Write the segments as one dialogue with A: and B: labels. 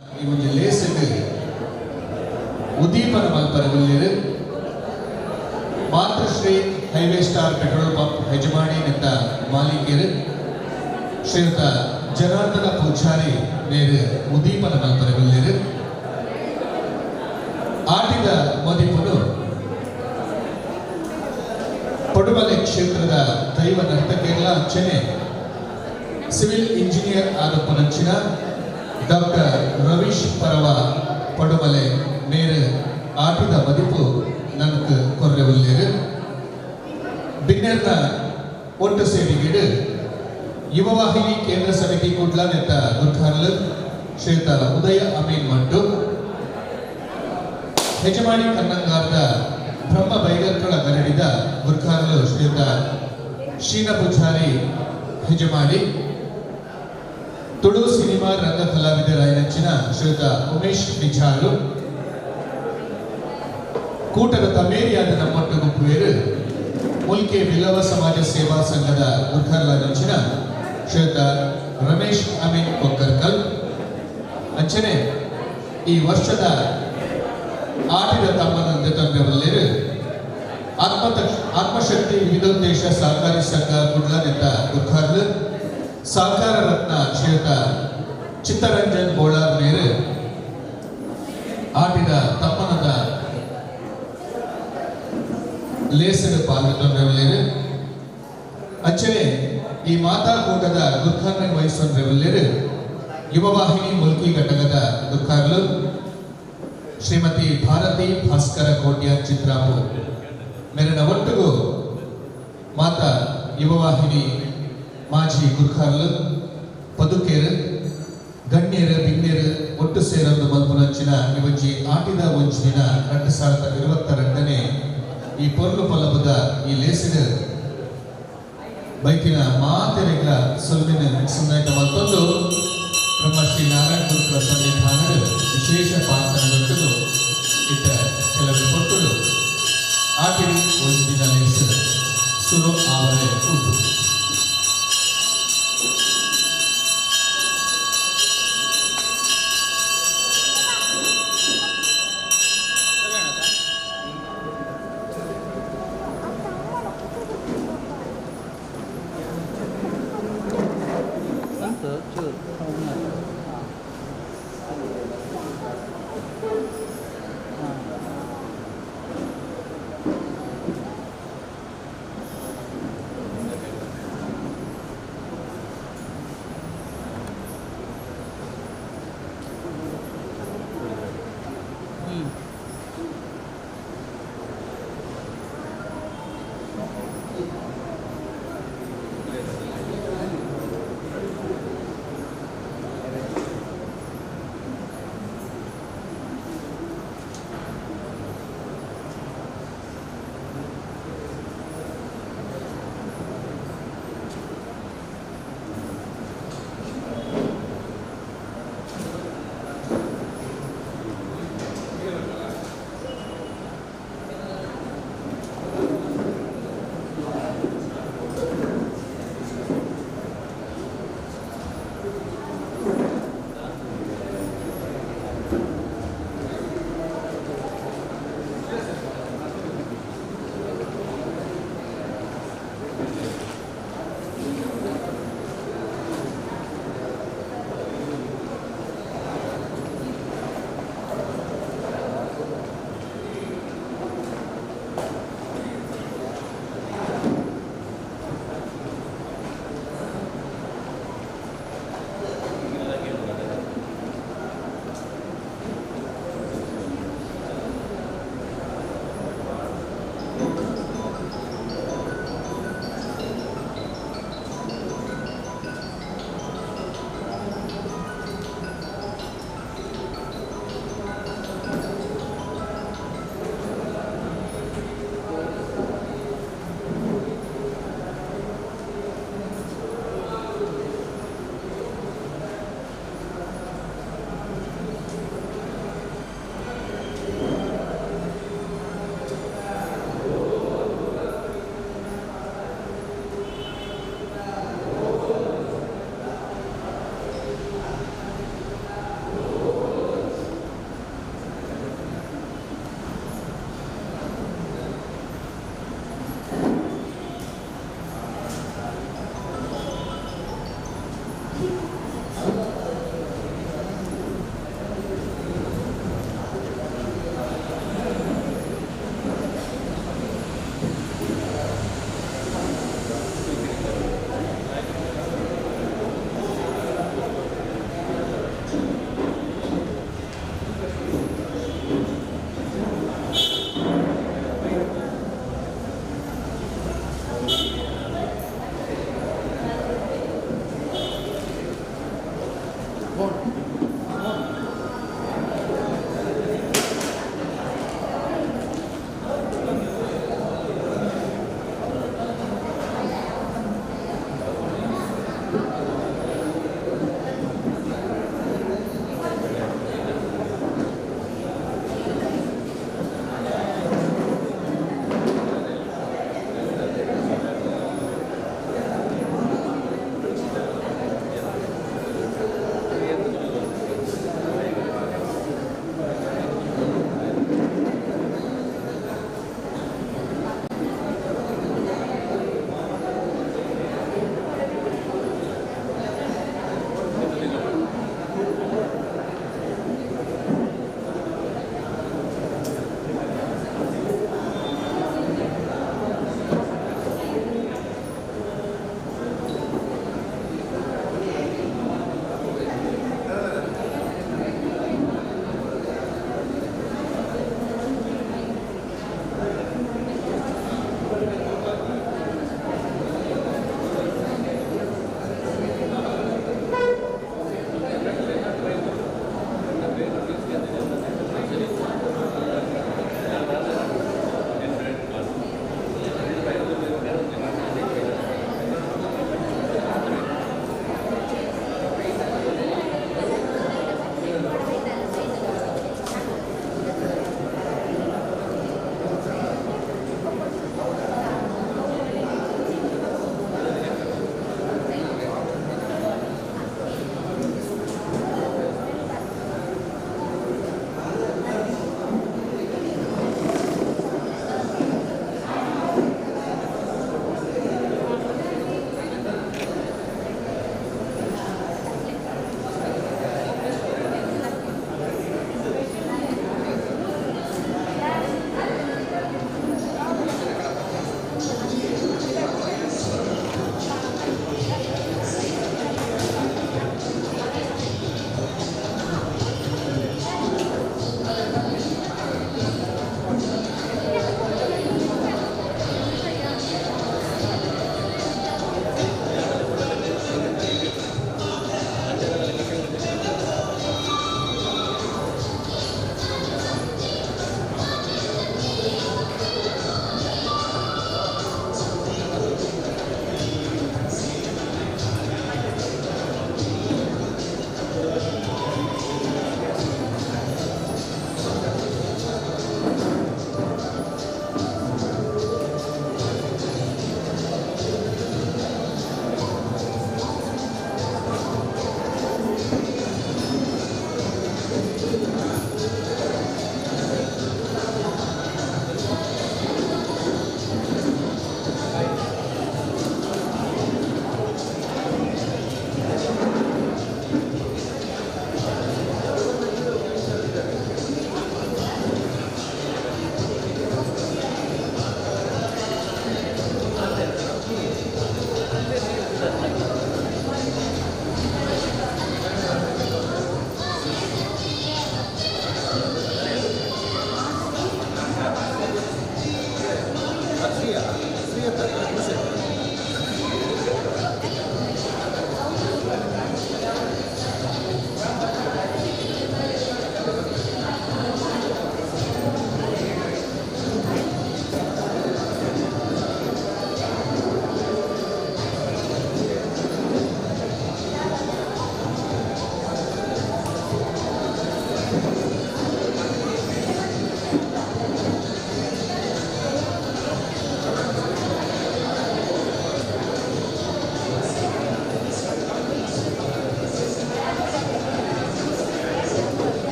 A: ಈ ಒಂಜಿ ಲೇಸ್ಗ್ ಉದ್ದೀಪನ ಮಲ್ಪರೆ ಉಲ್ಲೆರ್. Matrushri highway star petrol pump ಯಜಮಾನಿ ನೆತ್ತ ಮಾಲೀಕರು ಶ್ರೀಯುತ ಜನಾರ್ದನ ಪೂಜಾರಿ ಮೇರು ಉದ್ದೀಪನ ಮಲ್ಪರೆ ಉಲ್ಲೆರ್. ಆಟಿದ ಮದಿಪುನು ಪಡುಮಲೆ ಕ್ಷೇತ್ರದ ದೈವ ನರ್ತಕಿಯರ್ಲ ಅಂಚನೆ ಸಿವಿಲ್ ಇಂಜಿನಿಯರ್ ಆದ ಪುನಂಚಿನ ಡಾಕ್ಟರ್ ರವೀಶ್ ಪರವ ಪಡುಮಲೆ ಮೇರು ಆಟಿದ ಮದಿಪು ನನಗೆ ಕೊರ್ರೆ ಉಲ್ಲೆರ್. ಬಿನ್ನೆರ್ನ ಒಟ್ಟು ಸೇರಿಗೆಡು ಯುವವಾಹಿನಿ ಕೇಂದ್ರ ಸಮಿತಿ ಕುಡ್ಲ ನೆತ್ತ ಗುರ್ಖಾರ್ಲು ಶ್ರೀಯುತ ಉದಯ ಅಮೀನ್ ಮಂಟು, ಯಜಮಾನಿ ಕನ್ನಂಗಾರದ ಬ್ರಹ್ಮ ಬೈಗರ್ಕಳ ಗರಡಿದ ಗುರ್ಖಾರ್ಲು ಶ್ರೀಯುತ ಶೀನ ಪೂಜಾರಿ ಯಜಮಾನಿ, ತುಳು ಸಿನಿಮಾ ರಂಗ ಕಲಾವಿದರಾಯನಂಚಿನ ಶ್ರೀಯುತ ಉಮೇಶ್ ನಿಜಾರು, ಕೂಟದ ತಮೇರಿಯಾದ ನಮ್ಮೊಟ್ಟು ಗುಂಪುವೇರು ಮುಲ್ಕೆ ಬಿಲ್ಲವ ಸಮಾಜ ಸೇವಾ ಸಂಘದ ಗುರ್ಖಾರ್ಲಾದಂಚಿನ ಶ್ರೀಯುತ ರಮೇಶ್ ಅಮೀನ್ ಕೊಕ್ಕರ್ಕಲ್. ಅಂಚನೆ ಈ ವರ್ಷದ ಆಟಿದ ತಮ್ಮನಂದೆ ತಂದೆವಲ್ಲೇರು ಆತ್ಮಶಕ್ತಿ ವಿವಿಧೋದ್ದೇಶ ಸಹಕಾರಿ ಸಂಘ ಕುಡ್ಲ ನೆತ್ತ ಗುರ್ಖಾರ್ಲು ಸಹಕಾರ ರತ್ನ ಶ್ರೀಯುತ ಚಿತ್ತರಂಜನ್ ಬೋಳಾರ್ ಮೇರು ಆಟಿದ ತಮ್ಮನದ ಲೇಸರು ಪಾಲ್ಗೊಂಡ್ರೆವಲ್ಲೇರು. ಅಂಚನೆ ಈ ಮಾತಾ ಕೂಟದ ಗುರ್ಖಾರ್ನ ವಹಿಸೊಂಡ್ರೆವಲ್ಲೇರು ಯುವವಾಹಿನಿ ಮುಲ್ಕಿ ಘಟಕದ ಗುರ್ಖಾರ್ಲು ಶ್ರೀಮತಿ ಭಾರತಿ ಭಾಸ್ಕರ ಕೋಟ್ಯ ಚಿತ್ರಾಪು ಮೇರಿನ ಒಟ್ಟಿಗೂ ಮಾತಾ ಯುವವಾಹಿನಿ ಮಾಜಿ ಗುರ್ಖಾರ್ಲು ಪದುಕೇರು ಗಣ್ಯರು ಬಿನ್ನೆರು ಒಟ್ಟು ಸೇರೊಂದು ಮಲ್ಪುನಂಚಿನ ಇವಜ್ಜಿ ಆಟಿದ ಒಂಜಿನ 2022ನೇ ಈ ಪೊರ್ಲು ಪಲಬದ ಈ ಲೇಸಿನ ಬೈಕಿನ ಮಾತೆರೆಗ್ಲ ಸೊಲ್ಮಿನ ಸುನ್ನಾಯ್ತ ಮತ್ತೊಂದು ಬ್ರಹ್ಮಶ್ರೀ ನಾರಾಯಣ ಗುರುಕುಲ ಸನ್ನಿಧಾನದ ವಿಶೇಷ ಪಾತ್ರದೊಟ್ಟಿಗೂ ಇತ್ತ ಕೆಲವು ಕೊಟ್ಟುಡು ಆಟಿಡಿ ಒಂದು ದಿನ ಲೇಸಿನ ಸುರು ಆವರೆ ಉಂಟು.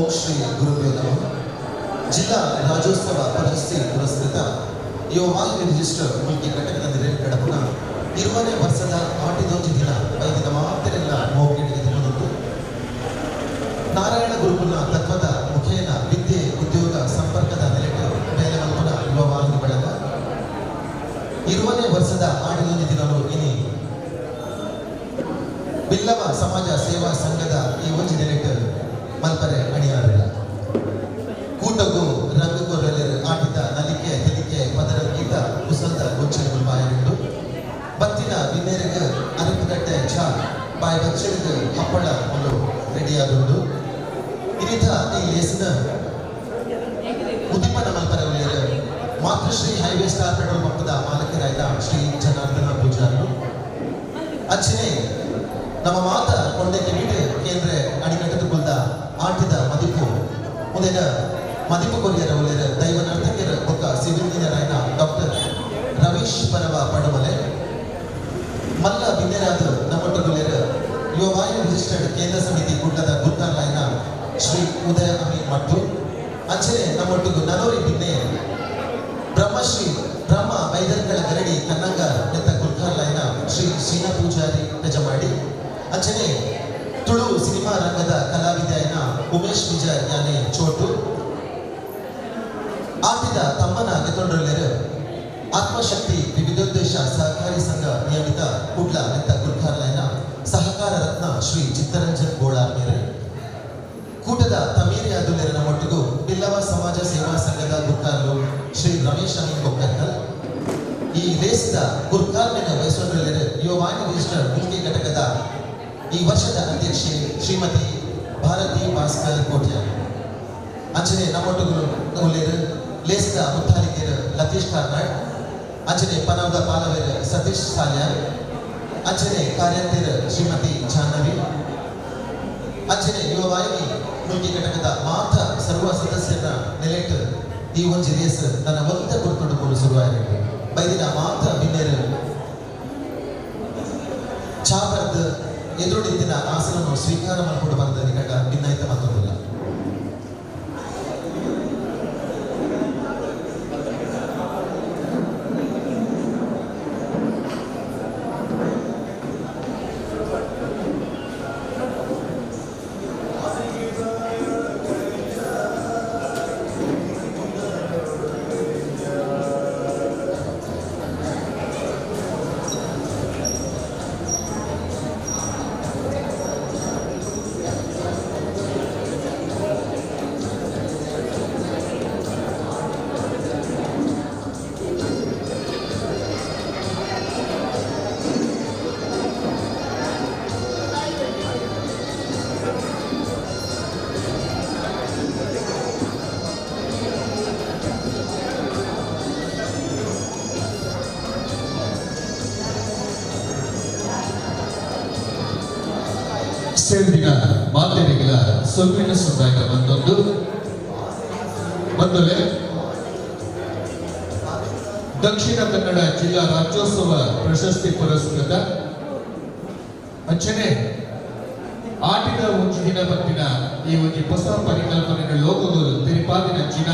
B: ಓಂ ಶ್ರೀ ಗುರುಭ್ಯೋ ನಮಃ. ಜಿಲ್ಲಾ ರಾಜ್ಯೋತ್ಸವ ಪ್ರಶಸ್ತಿ ಪುರಸ್ಕೃತ ಯುವವಾಹಿನಿ ರಿಜಿಸ್ಟರ್ ಮುಲ್ಕಿ ಘಟಕದ ನಿರೇಟ್ ನಡಪುನ 20ನೇ ವರ್ಷದ ಆಟಿದೊಂಜಿ ದಿನ ಐದಿನ ಮಾತೆರೆಲ್ಲ ಮೋಕೆಡಿಗೆ ತಿನ್ನೊಂದು ನಾರಾಯಣ ಗುರುಕುಲ ತತ್ವದ ಮುಖೇನ ವಿದ್ಯೆ ಉದ್ಯೋಗ ಸಂಪರ್ಕದ ನೆಲೆಟು ಬೇಲೆ ಮಲ್ಪುನ ಯುವವಾಹಿನಿ ಬಳಗ 20ನೇ ವರ್ಷದ ಆಟಿದೊಂಜಿ ದಿನಲು ಇನಿ ಬಿಲ್ಲವ ಸಮಾಜ ಸೇವಾ ಸಂಘದ ಈ ಒಂಜಿ ನೆಲೆಟ್ ಮಲ್ಪರೆ ಅಣಿಯಾರಿಲ್ಲ. ಕೂಟಗು ರಂಗು ಕೊರಲೆರು ಆಟಿದ ನಲಿಕೆ ತೆಲಿಕೆ ಪದರ ಗೀತ ಕುಸಲ್ದ ಗೊಂಚಲು ಬಾಯರುಂಡು ಬತ್ತಿನ ಬಿನ್ನೇರಿಗೆ ಅರಪುಗಟ್ಟೆ ಛ ಬಾಯಿ ಬಚ್ಚರಿಗೆ ಹಪ್ಪಳ ಒಂದು ರೆಡಿಯಾದುಂಡು. ಇರಿತ ಈ ಲೇಸಿನ ಉದ್ದೀಪನ ಮಲ್ಪರೆ ಉಲ್ಲೇರು ಮಾತೃಶ್ರೀ ಹೈವೇ ಸ್ಟಾರ್ ಪೆಟ್ರೋಲ್ ಪಂಪದ ಮಾಲಕರಾದ ಶ್ರೀ ಜನಾರ್ದನ ಪೂಜಾರರು. ಅಂಚನೆ ನಮ್ಮ ಮಾತ ಕೊಂಡೆ ಕೆಮಿಟ್ ಕೇಂದ್ರ ಅಣಿಕಟ್ಟದ ಕುಲ್ದ ಆಟಿದ ಮದಿಪು ಮುಂದಿನ ಮದಿಪು ಕೊರಿಯರ ಉಲ್ಲೇರು ದೈವ ನರ್ತಕಿಯರ ಬೊಕ್ಕ civil engineer doctor Ravish Parava Padumale. ಮಲ್ಲ ಬಿನ್ನೆರಾದ ನಮ್ಮೊಟ್ಟುಗುಲೇರು ಯುವವಾಹಿನಿ ರಿಜಿಸ್ಟರ್ಡ್ ಕೇಂದ್ರ ಸಮಿತಿ ಕೂಟದ ಗುರ್ತಾರ್ಲಾಯಿನ ಶ್ರೀ ಉದಯ ಅಮೀನ್ ಮಟ್ಟು. ಅಂಚನೆ ನಮ್ಮೊಟ್ಟಿಗೂ ನನೋರಿ ಬಿನ್ನೆ ಬ್ರಹ್ಮಶ್ರೀ ಬ್ರಹ್ಮ ಬೈದರ್ಕಳ ಗರಡಿ ಕನ್ನಂಗ ನೆತ್ತ ಗುರ್ತಾರ್ಲಾಯಿನ ಶ್ರೀ ಶ್ರೀನಾ ಪೂಜಾರಿ ಪೆಜಮಾಡಿ. ಅಂಚನೆ ತುಳು ಸಿನಿಮಾ ರಂಗದ ಕಲಾವಿದೆಯನ ಉಮೇಶ್ ವಿಜಯ್ ಯಾನೆ ಚೋಟು. ಆಟಿದ ತಮ್ಮನ ಗೆತೊಂಡ್ರಲ್ಲೇರು ಆತ್ಮಶಕ್ತಿ ವಿವಿಧೋದ್ದೇಶ ಸಹಕಾರಿ ಸಂಘ ನಿಯಮಿತ ಕುಡ್ಲ ನೆತ್ತ ಗುರ್ಖಾರ್ಲೈನ ಸಹಕಾರ ರತ್ನ ಶ್ರೀ ಚಿತ್ತರಂಜನ್ ಗೋಳಾರ್ ಮೇರೆ. ಕೂಟದ ತಮೀರಿ ಅದುಲೇರನ ಒಟ್ಟಿಗೂ ಬಿಲ್ಲವ ಸಮಾಜ ಸೇವಾ ಸಂಘದ ಗುರ್ಕಾರ್ಲು ಶ್ರೀ ರಮೇಶ್ ಅಮೀನ್ ಕೊಕ್ಕರ್ಕಲ್. ಈ ದೇಶದ ಗುರ್ಕಾರ್ಮಿನ ವಯಸ್ಸೊಂಡ್ರಲ್ಲೇರು ಯುವವಾಹಿನಿ ರಿಜಿಸ್ಟರ್ ಮುಲ್ಕಿ ಘಟಕದ ಈ ವರ್ಷದ ಅಧ್ಯಕ್ಷೆ ಶ್ರೀಮತಿ ಭಾರತಿ ಭಾಸ್ಕರ್ ಕೋಟ್ಯಾನ್. ಅಂಚನೆ ನಮ್ಮೊಟ್ಟುಗು ಉಲ್ಲೇರು ಲೇಸ್ದ ಮುತ್ತಾಲಿಕೆಯರು ಲತೀಶ್ ಕಾರ್ನಾಡ್. ಅಂಚನೆ ಪನವದ ಪಾಲವೇರು ಸತೀಶ್ ಸಾಲ್ಯಾರ್. ಅಂಚನೆ ಕಾರ್ಯಂತೆಯರು ಶ್ರೀಮತಿ ಜಾಹ್ನವಿ. ಅಂಚನೆ ಯುವವಾಹಿನಿ ಮುಲ್ಕಿ ಘಟಕದ ಮಾತ ಸರ್ವ ಸದಸ್ಯರ ನೆಲೆಟ್ ಈ ಒಂಜಿ ರೇಸ್ ನನ್ನ ಒಂದ ಗುರುತುಂಡು ಶುರುವಾಯಿತು. ಬೈದಿನ ಮಾತ ಬಿನ್ನೇರು ಚಾಪರ್ದ ಎದುರುಡಿದ್ದಿನ ಆಸನನ್ನು ಸ್ವೀಕಾರ ಮಾಡಿಕೊಂಡು ಬಂದ ನಿಕಟ ಭಿನ್ನಾಯಿತ ಮತ್ತೊಂದಿಲ್ಲ.
A: ಸೇರಿನ ಮಾತೆರೆಗಳ ಸೊಲ್ವಿನ ಸುಂದಾಯಕ ಬಂದೊಂದು ಮೊದಲೇ ದಕ್ಷಿಣ ಕನ್ನಡ ಜಿಲ್ಲಾ ರಾಜ್ಯೋತ್ಸವ ಪ್ರಶಸ್ತಿ ಪುರಸ್ಕೃತ ಅಂಚನೆ ಆಟಿದ ಒಂಜಿ ದಿನ ಬತ್ತಿನ ಈ ಒಂಜಿ ಹೊಸ ಪರಿಕಲ್ಪನೆ ಲೋಕಗಳು ತಿರುಪಾದಿನ ಜಿನ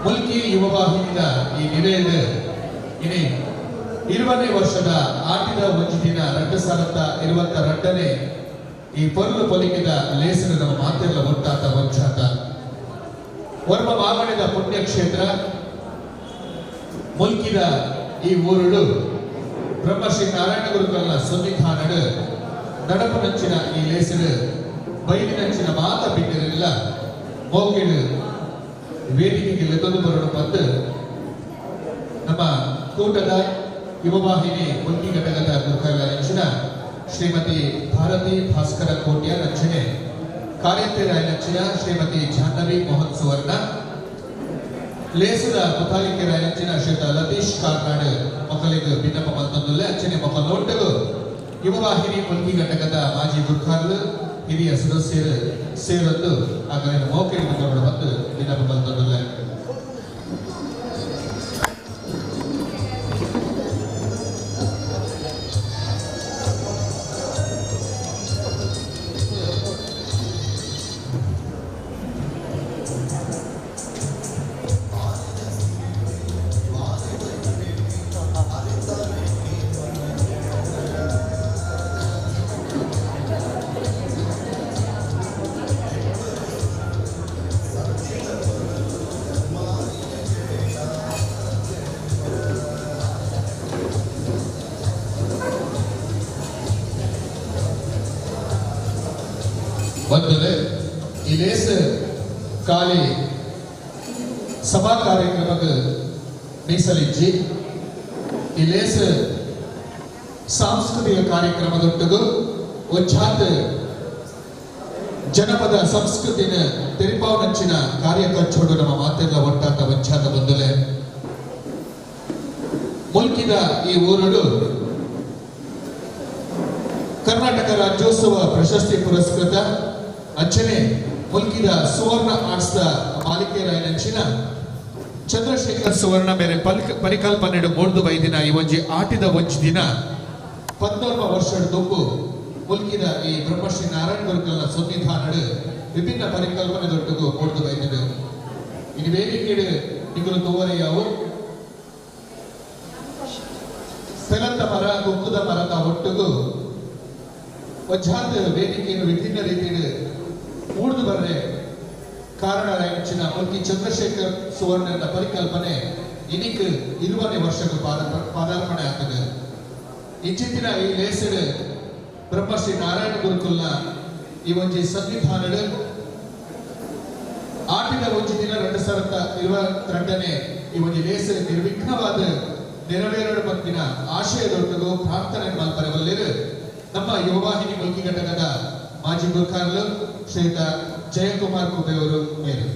A: ಮುಲ್ಕಿ ಯುವವಾಹಿನಿಯ ಈ ನಿರೆಯದ ಇನಿ 20ನೇ ವರ್ಷದ ಆಟಿದ ಒಂಜಿ ದಿನ 2022ನೇ ಈ ಪೊರ್ಲು ಪೊಲಿಕೆದ ಲೇಸಿನ ನಮ್ಮ ಮಾತೆಲ್ಲ ಒಟ್ಟಾತ ವಂಚಾತ ವರ್ಮ ಮಾಮಣಿದ ಪುಣ್ಯಕ್ಷೇತ್ರ ಮುಲ್ಕಿದ ಈ ಊರುಡು ಬ್ರಹ್ಮಶ್ರೀ ನಾರಾಯಣ ಗುರುಕಲ್ನ ಸನ್ನಿಧಾನಡು ನಡಪನಂಚಿನ ಈ ಲೇಸಿನ ಬೈಲಿನಂಚಿನ ಮಾತ ಬಿಟ್ಟಿರಲಿಲ್ಲ ಮೋಕಿಡು ವೇದಿಕೆಗೆ ಲೆತ್ತೊಂದು ಬರೋಣ ಬಂದು ನಮ್ಮ ಕೂಟದ ಯುವವಾಹಿನಿ ಮುಲ್ಕಿ ಘಟಕದ ಗುರುಕಲ್ನ ಶ್ರೀಮತಿ ಭಾರತಿ ಭಾಸ್ಕರ ಕೋಟ್ಯ ರಚನೆ ಕಾರ್ಯಂತೆ ರಾಯನಚ್ಚಿನ ಶ್ರೀಮತಿ ಜಾಹ್ನವಿ ಮೋಹನ್ ಸುವರ್ಣ ಲೇಸುದ ಮುತಾಲಿಕೆ ರಾಯನಚ್ಚಿನ ಶ್ರೀಯುತ ಲತೀಶ್ ಕಾರ್ನಾಡ್ ಮಕ್ಕಳಿಗೆ ಭಿನ್ನಪ ಮಲ್ತೊಂದುಲ್ಲೆ ಅಚ್ಚನೆ ಮಕ್ಕಳೊಟ್ಟಿಗೂ ಯುವವಾಹಿನಿ ಮುಲ್ಕಿ ಘಟಕದ ಮಾಜಿ ಗುರ್ಖಾರ್ಲು ಹಿರಿಯ ಸದಸ್ಯರು ಸೇರೊಂದು ಆಗಲಿನ ಮೌಖಿಕ ಬಂದು ಭಿನ್ನಪ ಮಲ್ತೊಂದುಲ್ಲೆ. ಬಂದರೆ ಈ ಲೇಸ್ ಖಾಲಿ ಸಭಾ ಕಾರ್ಯಕ್ರಮಕ್ಕೆ ಮೀಸಲಿಜ್ಜಿ. ಈ ಲೇಸ್ ಸಾಂಸ್ಕೃತಿಕ ಕಾರ್ಯಕ್ರಮದೊಟ್ಟಿಗೂ ಒಂಜಾತ್ ಜನಪದ ಸಂಸ್ಕೃತಿನ ತೆರಿಪಾವನಂಚಿನ ಕಾರ್ಯಕರ್ಚೋಡು ನಮ್ಮ ಮಾತೆಲ್ಲ ಒಟ್ಟಾತ ಒಂಚಾತ ಬಂದುಲೆ. ಮುಲ್ಕಿದ ಈ ಊರುಡು ಕರ್ನಾಟಕ ರಾಜ್ಯೋತ್ಸವ ಪ್ರಶಸ್ತಿ ಪುರಸ್ಕೃತ ಅಂಚನೆ ಮುಲ್ಕಿದ ಸುವರ್ಣ ಆರ್ಟ್ಸ್ ಮಾಲಿಕೆಯರಾಯನಂಚಿನ ಚಂದ್ರಶೇಖರ್ ಸುವರ್ಣ ಮೇರೆ ಪರಿಕಲ್ಪನೆ ಮೂರ್ದು ಬೈದಿನ ಈ ಒಂಜಿ ಆಟಿದ ಒಂಜಿ ದಿನ 14 ವರ್ಷದ ದುಂಬು ಮುಲ್ಕಿದ ಈ ಬ್ರಹ್ಮಶ್ರೀ ನಾರಾಯಣ ಗುರುಕಲ್ನ ಸನ್ನಿಧಾನಡು ವಿಭಿನ್ನ ಪರಿಕಲ್ಪನೆ ದೊಡ್ಡಗು ಮೂರ್ದು ಬೈದಿನ. ಇನ್ನು ವೇದಿಕೆಡು ನಿಗುಲು ತೋವರೆಯಾವು ಪೆಲಂತ ಮರ ಕುಕ್ಕುದ ಮರದ ಒಟ್ಟುಗು ಒಂಜಾತ್ ವೇದಿಕೆಯನ್ನು ವಿಭಿನ್ನ ರೀತಿಯಲ್ಲಿ ಮೂಡ್ದು ಬರ್ರೆ ಕಾರಣರಾಯಂಚಿನ ಮುಲ್ಕಿ ಚಂದ್ರಶೇಖರ್ ಸುವರ್ಣನ ಪರಿಕಲ್ಪನೆ ಇನಿಕ್ 20ನೇ ವರ್ಷಕ್ಕೆ ಪಾದಾರ್ಪಣೆ ಆಗ್ತದೆ. ಇಂಚಿತ್ತಿನ ಈ ಲೇಸಡು ಬ್ರಹ್ಮಶ್ರೀ ನಾರಾಯಣ ಗುರುಕುಲ್ನ ಈ ಒಂಜಿ ಸನ್ನಿಧಾನಡು ಆಟಿದ ಒಂಜಿ ದಿನ 2022ನೇ ಈ ಒಂಜಿ ಲೇಸ ನಿರ್ವಿಘ್ನವಾದ ನೆರವೇರಡು ಪತ್ತಿನ ಆಶಯದೊಟ್ಟಿಗೂ ಪ್ರಾರ್ಥನೆ ಮಲ್ಪರೆ ನಮ್ಮ ಯುವವಾಹಿನಿ ಮುಲ್ಕಿ ಘಟಕದ ಮಾಜಿ ಗುರುಕಾರ್ಲು ಶ್ರೀಯುತ ಜಯಕುಮಾರ್ ಕುಬೆಯವರು ಮೇರು.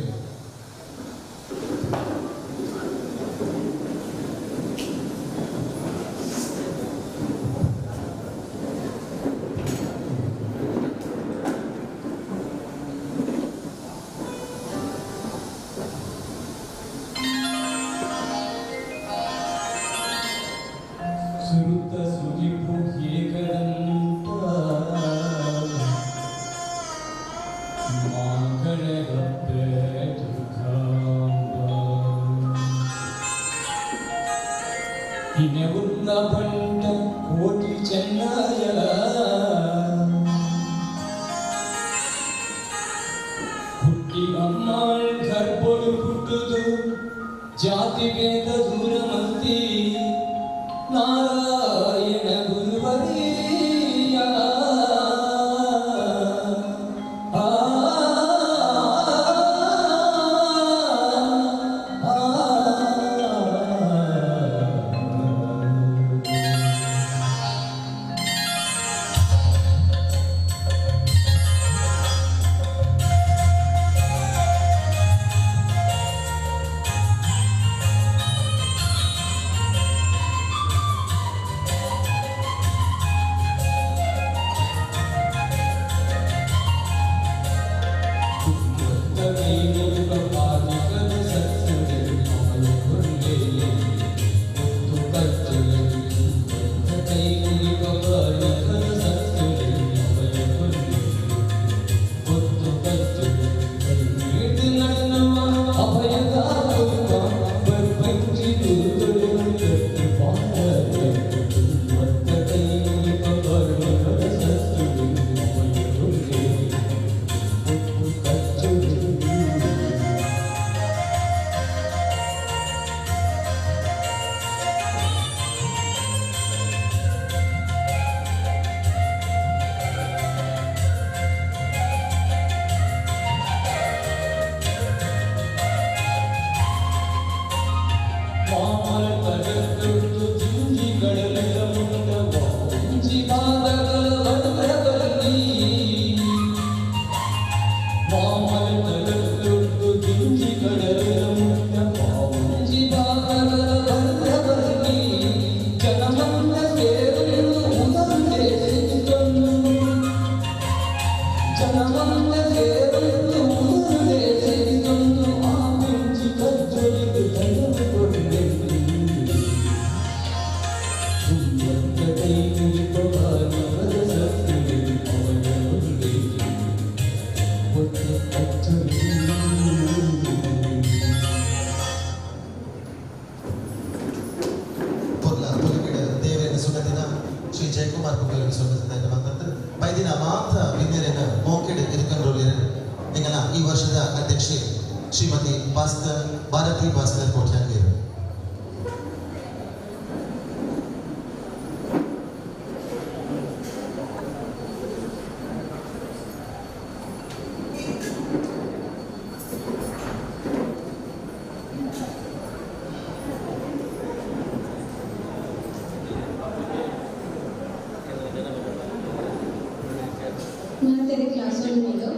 C: ಮಾತೆರೆಗ್ಲಾ ಸೊಲ್ಮೆಲು.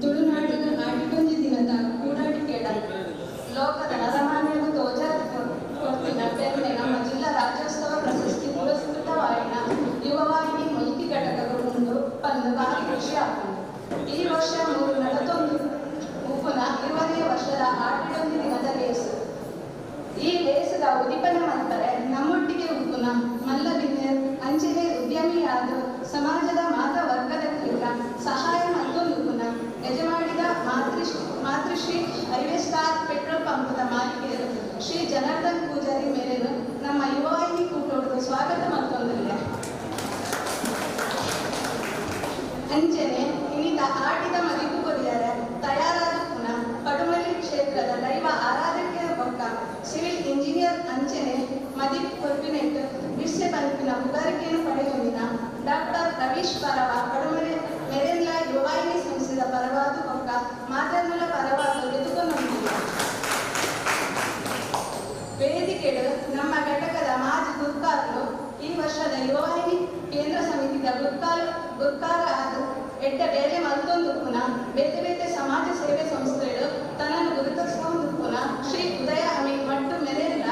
C: ತುಳುನಾಡಿನ ಆಟಿಡೊಂಜಿ ದಿನದ ಕೂಡಾಟಿಕೆಡ ಲೋಕದ ನರಮಾನ್ಯಗು ತೋಜಾದ್ ಕೊರ್ತಿನ ಪೆರ್ಮೆ ನಮ್ಮ ಜಿಲ್ಲಾ ರಾಜ್ಯೋತ್ಸವ ಪ್ರಶಸ್ತಿ ಪುರಸ್ಕೃತವಾಯಿನ ಯುವವಾಹಿನಿ ಮುಲ್ಕಿ ಘಟಕಗಳು ಉಂಡು ಪಂದ್ ಬಾರಿ ಖುಷಿ ಆಪುಂಡು. ಈ ವರ್ಷ ಮೂರು ನಡತೊಂದು ಉಪ್ಪುನ 20ನೇ ವರ್ಷದ ಆಟಿಡೊಂಜಿ ದಿನದ ಲೇಸು. ಈ ಲೇಸದ ಉದಿಪನ ಮಲ್ಪರೆ ನಮ್ಮೊಟ್ಟಿಗೆ ಉಪ್ಪುನ ಮಲ್ಲ ಬಿನ್ನೆರ್, ಅಂಚನೆ ಉದ್ಯಮಿಯಾದ, ಸಮಾಜದ ಮಾತ ವರ್ಗದ ಸಹಾಯ ಮಲ್ತೊಂದುಪ್ಪುನ ಯಜಮಾಡಿದ ಮಾತೃಶ್ರೀ ಹೈವೇ ಸ್ಟಾರ್ ಪೆಟ್ರೋಲ್ ಪಂಪದ ಮಾಲೀಕರು ಶ್ರೀ ಜನಾರ್ದನ್ ಪೂಜಾರಿ ಮೇರೆನು ನಮ್ಮ ಯುವವಾಹಿನಿ ಕೂಟೋಡು ಸ್ವಾಗತ ಮಲ್ತೊಂದುಲ್ಲೆ. ಅಂಚನೆ ಇನ್ನಿತ ಆಟಿದ ಮದಿಪು ಕೊರಿಯರೆ ತಯಾರಾದುಪ್ಪುನ ಪಡುಮಲಿ ಕ್ಷೇತ್ರದ ದೈವ ಆರಾಧಕೆಯ ಬೊಕ್ಕ ಸಿವಿಲ್ ಇಂಜಿನಿಯರ್, ಅಂಚನೆ ಮದಿಪು ಕೊರ್ಪಿನೆಟ್ ಬಿರ್ಸೆ ಪನ್ಪಿನ ಪುಗಾರಿಕೆಯನ್ನು ಪಡೆಯೊಂದಿನ ಡಾಕ್ಟರ್ ರವೀಶ್ ಪರವ ಪಡುಮಲೆ ಮೆರೆನ್ಲ ಯುವವಾಹಿನಿ ಸಂಸ್ಥೆದ ಪರವಾದು ಬೊಕ್ಕ ಮಾತೆರ್ನಲ ಪರವಾದು ಎದುಕೊಂದುಂಡು. ವೇದಿಕೆಡು ನಮ್ಮ ಘಟಕದ ಮಾಜಿ ಗುರ್ಕಾರ್ಲು, ಈ ವರ್ಷದ ಯುವವಾಹಿನಿ ಕೇಂದ್ರ ಸಮಿತಿದ ಗುರ್ಕಾರ ಆದ ಎಡ್ಡ ಬೇಲೆ ಮಲ್ತೊಂದುಪ್ಪುನ, ಬೇತೆ ಬೇತೆ ಸಮಾಜ ಸೇವೆ ಸಂಸ್ಥೆಗಳು ತನ್ನನ್ನು ಗುರುತಿಸಿಕೊಂದುಪ್ಪುನ ಶ್ರೀ ಉದಯ ಅಮೀನ್ ಮಟ್ಟು ಮೆರೆಲ್ಲ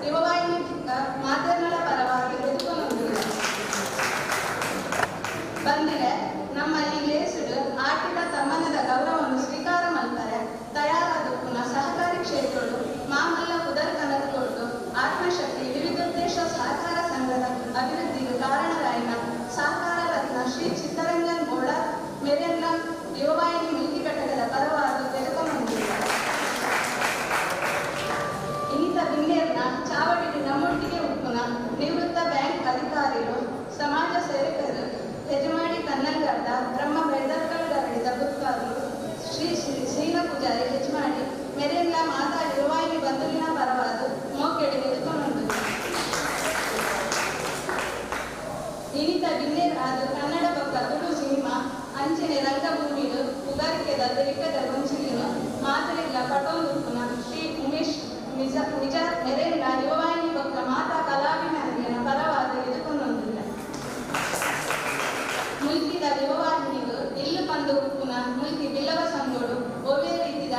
C: ಯುವವಾಹಿನಿ ಮಾತೆರ್ನಲ ಪರವಾಗಿ ಎದುಕೊಂದುಂಡು. ಬಂದಿದೆ ನಮ್ಮ ಈ ಲೇಸುಡು ಆಟಿದ ತಮ್ಮನದ ಗೌರವವನ್ನು ಸ್ವೀಕಾರ ಮಲ್ಪರೆ ತಯಾರಾದುಪ್ಪುನ ಸಹಕಾರಿ ಕ್ಷೇತ್ರಡು ಮಾಮಲ್ಲ ಪುದರ್ ಕನದು ಆತ್ಮಶಕ್ತಿ ವಿವಿಧೋದ್ದೇಶ ಸಹಕಾರ ಸಂಘದ ಅಭಿವೃದ್ಧಿಗೆ ಕಾರಣರಾಯಿನ ಸಹಕಾರ ರತ್ನ ಶ್ರೀ ಚಿತ್ತರಂಜನ್ ಬೋಳ ಮೆರೆನ್ನ ಯುವವಾಹಿನಿ ಮುಲ್ಕಿ ಘಟಕದ ಪರವಾದ ಎದುಕೊಂಡೊಂದಿಲ್ಲ. ಇನ್ನಿತ ಬಿನ್ನೇರ್ನ ಚಾವಡಿಗೆ ನಮ್ಮೊಟ್ಟಿಗೆ ಉಪ್ಪುನ ನಿವೃತ್ತ ಬ್ಯಾಂಕ್ ಅಧಿಕಾರಿಗಳು, ಸಮಾಜ ಸೇವಕರು, ಯಜಮಾಡಿ ಕನ್ನಂಗಡ್ಡ ಬ್ರಹ್ಮ ಬೆಳ್ದರ್ಕಳಗರಡಿದ ಗುರ್ಕಾರರು ಶ್ರೀ ಶ್ರೀನ ಪೂಜಾರಿ ಹೆಜ್ಮಾಡಿ ಮೆರೆಲ್ಲ ಮಾತಾ ಯುವವಾಹಿನಿ ಬಂಧುವಿನ ಪರವಾದ ಮೋಕೆಡೆ ಎದುಕೊಂಡುಂಡು. ಇನ್ನಿತ ಬಿನ್ನೇರ್ ಆದ ಕನ್ನಡ ಬೊಕ್ಕ ತುಳು ಸಿನಿಮಾ ಅಂಚನೆ ರಂಗಭೂಮಿಡು ಪುಗಾರಿಕೆದ ತೆಲಿಕದ ಗೊಂಚಿಲಿನು ಮಾತೆರೆಗ್ಲ ಪಟೊಂದುಪ್ಪುನ ಶ್ರೀ ಉಮೇಶ್ ಮಿಜಾರ್ ಮೆರೆಲ್ಲ ಯುವವಾಹಿನಿ ಬೊಕ್ಕ ಮಾತಾ ಕಲಾಭಿಮಾನಿಯನ ಪರವಾದ ಎದುಕೊಂಡೊಂದಿಲ್ಲ. ಮುಲ್ಕಿದ ಯುವವಾಹಿನಿಗು ಇಲ್ಲು ಪಂದು ಉಪ್ಪುನ ಮುಲ್ಕಿ ಬಿಲ್ಲವ ಸಂಘೋಡು ಒವ್ವೇ ರೀತಿದ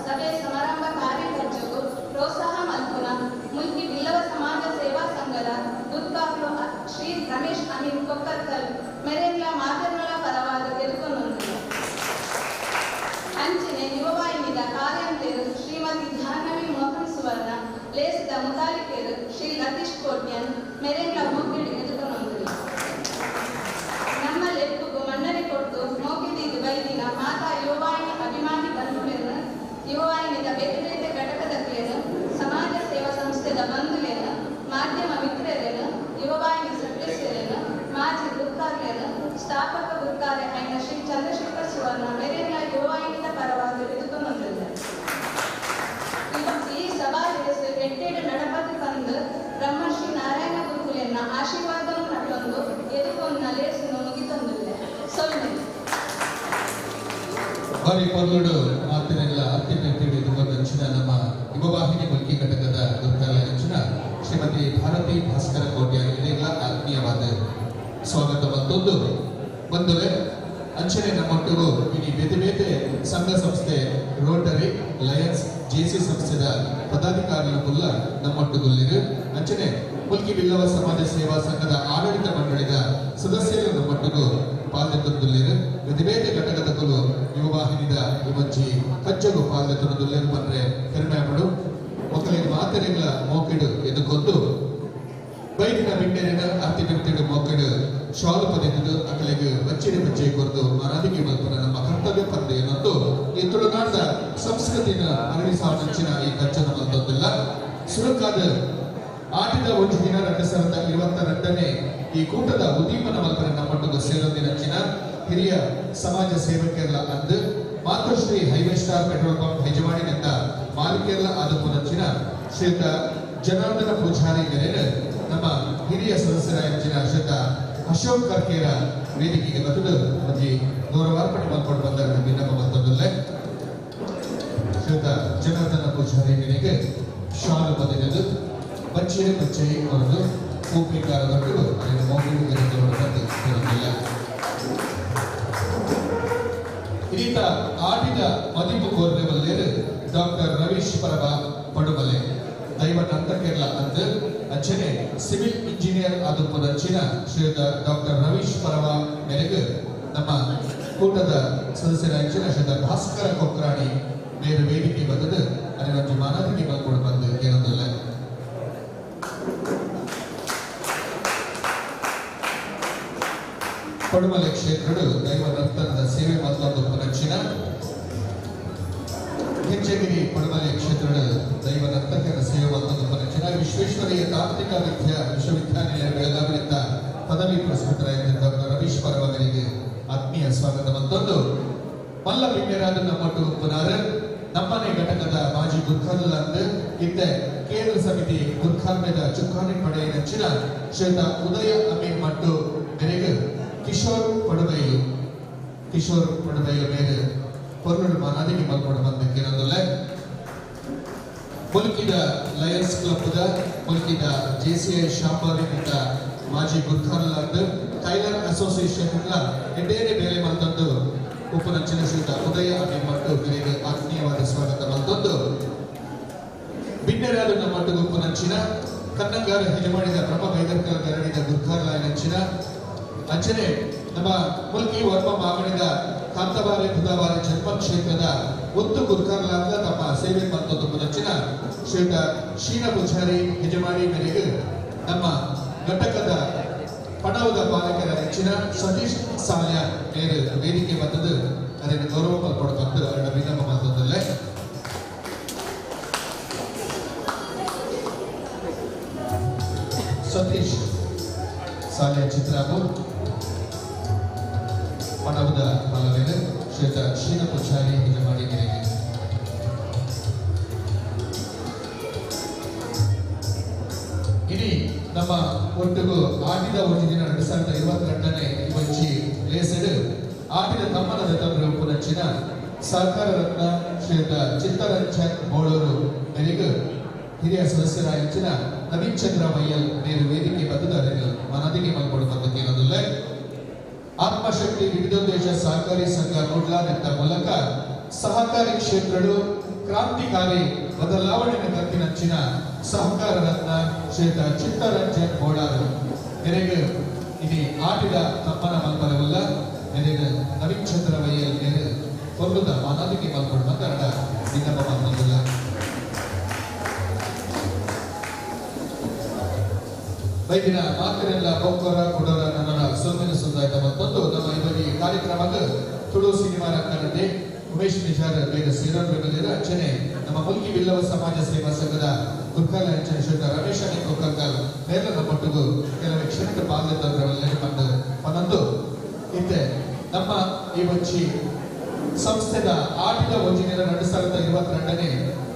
C: ಸಭೆ ಸಮಾರಂಭ ಕಾರ್ಯಕರ್ಜಗು ಪ್ರೋತ್ಸಾಹ ಮಲ್ಪುನ ಮುಲ್ಕಿ ಬಿಲ್ಲವ ಸಮಾಜ ಸೇವಾ ಸಂಘದ ಗುರ್ಕಾರ್ಲು ಶ್ರೀ ರಮೇಶ್ ಅಮೀನ್ ಕೊಕ್ಕರ್ಕಲ್ ಮೆರೆನ್ಲ ಮಾತೆರ್ನಲ ಪರವಾದ ಎದುಕೊಂಡೊಂದಿಲ್ಲ. ಅಂಚನೆ ಯುವವಾಹಿನಿದ ಕಾರ್ಯಂತೆರು ಶ್ರೀಮತಿ ಜಾಹ್ನವಿ ಮೋಹನ್ ಸುವರ್ಣ, ಲೇಸದ ಮುತಾಲಿಕೆರು ಶ್ರೀ ಲತೀಶ್ ಕೋಟ್ಯನ್ ಮೆರೆನ್ಲ ಮೋಕೆಡ್ ಎದುಕೊಂಡೊಂದಿಲ್ಲ. ನಮ್ಮ ಲೆಪ್ಪುಗು ಮನ್ನಣೆ ಕೊಟ್ಟು ಮೋಕೆದೀದು ಬೈದಿನ ಮಾತಾ ಯುವವಾಹಿನಿ ಅಭಿಮಾನಿ ಬಂಧುಲೇನು, ಯುವವಾಹಿನಿದ ಬೇತೆ ಬೇತೆ ಘಟಕದಕ್ಲೇನು, ಸಮಾಜ ಸೇವಾ ಸಂಸ್ಥೆದ ಬಂಧುಲೇನು, ಮಾಧ್ಯಮ ಮಿತ್ರರೇನು, ಯುವವಾಹಿನಿ ಸದಸ್ಯರೇನು, ಮಾಜಿ ಗುರ್ಕಾರ್ಲೇನು, ಸ್ಥಾಪಕ ಗುರ್ಕಾರೆ ಐನ ಶ್ರೀ ಚಂದ್ರಶೇಖರ್ ಸುವರ್ಣ ಮೆರೆಲ್ಲ ಯುವವಾಹಿನಿದ ಪರವಾಗಿ ಎದುಕೊಂಡೊಂದಿಲ್ಲ. ಈ ಸಭಾ ಲೇಸು ಎಟ್ಟೇಡು ನಡಪತಿ ಬಂದು ಬ್ರಹ್ಮಶ್ರೀ ನಾರಾಯಣ ಗುರುಕುಲೆನ್ನ ಆಶೀರ್ವಾದವನ್ನು ನಟ್ಟೊಂದು ಎದುಕೊಂಡ ಲೇಸನ್ನು ಮುಗಿತೊಂದಿಲ್ಲ. ಸೊಲ್ಮೆ.
A: ಬಾರಿ ಪೊರ್ಲುಡು ಮಾತಿನೆಲ್ಲ ಅತ್ಯಂತ ಎದುಕೊಂದಂಚಿನ ನಮ್ಮ ಯುವವಾಹಿನಿ ಮುಲ್ಕಿ ಘಟಕದ ಗುರುತಾಲಯಂಚಿನ ಶ್ರೀಮತಿ ಭಾರತಿ ಭಾಸ್ಕರ ಕೋಟ್ಯಾನ್ ಇದೆಲ್ಲ ಆತ್ಮೀಯವಾದ ಸ್ವಾಗತ ಮತ್ತೊಂದು ಬಂದುವೆ. ಅಂಚನೆ ನಮ್ಮೊಟ್ಟಿಗೂ ಇಡೀ ಬೇತೆ ಬೇತೆ ಸಂಘ ಸಂಸ್ಥೆ, ರೋಟರಿ, ಲಯನ್ಸ್, ಜೆಸಿ ಸಂಸ್ಥೆದ ಪದಾಧಿಕಾರಿಗಳು ಕುಲ್ಲ ನಮ್ಮೊಟ್ಟುಗುಲ್ಲಿರು. ಅಂಚನೆ ಮುಲ್ಕಿ ಬಿಲ್ಲವ ಸಮಾಜ ಸೇವಾ ಸಂಘದ ಆಡಳಿತ ಮಂಡಳಿದ ಸದಸ್ಯರು ನಮ್ಮೊಟ್ಟಿಗೂ ಪಾಲ್ದೆತ್ತೊಂದುಲ್ಲೇರು. ಬೇತೆ ಬೇತೆ ಘಟಕದ ಕುಲು ಯುವವಾಹಿನಿದ ಇವಂಚಿ ಕಜ್ಜಗು ಪಾಲ್ದೆತ್ತೊಂದುಲ್ಲೇರು ಪಂಡ್ರೆ ಪೆರುಮೆ. ಮೊಕ್ಕಲಿಗೆ ಮಾತೆರೆಗಳ ಮೋಕೆಡು ಎದುಕೊಂದು ಬೈದಿನ ಬಿಂಡೆರಿನ ಅರ್ತಿ ಬಿರ್ತಿಡು ಮೋಕೆಡು ಶಾಲು ಪದೆದು ಅಕಲೆಗೆ ಬಚ್ಚಿಡಿ ಬಚ್ಚೆ ಕೊರದು ಮಾರಾದಿಗೆ ಮಲ್ಪನ ನಮ್ಮ ಕರ್ತವ್ಯ ಪಂದೆ ಏನಂದು ಈ ತುಳುನಾಡ ಸಂಸ್ಕೃತಿನ ಅರಳಿಸಾವಂಚಿನ ಈ ಕಜ್ಜನ ಮಲ್ತೊಂದಿಲ್ಲ. ಸುರುಕಾದ ಆಟಿದ ಒಂಜಿ ದಿನ 2022ನೇ ಈ ಕೂಟದ ಉದ್ದೀಪನ ಮಲ್ಪನ ನಮ್ಮೊಟ್ಟಿಗೆ ಸೇರೊಂದಿನಂಚಿನ ಹಿರಿಯ ಸಮಾಜ ಸೇವಕರೆಲ್ಲ ಅಂದು ಮಾತೃಶ್ರೀ ಹೈವೇ ಸ್ಟಾರ್ ಪೆಟ್ರೋಲ್ ಪಂಪ್ ಯಜಮಾನಿನಿಂದ ಮಾಲೀಕರೆಲ್ಲ ಆದಪುನಂಚಿನ ಶ್ರೀಯುತ ಜನಾರ್ದನ ಪೂಜಾರಿ ಮೇರೆನ ನಮ್ಮ ಹಿರಿಯ ಸದಸ್ಯರಾದ ಶ್ರೀಯುತ ಅಶೋಕ್ ಕರ್ಕೇರ ವೇದಿಕೆಗೆ ಬತ್ತದು ಒಂಜಿ ಗೌರವಾರ್ಪಣೆ ಮಲ್ಕೊಂಡು ಬಂದ ವಿನ್ನಪ ಮಲ್ತೊಂದುಲ್ಲೆ. ಶ್ರೀಯುತ ಜನಾರ್ದನ ಪೂಜಾರಿ ಮೇರೆಗೆ ಶಾಲು ಬದಿನದು ಬಚ್ಚೆ ಬಚ್ಚೆ ಅವರದು ಕೂಪಿಕಾರದೊಟ್ಟಿಗೆ ಅದನ್ನು ಮೌಲ್ಯ ಬಂದು. ಇದೀತ ಆಟಿದ ಮದಿಪು ಕೋರ್ನೆ ಬಲ್ಲೇರು ಡಾಕ್ಟರ್ ರವೀಶ್ ಪರಬ ಪಡುಮಲೆ ದೈವ ನರ್ತಕಿರ್ಲ ಅಂದ್ ಅಂಚನೆ ಸಿವಿಲ್ ಇಂಜಿನಿಯರ್ ಆದುಪ್ಪುನಂಚಿನ ಶ್ರೀಯುತ ಡಾಕ್ಟರ್ ರವೀಶ್ ಪರವ ಮೇರೆಗೆ ನಮ್ಮ ಕೂಟದ ಸದಸ್ಯರಾಂಚಿನ ಶ್ರೀಯುತ ಭಾಸ್ಕರ ಕೊಕ್ರಾಣಿ ಬೇರೆ ವೇದಿಕೆ ಬಂದದ್ದು ಅದನ್ನೊಂದು ಮಾನಾದಿಗೆ ಮಲ್ಕೊಂಡು ಬಂದು ಏನೊಂದಿಲ್ಲ. ಪಡುಮಲೆ ಕ್ಷೇತ್ರಡು ದೈವ ನರ್ತನದ ಸೇವೆ ಮತ್ತೊಂದು ಹೆಜ್ಜೆಗಿರಿ ಪಡುಮಲೆ ಕ್ಷೇತ್ರದ ದೈವ ನರ್ತಕರ ಸೇವೆ ಮತ್ತೊಂದು ವಿಶ್ವೇಶ್ವರಯ್ಯ ತಾಂತ್ರಿಕ ವಿಶ್ವವಿದ್ಯಾನಿಲಯ ಬೆಳಗಾವಿಯಿಂದ ಪದವಿ ಪುರಸ್ಕೃತರಾಗಿದ್ದ ಡಾಕ್ಟರ್ ರವೀಶ್ ಪರವರಿಗೆ ಆತ್ಮೀಯ ಸ್ವಾಗತ. ಮತ್ತೊಂದು ಮಲ್ಲ ಬಿಮ್ಮೆರಾದ ನಮ್ಮಟ್ಟು ಉಪ್ಪುನಾರ್ ನಮ್ಮನೆ ಘಟಕದ ಮಾಜಿ ಗುರ್ಖಾರ್ಲಾಂದ್ ಇತ್ತೆ ಕೇಂದ್ರ ಸಮಿತಿ ಗುರ್ಖಾರ್ಮೆದ ಚುಕ್ಕಾಣಿ ಪಡೆಯಿನಂಚಿನ ಶ್ರೀಯುತ ಉದಯ ಅಮೀನ್ ಮಟ್ಟು ಮೇರೆಗೆ ಕಿಶೋರ್ ಪಡುಬೈಲು ಮೇರೆ ಪೊರ್ಲುಡು ಮಾನಾದಿಗೆ ಮಲ್ಕೊಂಡು ಬಂದ ಕೇನೊಂದುಲ್ಲೆ. ಮುಲ್ಕಿದ ಲಯನ್ಸ್ ಕ್ಲಬ್ದ ಮುಲ್ಕಿದ ಜೆಸಿಐ ಶಾಂಬಾರಿನಿಂದ ಮಾಜಿ ಗುರ್ಖಾರ್ಲಾಂದ್ ಟೈಲರ್ ಅಸೋಸಿಯೇಷನ್ ಎಡ್ಡೇರೆ ಬೇಲೆ ಮಲ್ತಂದು ಉಪನಂಚಿನ ಶ್ರೀಯುತ ಉದಯ ಅಮೀನ್ ಮಟ್ಟು ಮೇರೆಗೆ ಆತ್ಮೀಯವಾದ ಸ್ವಾಗತ ಮಲ್ತಂದು ಬಿನ್ನೆರಾದ ಮಟ್ಟು ಉಪನಂಚಿನ ಕನ್ನಂಗಾರ ಯಜಮಾನಿದ ಬ್ರಹ್ಮ ಬೈದರ್ಕರ್ ಗರಡಿದ ಗುರ್ಖಾರ್ಲಾಯನಂಚಿನ ಅಂಚನೆ ನಮ್ಮ ಮುಲ್ಕಿ ವರ್ಮ ಮಾಗಣಿದ ಕಾಂತಬಾರೆ ಬುಧವಾರೆ ಜನ್ಮ ಕ್ಷೇತ್ರದ ಒತ್ತು ಗುರ್ಖಾರ್ಲಾಂದ ತಮ್ಮ ಸೇವೆ ಮಲ್ತಂದು ಉಪನಂಚಿನ ಶ್ರೀಯುತ ಶೀನ ಪೂಜಾರಿ ಯಜಮಾನಿ ಮೇರೆಗೆ ನಮ್ಮ ಘಟಕದ ಪಣವದ ಪಾಲಕರ ನೆಚ್ಚಿನ ಸತೀಶ್ ಸಾಲ್ಯ ಮೇರೆ ವೇದಿಕೆ ಬಂದದ್ದು ಅದನ್ನು ಗೌರವ ಮಲ್ಪಡು ಬಂದು ಅವರ ವಿನಂಪ ಮಲ್ತದಲ್ಲೇ. ಸತೀಶ್ ಸಾಲ್ಯ ಚಿತ್ರಾಪುರ್ ಪಣವದ ಪಾಲಕರು ಶ್ರೀಯುತ ಶೀನ ಪೂಜಾರಿ ಯಜಮಾನಿ ಮೇರೆಗೆ. ಇಡೀ ನಮ್ಮ ಒಟ್ಟಿಗೂ ಆಟಿದ ಒಂದು ದಿನ 2022ನೇ ಒಂಜಿ ಲೇಸೆಡ್ ಆಟಿದ ತಮ್ಮನ ಉಪನಂಚಿನ ಸಹಕಾರ ರತ್ನ ಶ್ರೀಯುತ ಚಿತ್ತರಂಜನ್ ಬೋಳೂರು ಮೇರೆಗೆ ಹಿರಿಯ ಸದಸ್ಯರಾಯಂಚಿನ ನವೀನ್ ಚಂದ್ರ ಮಯ್ಯಲ್ ಮೇರು ವೇದಿಕೆ ಬಂದದ್ದು ಅದನ್ನು ಮನದಿಗೆ ಮಲ್ಕೊಂಡು ಬಂದಕ್ಕೇನೊಂದಿಲ್ಲ. ಆತ್ಮಶಕ್ತಿ ವಿವಿಧೋದ್ದೇಶ ಸಹಕಾರಿ ಸಂಘ ಕುಡ್ಲಾನೆತ್ತ ಮೂಲಕ ಸಹಕಾರಿ ಕ್ಷೇತ್ರಗಳು ಕ್ರಾಂತಿಕಾರಿ ಬದಲಾವಣೆ ಕತ್ತಿನಂಚಿನ ಸಹಕಾರ ರತ್ನ ಶ್ರೀಯುತ ಚಿತ್ತರಂಜನ್ ಬೋಳಾರು ಮೇರೆಗೆ ಇನಿ ಆಟಿದ ತಮ್ಮನ ಮಲ್ಪರವಲ್ಲ ಮೇರೆಗೆ ನವೀನ್ ಚಂದ್ರ ವೈಯಲ್ ಮೇರೆ ಕೊಲ್ಲುದ ಮಾನಾದಿಗೆ ಮಲ್ಕೊಂಡು ಬಂದರಡ ವಿನ್ನಪ ಮಲ್ಪೊಂದಿಲ್ಲ. ಬೈದಿನ ಮಾತಿನೆಲ್ಲ ಬೊಕ್ಕೊರ ಕೊಡೋರ ನನ್ನ ಸೊಮ್ಮಿನ ಸುಂದಾಯ್ತ ಮತ್ತೊಂದು ನಮ್ಮ ಇವರಿ ಕಾರ್ಯಕ್ರಮದ ತುಳು ಸಿನಿಮಾ ರಂಗನಡೆ ಉಮೇಶ್ ನಿಜಾರ್ ಬೇಗ ಸೇರೋದ್ರ ಅಂಚನೆ ನಮ್ಮ ಮುಲ್ಕಿ ಬಿಲ್ಲವ ಸಮಾಜ ಸೇವಾ ಸಂಘದ ಗುರ್ಕಾಲ ಅಂಚನೆ ಶ್ರೀಯುತ ರಮೇಶ್ ಅನಿ ಕೊಕ್ಕರ್ಕಲ್ ಮೇಲದ ಮಟ್ಟಿಗೂ ಕೆಲವು ಕ್ಷಣಕ್ಕೆ ಪಾಲ್ಗೊಂಡವರೆಲ್ಲ ಬಂದು ಒಂದೊಂದು ಇತ್ತೆ ನಮ್ಮ ಈ ಒಂಜಿ ಸಂಸ್ಥೆದ ಆಟಿದ ಒಂಜಿನ 2022ನೇ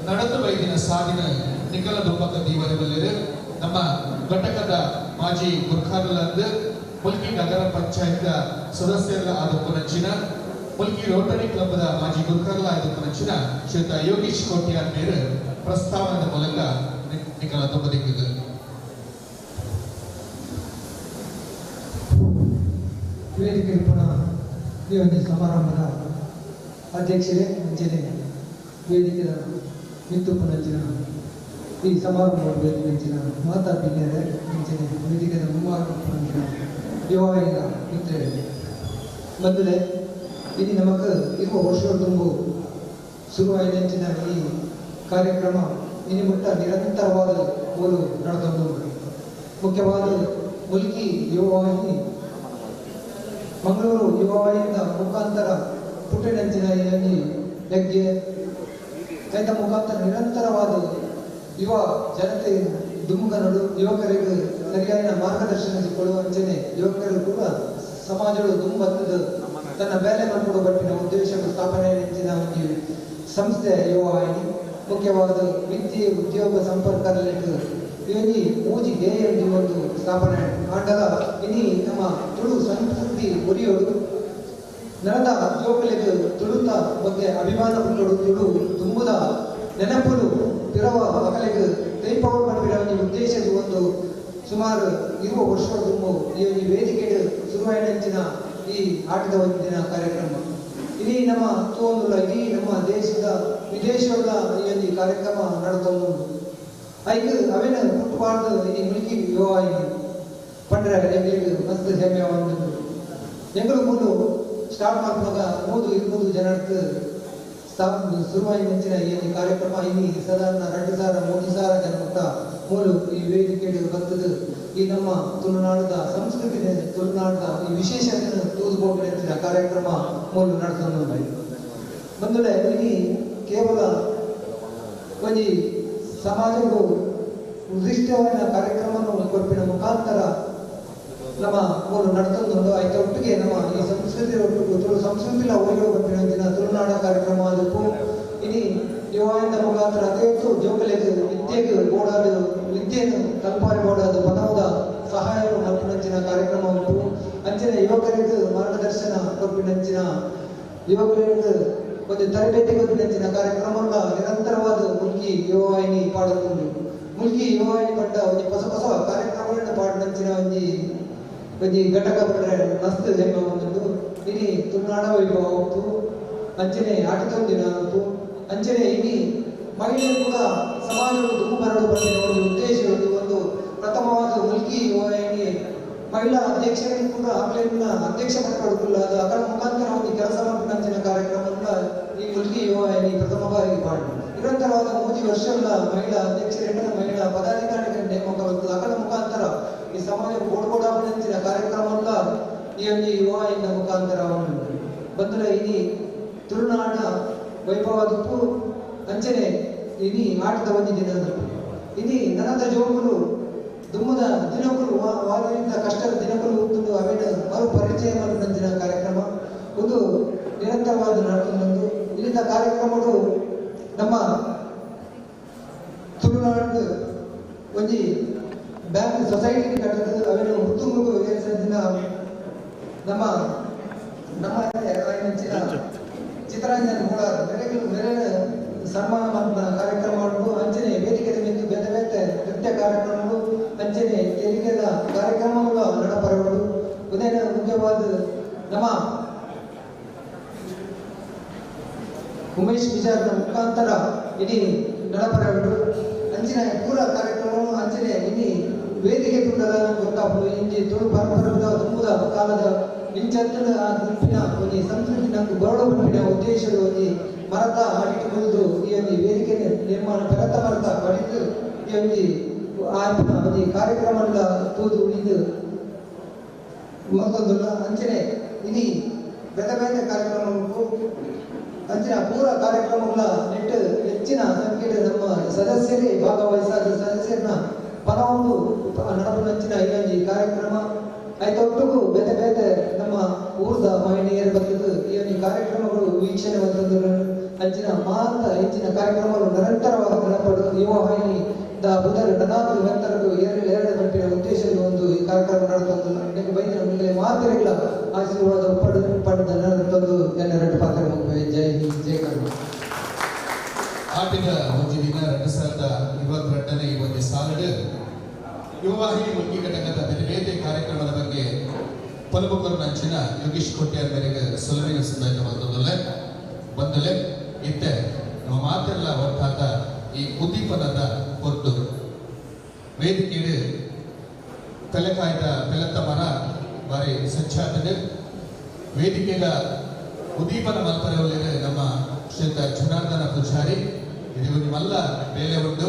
A: ನಡೆದು ಬೈದಿನ ಸಾಧಿನ ನಿಖಲ ದುಂಬಕ ದೀವರವಲ್ಲಿರು ನಮ್ಮ ಘಟಕದ ಮಾಜಿ ಗುರ್ಖಾರ್ಲಾಂದ್ ಮುಲ್ಕಿ ನಗರ ಪಂಚಾಯತ್ ಸದಸ್ಯರ ಆದ ಮುಲ್ಕಿ ರೋಟರಿ ಕ್ಲಬ್ದ ಮಾಜಿ ಗುರ್ಖಾರ್ಲ ಆದ ಶ್ರೀಯುತ ಯೋಗೀಶ್ ಕೋಟ್ಯಾನ್ ಮೇರು ಪ್ರಸ್ತಾವನದ ಮೂಲಕ ನಿಖಲ ತುಂಬದಿಕ್ಕಿದೆ.
D: ವೇದಿಕೆ ಪುನಃ ಈ ಒಂದು ಸಮಾರಂಭದ ಅಧ್ಯಕ್ಷರೇ ಅಂಚನೆ ವೇದಿಕೆಯ ಮಿತ್ತು ಪುನಂಚಿನ ಈ ಸಮಾರಂಭ ವೇದಿಕೆಂಚಿನ ಮಾತಾ ಬಿನ್ನೆರೆ ಅಂಚನೆ ವೇದಿಕೆಯ ಮುಂಬಾರ ಪುನಂಚಿನ ಯುವವಾಹಿನ ಮಿತ್ರರೇ ಬಂಧುಲೇ, ಇದು ನಮಕ್ ಇರುವ ವರ್ಷ ತುಂಬು ಶುರುವಾಯಿನಂಚಿನ ಈ ಕಾರ್ಯಕ್ರಮ ಇನಿ ಮುಟ್ಟ ನಿರಂತರವಾದ ಓದು ನಡೆದೊಂದು. ಮುಖ್ಯವಾದ ಮುಲ್ಕಿ ಯುವವಾಹಿನಿ ಮಂಗಳೂರು ಯುವವಾಹಿನಿಯ ಮುಖಾಂತರ ಪುಟ್ಟಣಂಚಿನ ಈ ಯಜ್ಞ ಐತ ಮುಖಾಂತರ ನಿರಂತರವಾದ ಯುವ ಜನತೆ ದುಮುಕನಡು ಯುವಕರಿಗೆ ಸರಿಯಾದ ಮಾರ್ಗದರ್ಶನ ಸಿಕ್ಕಳು ಅಂಚನೆ ಯುವಕರು ಕೂಡ ಸಮಾಜಗಳು ದುಂಬತ್ತದ ತನ್ನ ಬೇಲೆ ಮಾಡಿಕೊಡುವ ಬಟ್ಟಿನ ಉದ್ದೇಶ ಸ್ಥಾಪನೆ ಅಂಚಿನ ಒಂದು ಸಂಸ್ಥೆ ಯುವವಾಹಿನಿ. ಮುಖ್ಯವಾದ ವಿದ್ಯೆ ಉದ್ಯೋಗ ಸಂಪರ್ಕ ಇವನಿ ಮೂಜಿ ಧ್ಯೇಯ ಒಂದು ಸ್ಥಾಪನೆ ಆಂಡಲ ಇನಿ ನಮ್ಮ ತುಳು ಸಂಸ್ಕೃತಿ ಉರಿಯೋಡು ನಡೆದ ಜೋಕಲಿಗೆ ತುಳುತ ಬಗ್ಗೆ ಅಭಿಮಾನ ಪುಟ್ಟಡು ತುಳು ತುಂಬುದ ನೆನಪುಲು ತಿರವ ಅಕಲಿಗೆ ತೈಪವರ್ ಪಡ್ಪಿನ ಒಂದು ಉದ್ದೇಶದ ಒಂದು ಸುಮಾರು ಇರುವ ವರ್ಷ ತುಂಬು ಈ ವೇದಿಕೆ ಶುರುವಾಯಿನಂಚಿನ ಈ ಆಟದ ಒಂದು ದಿನ ಕಾರ್ಯಕ್ರಮ. ಇಡೀ ನಮ್ಮ ತೋಂದುಲ ಇಡೀ ನಮ್ಮ ದೇಶದ ವಿದೇಶದ ಈ ಒಂದು ಕಾರ್ಯಕ್ರಮ ನಡೆದೊಂದು ಐಕ್ ಅವೇನ ಪುಟ್ಟಬಾರ್ದು ಇನಿ ಮುಲ್ಕಿ ಯುವವಾಹಿನಿ ಪಂಡ್ರೆ ಎಂಗ್ಲಿಗೆ ಮಸ್ತ್ ಹೆಮ್ಮೆ ಒಂದು ಎಂಗಳು ಮೂಲು ಸ್ಟಾರ್ಟ್ ಮಾಡುವಾಗ 100-200 ಜನಕ್ಕೆ ಶುರುವಾಗಿ ಮುಂಚಿನ ಈ ಕಾರ್ಯಕ್ರಮ ಇನಿ ಸಾಧಾರಣ 2,000-3,000 ಜನ ಮುಟ್ಟ ಮೂಲು ಈ ವೇದಿಕೆ ಬರ್ತದೆ. ಈ ನಮ್ಮ ತುಳುನಾಡದ ಸಂಸ್ಕೃತಿ ತುಳುನಾಡದ ಈ ವಿಶೇಷತೆಯನ್ನು ತೂದುಕೊಂಡು ಕಾರ್ಯಕ್ರಮ ಮೂಲು ನಡೆಸೋದು ಬಂದರೆ ಇನಿ ಕೇವಲ ಒಂಜಿ ಸಮಾಜಕ್ಕೂ ಉದ್ದಿಷ್ಟವಾದ ಕಾರ್ಯಕ್ರಮವನ್ನು ಕೊಪ್ಪಿನ ಮುಖಾಂತರ ನಮ್ಮ ಮೂಲು ನಡೆತೊಂದು ಆಯ್ತ ಒಟ್ಟಿಗೆ ನಮ್ಮ ಈ ಸಂಸ್ಕೃತಿ ಒಟ್ಟಿಗೆ ತುಳು ಸಂಸ್ಕೃತಿಲ ಒಯ್ಯೋ ಕೊಪ್ಪಿನ ದಿನ ತುಳುನಾಡ ಕಾರ್ಯಕ್ರಮ ಅದಕ್ಕೂ ಇನಿ ಯುವದಿಂದ ಮುಖಾಂತರ ಅತಿ ಹೆಚ್ಚು ಜೋಕಲಿಗೆ ವಿದ್ಯೆಗೆ ಬೋಡಾದ ವಿದ್ಯೆಯನ್ನು ಕಲ್ಪಾರಿ ಬೋಡಾದ ಬನವದ ಸಹಾಯ ಮಲ್ಪಿನಂಚಿನ ಕಾರ್ಯಕ್ರಮ ಉಂಟು. ಅಂಚಿನ ಯುವಕರಿಗೆ ಮಾರ್ಗದರ್ಶನ ಕೊಪ್ಪಿನಂಚಿನ ಯುವಕರಿಗೆ ಒಂದು ತರಬೇತಿ ಕೊಪ್ಪಿನಂಚಿನ ಕಾರ್ಯಕ್ರಮ ನಿರಂತರವಾದ ಮುಲ್ಕಿ ಯುವವಾಹಿನಿ ಪಾಡೋದು. ಮುಲ್ಕಿ ಯುವವಾಹಿನಿ ಪಟ್ಟ ಒಂದು ಹೊಸ ಹೊಸ ಕಾರ್ಯಕ್ರಮಗಳನ್ನು ಪಾಡಿನಂಚಿನ ಒಂಜಿ ಒಂಜಿ ಘಟಕ ಪಂಡ್ರೆ ಮಸ್ತ್ ಹೆಮ್ಮೆ ಒಂದುಂಡು. ಇನಿ ತುಳುನಾಡ ವೈಭವ ಉಂಟು, ಅಂಚನೆ ಆಟತೊಂದಿನ ಉಂಟು, ಅಂಚನೆ ಇನಿ ಮಹಿಳೆಯರು ಕೂಡ ಸಮಾಜದ ದುಂಬು ಬರಡು ಪಟ್ಟಿನ ಒಂದು ಉದ್ದೇಶ ಒಂದು ಪ್ರಥಮವಾದ ಮುಲ್ಕಿ ಯುವವಾಹಿನಿ ಮಹಿಳಾ ಅಧ್ಯಕ್ಷರಿಗೆ ಕೂಡ ಆಕ್ಲೈನ್ನ ಅಧ್ಯಕ್ಷ ಪಡ್ಕೊಡುತ್ತಿಲ್ಲ ಅದು ಅದರ ಮುಖಾಂತರ ಒಂದು ಕೆಲಸ ಮಾಡಿದ ಕಾರ್ಯಕ್ರಮವನ್ನು ಈ ಮುಲ್ಕಿ ಯುವವಾಹಿನಿ ಪ್ರಥಮ ಬಾರಿಗೆ ಮಾಡಿ ನಿರಂತರವಾದ 3 ವರ್ಷಗಳ ಮಹಿಳಾ ಅಧ್ಯಕ್ಷರನ್ನ ಮಹಿಳಾ ಪದಾಧಿಕಾರಿಗಳ ನೇಮಕ ಬರ್ತದೆ. ಅದರ ಮುಖಾಂತರ ಈ ಸಮಾಜ ಗೋಡ್ಗೋಡಾಪಿನ ಕಾರ್ಯಕ್ರಮವನ್ನು ಈ ಒಂದು ಯುವವಾಹಿನಿಯ ಮುಖಾಂತರ ಬಂದರೆ ಇನಿ ತುಳುನಾಡ ವೈಭವದಪ್ಪು ಅಂಚನೆ ಇನಿ ಆಟದ ಒಂದು ದಿನ ಇನಿ ನನದ ಜೋಗುಲು ದುಮ್ಮದ ದಿನಗಳು ವಾದದಿಂದ ಕಷ್ಟದ ದಿನಗಳು ಉತ್ತುಂಡು ಅವೇನು ಮರು ಪರಿಚಯ ಮಾಡಿದ ಕಾರ್ಯಕ್ರಮ ಒಂದು ನಿರಂತರವಾದ ನಡೆದು. ಇಲ್ಲಿಂದ ಕಾರ್ಯಕ್ರಮಗಳು ನಮ್ಮ ತುಳುನಾಡು ಒಂಜಿ ಬ್ಯಾಂಕ್ ಸೊಸೈಟಿ ಕಟ್ಟದ ಅವೇನು ಮುತ್ತುಂಗು ದಿನ ನಮ್ಮ ನಮ್ಮ ಚಿತ್ತರಂಜನ್ ಕೂಡ ಮೇರೆ ಸನ್ಮಾನ ಮಾಡಿದ ಕಾರ್ಯಕ್ರಮಗಳು ಅಂಚನೆ ವೇದಿಕೆ ನಿಂತು ಬೇರೆ ಬೇರೆ ನೃತ್ಯ ಕಾರ್ಯಕ್ರಮಗಳು ಅಂಚನೆ ತೆರಿಗೆದ ಕಾರ್ಯಕ್ರಮಗಳು ನಡಪರಗಳು. ಉದಯನ ಮುಖ್ಯವಾದ ನಮ್ಮ ಉಮೇಶ್ ವಿಚಾರದ ಮುಖಾಂತರ ಇಡೀ ನಡಪರಗಳು ಅಂಚಿನ ಪೂರ ಕಾರ್ಯಕ್ರಮಗಳು ಅಂಚನೆ ಇಡೀ ವೇದಿಕೆ ತುಂಡದ ಗೊತ್ತಾಪು ಇಂಜಿ ತುಳು ಪರಂಪರೆದ ತುಂಬುದ ಕಾಲದ ಇಂಚತ್ತಿನ ಆ ಗುಂಪಿನ ಒಂದು ಸಂಸ್ಕೃತಿ ನಂಗೆ ಬರಡು ಗುಂಪಿನ ಉದ್ದೇಶದ ಒಂದು ಮರತ ಅಡಿಟ್ಟು ಕುಳಿದು ಈ ಒಂದು ವೇದಿಕೆ ನಿರ್ಮಾಣ ಪರತ ಮರತ ಬಡಿದು ಈ ಒಂದು ಆರ್ಪಿನ ಒಂದು ಕಾರ್ಯಕ್ರಮದ ತೂದು ಉಳಿದು ಮತ್ತೊಂದಲ್ಲ ಅಂಚನೆ ಇಡೀ ಬೇರೆ ಬೇರೆ ಕಾರ್ಯಕ್ರಮಕ್ಕೂ ಅಂಚಿನ ಪೂರ ಕಾರ್ಯಕ್ರಮಗಳ ನೆಟ್ಟು ಹೆಚ್ಚಿನ ಸಂಖ್ಯೆಯಲ್ಲಿ ನಮ್ಮ ಸದಸ್ಯರೇ ಭಾಗವಹಿಸಾದ ಸದಸ್ಯರನ್ನ ಪರವನ್ನು ನಡಪುನಂಚಿನ ಈ ಒಂದು ಕಾರ್ಯಕ್ರಮ ಆಯ್ತೊಟ್ಟಿಗೂ ಬೇರೆ ಬೇರೆ ನಮ್ಮ ಊರ್ದ ಮಹಿಳೆಯರು ಬರ್ತದೆ ಈ ಒಂದು ಕಾರ್ಯಕ್ರಮಗಳು ವೀಕ್ಷಣೆ ಬಂತಂದ್ರೆ ಅಂಚಿನ ಮಾತ ಹೆಚ್ಚಿನ ಕಾರ್ಯಕ್ರಮಗಳು ನಿರಂತರವಾಗಿ ನಡಪಡು ಯುವವಾಹಿನಿ the ಬುಧರು ನನಾದು ನಿರಂತರಗೂ ಎರಡು ಎರಡು ಗಂಟೆಯ ಉದ್ದೇಶದ ಒಂದು ಈ ಕಾರ್ಯಕ್ರಮ ನಡೆತಂದು ಬೈದಿನ ಮುಂದೆ ಮಾತೆಗಳ ಆಶೀರ್ವಾದ ಪಡೆದು ಪಡೆದ ನಡೆದಂದು ಎಲ್ಲ ಎರಡು ಪಾತ್ರ ಮುಗಿವೆ. ಜೈ ಹಿಂದ್, ಜೈ ಕರ್ನಾಟಕ.
A: ಆಟಿದ ಒಂಜಿ ದಿನ 2022ನೇ ಈ ಒಂದು ಸಾಲಿಡು ಯುವವಾಹಿನಿ ಮುಲ್ಕಿ ಘಟಕದ ಬೇರೆ ಬೇರೆ ಕಾರ್ಯಕ್ರಮದ ಬಗ್ಗೆ ಪಲುಬುಕರು ನಂಚಿನ ಯೋಗೀಶ್ ಕೋಟ್ಯಾರ್ ಮೇರೆಗೆ ಸೊಲುವಿನ ಸಂದಾಯ ಬಂದಲೆ ಬಂದಲೆ ಇತ್ತೆ ನಮ್ಮ ಮಾತೆಲ್ಲ ಒಟ್ಟಾದ ಈ ಉದ್ದೀಪನದ ಹೊರತು ವೇದಿಕೆಯು ಪೆಲಕಾಯ್ದ ಪೆಲತ್ತ ಮರ ಬಾರಿ ಸಜ್ಜಾತದೆ. ವೇದಿಕೆಯ ಉದ್ದೀಪನ ಮಲ್ಪರೆಯಲ್ಲಿ ನಮ್ಮ ಶ್ರೀಯುತ ಜನಾರ್ದನ ಪೂಜಾರಿ ಇದು ನಿಮ್ಮೆಲ್ಲ ಬೇಲೆ ಉಂಟು.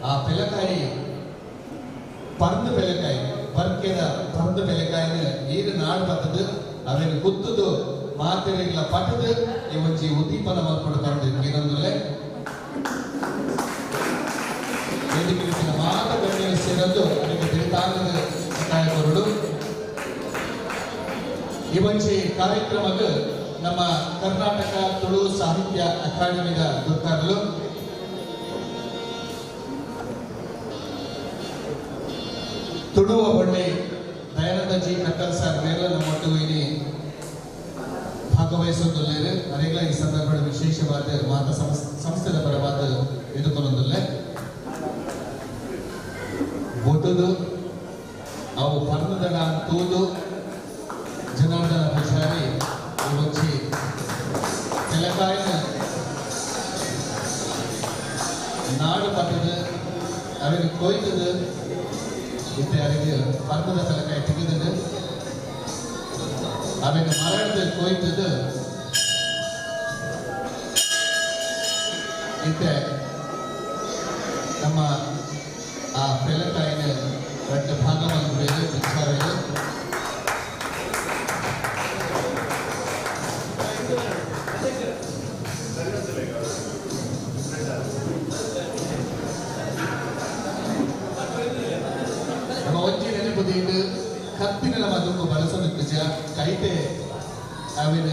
A: ಆ ಪೆಲಕಾಯಿ ಪರ್ದು ಪೆಲಕಾಯಿ ಬರ್ಕೆದ ಪರ್ದು ಪೆಲಕಾಯಿನ ನೀರು ನಾಡು ಬರ್ತದೆ ಅವೇನು ಗುತ್ತದು ಮಾತೆರೆಗಳ ಪಟದು ಈ ಒಂಜಿ ಉದ್ದೀಪನ ಮಲ್ಪಡು ಬಂದು ಇನ್ನೊಂದಲ್ಲೇ ವೇದಿಕೆ ಮಾತ ಗಣ್ಯರು ಸೇರದ್ದು ಅದಕ್ಕೆ ತಿಳಿತಾಗದ ಸಹಾಯಕರುಡು. ಈ ಒಂಜಿ ಕಾರ್ಯಕ್ರಮಕ್ಕೆ ನಮ್ಮ ಕರ್ನಾಟಕ ತುಳು ಸಾಹಿತ್ಯ ಅಕಾಡೆಮಿದ ಗುರುಕಾರಲು ತುಳುವ ಬಳ್ಳಿ ದಯಾನಂದ ಜಿ ಕಟ್ಟಲ್ ಸರ್ ಮೇಲ ನಮ್ಮ ಒಟ್ಟು ಇಲ್ಲಿ ಭಾಗವಹಿಸುತ್ತಿದ್ದಾರೆ. ಅನೇಕ ಈ ಸಂದರ್ಭದ ವಿಶೇಷವಾದ ಮಾತಾ ಸಂಸ್ಥೆಯ ಪರವಾದ ಎದುಕೊಂಡಲ್ಲೇ ಒಟ್ಟುದು ಅವು ಪರ್ಣದಡ ತೂದು ಜನಾರ್ದನ ಪೂಜಾರಿ ಈ ಒಂಜಿ ಅವೆನ್ ಕೊಯ್ತುದು ಇತ್ತೆ ಅರೆಗ್ ಪರ್ಬದ ಪೆಲಕಾಯಿ ತಿಕ್ಕುದುಂಡು. ಅವೆನ್ ಮರಡ್ದ್ ಕೊಯ್ತುದು ಇತ್ತೆ ನಮ್ಮ ಆ ಪೆಲಕಾಯಿನ ರಡ್ಡ್ ಭಾಗ ಮಲ್ಪುವೆರ್ ಬಿಚ್ಚಾವೆರ್. ನಮ್ಮ ಒಂಜಿ ನೆನಪು ದೀಡ್ ಕತ್ತಿನ ಮದುಕು ಬಳಸೊಂದಿಪ್ಪುಜ ಕೈಟೆ ಅವೆನ್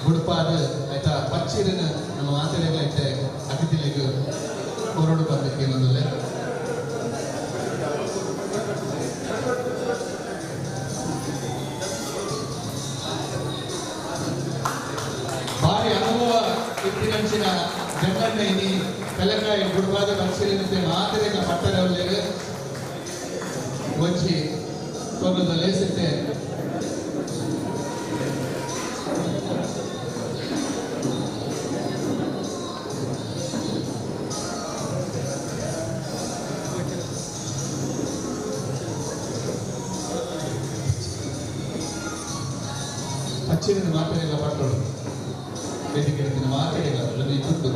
A: ಬುಡ್ಪಾದ್ ಆಯ್ತಾ ಪಚ್ಚಿರಿನ ನಮ್ಮ ಮಾತೆರೆಗ್ಲ ಇತ್ತೆ ಅತಿಥಿಲೆಗ್ ಕೊರೊಡು ಪಂದ್ ಕೇನೊಂದುಲ್ಲೆ. ಬಾರಿ ಅನುಭವ ಇತ್ತಿನಂಚಿನ ಜಂಗಣ್ಣ ಇನಿ ಪೆಲಕಾಯಿ ಬುಡ್ಪಾದ ಪಚ್ಚಿರಿನಂತೆ ಮಾತೆರೆಗ್ಲ ಪಟ್ಟರೆ ಉಲ್ಲೆರ್. ಒಂಜಿ ಕೊರ್ಲುದ ಲೇಸಿತ್ತೆ ಪಚ್ಚಿರಿನ ಮಾತೆರೆಗ್ಲ ಪಟ್ಟೊಡು ವೇದಿಕೆ ಮಾತೆರೆಗ್ಲ ಒಂಜಿ ತುತ್ತು.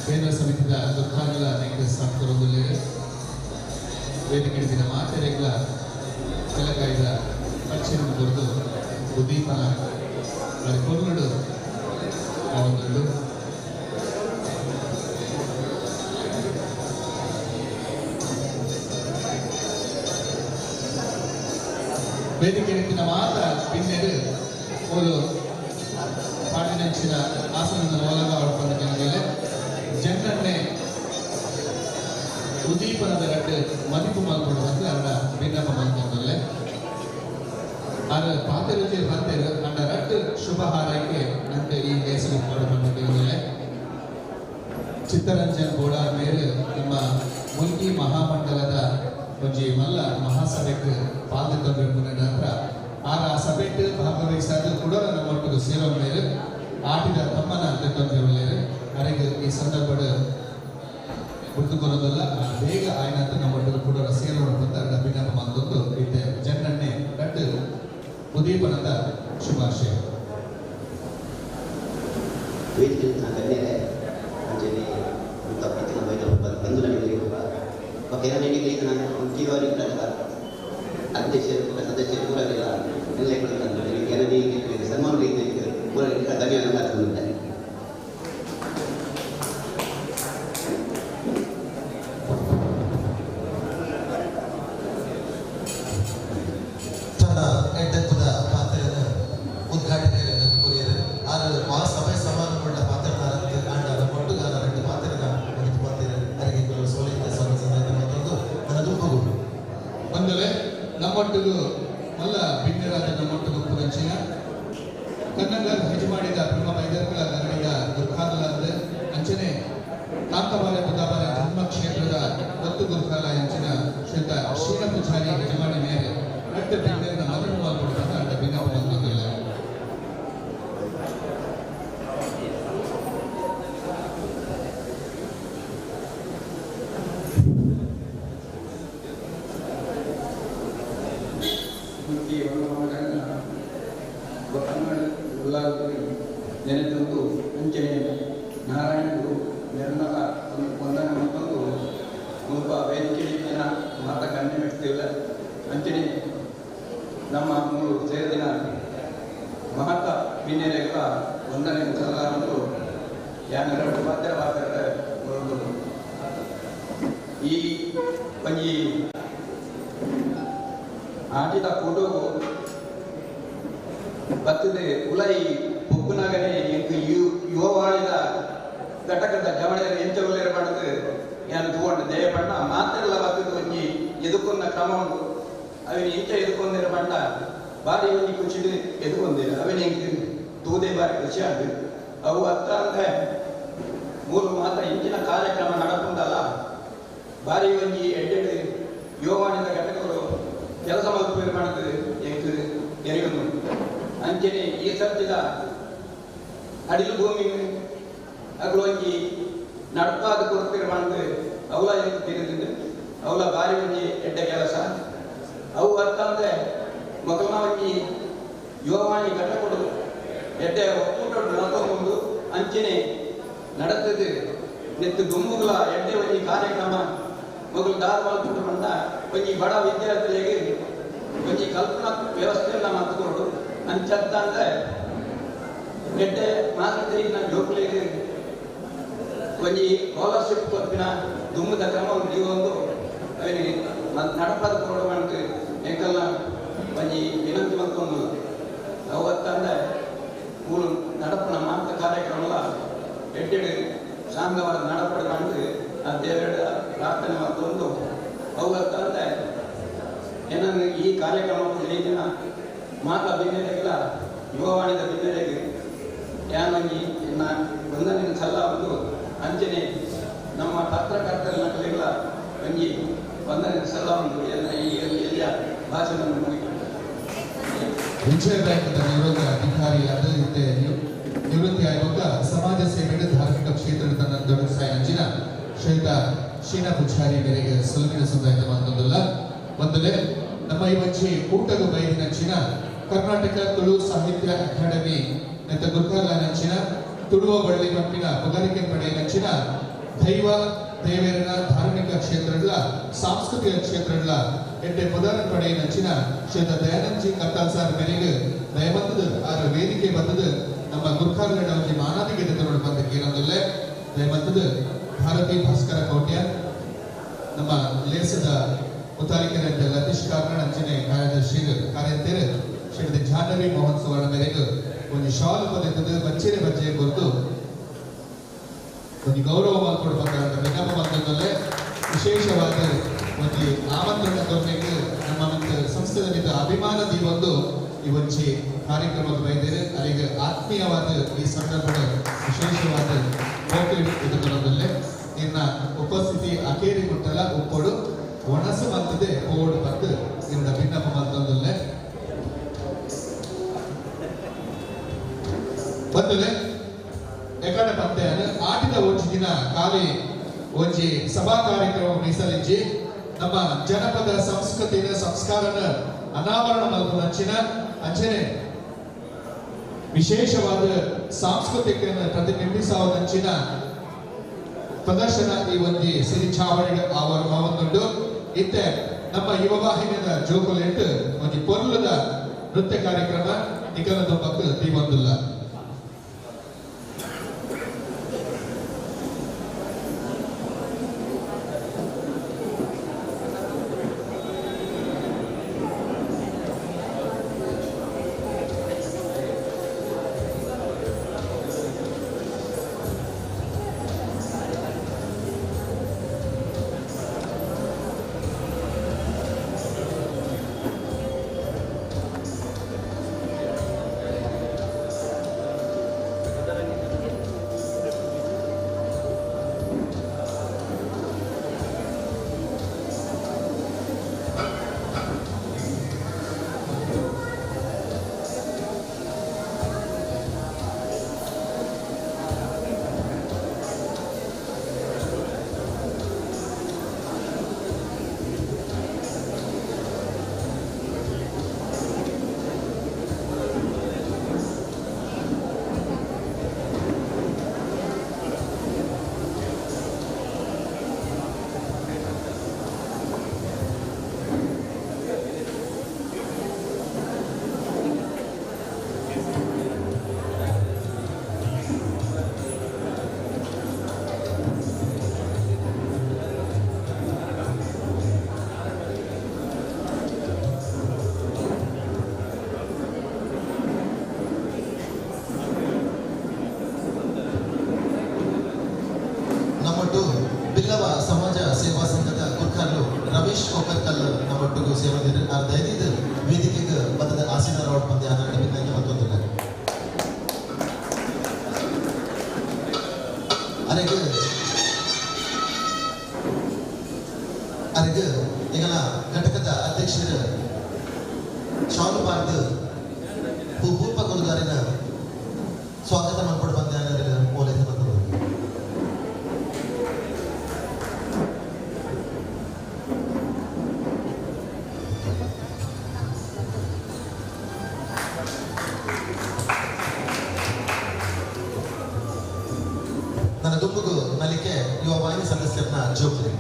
A: ಕೇಂದ್ರ ಸಮಿತಿದ ದುರ್ಖಾನುಲ ನೆಂಕ್ ಸಾಕ್ತರೊಂದುಲ್ಲೆರ್. ವೇದಿಕೆ ಹಿಡಿದಿನ ಮಾತೆರೆಗ್ಲ ಪೆಲಕಾಯಿದ ಪಚ್ಚಿರಿನ ಕೊರ್ದು ಉದ್ದೀಪನ ಬಾರಿ ಪೊರ್ಲುಡು ಆವೊಂದುಂಡು. ವೇದಿಕೆ ಹಿಡಿದಿನ ಮಾತ ಬಿನ್ನೆರ್ ಮೂಲು ಪಾಡಿನಂಚಿನ ಆಸನದ ಒಲಗ ಅವಳು ಜನಗಲೆ ಜಂಗಣ್ಣೆ ಉದ್ದೀಪನದ ರಡ್ಡ್ ಮದಿಪು ಮಲ್ಪೊಡು ಪಂದ್ ಅರ್ನ ಬಿನ್ನಪ ಮಲ್ತೊಂದುಲ್ಲೆ. ಆರ್ ಪಾತೆರುಚಿ ಪಂತೆರ್ ಅಂಡ ರಡ್ಡ್ ಶುಭ ಹಾರೈಕೆ ನಂಕ್ ಈ ಲೇಸ್ಗ್ ಉಪ್ಪೊಡು ಪಂದ್ ಕೇನೊಂದುಲ್ಲೆ. ಚಿತ್ತರಂಜನ್ ಬೋಳಾರ್ ಮೇರ್ ನಮ್ಮ ಮುಲ್ಕಿ ಮಹಾಮಂಡಲದ ಒಂಜಿ ಮಲ್ಲ ಮಹಾಸಭೆಗ್ ಪಾಲ್ದೆತ್ತೊಂದಿಪ್ಪುನೆಡ್ದಾತ್ರ ಆರ್ ಆ ಸಭೆಟ್ ಭಾಗವಹಿಸಾದ್ ಕುಡೊರ ನಮ್ಮೊಟ್ಟುಗು ಸೇರೊಂದೇರ್. ಆಟಿದ ತಮ್ಮನ ದೆತ್ತೊಂದಿರುಲ್ಲೆರ್. ಅರೆಗ್ ಈ ಸಂದರ್ಭಡ್ ಗುರ್ತು ಕೊರೊಂದುಲ್ಲ. ಬೇಗ ಆಯ್ನಂತ ನಮ್ಮೊಟ್ಟುಗು ಕುಡೊರ ಸೇರೋಣ ಪಂದ್ ಅರ್ನ ಬಿನ್ನಪ ಮಲ್ತೊಂದು ಇತ್ತೆ ಜನ್ನಣ್ಣೆ ರಡ್ಡ್ ಉದ್ದೀಪನದ ಶುಭಾಶಯ.
E: ವೇದಿಕೆ ಗಣ್ಯರೇ, ಅಂಚನೆ ಬಂಧು ಅಧ್ಯಕ್ಷರು ಸದಸ್ಯರು ಪೂರಗೆಲ್ಲ ಎಲ್ಲ ಸನ್ಮಾನ ಪೂರ ಧನ್ಯವಾದ.
B: ತನ್ನ ಎಡ್ಡೆಪ್ಪದ ಪಾತ್ರೆಯನ್ನು ಉದ್ಘಾಟಕರನ್ನು ಕೊರಿಯರು ಆರು ಆ ಸಭೆ ಸಮಾರಂಭ ಪಾತ್ರದಾರಂತೆ ಆಂಡ ಒಟ್ಟುಗಾರ ರೆಡ್ಡು ಪಾತ್ರೆನ ಒಂದು ಪಾತ್ರೆ ಅರಿಗೆ ಕೆಲವು ಸೋಲಿಂದ ಸ್ವಾಗತ ಮತ್ತೊಂದು ನನ್ನ ದುಂಬುಗು
A: ಬಂದರೆ ನಮ್ಮೊಟ್ಟಿಗೂ ಮಲ್ಲ ಬಿಣ್ಣರಾದ ನಮ್ಮೊಟ್ಟಿಗೂ ಪುರಂಚಿನ ಕನ್ನಂಗರ್ ಹೆಜಮಾಡಿದ ಬ್ರಹ್ಮ ಬೈದರ್ಕಳ ಗರಡಿದ ಗುರ್ಖಾನುಲಾದ ಅಂಚನೆ ಕಾಂತಬಾರೆ ಬುದ್ದಾಬಾರೆ ಜನ್ಮ ಕ್ಷೇತ್ರದ ಒತ್ತು ಗುರ್ಖಾಲ ಅಂಚಿನ ಶ್ರೀತ ಶೀನ ಪೂಜಾರಿ ಹೆಜಮಾಡಿ ಮೇರೆ ರಡ್ಡು ಬಿಣ್ಣರನ್ನ ಮದುವೆ ಮಾಡಿಕೊಡುವಂತ ಅಡ್ಡ ಭಿನ್ನವ ಬಂದಿಲ್ಲ.
F: ನೆನೆತಂದು ಅಂಚನೆ ನಾರಾಯಣ ಗುರು ನಿರ್ಮಲ ವಂದನೆ ಮತ್ತೊಂದು ಮುಲ್ಪ ವೇದಿಕೆ ಜನ ಮಾತ ಗಣ್ಯ ವ್ಯಕ್ತಿಗಳ ಅಂಚನೆ ನಮ್ಮ ಮೂರು ಸೇರಿದಿನ ಮಹತ್ತ ಬಿನ್ನೆರೆಗಳ ವಂದನೆ ಸಲ್ಲಂದು ಯಾನ ಎರಡು ಪಾತ್ರ ಪಾತ್ರ ಈ ಒಂಜಿ ಆಟಿದ ಫೋಟೋಗು ಬತ್ತದೆ ಉಲೈ ಪೊಗ್ಗುನಗನೆ ಎಂಕ್ ಯುವವಾಣಿದ ಘಟಕದ ಜವಣೆಯರು ಎಂಚ ಉಲ್ಲೇರ ಪಂಡದು ಯಾನ್ ತೂವೊಂಡು ದೇಯ ಪಂಡ ಮಾತೆರ್ಲ ಬತ್ತುದು ಒಂಜಿ ಎದುಕೊಂದ ಕ್ರಮ ಉಂಡು ಅವೆನ್ ಎಂಚ ಎದುಕೊಂದೆರ್ ಪಂಡ ಬಾರಿ ಒಂಜಿ ಖುಷಿಡ್ ಎದುಕೊಂದೆರ್ ಅವೆನ್ ಎಂಕ್ ತೂದೆ ಬಾರಿ ಖುಷಿ ಆಂಡ್. ಅವು ಅತ್ತಂದೆ ಮೂಲು ಮಾತ ಇಂಚಿನ ಕಾರ್ಯಕ್ರಮ ನಡಪುಂಡಲ ಬಾರಿ ಒಂಜಿ ಎಡ್ಡೆಡ್ ಯುವವಾಣಿದ ಘಟಕ ಕೆಲಸ ಮಲ್ಪುವೆರ್ ಪಂಡ್ದ್ ಎಂಕ್ ತೆರಿಯುಂಡು. ಅಂಚನೆ ಈ ಸರ್ತಿದ ಅಡಿಲು ಭೂಮಿ ಅಕುಲು ಒಂಜಿ ನಡಪಾದ್ ಕೊರ್ಪೆರ್ ಪಂಡ್ದ್ ಅವುಲ ಎಂಕ್ ತೆರಿದುಂಡು. ಅವುಲ ಬಾರಿ ಒಂಜಿ ಎಡ್ಡೆ ಕೆಲಸ. ಅವು ಅತ್ತಂದೆ ಮೊಕಲ್ನ ಒಂಜಿ ಯುವವಾಣಿ ಘಟಕೊಡು ಎಡ್ಡೆ ಒಕ್ಕೂಟೊಡು ನಡತೊಂದುಂಡು. ಅಂಚನೆ ನಡತದು ನೆತ್ತು ದುಂಬುಗುಲ ಎಡ್ಡೆ ಒಂಜಿ ಕಾರ್ಯಕ್ರಮ ಮೊಕಲು ದಾದ ಮಲ್ಪುಂಡು ಪಂಡ ಒಂಜಿ ಬಡ ವಿದ್ಯಾರ್ಥಿಗಳಿಗೆ ಒಂಜಿ ಕಲ್ಪನಾ ವ್ಯವಸ್ಥೆಯನ್ನ ಮಲ್ತುಕೊರೊಡು. ಅಂಚತ್ತಂದೆ ಎಡ್ಡೆ ಮಾಸ್ತಿನ ಜೋಕುಲೆಗ್ ಒಂಜಿ ಸ್ಕಾಲರ್ಶಿಪ್ ಕೊರ್ಪಿನ ದುಂಬುದ ಕ್ರಮ ದೀವೊಂದು ಅವೆನ್ ನಡಪಾದ್ ಕೊರೊಡು ಪಂಡ್ದ್ ಎಂಕಲ್ನ ಒಂಜಿ ವಿನಂತಿ ಮಲ್ತೊಂದುಲ್ಲ. ಅವು ಅತ್ತಂದೆ ಮೂಲು ನಡಪುನ ಮಾತ ಕಾರ್ಯಕ್ರಮಲ ಎಡ್ಡೆಡ್ ಸಾಂಗವಾದ ನಡಪಡು ಪಂಡ್ದ್ ಆ ದೇವೆರೆಡ ಪ್ರಾರ್ಥನೆ ಮಲ್ತೊಂದು, ಅವು ಅತ್ತಂದೆ ಏನನ್ನು ಈ ಕಾರ್ಯಕ್ರಮಕ್ಕೆ ಲೇಜಿನ ಮಾತ ಬಿನ್ನೆರೆಗ್ಲ ಯುವವಾಣಿದ ಬಿನ್ನೆರೆಗ್ ಯಾನೊಂಜಿ ಎನ್ನ ವಂದನೆನ್ ಸಲ್ಲಾವೊಂದು, ಅಂಚನೆ ನಮ್ಮ ಪತ್ರಕರ್ತರ ನಕಲೆಗ್ಲ ಒಂಜಿ ವಂದನೆನ್ ಸಲ್ಲಾವೊಂದು ಎನ್ನ ಈ ಎಲ್ಯ ಭಾಷಣವನ್ನು ಮುಗಿತು.
A: ವಿಜಯ ಬ್ಯಾಂಕ್ದ ನಿವೃತ್ತ ಅಧಿಕಾರಿಯಾದ ನಿವೃತ್ತಿ ಆಯುವಾಗ ಸಮಾಜ ಸೇವೆಗೆ ಧಾರ್ಮಿಕ ಕ್ಷೇತ್ರದ ತನ್ನ ತೊಡಗಿಸಾಯಂಚಿನ ಶ್ವೇತ ಶೀನಾ ಪೂಜಾರಿ ಮೇರೆಗೆ ಸೊಲ್ಮಿನ ಸಂದಾಯದ ಮತ್ತೊಂದಲ್ಲ. ಒಂದಲೇ ನಮ್ಮ ಈ ಒಂಜಿ ಕೂಟದ ಬೈದಿನಂಚಿನ ಕರ್ನಾಟಕ ತುಳು ಸಾಹಿತ್ಯ ಅಕಾಡೆಮಿ ನೆತ್ತ ಗುರ್ಕರ್ಲನಂಚಿನ ತುಳುವ ಬಳ್ಳಿ ಪಂಪಿನ ಪುಗರಿಕೆ ಪಡೆಯನಂಚಿನ ದೈವ ದೇವೇರನ ಧಾರ್ಮಿಕ ಕ್ಷೇತ್ರಗಳ ಸಾಂಸ್ಕೃತಿಕ ಕ್ಷೇತ್ರಗಳ ಎಡ್ಡೆ ಪುದರ್ ಪಡೆಯನಂಚಿನ ಶ್ವೇತ ದಯಾನಂಜಿ ಕತ್ತಾಲ್ ಸಾರ್ ಮೇರೆಗೆ ದಯಬಂದದು ಆರ ವೇದಿಕೆ ಬಂದದು ನಮ್ಮ ಗುರ್ಕಾರ್ಗಡ ಒಂಜಿ ಮಾನಾದಿಗೆ ತರೋಡು ಬಂದ ಕೇನೊಂದುಲ್ಲೆ. ದಯಬಂದದು ಭಾರತಿ ಭಾಸ್ಕರ ಕೋಟ್ಯ ನಮ್ಮ ಲೇಸದ ಮುತಾಲಿಕರಂತೆ ಲತೀಶ್ ಕಾರ್ನಾಡ್ ಅಂಚನೆ ಕಾರ್ಯದರ್ಶಿ ಕಾರ್ಯಂತೇರು ಶ್ರೀಮತಿ ಜಾಹ್ನವಿ ಮೋಹನ್ ಸುವರ್ಣ ಮೇರೆಗೆ ಒಂಜಿ ಶಾಲ್ ಪದೆತದು ಬಚ್ಚೆರೆ ಬಜ್ಜೆ ಕೊರ್ದು ಒಂಜಿ ಗೌರವ ಮಲ್ಕೊಡು ಬಂದ ವಿನ್ನಪ ಮಲ್ತೊಂದುಲ್ಲೆ. ವಿಶೇಷವಾದ ಒಂಜಿ ಆಮಂತ್ರಣ ಕೊರ್ಬೇಕು ನಮ್ಮ ಮಿತ್ತ ಸಂಸ್ಥೆದ ಮಿತ್ತ ಅಭಿಮಾನ ದೀವೊಂದು ಈ ಒಂಜಿ ಕಾರ್ಯಕ್ರಮದ ಬೈದೇರು ಅಲ್ಲಿಗೆ ಆತ್ಮೀಯವಾದ ಈ ಸಂದರ್ಭದ ವಿಶೇಷವಾದ ಎದುರುಕೊಳ್ಳೊಂದುಲ್ಲೆ. ಇನ್ನ ಉಪಸ್ಥಿತಿ ಅಕೇರಿ ಮುಟ್ಟಲ ಉಪ್ಪೊಡು ಒಣಸು ಮಲ್ತದೆ ಪೋಡು ಪತ್ತು ಇಂದ ಭಿನ್ನಪ ಮಲ್ತೊಂದುಲ್ಲೆ. ಬಂದುಲೆ ಎಕಡ ಪತ್ತೆ ಆಟಿದ ಒಂಜಿ ದಿನ ಖಾಲಿ ಒಂಜಿ ಸಭಾ ಕಾರ್ಯಕ್ರಮ ಮೀಸಲಿಜ್ಜಿ ನಮ್ಮ ಜನಪದ ಸಂಸ್ಕೃತಿನ ಸಂಸ್ಕಾರನ ಅನಾವರಣ ಮಲ್ಪುನಂಚಿನ ಅಂಚನೆ ವಿಶೇಷವಾದ ಸಾಂಸ್ಕೃತಿಕ ಪ್ರತಿಬಿಂಬಿಸುವಂಚಿನ ಪ್ರದರ್ಶನ ಈ ಒಂಜಿ ಸಿರಿ ಚಾವಡಿ ಆವರಣವೊಂದುಂಡು. ಇತ್ತೆ ನಮ್ಮ ಯುವ ವಾಹಿನಿಯ ಜೋಕುಲೆಟ್ ಒಂಜಿ ಪೊರ್ಲುದ ನೃತ್ಯ ಕಾರ್ಯಕ್ರಮ ನಿಕಲದ ಪಕ್ಕ ದೀವೊಂದುಲ್ಲ.
B: ಸಮಾಜ ಸೇವಾ ಸಂಘದ ಗುರ್ಖಾರ್ಲು ರಮೇಶ್ ಕೊಕ್ಕರ್ಕಲ್ ನಮ್ಮೊಟ್ಟಿಗೂ ಸೇವೆ ದಯದೀದು ವೇದಿಕೆಗೆ ಬತ್ತದ ಆಸೀನ ರೋಡ್ ಪಂದ್ಯ ವಿನಂತಿ ಮತ್ತೊಂದಿಲ್ಲ. ಅರೆಗ್ ಅರೆಗ್ ಎಂಗಲ ಘಟಕದ ಅಧ್ಯಕ್ಷರು ಶಾಲು ಪಾಡ್ದು ಪೂಪ ಕೊರುದಾರಿನ ಸ್ವಾಗತ ಮಲ್ಪಡು ಬಂದ ಓಲೈತೆ ಬಂದು. ನನ್ನ ದುಂಬುಗು ನಲಿಕೆ ಯುವ ವಾಹಿನಿ ಸದಸ್ಯರನ್ನ ಜೋಕ್ಲಿ.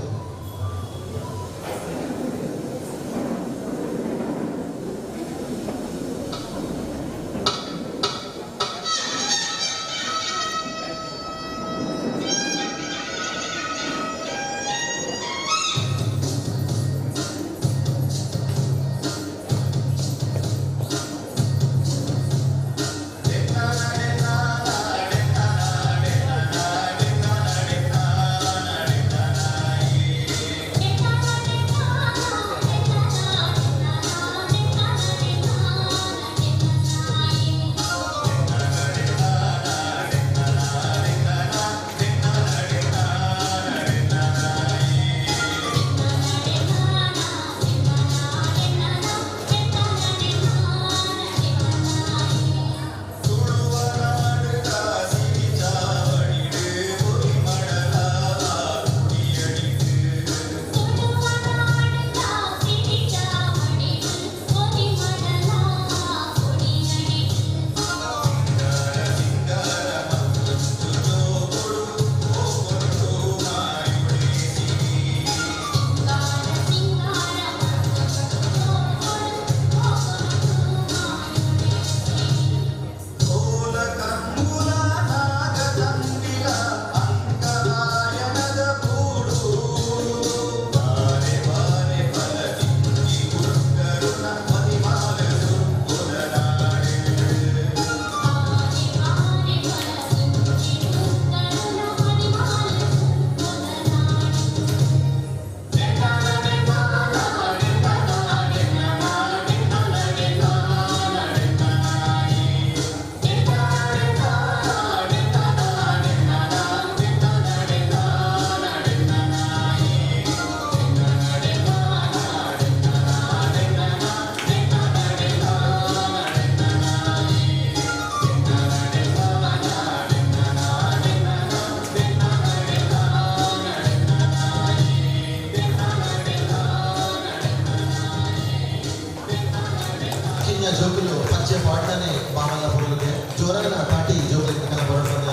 B: ಜೋಕುಲು ಪಚ್ಚೆ ಪಾಡ್ಲನೆ ಬಾಮಲ್ಲ ಪೊರ್ಲುಗೆ ಜೋರಾಗಿನ ಪಾಟಿ ಜೋಕುಲಿಗೆ ಕನ ಬರೋಣ ಬಂದ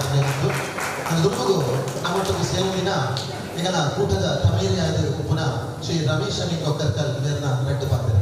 B: ನನ್ನ ದುಂಬುಗು ನಮ್ಮೊಟ್ಟಿಗೆ ಸೇರುವಿನ ಈಗನ ಕೂಟದ ತಮೇರಿಯಾದ ಉಪ್ಪುನ ಶ್ರೀ ರಮೇಶ್ ಅಮೀನ್ ಕೊಕ್ಕರ್ಕಲ್ ಮೇರ್ನ ರೆಡ್ಡು ಪಾತ್ರೆ.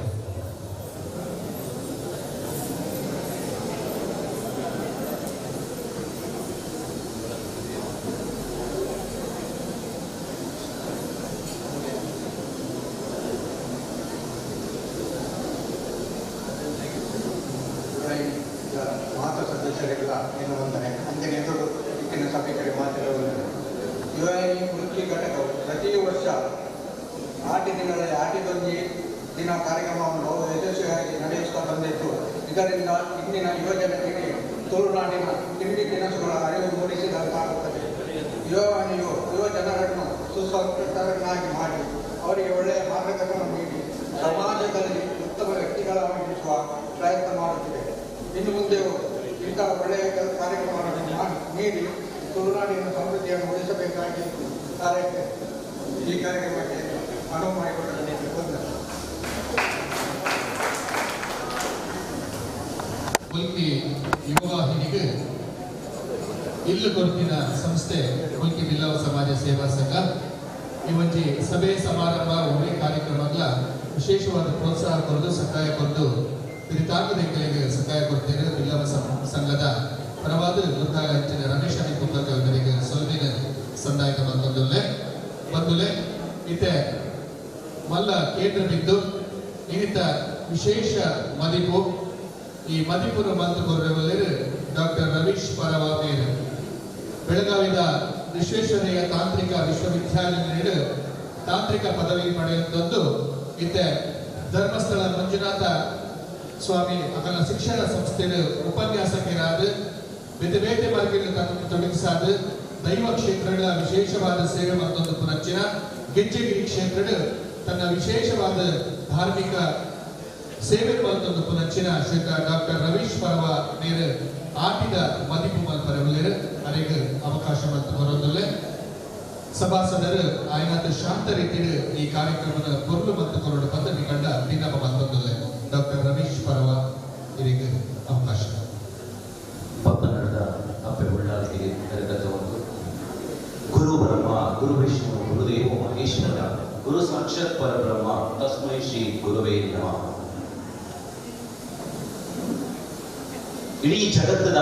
F: ಮಾತು ಸದಸ್ಯರಿಗೆಲ್ಲ ಏನು ವಂದನೆ. ಅಂದಿನ ಎದುರು ಇತ್ತಿನ ಸಭೆಗಳಿಗೆ ಮಾತಿರುವಂದರೆ ಯುವವಾಹಿನಿ ಮುಲ್ಕಿ ಘಟಕವು ಪ್ರತಿ ವರ್ಷ ಆಟಿ ದಿನಗಳಲ್ಲಿ ಆಟಿದೊಂದಿ ದಿನ ಕಾರ್ಯಕ್ರಮವನ್ನು ಯಶಸ್ವಿಯಾಗಿ ನಡೆಸುತ್ತಾ ಬಂದಿತ್ತು. ಇದರಿಂದ ಇಂದಿನ ಯುವಜನತೆಗೆ ತುಳುನಾಡಿನ ತಿಂಡಿ ತಿನಿಸುಗಳ ಅರಿವು ಮೂಡಿಸಿದಂತಾಗುತ್ತದೆ. ಯುವವಾಹಿನಿಯು ಯುವ ಜನರನ್ನು ಸುಸಂಸ್ಕೃತರನ್ನಾಗಿ ಮಾಡಿ ಅವರಿಗೆ ಒಳ್ಳೆಯ ಮಾರ್ಗದರ್ಶನ ನೀಡಿ ಸಮಾಜದಲ್ಲಿ ಉತ್ತಮ ವ್ಯಕ್ತಿಗಳಾಗಿಸುವ ಪ್ರಯತ್ನ ಮಾಡುತ್ತಿದೆ. ಇನ್ನು ಮುಂದೆಯೂ ಇಂತಹ ಒಳ್ಳೆಯ ಕಾರ್ಯಕ್ರಮಗಳನ್ನು ನೀಡಿ ತುಳುನಾಡಿನ ಸಮೃದ್ಧಿಯನ್ನು ಉಳಿಸಬೇಕಾಗಿ ಈ ಕಾರ್ಯಕ್ರಮಕ್ಕೆ ಅನುವು ಮಾಡಿಕೊಡಲು ವಂದನೆ.
A: ಮುಲ್ಕಿ ಯುವವಾಹಿನಿಗೆ ಇಲ್ಲು ಕೊರ್ತಿನ ಸಂಸ್ಥೆ ಮುಲ್ಕಿ ಬಿಲ್ಲವ ಸಮಾಜ ಸೇವಾ ಸಂಘ ಈ ಒಂಜಿ ಸಭೆ ಸಮಾರಂಭ ಒಳ್ಳೆ ಕಾರ್ಯಕ್ರಮಗಳ ವಿಶೇಷವಾದ ಪ್ರೋತ್ಸಾಹ ಕೊರದು ಸಹಾಯ ಕೊರದು ಪಿರಿತಾಂಗದೆಂಕಲಿಗೆ ಸಹಾಯ ಕೊಡ್ತೇನೆ. ಬಿಲ್ಲವ ಸಂಘದ ಪರವಾದ ಗುರುತಾಗ ಅಂಚಿನ ರಮೇಶ್ ಅಮೀನ್ ಕುಕ್ಕರ್ಕಲ್ ಸೊಲ್ಮಿನ ಸಂದಾಯಕ ಬಂದೊಂದುಲ್ಲೆ ಬಂದುಲೆ ಇತ್ತೆ ಮಲ್ಲ ಕೇಂದ್ರ ಬಿದ್ದು ಇನ್ನಿತ ವಿಶೇಷ ಮದಿಪು ಈ ಮದಿಪುರ ಮಂತ್ ಕೊರ್ರೆವಲ್ಲೇರು ಡಾಕ್ಟರ್ ರವೀಶ್ ಪರವಾಮೇರು ಬೆಳಗಾವಿದ ವಿಶ್ವೇಶ್ವರಯ್ಯ ತಾಂತ್ರಿಕ ವಿಶ್ವವಿದ್ಯಾಲಯ ತಾಂತ್ರಿಕ ಪದವಿ ಪಡೆಯುವಂಥದ್ದು ಇತ್ತೆ ಧರ್ಮಸ್ಥಳ ಮಂಜುನಾಥ ಸ್ವಾಮಿ ಅಕಲ ಶಿಕ್ಷಣ ಸಂಸ್ಥೆಯ ಉಪನ್ಯಾಸಕರಾದ ಬೇತೆ ಬೇತೆ ವರ್ಗಗಳು ತನ್ನನ್ನು ತೊಡಗಿಸಾದ ದೈವ ಕ್ಷೇತ್ರಗಳ ವಿಶೇಷವಾದ ಸೇವೆ ಮತ್ತೊಂದು ಪುನಚ್ಚಿನ ಗೆಜ್ಜೆಗಿರಿ ಕ್ಷೇತ್ರದ ತನ್ನ ವಿಶೇಷವಾದ ಧಾರ್ಮಿಕ ಸೇವೆ ಮಲ್ತೊಂದು ಪುನಂಚಿನ ಶ್ರೀತ ಡಾಕ್ಟರ್ ರವೀಶ್ ಪರವ ಮೇರು ಆಟಿದ ಮದಿಪು ಮಲ್ಪರೆ ಅರೆಗ್ ಅವಕಾಶ ಮಲ್ತು ಬರೋದಿಲ್ಲ. ಸಭಾಸದರು ಆಯನಾಥ ಶಾಂತ ರೀತಿಯಲ್ಲಿ ಈ ಕಾರ್ಯಕ್ರಮದ ಪೊರ್ಲು ಮತ್ತು ಕೊರಡು ಪದ್ಧತಿ ಕಂಡ ಬಿನ್ನಪ ಮಲ್ತೊಂದುಲ್ಲೆ. ಡಾಕ್ಟರ್ ರವೀಶ್ ಪರವ ಇರಿಗೆ ಅವಕಾಶ.
G: ಪಪ್ಪನದ ಅಪ್ಪೆ ಉಳ್ಳಾಲಿಗೆ ಕರೆತಂದು ಗುರು ಬ್ರಹ್ಮ ಗುರು ವಿಷ್ಣು ಗುರುದೇವ ಮಹೇಶ್ವರ ಗುರು ಸಾಕ್ಷಾತ್ ಪರಬ್ರಹ್ಮ ತಸ್ಮೈ ಶ್ರೀ ಗುರುವೇ ನಮಃ. ಇಡೀ ಜಗತ್ತದ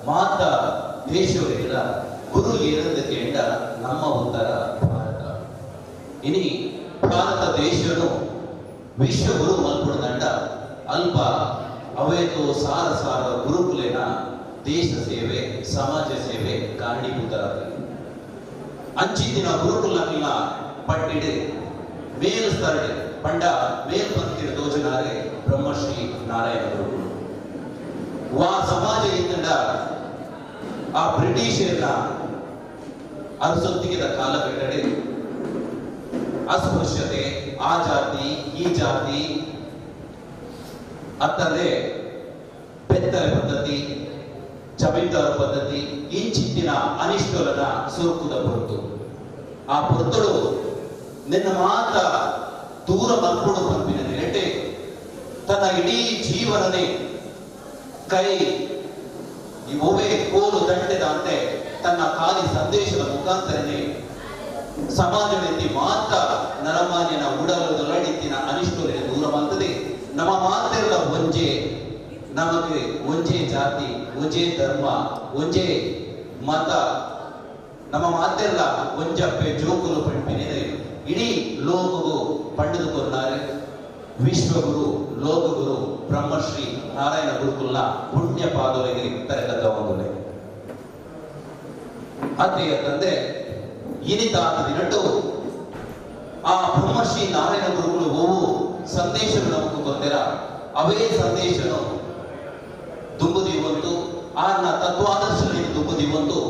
G: ಮಾತ ದೇಶಗಳ ಗುರು ಏನಂದ ಕೇಂದ್ರ ನಮ್ಮ ಉತ್ತರ ಭಾರತ. ಇನಿ ಭಾರತ ದೇಶನು ವಿಶ್ವಗುರು ಮಲ್ಪುಡದಂಡ ಅಲ್ಪ ಅವೇತೋ ಸಾರ ಸಾರ ಗುರುಕುಲೇನ ದೇಶ ಸೇವೆ ಸಮಾಜ ಸೇವೆ ಕಾರಣೀಭೂತರಾದ ಅಂಚಿತ್ತಿನ ಗುರುಕುಲನ್ನ ಪಟ್ಟಿಡು ಮೇಲ್ ಸ್ತರಡು ಪಂಡ ಮೇಲ್ಪಂಕ್ತಿಯ ದೋಜನಾರೆ ಬ್ರಹ್ಮಶ್ರೀ ನಾರಾಯಣ ಗುರುಕುಲು. ವಾ ಸಮಾಜ ಇತ್ತಂಡ ಆ ಬ್ರಿಟಿಷರ್ನ ಅರಸೊತ್ತಿಗೆದ ಕಾಲಘಟ್ಟಡೆ ಅಸ್ಪೃಶ್ಯತೆ, ಆ ಜಾತಿ ಈ ಜಾತಿ ಅತ್ತಂದ್ರೆ ಬೆತ್ತಲೆ ಪದ್ಧತಿ, ಜಮೀನ್ದಾರ ಪದ್ಧತಿ ಇಂಚಿತ್ತಿನ ಅನಿಷ್ಟಲನ ಸುರುಕುದ ಪೊರ್ತು. ಆ ಪೊರ್ತುಡು ನಿನ್ನ ಮಾತ ದೂರ ಮಲ್ಪುಡು ಪಂಪಿನ ನೆಲೆಟೆ ತನ್ನ ಇಡೀ ಜೀವನನೇ ಕೈ ಒವೆ ಕೋಲು ದಂಟೆದಂತೆ ತನ್ನ ಖಾಲಿ ಸಂದೇಶದ ಮುಖಾಂತರನೇ ಸಮಾಜದಲ್ಲಿ ಮಾತ್ರ ನರಮಾನ್ಯನ ಉಡಲೊಳಡಿತ್ತಿನ ಅನಿಷ್ಟೋಲಿನ ದೂರ ಮಾಡ್ತದೆ. ನಮ್ಮ ಮಾತೆಲ್ಲ ಒಂಜೆ, ನಮಗೆ ಒಂಜೇ ಜಾತಿ, ಒಂಜೇ ಧರ್ಮ, ಒಂಜೇ ಮತ, ನಮ್ಮ ಮಾತೆಲ್ಲ ಒಂಜಪ್ಪೆ ಜೋಕುಲು ಪಂಪಿನೇ ಇಡೀ ಲೋಕಗು ಪಂಡದು ಕೊರ್ನಾರೆ ವಿಶ್ವಗುರು ಲೋಕಗುರು ಬ್ರಹ್ಮಶ್ರೀ ನಾರಾಯಣ ಗುರುಕುಲ್ನ ಪುಣ್ಯ ಪಾದೊಳಗೆ ತರಗತವಾಗುಲೆ. ಅತ್ತೆಯ ತಂದೆ ಇನಿತಾತ ದಿನಟ್ಟು ಆ ಬ್ರಹ್ಮಶ್ರೀ ನಾರಾಯಣ ಗುರುಗಳು ಹೋವು ಸಂದೇಶನು ನಮಗೂ ಗೊತ್ತಿರ ಅವೇ ಸಂದೇಶನು ದುಂಬುದಿವಂತು ಆರ್ನ ತತ್ವಾದರ್ಶನ ದುಂಬುದಿವಂತು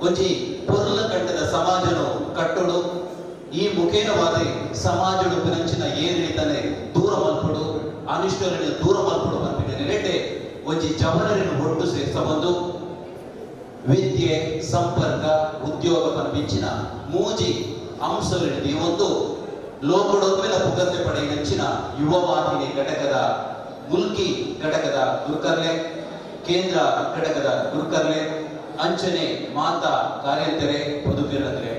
G: ಒಂಜಿ ಪೊರ್ಲ ಕಂಡದ ಸಮಾಜನು ಕಟ್ಟೋಡು ಈ ಮುಖೇನವಾದ ಸಮಾಜಡು ಪಿನಂಚಿನ ಏರಿಳಿತಾನೆ ದೂರ ಮಲ್ಪಡು ಅನಿಷ್ಟರನ್ನು ದೂರ ಮಲ್ಪಡು ಪನ್ಪಿನ ನೆಲೆಟೆ ಒಂಜಿ ಜವನರನ್ನು ಒಟ್ಟು ಸೇರಿಸಬಂದು ವಿದ್ಯೆ, ಸಂಪರ್ಕ, ಉದ್ಯೋಗ ಪನ್ಪಿಂಚಿನ ಮೂಜಿ ಅಂಶಗಳನ್ನು ಒಂದು ಲೋಕಡೊಮ್ಮೆಲ ಪುಗರ್ತೆ ಪಡೆಯಿನಂಚಿನ ಯುವವಾಹಿನಿ ಘಟಕದ ಮುಲ್ಕಿ ಘಟಕದ ಗುರುಕರ್ಲೆ, ಕೇಂದ್ರ ಘಟಕದ ಗುರುಕರ್ಲೆ, ಅಂಚನೆ ಮಾತಾ ಕಾರ್ಯಂತರೆ ಬದುಕಿರದ್ರೆ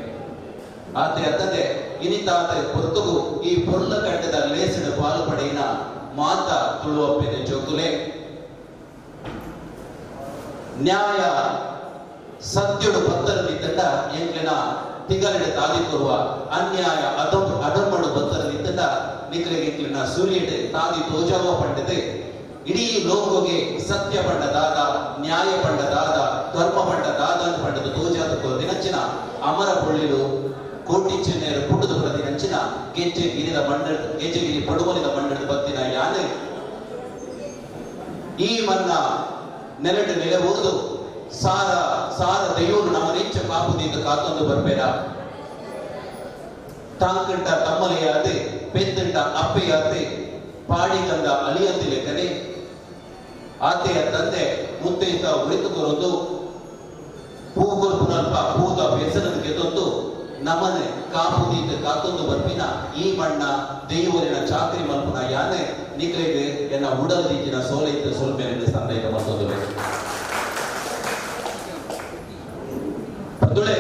G: ಆತೆ ಅತ್ತದೆ ಇನಿತಾತ ಪೊರ್ತುಗು ಈ ಪೊರ್ಲ ಕಟ್ಟದ ಲೇಸಿನ ಪಾಲು ಪಡೆಯಿನ ಮಾತಾ ತುಳುವಪ್ಪೆನ ಜೋಕುಲೆ ನ್ಯಾಯ ಸತ್ಯಡು ಬತ್ತರ ನಿತ್ತಂಡ ಎಂಕ್ಲೆನ ತಿಗಲಿಡ ತಾದಿ ಕೊರುವ ಅನ್ಯಾಯ ಅದಮ್ಮಡು ಬತ್ತರ ನಿತ್ತಂಡ ನಿಕ್ಲೆಗೆ ಎಂಕ್ಲೆನ ಸೂರ್ಯಡೆ ತಾದಿ ತೋಜಾವ ಪಂಡತೆ ಇಡೀ ಲೋಕೋಗೆ ಸತ್ಯ ಪಂಡ ದಾದ, ನ್ಯಾಯ ಪಂಡ ದಾದ, ಧರ್ಮ ಪಂಡ ದಾದ ಅಂತ ಪಂಡದ ತೋಜಾದ ದಿನಂಚಿನ ಅಮರ ಪೊಳ್ಳಿಲು ಕೋಟಿ ಚೆನ್ನೆಯರು ಪುಟ್ಟದ ಪ್ರತಿನಂಚಿನ ಗೆಜ್ಜೆಗಿರಿದ ಮಂಡ ಗೆಜ್ಜೆಗಿರಿ ಪಡುಮಲಿದ ಮಂಡದ ಬತ್ತಿನ ಯಾನೆ ಈ ಮನ್ನ ನೆಲಟು ನೆಲೆವುದು ಸಾರ ಸಾರ ದೈವರು ನಮ್ಮ ನೆಚ್ಚ ಕಾಪುದಿಂದ ಕಾತೊಂದು ಬರ್ಬೇಡ ತಾಂಕಂಟ ತಮ್ಮಲೆಯಾದೆ ಪೆತ್ತಂಟ ಅಪ್ಪೆಯಾದೆ ಪಾಡಿಗಂದ ಅಳಿಯಂದಿ ಲೆಕ್ಕನೆ ಆತೆಯ ತಂದೆ ಮುತ್ತೈತ ಉರಿತು ಕೊರೊಂದು ಪೂಗೊಲ್ಪುನಲ್ಪ ಪೂದ ಬೆಸನದ ಗೆದೊಂದು ನಮನೆ ಕಾಪುದೀತ ಕಾತೊಂದು ಬರ್ಪಿನ ಈ ಮಣ್ಣ ದೈವರಿನ ಚಾಕ್ರಿ ಮಲ್ಪುನ ಯಾನೆ ನಿಕ್ಲೆಗೆ ಎನ್ನ ಉಡಲ್ ರೀತಿನ ಸೋಲೈತ ಸೋಲ್ಮೇಲೆ ಸಂದೇಹ ಮತ್ತೊಂದು ಬಂದುಳೆ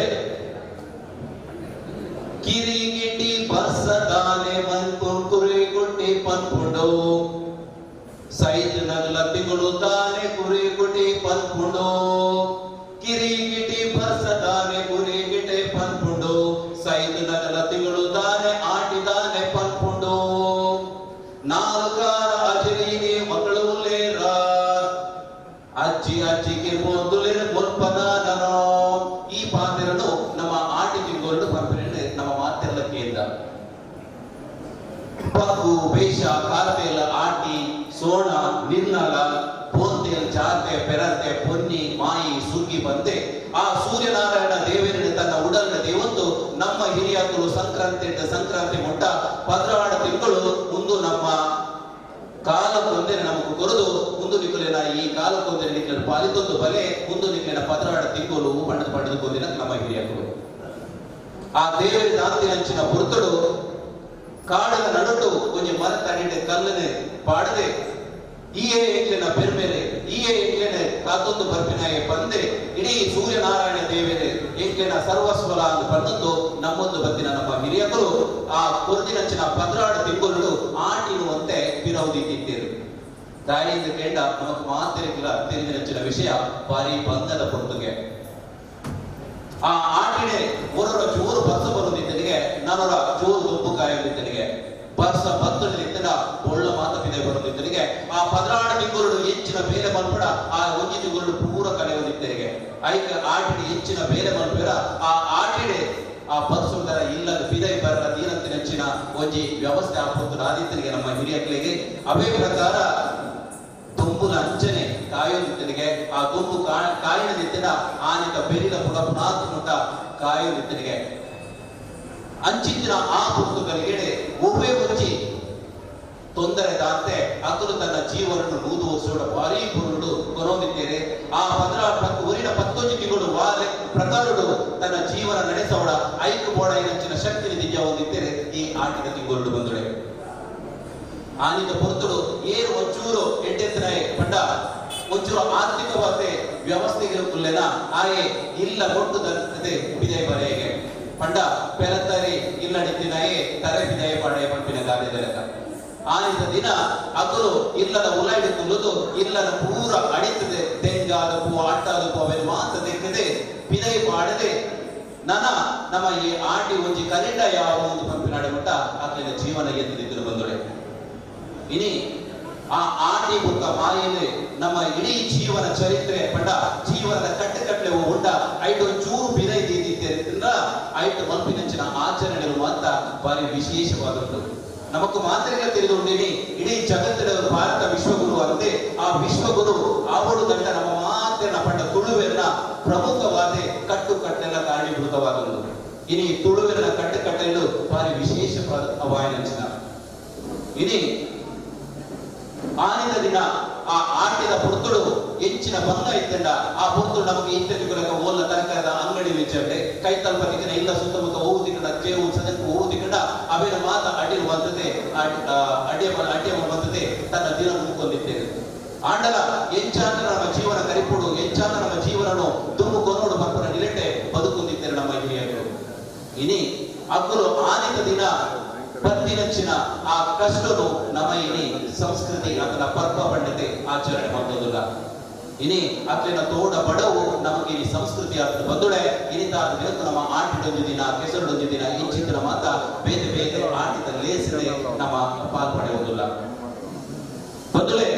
G: ಕಿರಿಗಿಟಿ ಬರ್ಸದಾನೆ ಮನ್ಪು ಕುರಿ ಗುಟ್ಟಿ ಪನ್ಪುಂಡು ಸೈತ್ ನಗಲ ತಿಂಗಳು ತಾನೆ ಕುರಿ ಗುಟಿ ಪನ್ಪುಂಡು ಕಿರಿಗಿಟಿ ಬರ್ಸದಾನೆ ಕುರಿ ಗಿಟೆ ಪನ್ಪುಂಡು ಸೈತ್ ನಗಲ ತಿಂಗಳು ತಾನೆ ಆಟಿದಾನೆ ಪನ್ಪುಂಡು ನಾಲ್ಕಾರ ಅಜರಿಗೆ ಮಕ್ಕಳು ಲೇರ ಅಜ್ಜಿ ಅಜ್ಜಿಗೆ ಮೊದಲೇ ಮುಲ್ಪದಾನೋ ಈ ಪಾತ್ರನು ನಮ್ಮ ಆಟಿ ತಿಂಗಳು ಪರ್ಪನೆ ನಮ್ಮ ಮಾತೆಲ್ಲ ಕೇಂದ್ರ ಪಗ್ಗು ಬೇಷ ಕಾರ್ತೆಲ ಆಟಿ ಸೋಣ ನಿರ್ನಲ ಪೋಂತೆಲ್ ಜಾತೆ ಪೆರತೆ ಪೊನ್ನಿ ಮಾಯಿ ಸುಗ್ಗಿ ಬಂತೆ ಆ ಸೂರ್ಯನಾರಾಯಣ ದೇವರನ್ನು ತನ್ನ ಉಡಲಿನ ದೇವತ್ತು ನಮ್ಮ ಹಿರಿಯಕರು ಸಂಕ್ರಾಂತಿ ಸಂಕ್ರಾಂತಿ ಮುಟ್ಟ 16 ತಿಂಗಳು ಮುಂದು ನಮ್ಮ ಕಾಲ ಕೊಂದರೆ ನಮಕ್ ಕೊರದು ಉಂದು ನಿಕುಲೆನ ಈ ಕಾಲ ಕೊಂದರೆ ನಿಕ್ಲೆನ ಪಾಲಿತೊಂದು ಬಲೆ ಉಂದು ನಿಕ್ಲೆನ ಪದರಾಡ ತಿಂಗೊಲು ಪಂಡದು ಪಂಡದು ಕೊಂದಿನ ನಮ್ಮ ಹಿರಿಯಕುಲು. ಆ ದೇವರ ದಾಂತಿನಂಚಿನ ಪೊರ್ತುಡು ಕಾಡದ ನಡುಟು ಒಂಜಿ ಮರ ತಡಿಡೆ ಕಲ್ಲನೆ ಪಾಡದೆ ಈಯೇ ಎಂಕ್ಲೆನ ಪೆರ್ಮೆರೆ ಈಯೇ ಎಂಕ್ಲೆನ ಕಾತೊಂದು ಬರ್ಪಿನಾಯೆ ಬಂದೆ ಇಡೀ ಸೂರ್ಯನಾರಾಯಣ ದೇವರೇ ಎಂಕ್ಲೆನ ಸರ್ವಸ್ವಲ ಅಂದು ಬಂದದ್ದು ನಮ್ಮೊಂದು ಬತ್ತಿನ ನಮ್ಮ ಹಿರಿಯಕರು ಆ ಕೊರದಿನಂಚಿನ ಪದ್ರಾಡು ತಿಂಗೊಲು ಆಟಿರುವಂತೆ ಪಿರವುದಿತ್ತಿದ್ದೇರು. ತಾಯಿಯಿಂದ ಕೇಂಡ ನಮಕ್ ಮಾತಿರಕಿಲ್ಲ ತಿಳಿದಿನಂಚಿನ ವಿಷಯ ಭಾರಿ ಬಂಧದ ಪೊರ್ತುಗೆ. ಆ ಆಟಿಡೆ ಒರೊರ ಚೂರು ಬರ್ಸ ಬರುದಿತ್ತನಿಗೆ ನನೊರ ಚೂರು ದುಂಬು ಕಾಯುದಿತ್ತನಿಗೆ ಬರ್ಸ ಬತ್ತಡಿದಿತ್ತನ ಒಳ್ಳ ಮಾತ ಪಿದೆ ಬರುದಿತ್ತನಿಗೆ ಆ ಪದ್ರಾಡು ತಿಂಗಳು ಹೆಚ್ಚಿನ ಬೇಲೆ ಮಲ್ಪಡ ಆ ಒಂಜಿ ತಿಂಗಳು ಪೂರ ಕಳೆಯುದಿತ್ತನಿಗೆ ಐಕ ಆಟಿಡೆ ಹೆಚ್ಚಿನ ಬೇಲೆ ಮಲ್ಪೇರ ಆ ಆಟಿಡೆ ಆ ಬರ್ಸುಂದರ ಇಲ್ಲದ ಪಿದೈ ಬರಲ ತೀರಂತಿನಂಚಿನ ಒಂಜಿ ವ್ಯವಸ್ಥೆ ಆ ಪೊತ್ತು ಆದಿತ್ತನಿಗೆ ನಮ್ಮ ಹಿರಿಯಕ್ಲಿಗೆ. ಅವೇ ಪ್ರಕಾರ ದುಂಬುನ ಅಂಚನೆ ಕಾಯೋದಿತ್ತನಿಗೆ ಆ ದುಂಬು ಕಾಯಿನದಿತ್ತಿನ ಆನಿತ ಬೆರಿದ ಪುಡಪುನಾತ್ ಮುಟ್ಟ ಕಾಯೋದಿತ್ತನಿಗೆ ಅಂಚಿತ್ತಿನ ಆ ಪುಸ್ತಕಗಳಿಗೆ ಒವ್ವೇ ಒಂಜಿ ತೊಂದರೆ ದಾಂತೆ ಅತನು ತನ್ನ ಜೀವನನ್ನು ನೂದು ವರ್ಷಗಳ ಭಾರೀ ಪುರುಡು ಕೊನೊಂದಿದ್ದೇನೆ. ಆ ಪದ್ರ ಊರಿನ ಪತ್ತೊಂಜಿ ತಿಂಗಳು ವಾಲೆ ಪ್ರಕಾರಡು ತನ್ನ ಜೀವನ ನಡೆಸೋಡ ಐಕು ಬೋಡ ನಂಚಿನ ಶಕ್ತಿ ದಿವ್ಯ ಹೊಂದಿದ್ದೇನೆ ಈ ಆಟಿನ ತಿಂಗಳು ಬಂದಳೆ. ಆನಿತ ಪೊರ್ತುಡು ಏರು ಒಂಚೂರು ಎಡ್ಡೆತ್ತನಾಯೆ ಪಂಡ ಒಂಚೂರು ಆರ್ಥಿಕವಾದ ವ್ಯವಸ್ಥೆಗೆ ಕುಲ್ಲೆನ ಆಯೆ ಇಲ್ಲ ಒಟ್ಟು ದರ್ತದೆ ಬಿದೈ ಬರೆಯಗೆ ಪಂಡ ಪೆರತರೆ ಇಲ್ಲಡಿತ್ತಿನಾಯೆ ತರೆ ಬಿದಯ ಪಡೆಯ ಪಂಪಿನ ಗಾದೆ. ಆನಿತ ದಿನ ಅಕಲು ಇಲ್ಲದ ಉಲೈಡು ಕುಲ್ಲುದು ಇಲ್ಲದ ಪೂರ ಅಡಿತದೆ ತೆಂಗಾದ ಪೂ ಅಟ್ಟಾದ ಪೂ ಅವೆಲ್ಲ ಮಾತ ತೆಕ್ಕದೆ ಬಿದೈ ಪಾಡದೆ ನನ ನಮ್ಮ ಈ ಆಟಿ ಒಂಜಿ ಕರೆಂಡ ಯಾವ ಒಂದು ಪಂಪಿನಾಡೆ ಮಟ್ಟ ಆಕೆಯ ಜೀವನ ಎತ್ತಿದ್ದು ಬಂದೊಡೆ. ಇನಿ ಆ ಆಟಿ ಬುಕ್ಕ ಮಾಯೆ ನಮ್ಮ ಇಡೀ ಜೀವನ ಚರಿತ್ರೆ ಪಂಡ ಜೀವನದ ಕಟ್ಟುಕಟ್ಟಲೆ ಉಂಡ ಐಟು ಚೂರು ಬಿದೈ ದೀದಿದ್ದೇರಿದ್ರಿಂದ ಐಟು ಮಲ್ಪಿನಂಚಿನ ಆಚರಣೆಗಳು ಅಂತ ಭಾರಿ ವಿಶೇಷವಾದದ್ದು. ನಮಕ್ ಮಾತ್ರೆಗಳ ತಿಳಿದುಕೊಂಡಿನಿ ಇಡೀ ಜಗತ್ತಿನ ಭಾರತ ವಿಶ್ವಗುರು ಅಂತೆ ಆ ವಿಶ್ವಗುರು ಆವಡು ದಂಡ ನಮ್ಮ ಮಾತ್ರ ಪಂಡ ತುಳುವೆರ್ನ ಪ್ರಮುಖವಾದ ಕಟ್ಟುಕಟ್ಟೆಲ್ಲ ಕಾರಣೀಭೂತವಾದದ್ದು. ಇನಿ ತುಳುವೆರ್ನ ಕಟ್ಟುಕಟ್ಟೆಗಳು ಭಾರಿ ವಿಶೇಷವಾದ ಅವಾಯನಂಚಿನ. ಇನಿ ಆನಿದ ದಿನ ಆ ಆಟಿದ ಪೊರ್ತುಡು ಹೆಚ್ಚಿನ ಭಂಗ ಇತ್ತಂಡ ಆ ಪೊರ್ತುಡು ನಮಗೆ ಇತ್ತೆದಿಗೊಳಗ ಓಲ್ಲ ತರಕಾರಿದ ಅಂಗಡಿ ವೆಚ್ಚಂಡೆ ಕೈ ತಲ್ಪ ತಿಕ್ಕನ ಇಲ್ಲ ಸುತ್ತಮುತ್ತ ಹೂವು ತಿಕ್ಕಂಡ ಚೇವು ಸದಕ್ಕೆ ಹೂವು ತಿಕ್ಕಂಡ ಅವೇನ ಮಾತ ಅಡ್ಡಿರುವಂತದೆ ಅಡ್ಡಿಯ ಬಂತದೆ ತನ್ನ ದಿನ ಮುಕ್ಕೊಂಡಿದ್ದೇನೆ. ಆಂಡಲ ಎಂಚಾಂದ್ರ ನಮ್ಮ ಜೀವನ ಕರಿಪುಡು ಎಂಚಾಂದ್ರ ನಮ್ಮ ಜೀವನನು ದುಂಬು ಕೊನೋಡು ಬರ್ಪನ ನಿಲೆಟೆ ಬದುಕುಂದಿದ್ದೇನೆ ನಮ್ಮ ಹಿರಿಯರು. ಇನಿ ಅಕ್ಕಲು ಆನಿದ ದಿನ ಬತ್ತಿನಂಚಿನ ಆ ಕಷ್ಟನು ನಮ್ಮ ಇನಿ ಸಂಸ್ಕೃತಿ ಅದನ್ನ ಪರ್ವ ಪಂಡಿತೆ ಆಚರಣೆ ಮಾಡೋದಿಲ್ಲ. ಇನಿ ಅಕ್ಲಿನ ತೋಡ ಬಡವು ನಮಗೆ ಈ ಸಂಸ್ಕೃತಿ ಅಂತ ಬಂದುಡೆ ಇನಿತಾದ ದಿನಕ್ಕೂ ನಮ್ಮ ಆಟಿಡೊಂದು ದಿನ ಕೆಸರುಡೊಂದು ದಿನ ಇಂಚಿತ್ತಿನ ಮಾತ ಬೇರೆ ಬೇರೆ ಆಟಿದ ಲೇಸಿದೆ ನಮ್ಮ ಪಾಲ್ ಪಡೆಯುವುದಿಲ್ಲ. ಬಂದುಳೆ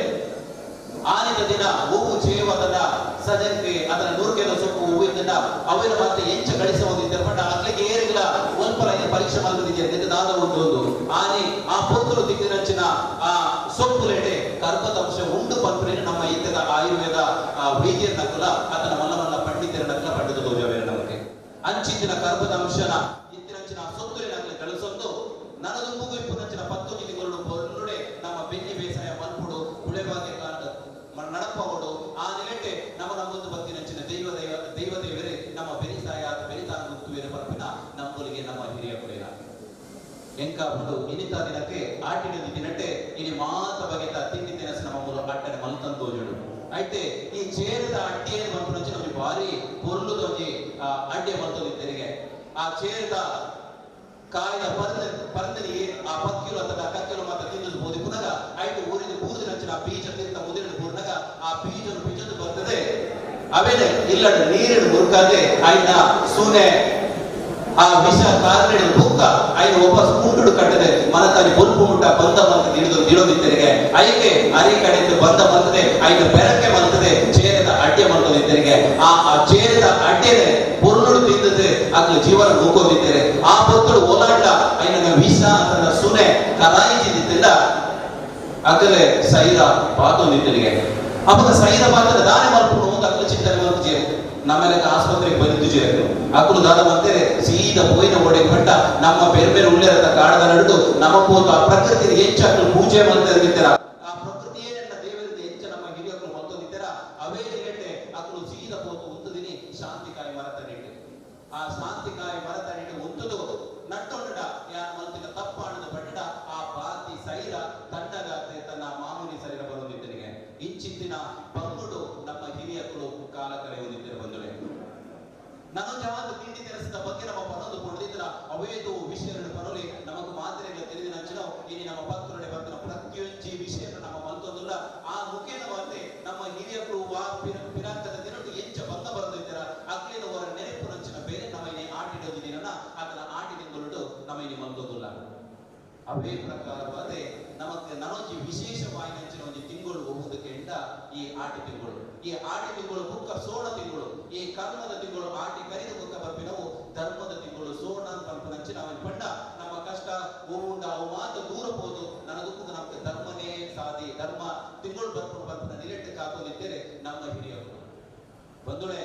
G: ಆನಿದ ದಿನ ಹೂವು ಚೇವದನ ಸಜಕ್ಕೆ ಅದರ ನೂರ್ಕೆದ ಸೊಪ್ಪು ಹೂವಿಂದ ಅವೆಲ್ಲ ಮತ್ತೆ ಎಂಚ ಗಳಿಸ ಹೊಂದಿದ್ದಾರೆ ಬಟ್ ಅಕ್ಲಿಗೆ ಏರಿಲ್ಲ ಒಂದ್ಪರ ಪರೀಕ್ಷೆ ಮಾಡಿದ್ದಾರೆ ದಾದ ಉಂಟು ಒಂದು ಆನೆ ಆ ಪೊತ್ತಲು ದಿಕ್ಕಿನಂಚಿನ ಆ ಸೊಪ್ಪು ಲೇಟೆ ಕರ್ಪದ ಅಂಶ ಉಂಡು ಪಂಪ್ರೆ ನಮ್ಮ ಇತ್ತದ ಆಯುರ್ವೇದ ವೈದ್ಯರ ನಕಲ ಅದನ್ನ ಮಲ್ಲ ಮಲ್ಲ ಪಂಡಿತರ ನಕಲ ಪಂಡಿತ ದೋಜವೇರ ನಮಗೆ ಅಂಚಿತ್ತಿನ ಕರ್ಪದ ಅಂಶನ ಇತ್ತಿನಂಚಿನ ಸೊತ್ತುಲಿನ ಗಳಿಸೊಂದು ನನದು ಮುಗಿಪುನಂಚಿನ ಪತ್ತೊಂದು ತಿಂಗಳು ಬರುಡೆ ನಮ್ಮ ಬೆನ್ನಿ ಬೇಸಾಯ ಮಲ್ಪುಡು ಉಳೆಬಾಗೆ ನಡಪವಡು ಆ ನಿಲೆಟೆ ನಮ್ಮ ನಮ್ಮೊಂದು ಬತ್ತಿನಂಚಿನ ದೈವ ದೈವ ದೈವ ದೇವರೇ ನಮ್ಮ ಬೆರಿಸಾಯ ಬೆರಿತಾನ ಮುತ್ತುವೇರೆ ಪರ್ಪಿನ ನಮ್ಮೊಲಿಗೆ ನಮ್ಮ ಹಿರಿಯ ಕೊಡೆಯ ಎಂಕಾಪುಡು ಇನಿತ ದಿನಕ್ಕೆ ಆಟಿನ ದಿನಟ್ಟೆ ಇನಿ ಮಾತ ಬಗೆತ ತಿಂಡಿ ತಿನಸು ನಮ್ಮ ಮೂಲ ಅಟ್ಟನೆ ಮಲ್ತಂತೋಜುಡು అయితే ಈ ಚೇರದ ಅಡ್ಡಿಯನ್ನು ಮಲ್ಪುನಂಚಿನ ಒಂಜಿ ಭಾರಿ ಪೊರ್ಲುದ ಒಂಜಿ ಅಡ್ಡೆ ಮಲ್ತೊಂದಿತ್ತೆರಿಗೆ ಆ ಚೇರದ ಕಾಯಿದ ಪರಂದನಿಗೆ ಆ ಪಕ್ಕಿಲು ಅಥವಾ ಕಕ್ಕಿಲು ಮಾತ್ರ ತಿಂದು ಬೋದಿ ಪುನಗ ಐಟು ಊರಿನ ಬೂದಿನಂಚಿನ ಬೀಜ ತಿಂತ ಮುದಿನ ಪೂರ್ಣಗ ಆ ಬೀಜನು ಬೀಜದ್ದು ಬರ್ತದೆ ಅವೇನೆ ಇಲ್ಲಡ ನೀರಿನ ಮುರುಕಾದೆ ಆಯ್ನ ಸೂನೆ ಆ ವಿಷ ಕಾರಣ ಬುಕ್ಕ ಐನ ಒಬ್ಬ ಸ್ಕೂಟುಡು ಕಟ್ಟದೆ ಮನತಾನಿ ಬೊಲ್ಪು ಮುಟ್ಟ ಬಂದ ಬಂತ ಹಿಡಿದು ಇಡೋದಿದ್ದರಿಗೆ ಐಕೆ ಅರಿ ಕಡೆದು ಬಂದ ಬಂತದೆ ಐನ ಬೆರಕೆ ಬಂತದೆ ಚೇರದ ಅಡ್ಡೆ ಬಂತದಿದ್ದರಿಗೆ ಆ ಆ ಚೇರದ ಅಡ್ಡೆನೆ ಪೊರ್ಲುಡು ತಿಂದದೆ ಅಗ್ಲ ಜೀವನ ನೂಕೋದಿದ್ದೇನೆ ಆ ಪೊತ್ತುಡು ಓಲಾಟ ಐನ ವಿಷ ಅಂತ ಸುನೆ ಕರಾಯಿಸಿದ್ದಿದ್ದ ಅಗಲೆ ಸೈರ ಬಾತೊಂದಿದ್ದರಿಗೆ ಅವಾಗ ಸೈರ ಬಾತದ ದಾನೆ ಮಲ್ಪುಡು ಒಂದು ಅಗ್ಲ ಚಿಂತನೆ ಬಂತು ನಮ್ಮೆಲ್ಲ ಆಸ್ಪತ್ರೆಗೆ ಬಂದಿದ್ದು ಜೇರು ಅಕುಲು ದಾದ ಮತ್ತೆ ಸೀದಾ ಪೋಯಿನ ಒಡೆ ಪಟ್ಟ ನಮ್ಮ ಬೇರೆ ಬೇರೆ ಉಳ್ಳೆರದ ಕಾಡದ ನಡುಟು ನಮ್ಮ ಪೋತು ಆ ಪ್ರಕೃತಿ ಹೆಚ್ಚು ಅಕಲು ಪೂಜೆ ಮಾಡ್ತಾ ಇರ್ತೀರ ಆ ಅವೇ ನಿಗಟ್ಟೆ ಅಕುಲು ಸೀದ ಪೋತು ಉಂತುದಿನಿ ಶಾಂತಿಕಾಯಿ ಮರತಡಿಟ್ಟು ಆ ಶಾಂತಿಕಾಯಿ ಮರತಡಿಟ್ಟು ಉಂತುದು ನಟ್ಟೊಂಡ ಯಾನ್ ಮಲ್ತಿನ ತಪ್ಪಾಣದ ಪಂಡ ಆ ಬಾತಿ ಸೈರ ತಣ್ಣಗಾತೆ ತನ್ನ ಮಾಮೂಲಿ ಸೈರ ಬರುವುದಿದ್ದನಿಗೆ ಇಂಚಿತ್ತಿನ ಬಂಗುಡು ನಮ್ಮ ಹಿರಿಯಕುಲು ಕಾಲ ಕಳೆಯುವುದಿದ್ದರೆ ಬಂದುಳೆ ನಾನು ಜಾಗ ತಿಂಡಿ ತೆರೆಸಿದ ಬಗ್ಗೆ ನಮ್ಮ ಪನೊಂದು ಕೊಡದಿದ್ರ ಅವೇದು ವಿಷಯಗಳನ್ನು ಪನೊಲಿ ನಮಗ್ ಮಾತ್ರೆಗಳ ತಿಳಿದ ನಂಚಿನ ಇನಿ ನಮ್ಮ ಪತ್ರೊಡೆ ಬರ್ತಿನ ಪ್ರತಿಯೊಂಜಿ ವಿಷಯವನ್ನು ನಮ್ಮ ಮಲ್ತೊಂದುಲ್ಲ ಆ ಮುಖೇನ ವಾರ್ತೆ ನಮ್ಮ ಹಿರಿಯಕರು ವಾ ಪಿರಾಂತದ ದಿನಟ್ಟು ಎಂಚ ಬಂಗ ಬರೋದಿದ್ದೀರ ಅಕ್ಲಿನ ಅವರ ನೆನಪು ನಂಚಿನ ಬೇರೆ ನಮ್ಮ ಇನಿ ಆಟಿಡೋದು ದಿನ ಅದನ್ನ ಆಟಿನಿಂದೊರಟು ನಮ್ಮ ಇನಿ ಮಲ್ತೊಂದುಲ್ಲ ಅವೇ ಪ್ರಕಾರವಾದ ನಮಕ್ ನನೊಂಜಿ ವಿಶೇಷವಾಗಿ ನಂಚಿನ ಒಂಜಿ ತಿಂಗಳು ಹೋಗುವುದಕ್ಕೆ ಎಂಡ ಈ ಆಟಿ ತಿಂಗಳು ಈ ಆಟಿ ತಿಂಗಳು ಬುಕ್ಕ ಸೋಣ ತಿಂಗಳು ಈ ಕರ್ಮದ ತಿಂಗಳು ಆಟಿ ಕರಿದ ಬುಕ್ಕ ಬರ್ಪಿನವು ಧರ್ಮದ ತಿಂಗಳು ಸೋಣ ಅಂತ ನಂಚಿನ ಅವನ ಪಂಡ ನಮ್ಮ ಕಷ್ಟ ಹೂವುಂಡ ಅವು ಮಾತ ದೂರ ಹೋದು ನನಗೂ ನಮ್ಗೆ ಧರ್ಮನೇ ಸಾದಿ ಧರ್ಮ ತಿಂಗಳು ಬರ್ಕೊಂಡು ಬರ್ಪಿನ ನಿಲೆಟ್ಟು ಕಾಕೊಂಡಿದ್ದೇನೆ ನಮ್ಮ ಹಿರಿಯರು ಬಂದುಳೆ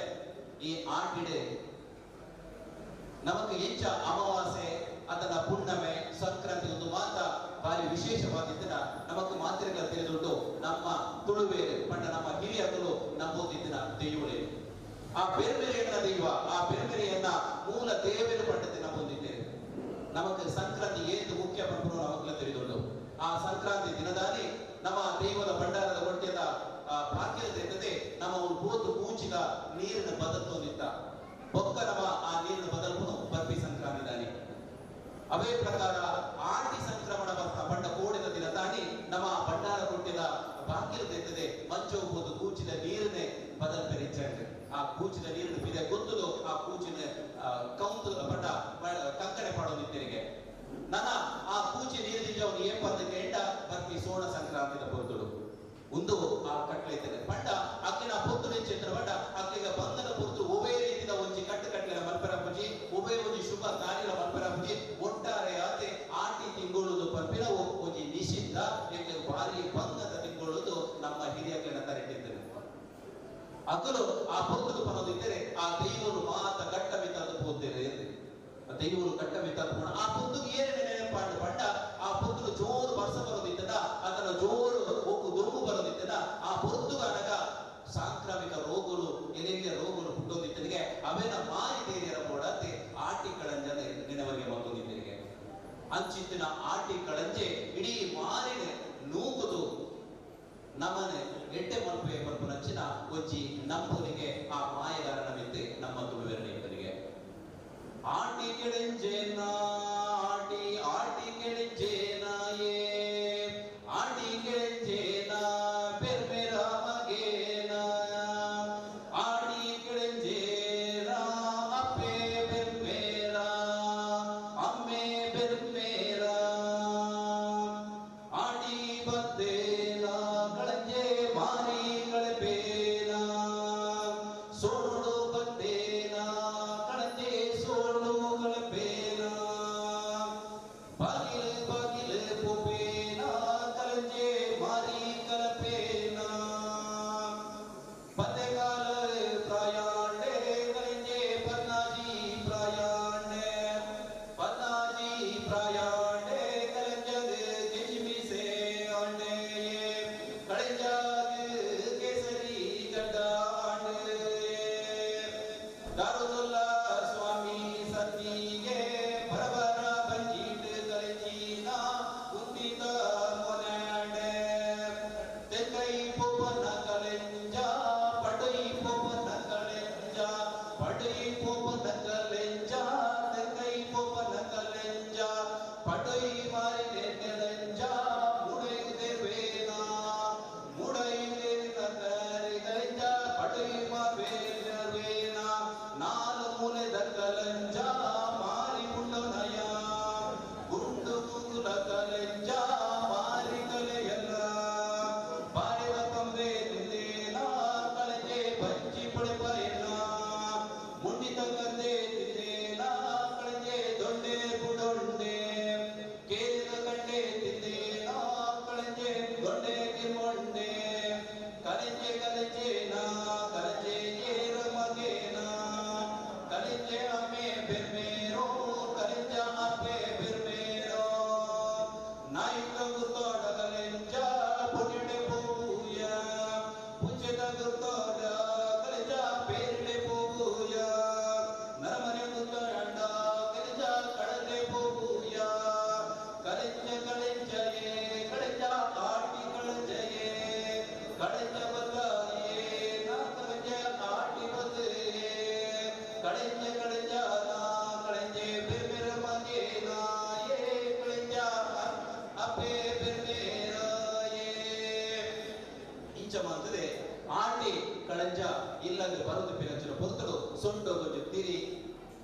G: ಈ ಆಟಿಡೆ ನಮಕ್ ಎಂಚ ಅಮಾವಾಸ್ಯೆ ಅದನ್ನ ಪುಣ್ಣಮೆ ಸಂಕ್ರಾಂತಿ ಒಂದು ಮಾತ ಭಾರಿ ವಿಶೇಷವಾಗಿದ್ದನ ನಮಕ್ ಮಾತ್ರೆಗಳ ತಿಳಿದುಂಟು ನಮ್ಮ ತುಳುವೇರು ಪಂಡ ನಮ್ಮ ಹಿರಿಯರು ನಂಬೋದಿದ್ದನ ದೈವಳೇ ಆ ಬೆರ್ಮೆರೆಯನ್ನ ದೈವ ಆ ಬೆರ್ಮೆರೆಯನ್ನ ಮೂಲ ದೇವರು ಪಂಡತೆ ನಂಬೊಂದಿದ್ದೇವೆ ನಮಕ್ ಸಂಕ್ರಾಂತಿ ಏತು ಮುಖ್ಯ ಪಂಪರು ನಮಕ್ಲ ತಿಳಿದುಂಟು ಆ ಸಂಕ್ರಾಂತಿ ದಿನದಾನಿ ನಮ್ಮ ದೈವದ ಭಂಡಾರದ ಹೊಟ್ಟೆದ ಭಾಗ್ಯದ ಇರ್ತದೆ ನಮ್ಮ ಒಂದು ಬೋತು ಕೂಚಿದ ನೀರಿನ ಬದಲ್ತೊಂದಿತ್ತ ಬೊಕ್ಕ ನಮ್ಮ ಆ ನೀರಿನ ಬದಲ್ಪುನು ಬರ್ಪಿ ಸಂಕ್ರಾಂತಿ ದಾನಿ ಅವೇ ಪ್ರಕಾರ ಆಟಿ ಸಂಕ್ರಮಣ ಬರ್ತ ಬಂಡ ಕೋಡಿದ ದಿನ ತಾನಿ ನಮ್ಮ ಭಂಡಾರ ಕೊಟ್ಟಿದ ಬಾಕಿಲ್ ತೆತ್ತದೆ ಮಂಚು ಹೋದು ಕೂಚಿದ ನೀರನ್ನೇ ಬದಲ್ ಪೆರಿಚಂಡ್ ಆ ಕೂಚಿದ ನೀರಿನ ಬಿದೆ ಗೊತ್ತದು ಆ ಕೂಚಿನ ಕೌಂತು ಬಂಡ ಕಂಕಣೆ ಪಾಡೋದಿದ್ದರಿಗೆ ನನ್ನ ಆ ಕೂಚಿ ನೀರಿನ ಅವನು ಏಪಂದ ಕೇಂಡ ಬರ್ಪಿ ಸೋಣ ಸಂಕ್ರಾಂತಿದ ಪೊರ್ತುಡು ಒಂದು ಆ ಕಟ್ಲೆ ಪಂಡ ಅಕ್ಕಿನ ಪೊತ್ತು ನೆಂಚಿತ್ರ ಪಂಡ ಅಕ್ಕಿಗ ಬಂಧನ ಪೊತ್ತು ಒಬ್ಬೇ ರೀತಿದ ಒಂಜಿ ಕಟ್ಟು ಕಟ್ಲೆನ ಮಲ್ಪೆರ ಪೂಜಿ ಒಬ್ಬೇ ಒಂಜಿ ಶುಭ ಕಾರ್ಯದ ಮಲ್ಪೆರ ಪೂಜಿ ಒಟ್ಟಾರೆಯಾತೆ ಆಟಿ ತಿಂಗಳುದು ಪರ್ಪಿನವು ಒಂಜಿ ನಿಷಿದ್ಧ ಎಂಕ್ ಭಾರಿ ಬಂಧದ ತಿಂಗಳುದು ನಮ್ಮ ಹಿರಿಯಕ್ಲೆನ ತರೆಟ್ಟಿದ್ದರು ಅಕಲು ಆ ಪೊತ್ತುದು ಪನೋದಿದ್ದರೆ ಆ ದೈವರು ಮಾತ ಕಟ್ಟ ಮಿತ್ತಂದು ಪೋತೇರೆ ದೈವರು ಕಟ್ಟ ಮಿತ್ತಂದು ಪೋಣ ಆ ಪೊತ್ತುಗೆ ಏನೇ ನೆನಪಾಂಡು ಪಂಡ ಆ ಪೊತ್ತುಡು ಜೋರು ಬರ್ಸ ಬರೋದಿತ್ತದ ಅದರ ಜೋರು ಒಕ್ಕು ದುರ್ಗು ಬರೋದಿತ್ತದ ಆ ಪೊತ್ತುಗನಗ ಸಾಂಕ್ರಾಮಿಕ ರೋಗಗಳು ಎಲೆಯ ರೋಗಗಳು ಹುಟ್ಟೋದಿತ್ತನಿಗೆ ಅವೇನ ಮಾರಿ ದೇರಿಯರ ಬೋಡತೆ ಆಟಿ ಕಳಂಜನೆ ನಿನವರಿಗೆ ಬಂದೋದಿತ್ತನಿಗೆ ಅಂಚಿತ್ತಿನ ಆಟಿ ಕಳಂಜೆ ಇಡೀ ಮಾರಿನ ನೂಕುದು ನಮನೆ ಎಡ್ಡೆ ಮಲ್ಪೆ ಪಲ್ಪನಂಚಿನ ಒಂಜಿ ನಂಬುನಿಗೆ ಆ ಮಾಯಗಾರನ ಮಿತ್ತೆ ನಮ್ಮ ತುಳುವೆರನಿಗೆ ಆಟಿ ಕೆಳೆಂಜೇನ ಆಟಿ ಆಟಿ ಕೆಳೆಂಜೇನಾಯೇ ಆಟಿ ಕೆಳೆಂಜೇನ ಬೆರ್ಮೆರ ಮಗೇನ ಆಟಿ ಕೆಳೆಂಜೇನ ಅಪ್ಪೆ ಬೆರ್ಮೇರ ಅಮ್ಮೆ ಬೆರ್ಮೇರ ಆಟಿ ಬದ್ದೇನ ಕಳಂಜೆ ಮಾರಿ ಕಳಪೇನ ಸೋಡು ಬದ್ದೇನ ಕಳಂಜೆ ಸೋಡು ಕಳಪೇನ ಬಾಗಿಲು ಬಾಗಿಲು ಪೊಪೇನ ಕಳಂಜೆ ಮಾರಿ ಕಳಪೇನ ಪದೆಗಾಲ ಪ್ರಯಾಣೆ ಕಳಂಜೆ ಪನ್ನಾಜಿ ಪ್ರಯಾಣೆ ಪನ್ನಾಜಿ ಪ್ರಯಾಣೆ ಕಳಂಜಗ ಕಿಚಿಮಿಸೆ ಆಂಡೆ ಕಳಂಜಾಗ ಕೇಸರಿ ಗಡ್ಡ ಆಂಡೆ ದಾರುದುಲ್ಲ ಸ್ವಾಮಿ ಸತ್ತಿಗೆ ಬರಬರ ಬಂಜೀಟ್ ಕಳಂಜಿನ ಕುಂದಿತ ಮೊನೆಂಡೆ ತೆಂಗೈ ಪೊಪನ ಕಲೆಂಜ ಪಡೈ ಪೊಪನ ಕಲೆಂಜ ಪಡೈ ಪೊಪನ ಕಲೆಂಜ ತೆಂಗೈ ಪೊಪನ ಕಲೆಂಜ ಪಡೈ ಮಾರಿ ನೆನೆಂಜ ಮುಡೈ ದೇವೇನ ಮುಡೈ ದೇವನ ಕರೆಗಂಜ ಪಡೈ ಮಾವೇನ ನಾಲು ಮೂಲೆದ ಕಲಂಜ ಮಾರಿ ಪುಂಡನಯ ಗುಂಡು ಗುಂಗುಲ ಕಲೆಂಜ ಮಾರಿ ಕಲೆಯಲ್ಲ ಬಾರಿದ ತಂದೆ ತಿಂದೇನ ಕಳಜೆ ಬಂಚಿ ಪಡೆಪೈನ ಮುಂಡಿತ ಕಂದೆ ತಿಂದೇನ ಕಳಜೆ ದೊಂಡೆ ಬುಡೊಂಡೆ ಕೇರಿದ ಕಂಡೆ ತಿಂದೇನ ಕಳಜೆ ದೊಂಡೆ ಕಿರ್ಮೊಂಡೆ ಕಲಂಜೆ ಕಲಂಜೇನ ಕಲಂಜೆ ಏರ ಮಗೇನ ಕಲಂಜೆ ಅಮ್ಮೆ ಬೆರ್ಮೇರೋ ಕಲಂಜ ಅಪ್ಪೆ ಬೆರ್ಮೇರೋ ನಾಯಿಕ ಗುತ್ತೋಡ ಕಲೆಂಜ ಪುಡಿಡೆ ಪೂಯ ಪುಂಜದ ಗುತ್ತೋಡ ಮಲ್ತದೆ ಆಟಿ ಕಳಂಜ ಇಲ್ಲದೆ ಬರುದು ಪಿನಂಚಿನ ಪೊರ್ತುಡು ಸೊಂಟು ಕೊಂಚ ತಿರಿ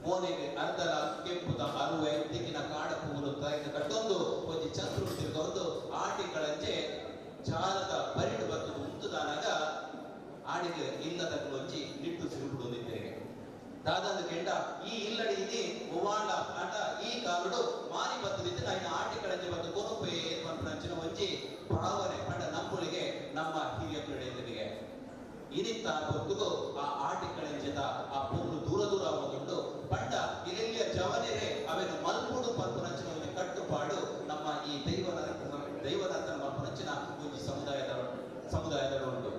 G: ಮೋನೆಗೆ ಅರ್ಧಲ ಕೆಂಪುದ ಅರುವೆ ದಿಕ್ಕಿನ ಕಾಡ ಪೂರು ತಾಯಿನ ಕಟ್ಟೊಂದು ಒಂಜಿ ಚಂದ್ರು ತಿರ್ಗೊಂದು ಆಟಿ ಕಳಂಜೆ ಜಾಲದ ಬರಿಡು ಬತ್ತು ಉಂತುದಾನಾಗ ಆಡಿಗೆ ಇಲ್ಲದ ಒಂಜಿ ನಿಟ್ಟು ಸಿರುಪುಡು ದಾದಂದು ಕೆಂಡ ಈ ಇಲ್ಲಡಿ ಇನಿ ಒವಾಂಡ ಆಟ ಈ ಕಾಲುಡು ಮಾರಿ ಬತ್ತದಿದ್ದು ನಾನು ಆಟಿ ಕಳಂಜೆ ಬಂದು ಕೊನೊಪ್ಪೆ ಪನ್ಪುನಂಚಿನ ಒಂಜಿ ಭಾವನೆ ಪಂಡ ನಂಬುಳಿಗೆ ನಮ್ಮ ಹಿರಿಯ ನಡೆಯುತ್ತಿಗೆ ಇನಿತ್ತ ಹೊತ್ತಿಗೂ ಆ ಆಟಿ ಕಳಂಜದ ಆ ಪೊರ್ಲು ದೂರ ದೂರ ಹೋಗುಂಟು ಪಂಡ ಇಲ್ಲೆಲ್ಲಿಯ ಜವನೆರೆ ಅವೆನು ಮಲ್ಪುಡು ಪನ್ಪುನಂಚಿನ ಒಂದು ಕಟ್ಟುಪಾಡು ನಮ್ಮ ಈ ದೈವನರ್ತನ ಮಲ್ಪುನಂಚಿನ ಒಂಜಿ ಸಮುದಾಯದ ಉಂಟು.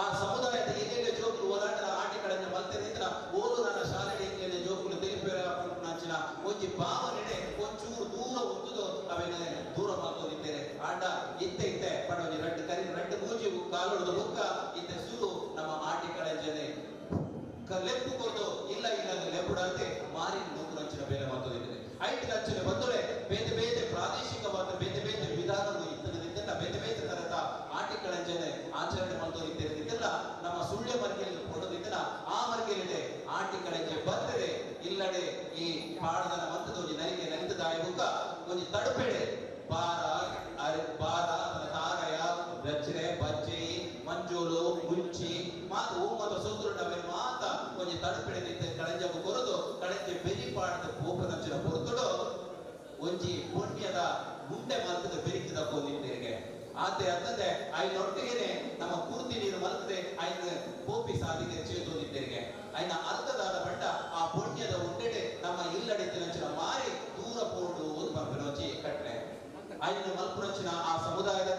G: ಆ ಸಮುದಾಯದ ಎಲ್ಲೆಲ್ಲ ಜೋಕುಲು ಹೋರಾಟದ ಆಟಿ ಕಳಂಜ ಮಲ್ತೆರಿದ್ರ ಓಲು ನನ್ನ ಶಾಲೆ ಎಲ್ಲೆಲ್ಲ ಜೋಕುಲು ತೆಲಿಪೇರ ಪನ್ಪುನಂಚಿನ ಒಂಜಿ ಭಾವನೆ ಒಂಚೂರು ದೂರ ಉಂಟುದು ಅವೆನ ದೂರ ಮಾಡ್ಕೊಂಡಿದ್ದೇನೆ. ಆಂಡ ಇತ್ತೆ ಇತ್ತೆ ಪಡ ಒಂಜಿ ರಡ್ಡು ಕರಿ ರಡ್ಡು ಮೂಜಿ ಕಾಲುಡ್ದು ಬುಕ್ಕ ಇತ್ತೆ ಸುರು ನಮ್ಮ ಆಟಿ ಕಳಂಜನೆ ಲೆಪ್ಪು ಕೊರದು ಇಲ್ಲ ಇಲ್ಲ ಲೆಪ್ಪುಡಂತೆ ಮಾರಿ ನೂಕುನಂಚಿನ ಬೇರೆ ಮಾತೋದಿದ್ದೇನೆ. ಐದು ಲಕ್ಷಣ ಬಂದರೆ ಬೇರೆ ಬೇರೆ ಪ್ರಾದೇಶಿಕವಾದ ಬೇರೆ ಬೇರೆ ವಿಧಾನಗಳು ಇತ್ತದಿದ್ದೆಲ್ಲ ಬೇರೆ ಬೇರೆ ತರದ ಆಟಿ ಕಳಂಜನೆ ಆಚರಣೆ ಮಾಡ್ತೋದಿದ್ದೇನೆ. ನಮ್ಮ ಸುಳ್ಯ ಮರ್ಗೆಯಲ್ಲಿ ಕೊಡೋದಿದ್ದಲ್ಲ ಆ ಮರ್ಗೆಲಿದೆ ಆಟಿ ಕಳಂಜೆ ಬರ್ತದೆ ಇಲ್ಲಡೆ ಈ ಪಾಡದನ ಮಂತದ ಒಂಜಿ ನಲಿಕೆ ನಲಿತದಾಯ ಬುಕ್ಕ ಒಂಜಿ ತಡುಪೆಡೆ ಬಾರ ಬಾರ ತಾರಯ ರಚನೆ ಬಜ್ಜೆ ಮಂಜೂಲು ಮುಂಚಿ ಮಾತು ಹೂ ಮತ್ತು ಸೋತರು ಮಾತ ಒಂಜಿ ತಡುಪೆಡೆ ಕಳಂಜವು ಕೊರದು ಕಳಂಜೆ ಬೆರಿ ಪಾಡದ ಪೋಪನಂಚಿನ ಪೊರ್ತುಡು ಒಂಜಿ ಪುಣ್ಯದ ಗುಂಡೆ ಮಲ್ತದ ಬೆರಿಕಿದ ಕೋಲಿದ್ದೇಗೆ ಆತೆ ಅಂತಂದೆ ಐನೊಟ್ಟಿಗೆನೆ ನಮ್ಮ ಪೂರ್ತಿ ನೀರು ಮಲ್ತದೆ ಐನ ಪೋಪಿ ಸಾಧಿಗೆ ಚೇತೋದಿದ್ದೇಗೆ ಐನ ಅರ್ಥದಾದ ಬಂಡ ಆ ಪುಣ್ಯದ ಉಂಡೆಡೆ ನಮ್ಮ ಇಲ್ಲಡೆ ತಿನಂಚಿನ ಮಾರಿ ದೂರ ಪೋಡು ಒಂದು ಪಂಪಿನೊಂಚಿ ಕಟ್ಲೆ ಐನ ಮಲ್ಪುರಂಚಿನ ಆ ಸಮುದಾಯದ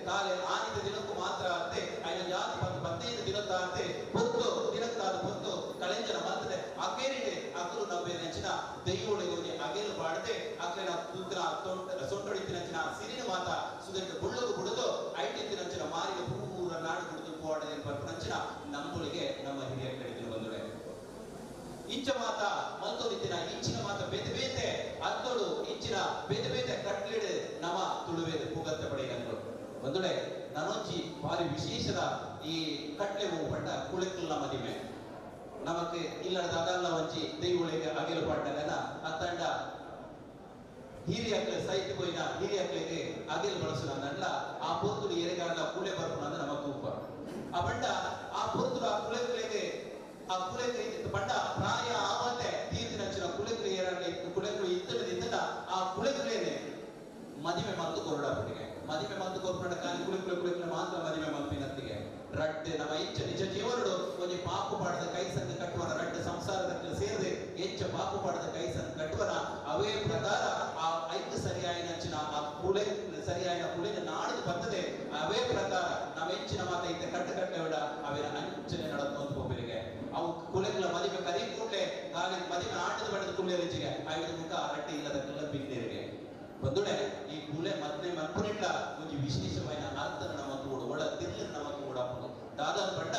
G: ಕಾಲೆ ಆನಿದ ದಿನಕ್ಕೂ ಮಾತ್ರ ಅಂತೆ ಐನ ಜಾತಿ 15 ದಿನತ್ತ ಅಂತೆ ಪೊತ್ತು ದಿನಕ್ಕಾದ ಪೊತ್ತು ಕಳೆಂಜನ ಮಲ್ತದೆ ಅಗೇರಿಡೆ ಅಕಲು ನಂಬಿನ ದೈವೊಳಗೆ ಒಂಜಿ ಅಗೇಲು ಪಾಡದೆ ಅಕ್ಲೆನ ಕುತ್ರ ಸೊಂಟೊಡಿತಿನಂಚಿನ ಸಿರಿನ ಮಾತ ಸುದಕ್ಕೆ ಬುಳ್ಳಗು ಬುಡದು ಐಟಿತ್ತಿನಂಚಿನ ಮಾರಿಗೆ ಪೂರ ನಾಡು ಕುಡಿದು ಪೋಡದೆ ಪರ್ಪನಂಚಿನ ನಂಬುಳಿಗೆ ನಮ್ಮ ಹಿರಿಯ ಕಡೆದಿನ ಬಂದುಡೆ ಇಂಚ ಮಾತ ಮಲ್ತೋದಿತ್ತಿನ ಇಂಚಿನ ಮಾತ ಬೇತೆ ಬೇತೆ ಅತ್ತೋಡು ಇಂಚಿನ ಬೇತೆ ಬೇತೆ ಕಟ್ಲಿಡು ನಮ್ಮ ತುಳುವೇದು ಪುಗತ್ತೆ ಪಡೆಯಂಗಳು ಒಂದುಡೆ ನನೊಂಜಿ ಭಾರಿ ವಿಶೇಷದ ಈ ಕಟ್ಲೆ ಪಂಡ ಕುಳೆಕುಲ್ಲ ಮದಿಮೆ ನಮಕ್ ಇಲ್ಲದ ಅದಲ್ಲ ಒಂಜಿ ದೈವೊಳಿಗೆ ಅಗೆಲು ಪಾಡ್ಡನ ಅತ್ತಂಡ ಹಿರಿಯಕ್ಲೆ ಸೈತ್ ಪೋಯಿನ ಹಿರಿಯಕ್ಲೆಗೆ ಅಗೆಲು ಬಳಸುನ ಅಂಡ ಆ ಪೊರ್ತುಡು ಎರೆಗಾಲ ಕುಳೆ ಬರ್ಪುನ ಅಂದ ನಮ್ಮ ತೂಪ ಆ ಬಂಡ ಆ ಪೊರ್ತುಡು ಆ ಕುಳೆಕ್ಲೆಗೆ ಆ ಕುಲೆಕ್ಲು ಪಂಡ ಪ್ರಾಯ ಆವಂತೆ ತೀರ್ದಿನಂಚಿನ ಕುಲೆಕ್ಲು ಏರಾಡ್ಲೆ ಕುಲೆಕ್ಲು ಇತ್ತಡದಿತ್ತಡ ಆ ಕುಲೆಕ್ಲೇನೆ ಮದಿಮೆ ಮಲ್ತು ಕೊರಡಾಪುಟಿಗೆ ಮದಿಮೆ ಮಲ್ತು ಕೊರ್ಪಡ ಕಾಲಿ ಕುಲೆಕ್ಲು ಕುಲೆಕ್ಲು ಮಾತ್ರ ಮದಿಮೆ ಮಲ್ಪಿನತ್ತಿಗೆ ರಡ್ಡೆ ನಮ್ಮ ಇಂಚ ನಿಜ ಜೀವನಡು ಒಂಜಿ ಪಾಪು ಪಾಡದ ಕೈಸಂಗ ಕಟ್ಟುವನ ರಡ್ಡೆ ಸಂಸಾರದ ಸೇರಿದೆ ಎಂಚ ಪಾಪು ಪಾಡದ ಕೈಸಂಗ ಕಟ್ಟುವನ ಅವೇ ಪ್ರಕಾರ ಆ ಐಕ್ ಸರಿಯಾಯಿನಂಚಿನ ಆ ಕುಲೆ ಸರಿಯಾಯಿನ ಕುಲೆನ ನಾಡದು ಬರ್ತದೆ ಅವೇ ಪ್ರಕಾರ ನಮ್ಮ ಎಂಚಿನ ಮಾತ ಇತ್ತೆ ಕಟ್ಟು ಕಟ್ಟೆವಿಡ ಅವೇನ ಅಂಚನೆ ನಡತು ಹೋಗ್ಬೇರಿಗೆ ಅವು ಕುಲೆಗಳ ಮದಿಮೆ ಕರಿ ಕೂಡ್ಲೆ ಕಾಲಿ ಮದಿಮೆ ಆಟದ ಬಡದ ಕುಲೆ ರುಚಿಗೆ ಐದು ಮುಖ ರಟ್ಟೆ ಇಲ್ಲದಕ್ಕೆಲ್ಲ ಬಿನ್ನೇರಿಗೆ ಬಂದುಡೆ ಈ ಕುಲೆ ಮದ್ಮೆ ಮನ್ಪುನಿಟ್ಲ ಒಂಜಿ ವಿಶೇಷವಾದ ಅರ್ಥನ ನಮ್ಮ ತೋಡು ಒಳ ತಿರ್ಲಿನ ನಮ್ಮ ತೋಡಾಪುಂಡು ದಾದನ್ ಪಂಡ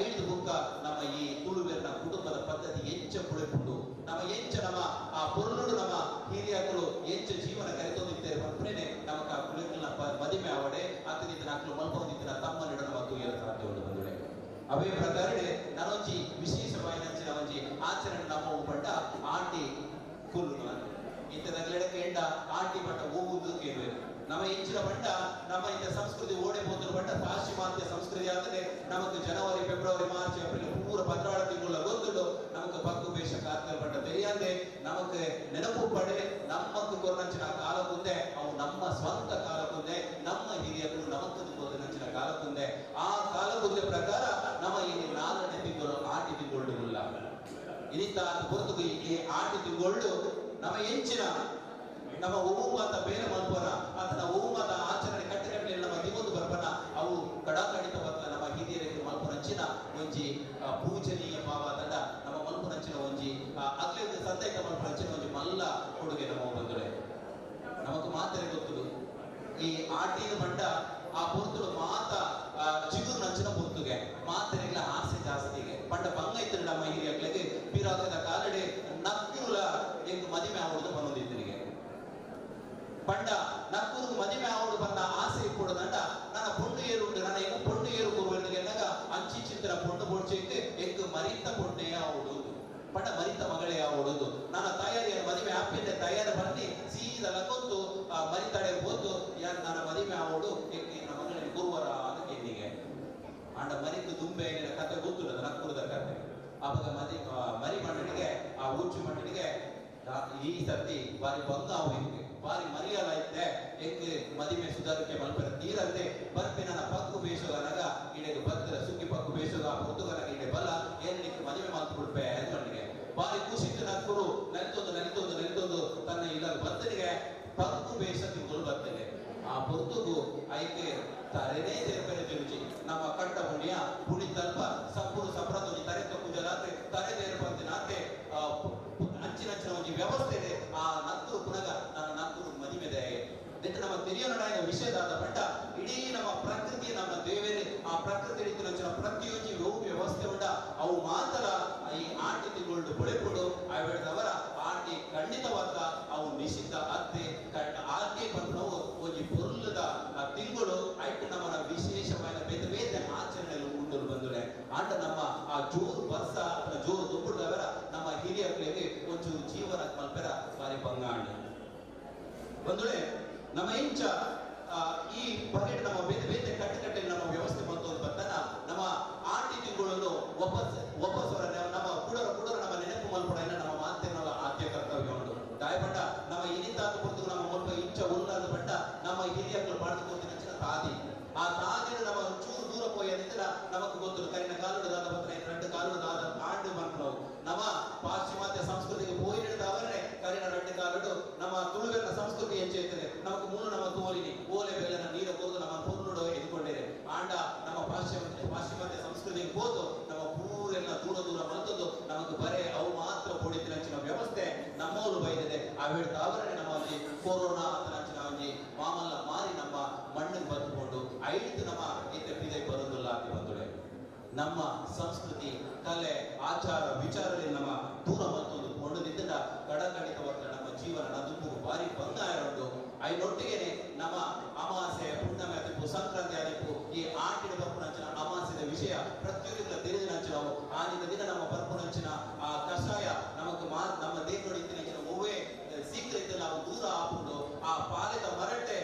G: ಐದು ಬುಕ್ಕ ನಮ್ಮ ಈ ತುಳುವೆರ್ನ ಕುಟುಂಬದ ಪದ್ಧತಿ ಎಂಚ ಪುಳೆಪುಂಡು ನಮ್ಮ ಎಂಚ ನಮ್ಮ ಆ ಪೊರ್ಲುಡು ನಮ್ಮ ಹಿರಿಯಕರು ಎಂಚ ಜೀವನ ಕರೆತೊಂದಿತ್ತೇವೆ ಪಂಪ್ರೇನೆ ನಮಕ ಆ ಕುಲೆಕಲ್ನ ಮದಿಮೆ ಆವಡೆ ಅತ್ತದಿತ್ತಿನ ಅಕ್ಲು ಮಲ್ಪೊಂದಿತ್ತಿನ ತಮ್ಮ ನಿಡ ನಮ್ಮ ತೂಯರ ಸಾಧ್ಯ ಉಂಡು ಬಂದುಡೆ ಅವೇ ಪ್ರಕಾರಡೆ ನಾನೊಂಜಿ ವಿಶೇಷವಾಯಿನಂಚಿನ ಒಂಜಿ ಆಚರಣೆ ನಮ್ಮ ಪಂಡ ಆಟಿ ಕುಲ್ಲು ಇಂಥದಗ್ಲೆಡ ಕೇಂಡ ಆಟಿ ಪಂಡ ಹೋಗುವುದು ಕೇಳುವೆ ನಮ್ಮ ಇಂಚಿನ ಪಂಡ ನಮ್ಮ ಇಂಥ ಸಂಸ್ಕೃತಿ ಓಡೆ ಪೋತರು ಪಂಡ ಪಾಶ್ಚಿಮಾತ್ಯ ಸಂಸ್ಕೃತಿ ಆದರೆ ನಮಕ್ ಜನವರಿ ಫೆಬ್ರವರಿ ಮಾರ್ಚ್ ಏಪ್ರಿಲ್ ಪೂರ 14 ತಿಂಗಳ ಗೊತ್ತುಂಡು ನಮಕ್ ಪಕ್ಕು ಬೇಷ ಕಾರ್ಕಲ್ ಪಂಡ తెలియంದೆ ನಮಕ್ ನೆನಪು ಪಡೆ ನಮ್ಮಕ್ಕು ಕೊರನಂಚಿನ ಕಾಲಕ್కుంದೆ ಅವು ನಮ್ಮ ಸ್ವಂತ ಕಾಲಕ್కుంದೆ ನಮ್ಮ ಹಿರಿಯರು ನಮಕ್ ಕೊರನಂಚಿನ ಕಾಲಕ್కుంದೆ ಆ ಕಾಲಕ್కుంದೆ ಪ್ರಕಾರ ನಮ್ಮ ಈ 4ನೇ ತಿಂಗಳು ಆಟಿ ತಿಂಗಳು ಇಲ್ಲ ಇನಿತ ಹೊರತು ಈ ಆಟಿ ತಿಂಗಳು ನಮ್ಮ ಎಂಚಿನ ನಮ್ಮ ಓಮಾತ ಬೇರೆ ಮಲ್ಪನ ಅಥವಾ ಓಮಾತ ಆಚರಣೆ ಕಟ್ಟಕಟ್ಟಲೆ ನಮ್ಮ ದಿಗೊಂದು ಬರ್ಪನ ಅವು ಕಡಾಕಡಿತ ಬತ್ತ ನಮ್ಮ ಹಿರಿಯರಿಗೆ ಮಲ್ಪನಂಚಿನ ಒಂಜಿ ಪೂಜನೀಯ ಭಾವ ತಂಡ ನಮ್ಮ ಮಲ್ಪನಂಚಿನ ಒಂಜಿ ಅಗ್ಲೆ ಸಂದೇಹ ಮಲ್ಪನಂಚಿನ ಒಂಜಿ ಮಲ್ಲ ಕೊಡುಗೆ ನಮ್ಮ ಬಂದುಳೆ ನಮಕ್ ಮಾತ್ರ ಗೊತ್ತುದು ಈ ಆಟಿನ ಬಂಡ ಆ ಪೊರ್ತುಡು ಮಾತ ಚಿಗುರು ನಂಚಿನ ಪೊರ್ತುಗೆ ಮಾತೆರೆಗ್ಲ ಆಸೆ ಜಾಸ್ತಿಗೆ ಪಂಡ ಬಂಗ ಇತ್ತು ನಮ್ಮ ಹಿರಿಯಕ್ಲೆಗೆ ಪಿರಾಕದ ಕಾಲಡೆ ನಕ್ಕುಲ ಎಂಕ್ ಮದಿಮೆ ಆವಡ್ದು ಬಂದಿದ್ದನಿಗೆ ಪಂಡ ನಕ್ಕೂರು ಮದಿಮೆ ಆವಡು ಬಂದ ಆಸೆ ಇಪ್ಪುಡದಂಡ ನನ್ನ ಪೊಣ್ಣು ಏರು ಉಂಟು ನನ್ನ ಎಂಕ್ ಪೊಣ್ಣು ಏರು ಕೂರುವೆಂದಿಗೆ ಎನ್ನಗ ಬೋಡ್ಚೆಕ್ ಎಂಕ್ ಮರಿತ ಪೊಣ್ಣೆ ಆವೊಡು ಪಂಡ ಮರಿತ ಮಗಳೇ ಆವೊಡು ನನ್ನ ತಯಾರಿಯ ಮದುವೆ ಆಪಿಂಡೆ ತಯಾರು ಬನ್ನಿ ಸೀದ ಲಕೊತ್ತು ಮರಿತಡೆ ಹೋತು ಯಾರು ನನ್ನ ಮದುವೆ ಆವೊಡು ಎಂಕ್ ಇನ್ನ ಮಗಳಿಗೆ ಗುರುವರ ಅದಕ್ಕೆ ಎನ್ನಿಗೆ ಆಂಡ ಮರಿತು ದುಂಬೆ ಕತೆ ಗೊತ್ತುಲ್ಲದ ನಕ್ಕುರದ ಕತೆ ಅವಾಗ ಮದಿ ಮರಿ ಮಣ್ಣನಿಗೆ ಆ ಊಚು ಮಣ್ಣನಿಗೆ ಈ ಸರ್ತಿ ಬಾರಿ ಬಂಗ ಅವು ಎಂಕ್ ಬಾರಿ ಮರಿಯಲ್ಲ ಇತ್ತೆ ಎಂಕ್ ಮದಿಮೆ ಸುಧಾರಕ್ಕೆ ಮಲ್ಪರ ತೀರಂತೆ ಬರ್ಪೆ ನನ್ನ ಪಕ್ಕು ಬೇಸೋದನಗ ಇಡೆಗೆ ಬತ್ತರ ಸುಕ್ಕಿ ಪಕ್ಕು ಬೇಸೋದ ಆ ಪೊರ್ತುಗನಗ ಇಡೆ ಬಲ್ಲ ಏನ್ ಮದುವೆ ಮಾತು ಕೊಡ್ಪೆ ಅಂದ್ಕೊಂಡಿಗೆ ಬಾರಿ ಖುಷಿತ್ತು ನಕ್ಕುರು ನಲಿತೊಂದು ನಲಿತೊಂದು ನಲಿತೊಂದು ತನ್ನ ಇಲ್ಲ ಬತ್ತನಿಗೆ ಪಕ್ಕು ಬೇಸ ತಿಂಗಳು ಬರ್ತೇನೆ ಆ ಪೊರ್ತುಗು ಐಕೆ ತರೆನೇ ಸೇರ್ಪೆರೆ ತಿರುಚಿ ನಮ್ಮ ಕಟ್ಟ ಪುಣ್ಯ ಪುಣಿ ತಲ್ಪ ಸಪ್ಪುರು ಸಪ್ರತೊಂಜಿ ತರೆ ಕುಜಲಾತೆ ತರೆ ದೇರ್ಪಂತೆ ನಾತೆ ಅಂಚಿನ ಅಂಚಿನ ಒಂಜಿ ವ್ಯವಸ್ಥೆ ಇದೆ ಆ ನತ್ತೂರು ಪುನಗ ನನ್ನ ನತ್ತೂರು ಮದಿಮೆದೆ ದಿಟ್ಟ ನಮ್ಮ ತಿಳಿಯೋಣ ವಿಷಯದಾದ ಪಟ್ಟ ಇಡೀ ನಮ್ಮ ಪ್ರಕೃತಿ ನಮ್ಮ ದೇವರೇ ಆ ಪ್ರಕೃತಿ ರೀತಿಯ ಪ್ರತಿಯೊಂಜಿ ವ್ಯವಸ್ಥೆ ಉಂಡ ಅವು ಮಾತ್ರ ಈ ಆಟಿ ತಿಂಗಳು ಬೊಳೆಪುಡು ಅವರ ಆಟಿ ಖಂಡಿತವಾದ ಅವು ನಿಷಿದ್ಧ ಅತ್ತೆ ಆಕೆ ಪನ್ಪುನವು ಒಂಜಿ ಪೊರ್ಲುದ ತಿಂಗಳು ಐಟ್ ನಮ್ಮನ ವಿಶೇಷವಾದ ಬೇತೆ ಬೇತೆ ಆಚರಣೆಗಳು ಉಂಟು ಬಂದುಲೆ ಆಟ ನಮ್ಮ ಆ ಜೋರು ಬರ್ಸ ಅಥವಾ ಜೋರು ದುಂಬುಡ್ದವರ ನಮ್ಮ ಹಿರಿಯರಿಗೆ ಒಂಚೂರು ಜೀವನ ಮಲ್ಪೆರ ಬಾರಿ ಬಂಗಾಣ ಬಂದುಳೆ ನಮ್ಮ ಇಂಚ ಈ ಬಗೆಟ್ ನಮ್ಮ ಬೇತೆ ಬೇತೆ ಕಟ್ಟುಕಟ್ಟೆ ನಮ್ಮ ವ್ಯವಸ್ಥೆ ಬಂತು ಬರ್ತಾನ ನಮ್ಮ ಆಟಿ ತಿಂಗಳನ್ನು ವಾಪಸ್ ವಾಪಸ್ ನಮ್ಮ ಕೂಡರ ಕೂಡರ ನಮ್ಮ ನೆನಪು ಮಲ್ಪಡ ನಮ್ಮ ಮಾತೇನಲ್ಲ ಆದ್ಯ ಕರ್ತವ್ಯ ಉಂಟು ದಾಯಪಟ್ಟ ನಮ್ಮ ಇನಿತಾದ ಹೊರತು ನಮ್ಮ ಮುಲ್ಪ ಇಂಚ ಉಲ್ಲಾದ ಪಟ್ಟ ನಮ್ಮ ಹಿರಿಯರು ಪಾಡ್ದುಕೊತಿನ ತಾದಿ ಆ ತಾದಿನ ನಮ್ಮ ಚೂರು ದೂರ ಪೋಯದಿದ್ರೆ ನಮಕ್ ಗೊತ್ತು ಕರಿನ ಕಾಲುಡು ದಾದ ಪತ್ರ రెండు ಕಾಲುಡು ದಾದ ಆಂಡು ಮನ್ಪುನವು ನಮ್ಮ ಪಾಶ್ಚಿಮಾತ್ಯ ಸಂಸ್ಕೃತಿಗೆ ಪೋಯಿನದವರೇ ಕರಿನ రెండు ಕಾಲುಡು ನಮ್ಮ ತುಳುವೆಲ್ಲ ಸಂಸ್ಕೃತಿ ಹೆಚ್ಚೈತದೆ ನಮಕ್ ಮೂಲ ನಮ್ಮ ತೋಲಿನಿ ಓಲೆ ಬೆಲ್ಲನ ನೀರು ಕೊರದು ನಮ್ಮ ಪೊರ್ಲುಡು ಎದ್ಕೊಂಡಿರೆ ಆಂಡ ನಮ್ಮ ಪಾಶ್ಚಿಮಾತ್ಯ ಸಂಸ್ಕೃತಿಗೆ ಹೋದು ನಮ್ಮ ಪೂರೆಲ್ಲ ದೂರ ದೂರ ಮಲ್ತದ್ದು ನಮಕ್ ಬರೇ ಅವು ಮಾತ್ರ ಪೊಡಿತಿನಂಚಿನ ವ್ಯವಸ್ಥೆ ನಮ್ಮವರು ಬೈದಿದೆ ಆ ತಾವರೇ ನಮ್ಮ ಒಂಜಿ ಕೊರೋನಾ ಅಂಚಿನ ಒಂಜಿ ಮಾಮಲ್ಲ ಮಾರಿ ನಮ್ಮ ಮಣ್ಣಿಗೆ ಬದುಕೊಂಡು ಐದು ನಮ್ಮ ಇತ್ತ ಪಿದೆ ಬರೋದಿಲ್ಲ ಅಂತ ಬಂದುಳೆ ನಮ್ಮ ಸಂಸ್ಕೃತಿ ಕಲೆ ಆಚಾರ ವಿಚಾರದಲ್ಲಿ ನಮ್ಮ ದೂರ ಮತ್ತೊಂದು ಕೊಂಡದಿದ್ದ ಕಡಕಡಿತವಾದ ನಮ್ಮ ಜೀವನ ದುಂಬುಗು ಭಾರಿ ಭಂಗ ಉಂಟು ಐನೊಟ್ಟಿಗೆನೆ ನಮ್ಮ ಅಮಾಸೆ ಪುಣ್ಣಮೆ ಆದಿಪ್ಪು ಸಂಕ್ರಾಂತಿ ಆದಿಪ್ಪು ಈ ಆಟಿನ ಬರ್ಪುನಂಚಿನ ಅಮಾಸೆದ ವಿಷಯ ಪ್ರತಿಯೊಂದಿನ ತಿಳಿದಿನಂಚಿನ ಆನಿದ ದಿನ ನಮ್ಮ ಬರ್ಪುನಂಚಿನ ಆ ಕಷಾಯ ನಮಕ್ ನಮ್ಮ ದೇಹದೊಡಿತ್ತಿನಂಚಿನ ಒವ್ವೇ ಸೀಕ್ರೆಟ್ ನಾವು ದೂರ ಹಾಕೊಂಡು ಆ ಪಾಲೆದ ಮರಟೆ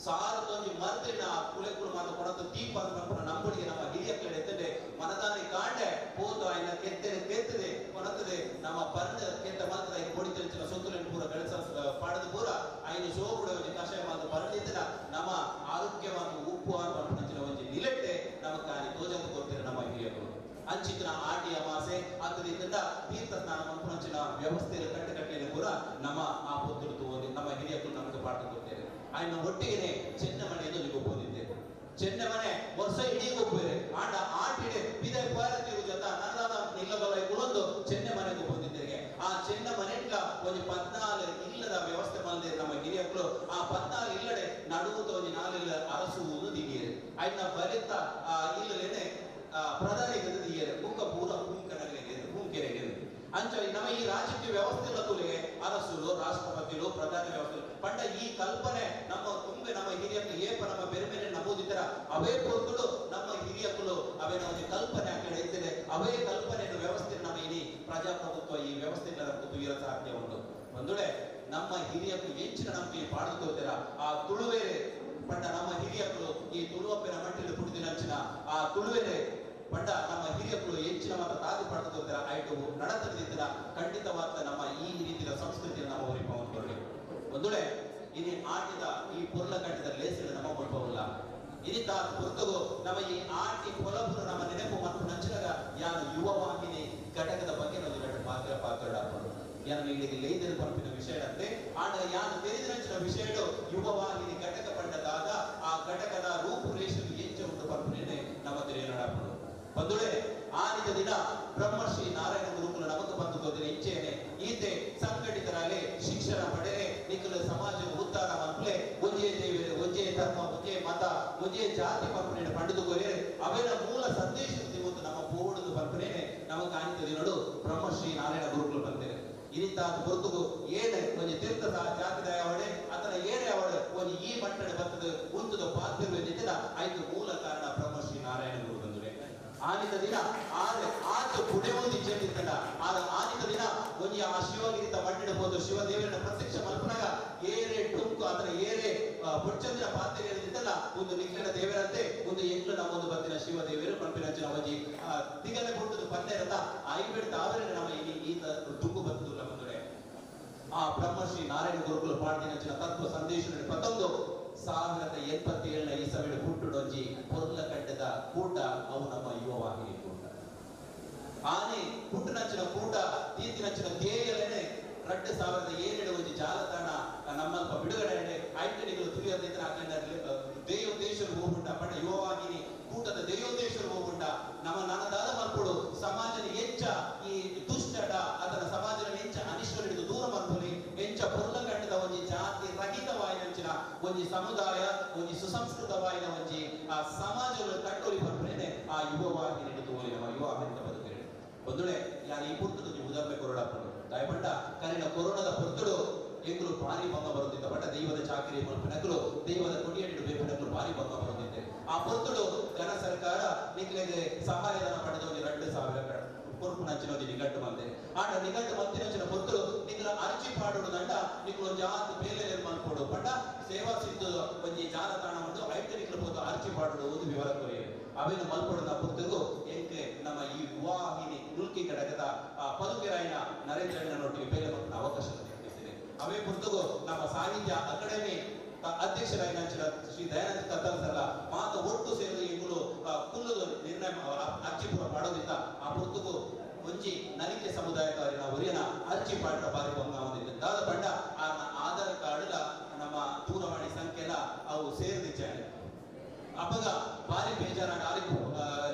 G: ಸಾರದೊಂಜಿ ಮರ್ತಿನ ಕುಲೆ ಕುಲು ಮಾತ ಕೊಡತು ದೀಪ ಅಂತ ನಂಬುಡಿಗೆ ನಮ್ಮ ಹಿರಿಯ ಕಡೆ ಎತ್ತಡೆ ಮನದಾನಿ ಕಾಂಡೆ ಪೋತು ಆಯ್ನ ಕೆತ್ತನೆ ಕೆತ್ತದೆ ಕೊನತ್ತದೆ ನಮ್ಮ ಪರ್ಣ ಕೆತ್ತ ಮಲ್ತದ ಐನ ಪೊಡಿ ತೆಂಚಿನ ಸೊತ್ತುಲೆನ್ ಪೂರ ಬೆಳಸ ಪಾಡದ ಪೂರ ಐನ ಶೋಕುಡ ಒಂಜಿ ಕಷಾಯ ಮಾತ ಪರ್ಣಿದ್ದನ ನಮ್ಮ ಆರೋಗ್ಯವಾದ ಉಪ್ಪು ಪಂಚಿನ ಒಂಜಿ ನಿಲೆಟ್ಟೆ ನಮ್ಮ ಕಾನಿ ತೋಜಂತ ಕೊಡ್ತೀರ ನಮ್ಮ ಹಿರಿಯರು ಅಂಚಿತ್ತಿನ ಆಟಿ ಅಮಾಸೆ ಆದ್ದರಿಂದ ತೀರ್ಥ ಸ್ನಾನ ಮನ್ಪುನಂಚಿನ ವ್ಯವಸ್ಥೆಯ ಕಟ್ಟುಕಟ್ಟೆಯನ್ನು ಕೂಡ ನಮ್ಮ ಆ ಪೊತ್ತುಡು ನಮ್ಮ ಹಿರಿಯರು ನಮಗೆ ಪಾಠ ಕೊಡ್ತೇವೆ ಆಯ್ನ ಒಟ್ಟಿಗೆನೆ ಚೆನ್ನಮನೆಯನ್ನು ಗೊಬ್ಬದಿದ್ದೆ ಚೆನ್ನಮನೆ ವರ್ಷ ಇಡೀ ಗೊಬ್ಬರೆ ಆಂಡ ಆಟಿಡೆ ಬಿದೆ ಪಾರತಿರು ಜೊತ ನನ್ನದ ನಿಲ್ಲಬಲ ಕುಲೊಂದು ಚೆನ್ನಮನೆಗೆ ಬಂದಿದ್ದೇನೆ ಆ ಚೆನ್ನಮನೆಟ್ಲ ಒಂಜಿ 14 ಇಲ್ಲದ ವ್ಯವಸ್ಥೆ ಮಾಡಿದೆ ನಮ್ಮ ಹಿರಿಯರು ಆ 14 ಇಲ್ಲಡೆ ನಡುವುತ ಒಂಜಿ 4 ಇಲ್ಲ ಅರಸುವುದು ದಿಗಿರೆ ಆಯ್ನ ಬಲಿತ ಆ ಇಲ್ಲಲೇನೆ ಪ್ರಧಾನಿ ಗದದಿಯರೆ ಬುಕ್ಕ ಪೂರ ಪೂಂಕನಗಲೆ ಪೂಂಕೆರೆಗೆ ಅಂಚ ನಮ್ಮ ಈ ರಾಜಕೀಯ ವ್ಯವಸ್ಥೆ ತುಲಿಗೆ ಅರಸುಲು ರಾಷ್ಟ್ರಪತಿಲು ಪ್ರಧಾನಿ ವ್ಯವಸ್ಥೆ ಪಂಡ ಈ ಕಲ್ಪನೆ ನಮ್ಮ ತುಂಬೆ ನಮ್ಮ ಹಿರಿಯರು ಏಪ ನಮ್ಮ ಬೇರೆ ಬೇರೆ ನಮೂದಿತರ ಅವೇ ಪೊರ್ತುಡು ನಮ್ಮ ಹಿರಿಯಕುಲು ಅವೇ ನಮ್ಮ ಕಲ್ಪನೆ ಆ ಕಡೆ ಇರ್ತದೆ ಅವೇ ಕಲ್ಪನೆ ವ್ಯವಸ್ಥೆ ನಮ್ಮ ಇಡೀ ಪ್ರಜಾಪ್ರಭುತ್ವ ಈ ವ್ಯವಸ್ಥೆ ತುಯಿರ ಸಾಧ್ಯ ಉಂಟು ಒಂದುಳೆ ನಮ್ಮ ಹಿರಿಯರು ಹೆಚ್ಚಿನ ನಮಗೆ ಪಾಡ್ದುಕೊಳ್ತೀರ ಆ ತುಳುವೇರೆ ಪಂಡ ನಮ್ಮ ಹಿರಿಯಕುಲು ಈ ತುಳುವಪ್ಪನ ಮಟ್ಟಿಲು ಪುಡಿದಿನಂಚಿನ ಆ ತುಳುವೇರೆ ಪಂಡ ನಮ್ಮ ಹಿರಿಯಕುಲು ಹೆಚ್ಚಿನ ಮಾತ್ರ ತಾದಿ ಪಡೆದುಕೊಳ್ತೀರ ಐಟು ನಡತದಿದ್ದ ಖಂಡಿತವಾದ ನಮ್ಮ ಈ ರೀತಿಯ ಸಂಸ್ಕೃತಿಯನ್ನು ನಮ್ಮ ಉರಿಪೊಂದುಕೊಳ್ಳಿ ಒಂದುಳೆ ಇಲ್ಲಿ ಆಟಿದ ಈ ಪೊರ್ಲ ಕಟ್ಟಿದ ಲೇಸಿನ ನಮ್ಮ ಕೊಡ್ಬೋಲ್ಲ ಇನಿತ ಹೊರತುಗು ನಮ್ಮ ಈ ಆಟಿ ಪೊಲಬುರು ನಮ್ಮ ನೆನಪು ಮತ್ತು ನಂಚಿನಾಗ ಯಾರು ಯುವ ವಾಹಿನಿ ಘಟಕದ ಬಗ್ಗೆ ಒಂದು ಎರಡು ಪಾತ್ರ ಪಾತ್ರ ಯಾನು ಇಲ್ಲಿಗೆ ಲೈದರ್ ಪಂಪಿನ ವಿಷಯದಂತೆ ಆಡ ಯಾನು ತೆರೆದ ನಂಚಿನ ವಿಷಯಡು ಯುವ ವಾಹಿನಿ ಘಟಕ ಪಂಡದಾಗ ಆ ಘಟಕದ ರೂಪುರೇಷೆ ಎಂಚ ಉಂಟು ಪಂಪಿನೇ ನಮ್ಮ ತೆರೆಯನಡಾಪಡು ಬಂದುಳೆ ಆನಿದ ದಿನ ಬ್ರಹ್ಮರ್ಷಿ ನಾರಾಯಣ ಗುರುಕುಲ ನಮಕ್ ಬಂದು ಗೊತ್ತಿನ ಇಚ್ಛೆನೆ ಈತೆ ಸಂಘಟಿತರಾಗಲಿ ಶಿಕ್ಷಣ ಪಡೆರೆ ನಿಖಲ ಸಮಾಜ ಉದ್ಧಾರ ಮನ್ಪ್ಲೆ ಒಂಜೇ ದೇವರು ಒಂಜೇ ಧರ್ಮ ಒಂಜೇ ಮತ ಒಂಜೇ ಜಾತಿ ಪಂಪನೆ ಪಂಡಿತು ಕೊರಿಯರೆ ಅವೆಲ್ಲ ಮೂಲ ಸಂದೇಶ ಇವತ್ತು ನಮ್ಮ ಪೋಡುದು ಪಂಪನೇನೆ ನಮಕ್ ಆನಿತ ದಿನಡು ಬ್ರಹ್ಮಶ್ರೀ ನಾರಾಯಣ ಗುರುಕುಲ ಬಂತೇನೆ ಇನಿತಾದ ಹೊರತುಗು ಏನೆ ಒಂಜಿ ತೀರ್ಥದ ಜಾತಿದ ಅವಡೆ ಆತನ ಏನೇ ಅವಡೆ ಒಂಜಿ ಈ ಮಟ್ಟಡೆ ಬರ್ತದೆ ಉಂತದ ಪಾತ್ರವಿದ್ದಿದ್ದ ಆಯ್ತು ಮೂಲ ಕಾರಣ ಬ್ರಹ್ಮಶ್ರೀ ನಾರಾಯಣ ಗುರು ಬಂದುವೆ ಆನಿತ ದಿನ ಆರು ಆತು ಪುಣೆವೊಂದು ಚೆಂದಿತ್ತಲ್ಲ ಆರ ಆನಿತ ದಿನ ಒಂಜಿ ಆ ಶಿವಗಿರಿತ ಮಣ್ಣಿಡ ಹೋದು ಶಿವದೇವರನ್ನ ಪ್ರತ್ಯಕ್ಷ ಮಲ್ಪನಾಗ ಏರೆ ಟುಂಕು ಅದರ ಏರೆ ಪೊಚ್ಚಂದಿನ ಪಾತ್ರೆ ಏರಿದಿತ್ತಲ್ಲ ಒಂದು ನಿಖಿಲ ದೇವರಂತೆ ಒಂದು ಎಂಟ್ಲು ನಮ್ಮೊಂದು ಬರ್ತಿನ ಶಿವದೇವರು ಪಂಪಿನಂಚಿನ ಒಂಜಿ ತಿಗಲೆ ಪುಟ್ಟದು ಪನ್ನೆರತ ಐಬೇಡ ತಾವರೆ ನಮ್ಮ ಈ ಈತ ದುಂಗು ಬರ್ತದಿಲ್ಲ ಬಂದರೆ ಆ ಬ್ರಹ್ಮಶ್ರೀ ನಾರಾಯಣ ಗುರುಕುಲ ಪಾಡ್ದಿನಂಚಿನ ತತ್ವ ಸಂದೇಶ 1087 ಈ ಸಭೆ ಹುಟ್ಟುಡೊಂಜಿ ಪೊರ್ಲ ಕಡ್ಡದ ಕೂಟ ಅವು ನಮ್ಮ ಯುವವಾಹಿನಿ ಕೂಟ. ಆನೆ ಪುಟ್ಟನಂಚಿನ ಕೂಟ ತೀತಿನಂಚಿನ ಧ್ಯೇಯಲೇನೆ 2007 ಒಂಜಿ ಜಾಲತಾಣ ನಮ್ಮಲ್ಪ ಬಿಡುಗಡೆ ಐಟನಿಗಳು ತುರಿಯದಿದ್ರೆ ದೇಯೋದ್ದೇಶರು ಹೋಗುಂಟ ಪಂಡ ಯುವವಾಹಿನಿ ಕೂಟದ ದೇಯೋದ್ದೇಶರು ಹೋಗುಂಟ ನಮ್ಮ ನನದಾದ ಮಲ್ಪಡು ಸಮಾಜದ ಹೆಚ್ಚ ಈ ದುಷ್ಟಡ ಅದರ ಸಮಾಜದ ಹೆಚ್ಚ ಅನಿಷ್ಟರಿಡಿದು ದೂರ ಮಲ್ಪೊಲಿ ಎಂಚ ಪೊರ್ಲ ಕಟ್ಟದ ಒಂಜಿ ಜಾತಿ ರಹಿತವಾಯಿನಂಚಿನ ಒಂಜಿ ಸಮುದಾಯ ಒಂಜಿ ಸುಸಂಸ್ಕೃತವಾಯಿನ ಒಂಜಿ ಆ ಸಮಾಜದ ಕಟ್ಟೋಲಿ ಬರ್ಪೇನೆ ಆ ಯುವವಾಹಿನಿ ಹಿಡಿದು ಹೋಲಿ ನಮ್ಮ ಯುವವಾಹಿನಿ ಬದುಕಿರಿ ಒಂದುಳೆ ಯಾರು ಈ ಪುರ್ತುಡು ನೀವು ಉದಾಹರಣೆ ಕೊರಡಾಪಡು ದಯಪಂಡ ಕರಿನ ಕೊರೋನಾದ ಪುರ್ತುಡು ಎಂಕುಲು ಭಾರಿ ಭಂಗ ಬರುತ್ತಿದ್ದ ಬಟ್ ದೈವದ ಚಾಕರಿ ಮಲ್ಪನಕಲು ದೈವದ ಕೊಡಿಯಡಿಡು ಬೇಪನಕಲು ಭಾರಿ ಭಂಗ ಬರುತ್ತಿದ್ದೆ. ಆ ಪೊರ್ತುಡು ಜನ ಸರ್ಕಾರ ನಿಕ್ಲೆಗೆ ಸಹಾಯಧನ ಪಡೆದ ಒಂದು 2000 ಕೊರ್ಪುನಂಚಿನ ಒಂದು ನಿಘಂಟು ಬಂದೆ. ಆಂಡ ನಿಘಂಟು ಮಂತಿನಂಚಿನ ಪೊರ್ತುಡು ನಿಕ್ಲ ಅರ್ಜಿ ಪಾಡೋಡು ದಂಡ ನಿಕ್ಲು ಒಂಜಿ ಆತ್ ಬೇಲೆ ಮಲ್ಪೋಡು ಪಂಡ ಸೇವಾ ಸಿಂಧು ಒಂಜಿ ಜಾಲತಾಣ ಉಂಟು ಐಟ ನಿಕ್ಲು ಪೋತು ಅರ್ಜಿ ಪಾಡೋಡು ಒಂದು ವಿವರ ಕೊರಿಯರೆ ಅವೇನು ಮಲ್ಪೊಡುನ ಪೊರ್ತುಗು ಎಂಕೆ ನಮ್ಮ ಈ ವಾಹಿನಿ ಮುಲ್ಕಿ ಘಟಕದ ಪದುಕೆರಾಯಿನ ನರೇಂದ್ರಣ್ಣನೊಟ್ಟಿಗೆ ಬೇಲೆ ಮಲ್ಪುನ ಅವಕಾಶ ಅವೇ ಪುರ್ತುಗು ನಮ್ಮ ಸಾಹಿತ್ಯ ಅಕಾಡೆಮಿ ಅಧ್ಯಕ್ಷರಾಗಿ ಶ್ರೀ ದಯಾನಂದ ಕತ್ತಲ್ ಸರ್ಲ ಮಾತ ಒಟ್ಟು ಸೇರಿ ಇಂಗುಲು ಕುಲ್ಲು ನಿರ್ಣಯ ಅರ್ಜಿ ಪೂರ ಪಾಡೋದಿತ್ತ. ಆ ಪುರ್ತುಗು ಒಂಜಿ ನಲಿಕೆ ಸಮುದಾಯದವರಿನ ಒರಿಯನ ಅರ್ಜಿ ಪಾಡ್ರ ಬಾರಿ ಭಂಗ ಹೊಂದಿದ್ದ ದಾದ ಪಂಡ ಆ ಆಧಾರ್ ಕಾರ್ಡ್ ನಮ್ಮ ದೂರವಾಣಿ ಸಂಖ್ಯೆಲ ಅವು ಸೇರಿದಿಚ್ಚಾನೆ. ಅಪ್ಪಗ ಬಾರಿ ಬೇಜಾರಾಡ ಆರಿಪು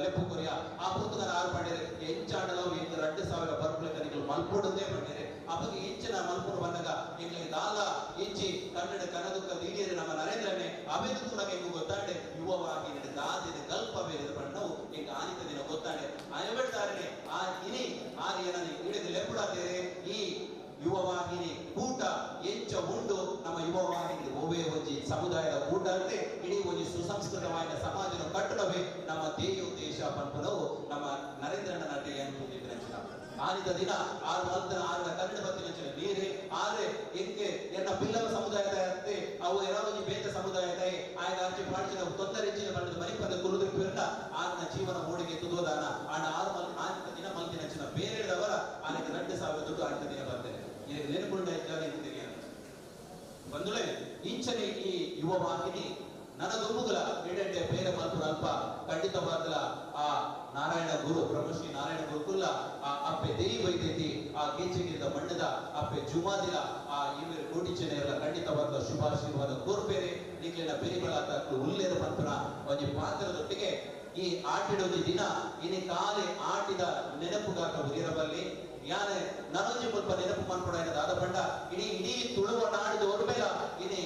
G: ಲೆಪ್ಪು ಕೊರಿಯ ಆ ಪುರ್ತುಗನ ಆರು ಪಂಡೇರೆ ಎಂಚಾಡಲವು ಎಂಟು 2000 ಬರ್ಪುಲೆ ಕನಿಗಳು ಮಲ್ಪೊಡುದೇ ಪಂಡೇರೆ. ಅಪ್ಪಗ ಇಂಚಿನ ಮಲ್ಪುರು ಬಂದಾಗ ಎಂಗ್ಲಿಗೆ ದಾಲ ಇಂಚಿ ಕನ್ನಡ ಕನದುಕ್ಕ ದಿಢೀರ್ ನಮ್ಮ ನರೇಂದ್ರನೇ ಅವೆದು ಕೂಡ ಎಂಗು ಗೊತ್ತಾಂಡೆ ಯುವವಾಗಿ ದಾದಿನ ಕಲ್ಪ ಬೇರೆ ಪಣ್ಣವು ಎಂಗ ಆನಿತ ದಿನ ಗೊತ್ತಾಂಡೆ ಅಯಬೆಡ್ದಾರನೆ ಆ ಇನಿ ಆರ್ಯನ ಹಿಡಿದು ಲೆಪ್ಪುಡಾತೇರೆ ಈ ಯುವವಾಹಿನಿ ಕೂಟ ಎಂಚ ಉಂಡು ನಮ್ಮ ಯುವವಾಹಿನಿ ಒವೇ ಒಂಜಿ ಸಮುದಾಯದ ಕೂಟ ಅಂತೆ ಇಡೀ ಒಂಜಿ ಸುಸಂಸ್ಕೃತವಾದ ಸಮಾಜದ ಕಟ್ಟಡವೇ ನಮ್ಮ ಧ್ಯೇಯೋದ್ದೇಶ ಪನ್ಪುನವು ನಮ್ಮ ನರೇಂದ್ರನ ನಟೆ ಅನ್ಕೊಂಡಿದ್ದ ಆನಿತ ದಿನ ಆರು ಮಂತನ ಆರನ ಕನ್ನಡ ಬತ್ತಿನ ನೀರೇ ಆದ್ರೆ ಎಂಕೆ ಎನ್ನ ಬಿಲ್ಲವ ಸಮುದಾಯದ ಅಂತೆ ಅವು ಏನೋ ಒಂಜಿ ಬೇತ ಸಮುದಾಯದ ಆಯ್ದ ಅರ್ಜಿ ಪಾಡ್ಚಿನ ತೊಂದರೆ ಹೆಚ್ಚಿನ ಬಣ್ಣದ ಮನಿಪದ ಕುರುದು ಆರನ ಜೀವನ ಓಡಿಗೆ ತುದುವದಾನ ಆಣ ಆರು ಮಲ್ ಆನಿತ ದಿನ ಮಲ್ತಿನ ಬೇರೆದವರ ಆನಿತ 2000 ದುಡ್ಡು ಆನಿತ ದಿನ ಬರ್ತೇನೆ ನೆನಪುಂಡ ಹೆಚ್ಚಾಗಿ ಬಂದುಳೆ ಇಂಚನೆ ಈ ಯುವವಾಹಿನಿ ನನದೊಮ್ಮುಗಲ ಎಡೆಡ್ಡೆ ಬೇರೆ ಮಲ್ಪುರ ಅಲ್ಪ ಖಂಡಿತವಾದಲ ಆ ನಾರಾಯಣ ಗುರು ಬ್ರಹ್ಮಶ್ರೀ ನಾರಾಯಣ ಗುರುಕುಲ್ಲ ಆ ಅಪ್ಪೆ ದೇವಿ ವೈದ್ಯತಿ ಆ ಗೇಚಗಿರಿದ ಮಣ್ಣದ ಅಪ್ಪೆ ಜುಮಾದಿಲ ಆ ಇವರು ಕೋಟಿಚನೆಯಲ್ಲ ಖಂಡಿತವಾದ ಶುಭಾಶೀರ್ವಾದ ಕೋರ್ಪೇರೆ ನಿಕ್ಲಿನ ಬೆರಿಬಲಾತ ಉಲ್ಲೇರ ಮಲ್ಪುನ ಒಂಜಿ ಪಾತ್ರದೊಟ್ಟಿಗೆ ಈ ಆಟಿಡೊಂಜಿ ದಿನ ಇನಿ ಕಾಲೆ ಆಟಿದ ನೆನಪುಗಾಕ ಉರಿರಬಲ್ಲಿ ಯಾನೆ ನನೊಂಜಿ ಮುಲ್ಪ ನೆನಪು ಮನ್ಪುಡ ದಾದ ಪಂಡ ಇಡೀ ಇಡೀ ತುಳುವ ನಾಡಿದ ಒರ್ಬೇಲ ಇನಿ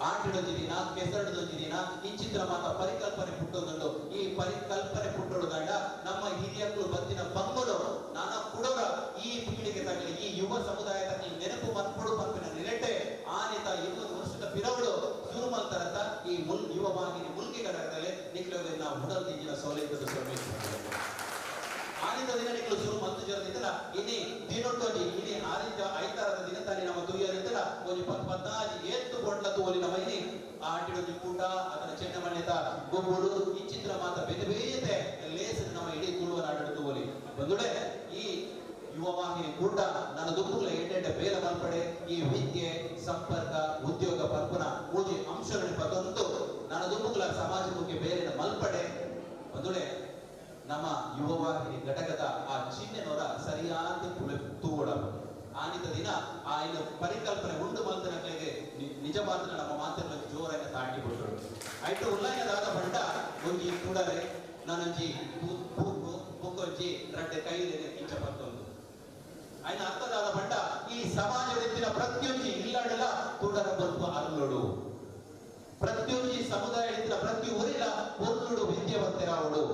G: ಆಟಿಡೊಂಜಿ ದಿನ ಕೆಸರಡದೊಂಜಿ ದಿನ ಇಂಚಿತ್ರ ಮಾತ ಪರಿಕಲ್ಪನೆ ಪುಟ್ಟೊಂದುಂಡು. ಈ ಪರಿಕಲ್ಪನೆ ಪುಟ್ಟೊಡುದಂಡ ನಮ್ಮ ಹಿರಿಯಕ್ಕಳು ಬತ್ತಿನ ಬಂಗಲು ನಾನ ಕುಡೋರ ಈ ಪೀಳಿಗೆ ತಗಲಿ ಈ ಯುವ ಸಮುದಾಯ ತಗಲಿ ನೆನಪು ಮನ್ಪುಡು ಪನ್ಪಿನ ನಿಲೆಟೆ ಆನಿತ 20 ವರ್ಷದ ಪಿರವಳು ಶುರು ಮಲ್ತರತ ಈ ಯುವವಾಹಿನಿ ಮುಲ್ಕಿ ಘಟಕದಲ್ಲಿ ನಿಕ್ಲೋಗೆ ನಾವು ಉಡಲ್ ತಿಂಜಿನ ಸೌಲಭ್ಯದ ಸೌಲಭ್ಯ ಆನಿತ ದಿನ ನಿಕ್ಲು ಶುರು ಮಲ್ತು ಜರದಿತ್ತಲ್ಲ ಇನಿ ದಿನೊಟ್ಟೊಂಜಿ ಇನಿ ಆನಿತ ಐತಾರದ ದಿನ ತಾನೆ ನಮ್ಮ ತುಯ್ಯರಿತ್ತಲ್ಲ ಒಂಜಿ 10 ಏತ್ತು ಕೊಂಡ್ಲ ತೋಲಿ ನಮ್ಮ ಇನಿ ಆಟಿಡೊಂಜಿ ಕೂಟ ಅದರ ಚೆನ್ನಮಣ್ಯತ ಗೊಬ್ಬುಡು ಇಂಚಿತ್ರ ಮಾತ ಬೇತೆ ಬೇತೆ ಲೇಸ್ ನಮ್ಮ ಇಡೀ ತುಳುವ ನಾಡು ತೋಲಿ ಬಂದುಡೆ ಈ ಯುವವಾಹಿನಿ ಕೂಟ ನನ್ನ ದುಃಖಗಳ ಎಡ್ಡೆಡ್ಡೆ ಬೇಲ ಮಲ್ಪಡೆ ಈ ವಿದ್ಯೆ ಸಂಪರ್ಕ ಉದ್ಯೋಗ ಪರ್ಪುನ ಮೂಜಿ ಅಂಶಗಳ ಪದೊಂದು ನನ್ನ ದುಃಖಗಳ ಸಮಾಜಕ್ಕೆ ಬೇರೆ ಮಲ್ಪಡೆ ಬಂದುಡೆ ನಮ್ಮ ಯುವವಾಹಿನಿ ಘಟಕದ ಆ ಚಿಹ್ನೆನವರ ಸರಿಯಾದ ತೂವಡ ಆನಿತ ದಿನ ಆ ಇನ್ನು ಪರಿಕಲ್ಪನೆ ಉಂಡು ಮಲ್ತನಗಳಿಗೆ ನಿಜವಾದ ನಮ್ಮ ಮಾತಿನ ಜೋರಾಗಿ ತಾಂಡಿ ಬಿಟ್ಟರು ಐಟು ಉಲ್ಲಾಯದಾದ ಬಂಡ ಒಂಜಿ ಕೂಡರೆ ನಾನೊಂಜಿ ಬುಕ್ಕೊಂಜಿ ರಡ್ಡೆ ಕೈಲೇನೆ ಇಂಚ ಪತ್ತೊಂದು ಆಯ್ನ ಅರ್ಥದಾದ ಬಂಡ ಈ ಸಮಾಜದ ಪ್ರತಿಯೊಂಜಿ ಇಲ್ಲಾಡಲ ಕೂಡರ ಬಲ್ಪು ಅರುಳೋಡು ಪ್ರತಿಯೊಂಜಿ ಸಮುದಾಯ ಪ್ರತಿ ಊರಿಲ ಪೊರ್ಲುಡು ವಿದ್ಯಾವಂತರಾವಡು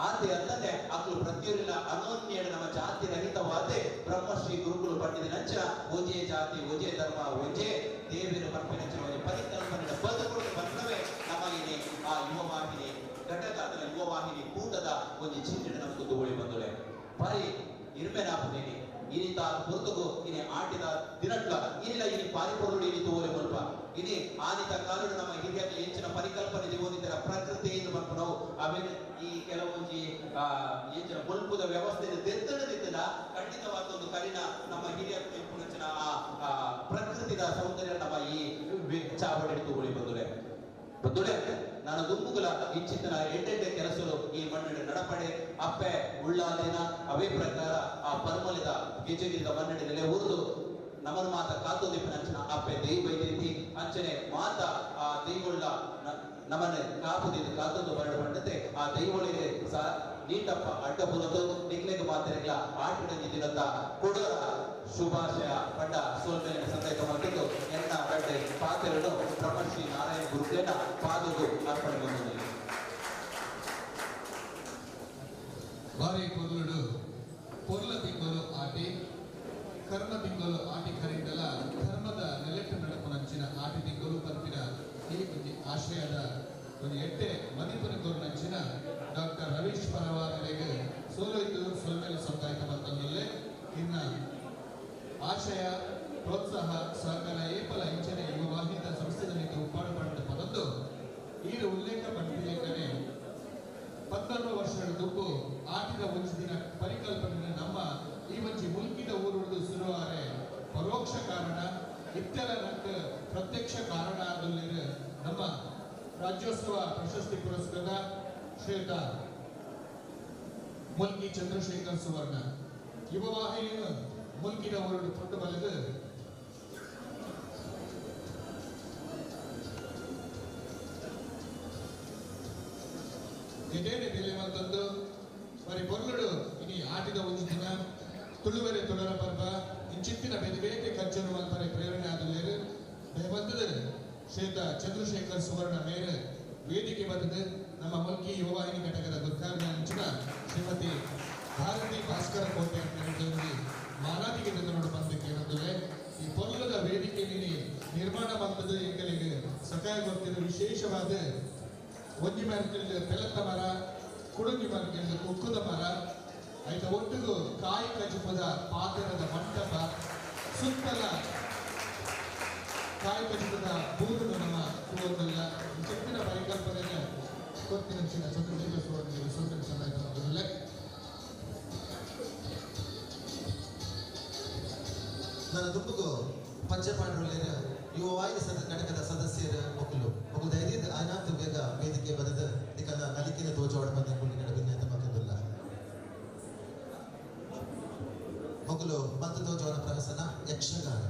G: ಆತೆ ಅಂತಂದೆ ಅಕ್ಲು ಪ್ರತಿಯೊರಿಲ ಅನೋನ್ಯಡ ನಮ್ಮ ಜಾತಿ ರಹಿತವಾದೆ ಬ್ರಹ್ಮಶ್ರೀ ಗುರುಕುಲು ಪಂಡಿತ ನಂಚನ ಒಂಜೇ ಜಾತಿ ಒಂಜೇ ಧರ್ಮ ಒಂಜೇ ದೇವಿನ ಪರ್ಪಿನಂಚನ ಒಂಜಿ ಪರಿಕಲ್ಪನೆ ಬದುಕುಡು ಬಂದವೇ ನಮ್ಮ ಇನಿ ಆ ಯುವವಾಹಿನಿ ಘಟಕ ಅದರ ಯುವ ವಾಹಿನಿ ಕೂಟದ ಒಂದು ಚಿಹ್ನೆ ನಮಗೂ ತಗೊಳ್ಳಿ ಬಂದಳೆ ಬಾರಿ ಇರ್ಮೆನಾಪುನೇನಿ ಇನಿ ತಾ ಪೊರ್ತುಗು ಇನಿ ಆಟಿದ ದಿನಟ್ಲ ಇನಿಲ ಇನಿ ಪಾರಿಪೊರುಳು ಇನಿ ತೋರೆ ಮುಲ್ಪ ಇನಿ ಆನಿತ ಕಾಲುಡು ನಮ್ಮ ಹಿರಿಯಕ್ಕೆ ಹೆಚ್ಚಿನ ಪರಿಕಲ್ಪನೆ ದಿವೋದಿತರ ಪ್ರಕೃತಿ ಎಂದು ಮಲ್ಪನವು ಆಮೇಲೆ ಈ ಕೆಲವೊಂಜಿ ಹೆಚ್ಚಿನ ಮುಲ್ಪುದ ವ್ಯವಸ್ಥೆ ದೆತ್ತಡದಿತ್ತದ ಖಂಡಿತವಾದ ಒಂದು ಕರಿನ ನಮ್ಮ ಹಿರಿಯ ಪುನಚಿನ ಆ ಪ್ರಕೃತಿದ ಸೌಂದರ್ಯ ನಮ್ಮ ಈ ಚಾವಡಿ ತಗೊಳ್ಳಿ ಬಂದುಳೆ ಬಂದುಳೆ ನಾನು ದುಂಬುಗುಲ ಇಂಚಿತನ ಎಡ್ಡೆಡ್ಡೆ ಕೆಲಸರು ಈ ಮಣ್ಣಿನ ನಡಪಡೆ ಅಪ್ಪೆ ಉಳ್ಳಾಲಿನ ಅವೇ ಪ್ರಕಾರ ಆ ಪರ್ಮಲಿದ ಗೆಜಗಿರಿದ ಮಣ್ಣಿನ ನೆಲೆ ಊರ್ದು ನಮನ ಮಾತ ಕಾತೋದಿಪ್ಪನ ಅಪ್ಪೆ ದೈ ಬೈದೈತಿ ಅಂಚನೆ ಮಾತ ಆ ದೈವೊಳ್ಳ ನಮನೆ ಕಾಪುದಿದ್ದು ಕಾತೊಂದು ಬರಡು ಬಂಡತೆ ಆ ದೈವೊಳಿಗೆ ಸಾ ನೀಟಪ್ಪ ಅಡ್ಡ ಬುರದು ನಿಕ್ಲೆಗೆ ಮಾತಿರಲಿಲ್ಲ ಆಟಿಡಂಜಿ ದಿನದ ಕೊಡೋರ ಶುಭಾಶಯ ಪಂಡ ಸೋಲ್ಮೇಲಿನ ಸಂದೇಹ ಮಾಡಿದ್ದು ಎನ್ನ ಗಡ್ಡೆ ಪಾತ್ರೆಯನ್ನು ಬ್ರಹ್ಮಶ್ರೀ ನಾರಾಯಣ ಗುರುಗಳನ್ನ ಪಾದವು ಅರ್ಪಣೆ ಬಂದಿದೆ.
A: ಬಾರಿ ಪೊರ್ಲುಡು ಪೊರ್ಲ ತಿಂಗಳು ಆಟಿ ಕರ್ಮ ತಿಂಗಳು ಆಟಿ ಕರಿಂಡಲ ಧರ್ಮದ ನೆಲೆಟ್ಟು ನಡಪುನಂಚಿನ ಆಟಿ ತಿಂಗಳು ಪಂಪಿನ ಈ ಒಂಜಿ ಆಶಯದ ಒಂದು ಎಟ್ಟೆ ಮದಿಪುನ ಕೊರ್ನಂಚಿನ ಡಾಕ್ಟರ್ ರವೀಶ್ ಪರವಾರರಿಗೆ ಸೋಲೋಯ್ತು ಸೋಲ್ಮೇಲೆ ಸಂದಾಯಿತ ಬಂತಂದಲ್ಲೇ ಇನ್ನ ಆಶಯ ಪ್ರೋತ್ಸಾಹ ಸಹಕಾರ ಏಪಲ ಇಂಚನೆ ಯುವ ವಾಹಿನಿದ ಸಂಸ್ಥೆದ ನೀತಿ ಉಪ್ಪಾಡು ಪಡೆದ ಪದದ್ದು ಈರು ಉಲ್ಲೇಖ ಪಟ್ಟಿಲೇಖನೆ 14 ವರ್ಷಗಳ ದುಂಬು ಆಟಿದ ಒಂಜಿ ದಿನ ಪರಿಕಲ್ಪನೆ ನಮ್ಮ ಈ ಒಂಜಿ ಮುಲ್ಕಿದ ಊರುಡ್ದು ಸುರುವಾರೆ ಪರೋಕ್ಷ ಕಾರಣ ಇತ್ತೆಲ್ಲ ನಕ್ ಪ್ರತ್ಯಕ್ಷ ಕಾರಣ ಆದುಲ್ಲೇರು ನಮ್ಮ ರಾಜ್ಯೋತ್ಸವ ಪ್ರಶಸ್ತಿ ಪುರಸ್ಕೃತ ಶ್ರೀಯುತ ಮುಲ್ಕಿ ಚಂದ್ರಶೇಖರ್ ಸುವರ್ಣ ಯುವ ವಾಹಿನಿಯನ್ನು ಮುಲ್ಕಿದ ಊರುಡು ಪುಟ್ಟು ಬಲೆದು ಎದೇನೆ ಬೆಲೆ ಮಲ್ತಂದು ಬರಿ ಪೊರ್ಲುಡು ಇನಿ ಆಟಿದ ಒಂಜಿ ದಿನ ತುಳುವೆರೆ ತುಳರ ಪರ್ಬ ಇಂಚಿತ್ತಿನ ಬೇರೆ ಬೇರೆ ಕಜ್ಜನು ಮಲ್ಪರೆ ಪ್ರೇರಣೆ ಆದುಲ್ಲೇರು ದಯವಂತದ ಶ್ರೀಯುತ ಚಂದ್ರಶೇಖರ್ ಸುವರ್ಣ ಮೇರೆ ವೇದಿಕೆ ಬಂದದ್ದು ನಮ್ಮ ಮುಲ್ಕಿ ಯುವವಾಹಿನಿ ಘಟಕದ ಗುರುಕಾರ್ಯಾಂಚಿನ ಶ್ರೀಮತಿ ಭಾರತಿ ಭಾಸ್ಕರ ಕೋಟೆ ಮಾನಾದಿಗೆ ತಂದು ಬಂದಕ್ಕೆ ಏನಂದ್ರೆ ಈ ಪೊರ್ಲದ ವೇದಿಕೆ ನಿರ್ಮಾಣ ಬಂದದ್ದು ಎಂಗಳಿಗೆ ಸಹಾಯ ಗೊತ್ತಿರೋ ವಿಶೇಷವಾದ ಒಂಜಿ ಮರ ತಿಳಿದ ಪೆಲತ್ತ ಮರ ಕುಡುಂಜಿ ಮರ ತಿಳಿದ ಕುಕ್ಕುದ ಮರ ಆಯ್ತ ಒಟ್ಟಿಗೂ ಕಾಯಿ ಕಜುಪದ ಪಾತ್ರದ ಮಂಟಪ ಸುತ್ತಲ ಕಾಯಿ ಕಜುಪದ ಬೂದುನು ನಮ್ಮ ಕೂದಲ್ಲ ಚಿಕ್ಕಿನ ಪರಿಕಲ್ಪನೆಯನ್ನು ಕೊತ್ತಿನ ಚಂದ್ರಶೇಖರ ಸುವರ್ಣ ಸೂಚನೆ ಸಮಯ.
B: ನನ್ನ ದುಂಬುಗು ಪಂಚಪಾಂಡ್ರುಲೇರ ಯುವ ವಾಹಿನಿ ಘಟಕದ ಸದಸ್ಯರ ಮಕ್ಕಳು ಮಕ್ಕಳು ಧೈರ್ಯದ ಆನಾತು ಬೇಗ ವೇದಿಕೆ ಬದದ ನಿಕಲ ನಲಿಕಿನ ತೋಜೋಡ ಬಂದ ಕುಳ್ಳಿಗಳ ವಿನ್ಯಾಸ ಮತ್ತೊಂದಿಲ್ಲ ಮಕ್ಕಳು ಮತ್ತು ತೋಜೋಡ ಪ್ರಹಸನ ಯಕ್ಷಗಾನ.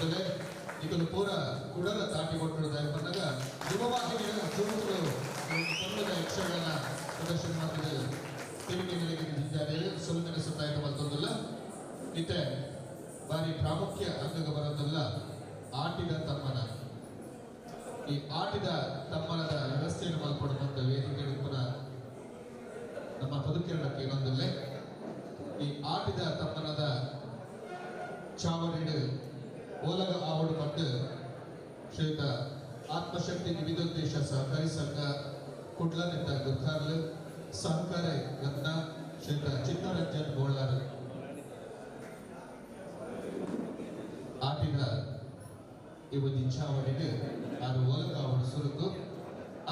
A: ಮಲ್ತೊಂದುಲ್ಲೆ. ನಿಕುಲು ಪೂರ ಕುಡಲ ತಾಟಿ ಕೊಟ್ಟರು ಬಂದಾಗ ಯುವವಾಹಿನಿಯ ಜೋಕುಲು ಪೊರ್ಲುದ ಯಕ್ಷಗಾನ ಪ್ರದರ್ಶನ ಮಾಡ್ತಿದ್ದು ತೆರಿಗೆ ನೆಲೆಗೆ ನಿಂತಿದ್ದಾರೆ. ಸೊಲ್ಮೆನ ಸಂದಾಯತ ಮಲ್ತೊಂದುಲ್ಲ. ಇತ್ತೆ ಬಾರಿ ಪ್ರಾಮುಖ್ಯ ಅಂಗಗ ಬರೋದಲ್ಲ ಆಟಿದ ತಮ್ಮನ. ಈ ಆಟಿದ ತಮ್ಮನದ ವ್ಯವಸ್ಥೆಯನ್ನು ಮಲ್ಪಡು ಮತ್ತು ವೇದಿಕೆ ಪುನಃ ನಮ್ಮ ಪದುಕೆರಡಕ್ಕೆ ಇನ್ನೊಂದಲ್ಲೇ ಈ ಆಟಿದ ತಮ್ಮನದ ಚಾವಡಿಡು ಓಲಗ ಆವಡು ಪಟ್ಟು ಶ್ರೀಯುತ ಆತ್ಮಶಕ್ತಿ ವಿವಿಧೋದ್ದೇಶ ಸಹಕಾರಿ ಸಂಘ ಕುಡ್ಲನಿಂದ ಗುರ್ಖಾರ್ಲು ಸಹಕಾರ ರತ್ನ ಶ್ರೀಯುತ ಚಿತ್ತರಂಜನ್ ಬೋಳಾರ್ ಆಟಿದ ಈ ಒಂದು ಚಾವಡಿಡು ಆರು ಓಲಗ ಆವಡು ಸುರುಕು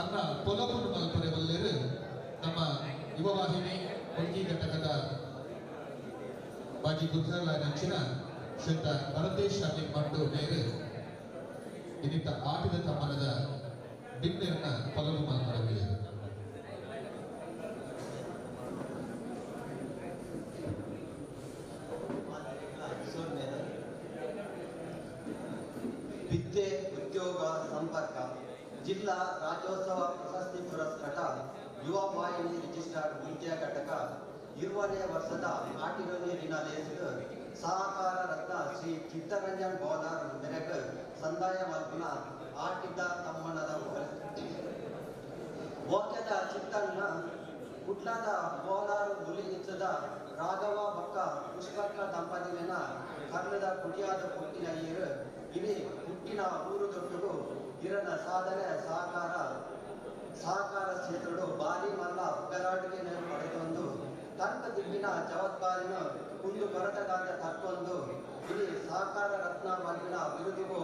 A: ಅನ್ನ ಪೊಲಪುನು ಮಲ್ಪರೆ ಬಲ್ಲೇರು ನಮ್ಮ ಯುವವಾಹಿನಿ ಮುಲ್ಕಿ ಘಟಕದ ಬಾಜಿ ಗುರ್ಖಾರ್ಲಾಯಿನಂಚಿನ ಶ್ರೀಯುತ ಭರತೇಶ್ ಅಮಿನ್ ಮಂಟು ಮೇರು ಇನ್ನಿತ ಆಟಿದ ತಮ್ಮನದ ಬಿನ್ನೆರ್ನ ಪೊಲಬು ಮಲ್ಪರವಿದೆ.
E: ವಿದ್ಯೆ ಉದ್ಯೋಗ ಸಂಪರ್ಕ ಜಿಲ್ಲಾ ರಾಜ್ಯೋತ್ಸವ ಪ್ರಶಸ್ತಿ ಪುರಸ್ಕೃತ ಯುವ ವಾಹಿನಿ ರಿಜಿಸ್ಟರ್ಡ್ ವಿದ್ಯಾ ಘಟಕ 20ನೇ ವರ್ಷದ ಆಟಿನೊಂದು ದಿನ ಲೇಸಿದ ಸಹಕಾರ ರತ್ನ ಶ್ರೀ ಚಿತ್ತರಂಜನ್ ಬೋಲಾರ್ ಮೆರೆಗ್ ಸಂದಾಯ ಮಲ್ಪುನ ಆಟಿದ ತಮ್ಮನದ ಓಕೆದ ಚಿತ್ತಣ್ಣ ಕುಡ್ಲದ ಬೋಲಾರ್ ಹುಲಿ ಇಚ್ಚದ ರಾಘವ ಬಕ್ಕ ಪುಷ್ಪಕ್ಕ ದಂಪತಿಲಿನ ಕರ್ಣದ ಕುಡಿಯಾದ ಪುಟ್ಟಿನ ಈರು ಇನಿ ಹುಟ್ಟಿನ ಊರು ದೊಡ್ಡದು ಇರನ ಸಾಧನೆ ಸಹಕಾರ ಸಹಕಾರ ಕ್ಷೇತ್ರಡು ಭಾರಿ ಮಲ್ಲ ಪೆರಾಟಿಗೆ ಪಡೆದೊಂದು ತಕ್ಕ ದಿಕ್ಕಿನ ಜವಾಬ್ದಾರಿನ ಕುಂದು ಕೊರತೆಗಾದ ತಕ್ಕೊಂದು ಇಲ್ಲಿ ಸಹಕಾರ ರತ್ನ ಮಲ್ಲಿನ ಬಿರುದುಗೂ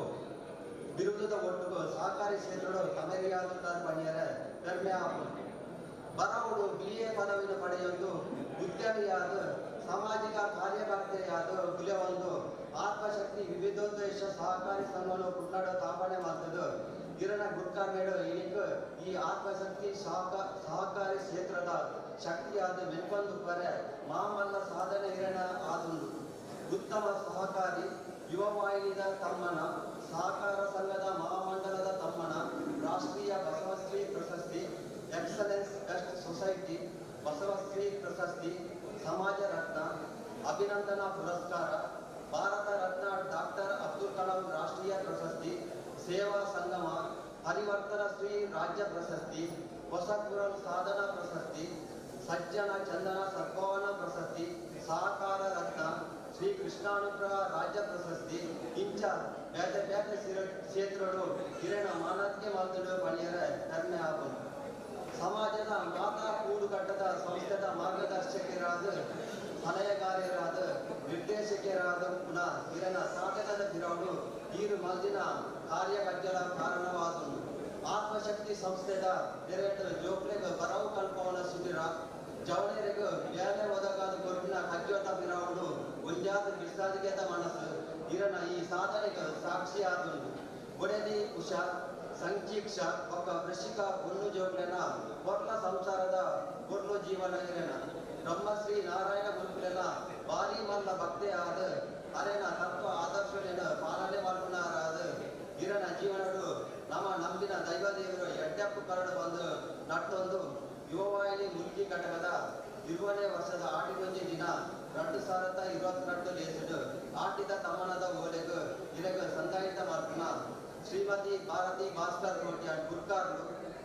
E: ಬಿರುದುದ ಒಟ್ಟುಗು ಸಹಕಾರಿ ಕ್ಷೇತ್ರಡು ತಮೆರಿಯಾದ ಪಣಿಯರೆ ಪೆರ್ಮೆ ಆಪು ಬರವುಡು ಬಿ.ಎ. ಪದವಿಯನ್ನು ಪಡೆಯೊಂದು ಉದ್ಯಮಿಯಾದ ಸಾಮಾಜಿಕ ಕಾರ್ಯಕರ್ತೆಯಾದ ಗುಲೆಯೊಂದು ಆತ್ಮಶಕ್ತಿ ವಿವಿಧೋದ್ದೇಶ ಸಹಕಾರಿ ಸಂಘವನ್ನು ಕುಟ್ಲಾಡ ತಾಪಣೆ ಮಾಡ್ತದೆ ಇರನ ಗುರ್ಕಾರ್ಮೇಡು ಇನಿಕ್ ಈ ಆತ್ಮಶಕ್ತಿ ಸಹಕಾರಿ ಕ್ಷೇತ್ರದ ಶಕ್ತಿಯಾದ ಮೆನ್ಕೊಂದು ಪರೆ ಮಾಮಲ್ಲ ಸಾಧನೆ ಇರಣ ಆದುಂಡು ಉತ್ತಮ ಸಹಕಾರಿ ಯುವವಾಹಿನಿದ ತಮ್ಮನ ಸಹಕಾರ ಸಂಘದ ಮಹಾಮಂಡಲದ ತಮ್ಮನ ರಾಷ್ಟ್ರೀಯ ಬಸವಶ್ರೀ ಪ್ರಶಸ್ತಿ ಎಕ್ಸಲೆನ್ಸ್ ಬೆಸ್ಟ್ ಸೊಸೈಟಿ ಬಸವಶ್ರೀ ಪ್ರಶಸ್ತಿ ಸಮಾಜ ರತ್ನ ಅಭಿನಂದನಾ ಪುರಸ್ಕಾರ ಭಾರತ ರತ್ನ ಡಾಕ್ಟರ್ ಅಬ್ದುಲ್ ಕಲಾಂ ರಾಷ್ಟ್ರೀಯ ಪ್ರಶಸ್ತಿ ಸೇವಾ ಸಂಗಮ ಪರಿವರ್ತನ ಶ್ರೀ ರಾಜ್ಯ ಪ್ರಶಸ್ತಿ ಹೊಸಪುರಂ ಸಾಧನಾ ಪ್ರಶಸ್ತಿ ಸಜ್ಜನ ಚಂದನ ಸದ್ಭಾವನಾ ಪ್ರಶಸ್ತಿ ಸಹಕಾರ ರತ್ನ ಶ್ರೀ ಕೃಷ್ಣಾನುಗ್ರಹ ರಾಜ್ಯ ಪ್ರಶಸ್ತಿ ಇಂಚ ಬೇತೆ ಬೇತೆ ಕ್ಷೇತ್ರಡು ಕಿರಣ ಮಾನತ್ಗೆ ಮಾತಡು ಪಣಿಯರ ಕರ್ಮೆ ಆಪುಂಡು ಸಮಾಜದ ಮಾತಾ ಕೂಡುಕಟ್ಟದ ಸಂಸ್ಥೆದ ಮಾರ್ಗದರ್ಶಕರಾದ ಸಲಹೆಗಾರರಾದ ನಿರ್ದೇಶಕರಾದ ಪುನಃ ಇರನ ಸಾಧನದ ಬಿರೌಡು ಈರು ಮಲ್ದಿನ ಕಾರ್ಯಕಜ್ಜಲ ಕಾರಣವಾದುಂಡು ಆತ್ಮಶಕ್ತಿ ಸಂಸ್ಥೆದ ಡೈರೆಕ್ಟರ್ ಜೋಕ್ಲೆಗ್ ಬರವು ಕಲ್ಪವನ ಶಿಬಿರ ಜವಣೆರೆಗ್ ಬೇಲೆ ಒದಗಾದ ಕೊರ್ಪಿನ ಕಜ್ಜೋಟ ಬಿರೌಡು ಒಂಜಾದ ಬಿರ್ಸಾದಿಗೆದ ಮನಸ್ಸು ಇರನ ಈ ಸಾಧನೆಗೆ ಸಾಕ್ಷಿಯಾದುಂಡು ಒಡೆದಿ ಉಷಾ ಸಂಚೀಕ್ಷ ಒಕ್ಕ ಕೃಷಿಕ ಪೊನ್ನು ಜೋಗ್ಲೆನ ಪೊರ್ಲ ಸಂಸಾರದ ಪೊರ್ಲು ಜೀವನ ಇರೆನ ಬ್ರಹ್ಮಶ್ರೀ ನಾರಾಯಣ ಗುರುಕುಲೆನ ಭಾರಿ ಮಲ್ಲ ಭಕ್ತಿ ಆದ ಅರೆನ ತತ್ವ ಆದರ್ಶಲೆನ ಪಾಲನೆ ಮಲ್ಪುನಾರಾದ ಇರನ ಜೀವನಡು ನಮ್ಮ ನಂಬಿನ ದೈವದೇವರು ಎಡ್ಡಪ್ಪು ಕರಡು ಬಂದು ನಟ್ಟೊಂದು ಯುವವಾಹಿನಿ ಮುಲ್ಕಿ ಘಟಕದ 20ನೇ ವರ್ಷದ ಆಟಿನೊಂಜಿ ದಿನ 2022 ಲೇಸಿಡು ಆಟಿದ ತಮ್ಮನದ ಓಲೆಗು ಇರೆಗ್ ಸಂದಾಯಿತ ಮಲ್ಪುನ ಶ್ರೀಮತಿ ಭಾರತಿ ಭಾಸ್ಕರ್ ಕೋಟ್ಯಾನ್ ಗುರ್ಕಾರ್ಲು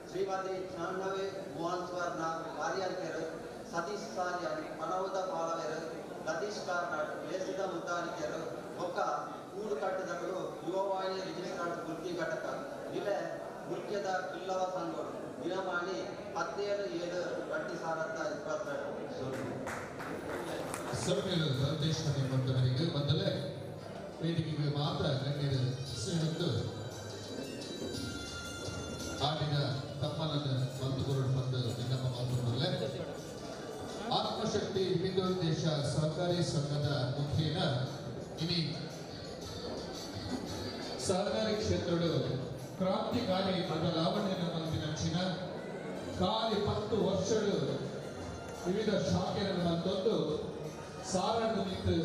E: ಶ್ರೀಮತಿ ಜಾಹ್ನವಿ ಮೋಹನ್ ಸ್ವರ್ಣ ಕಾರ್ಯಂತೆರು ಸತೀಶ್ ಸಾಲಿಯನ್ ಮನೋದ ಪಾಲವೆರು ಲತೀಶ್ ಕಾರ್ನಾಡ್ ಲೇಸಿದ ಮುದ್ದಾನಿಕೆರು ಬೊಕ್ಕ ಕೂಡು ಕಟ್ಟದಗಳು ಯುವವಾಹಿನಿ ರಿಜಿಸ್ಟರ್ಡ್ ಗುರ್ಕಿ ಘಟಕ ನಿಲೆ ಮುಖ್ಯದ ಬಿಲ್ಲವ ಸಂಘಗಳು ದಿನಮಾಣಿ 17/7/2022.
A: ಸೊಲ್ಮೆಲು ಭರತೇಶ್ ಬಂದವರಿಗೆ ಮೊದಲೇ ವೇದಿಕೆಗೆ ಮಾತ್ರ ಗಣ್ಯರು ಸೇರಿದ್ದು ಆಟಿನ ತಮ್ಮನನ್ನು ಬಂದು ಕೊರಡು ಬಂದು ವಿನ್ನಪ ಮಾತುಕೊಳ್ಳೆ ಆತ್ಮಶಕ್ತಿ ವಿವಿಧೋದ್ದೇಶ ಸಹಕಾರಿ ಸಂಘದ ಮುಖೇನ ಇನಿ ಸಹಕಾರಿ ಕ್ಷೇತ್ರಡು ಕ್ರಾಂತಿಕಾರಿ ಬದಲಾವಣೆಯನ್ನು ಮಲ್ತಿನಂಚಿನ ಖಾಲಿ 10 ವರ್ಷಗಳು ವಿವಿಧ ಶಾಖೆಯನ್ನು ಮಲ್ತೊಂದು ಸಾರನ್ನು ನಿಂತು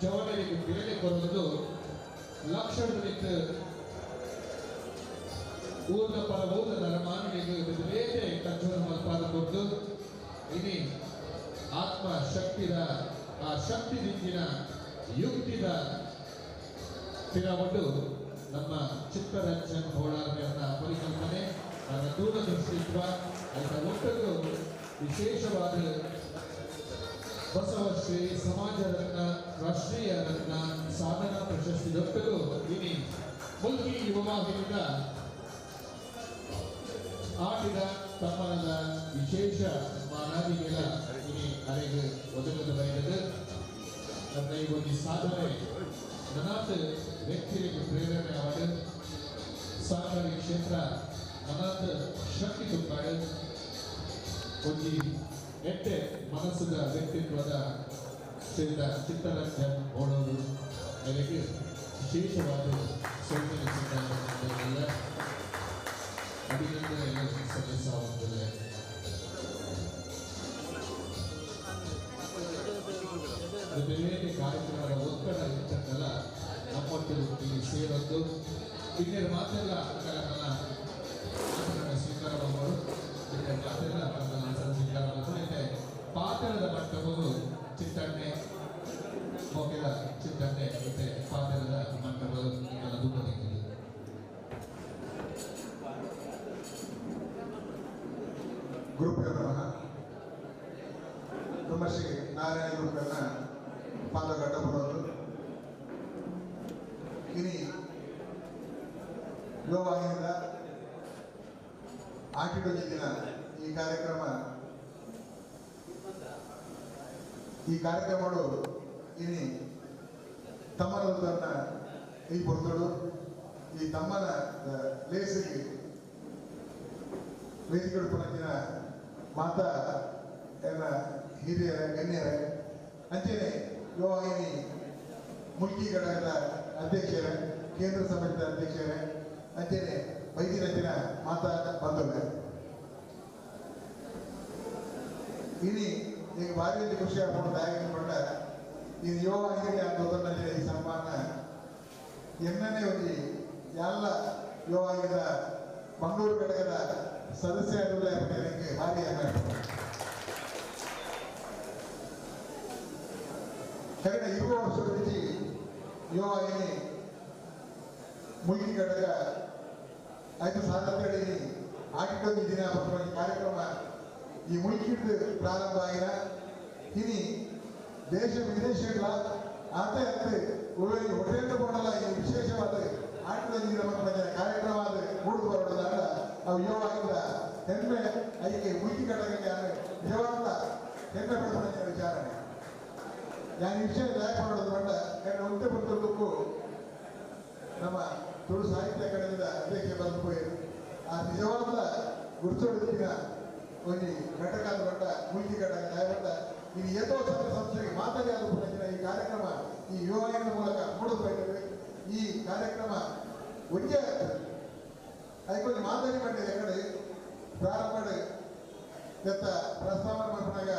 A: ಜವನರಿಗೆ ಬೇಲೆ ಕೊರಲು ಲಕ್ಷ ಊರ್ದ ಪರಬೂದ ನರಮಾನಿಗೆ ಬೇರೆ ಕಂಚೂರು ಮಲ್ಪಾದ ಕೊಟ್ಟು ಇನಿ ಆತ್ಮ ಶಕ್ತಿದ ಆ ಶಕ್ತಿ ದಿಂಜಿನ ಯುಕ್ತಿದ ತಿರವಟ್ಟು ನಮ್ಮ ಚಿತ್ತರಂಜನ್ ಬೋಳಾರ್ಮೆಯನ್ನ ಪರಿಕಲ್ಪನೆ ನನ್ನ ದೂರದೃಷ್ಟಿತ್ವ ಅದರ ಒಟ್ಟಗೂ ವಿಶೇಷವಾದ ಬಸವಶ್ರೀ ಸಮಾಜ ರತ್ನ ರಾಷ್ಟ್ರೀಯ ರತ್ನ ಸಾಧನಾ ಪ್ರಶಸ್ತಿ ದೊಡ್ಡದು ಇನಿ ಮುಲ್ಕಿ ಯುವವಾಹಿನಿದ ಆಟಿದ ತಮ್ಮನದ ವಿಶೇಷ ಮಾನಾದಿಗಳ ಇನಿ ಅರೆಗೆ ಒದಗದ ಬಯಲದು ನನ್ನ ಈ ಒಂದು ಸಾಧನೆ ನನಾತ್ ವ್ಯಕ್ತಿಗಳಿಗೆ ಪ್ರೇರಣೆ ಆವಡು ಸಹಕಾರಿ ಕ್ಷೇತ್ರ ನನಾತ್ ಶಕ್ತಿ ತುಂಬಾಡು ಒಂಜಿ ಎಟ್ಟೆ ಮನಸ್ಸುದ ವ್ಯಕ್ತಿತ್ವದ ಶ್ರೀಯುತ ಚಿತ್ತರಂಜನ್ ಬೋಳೂರು ಮೇರೆಗೆ ವಿಶೇಷವಾದ ಸೌಮ್ಯ ಸಿದ್ಧಾಂತದಲ್ಲ ಅಭಿನಂದನೆಯನ್ನು ಸಲ್ಲಿಸುವಂತಿದೆ. ಬೇರೆ ಕಾರ್ಯಕ್ರಮದ ಒತ್ತಡ ಇತ್ತಲ್ಲ ನಮ್ಮೊಟ್ಟಿಗೆ ಇಲ್ಲಿ ಸೇರೊಂದು ಇನ್ನೇನು ಮಾತೆಲ್ಲ ನನ್ನ ಸ್ವೀಕಾರ ಮಾಡುವರು ಮಾತೆಲ್ಲ ನನ್ನ ಸ್ವೀಕಾರ ಮಾಡುತ್ತೆ. ಪಾತ್ರದ ಮಂಟಪವು ಚಿತ್ತಣ್ಣೆ ಮೊಗೆಲ ಚಿತ್ತಣ್ಣೆ ಮತ್ತೆ ಪಾತ್ರದ ಮಂಟಪ ದುಡ್ಡು.
H: ಗುರುಭ್ಯೋ ನಮಃ. ಬ್ರಹ್ಮಶ್ರೀ ನಾರಾಯಣ ಗುರುಗಳನ್ನ ಪಾದಗಡ್ಡ ಬರೋದು ಇನಿ ಯುವವಾಹಿನಿಯಿಂದ ಆಟಿಡೊಂದಿನ ಈ ಕಾರ್ಯಕ್ರಮ ಈ ಕಾರ್ಯಕ್ರಮಗಳು ಇನಿ ತಮ್ಮನ ಈ ಪೊರ್ತುಡು ಈ ತಮ್ಮನ ಲೇಸಿಗೆ ವೇದಿಕೆಗಳು ಪುನಂಜಿನ ಮಾತಾ ಎಲ್ಲ ಹಿರಿಯರ ಗಣ್ಯರೇ ಅಂಚೆನೆ ಯುವವಾಹಿನಿ ಮುಲ್ಕಿ ಘಟಕದ ಅಧ್ಯಕ್ಷರೇ ಕೇಂದ್ರ ಸಮಿತಿಯ ಅಧ್ಯಕ್ಷರೇ ಅಂಚೆನೆ ವೈದ್ಯರಂಜಿನ ಮಾತಾ ಬಂಧುಗಳೇ, ಇನಿ ಈಗ ಭಾರಿ ಖುಷಿ ಆಗ್ಕೊಂಡು ದಾಯಕೊಂಡ ಈ ಯುವವಾಹಿನಿ ಆದ ಈ ಸನ್ಮಾನ ಎನ್ನನೇ ಒಂದು ಎಲ್ಲ ಯುವವಾಹಿನಿಯ ಮಂಗಳೂರು ಘಟಕದ ಸದಸ್ಯ ನನಗೆ ಭಾರಿ ಹೆಮ್ಮೆ. ಕಳೆದ 20 ವರ್ಷದಲ್ಲಿ ಯುವವಾಹಿನಿ ಮುಲ್ಕಿ ಘಟಕ ಐದು ಸಾಧನೆಗಳಲ್ಲಿ ಆಟಿಡೊಂದು ದಿನ ಬರುವ ಕಾರ್ಯಕ್ರಮ ಈ ಮುಲ್ಕಿಡ್ದು ಪ್ರಾರಂಭ ಆಗಿನ ಇನಿ ದೇಶ ವಿದೇಶಗಳ ಆತ ಅತ್ತೆ ಉಳ್ಳಿ ಹೋಟೆಲ್ ಕೊಂಡಲ್ಲ ಈ ವಿಶೇಷವಾದ ಆಟಿಡೊಂದು ದಿನ ಮಕ್ಕಳ ಕಾರ್ಯಕ್ರಮ ಅದು ಮೂಡಿದು ಬರೋದಾದ ಅವು ಯುವವಾಹಿನಿಯ ಹೆಮ್ಮೆ ಐಕೆ ಮುಲ್ಕಿ ಘಟಕಕ್ಕೆ ನಿಜವಾದ ಹೆಮ್ಮೆ ಪಡುವ ವಿಚಾರಣೆ. ನಾನು ಈ ವಿಷಯ ಯಾಕೆ ಮಾಡೋದು ಬಂಡ ಯಾಕಂದ್ರೆ ಒಂದೇ ಬಂದದ್ದಕ್ಕೂ ನಮ್ಮ ತುಳು ಸಾಹಿತ್ಯ ಅಕಾಡೆಮಿದ ಅಧ್ಯಕ್ಷ ಬಂದು ಪೋಯಿರು ಆ ನಿಜವಾದ ಗುರುತೊಡಿನ ಒಂದು ಘಟಕ ಬಂಡ ಮುಲ್ಕಿ ಘಟಕ ಬಂಡ ಇದು ಏತೋ ಸಂಘ ಸಂಸ್ಥೆಗೆ ಮಾತಾಡಿ ಆದ ಈ ಕಾರ್ಯಕ್ರಮ ಈ ಯುವವಾಹಿನಿಯ ಮೂಲಕ ಮೂಡಿಸ್ಬೇಕು. ಈ ಕಾರ್ಯಕ್ರಮ ಒಂದೇ ಅದಕ್ಕೊಂದು ಮಾತಾಡಿ ಮಾಡಿದೆ ಕಡೆ ಪ್ರಾರಂಭ ಎತ್ತ ಪ್ರಸ್ತಾವನೆ ಮಾಡಿದಾಗ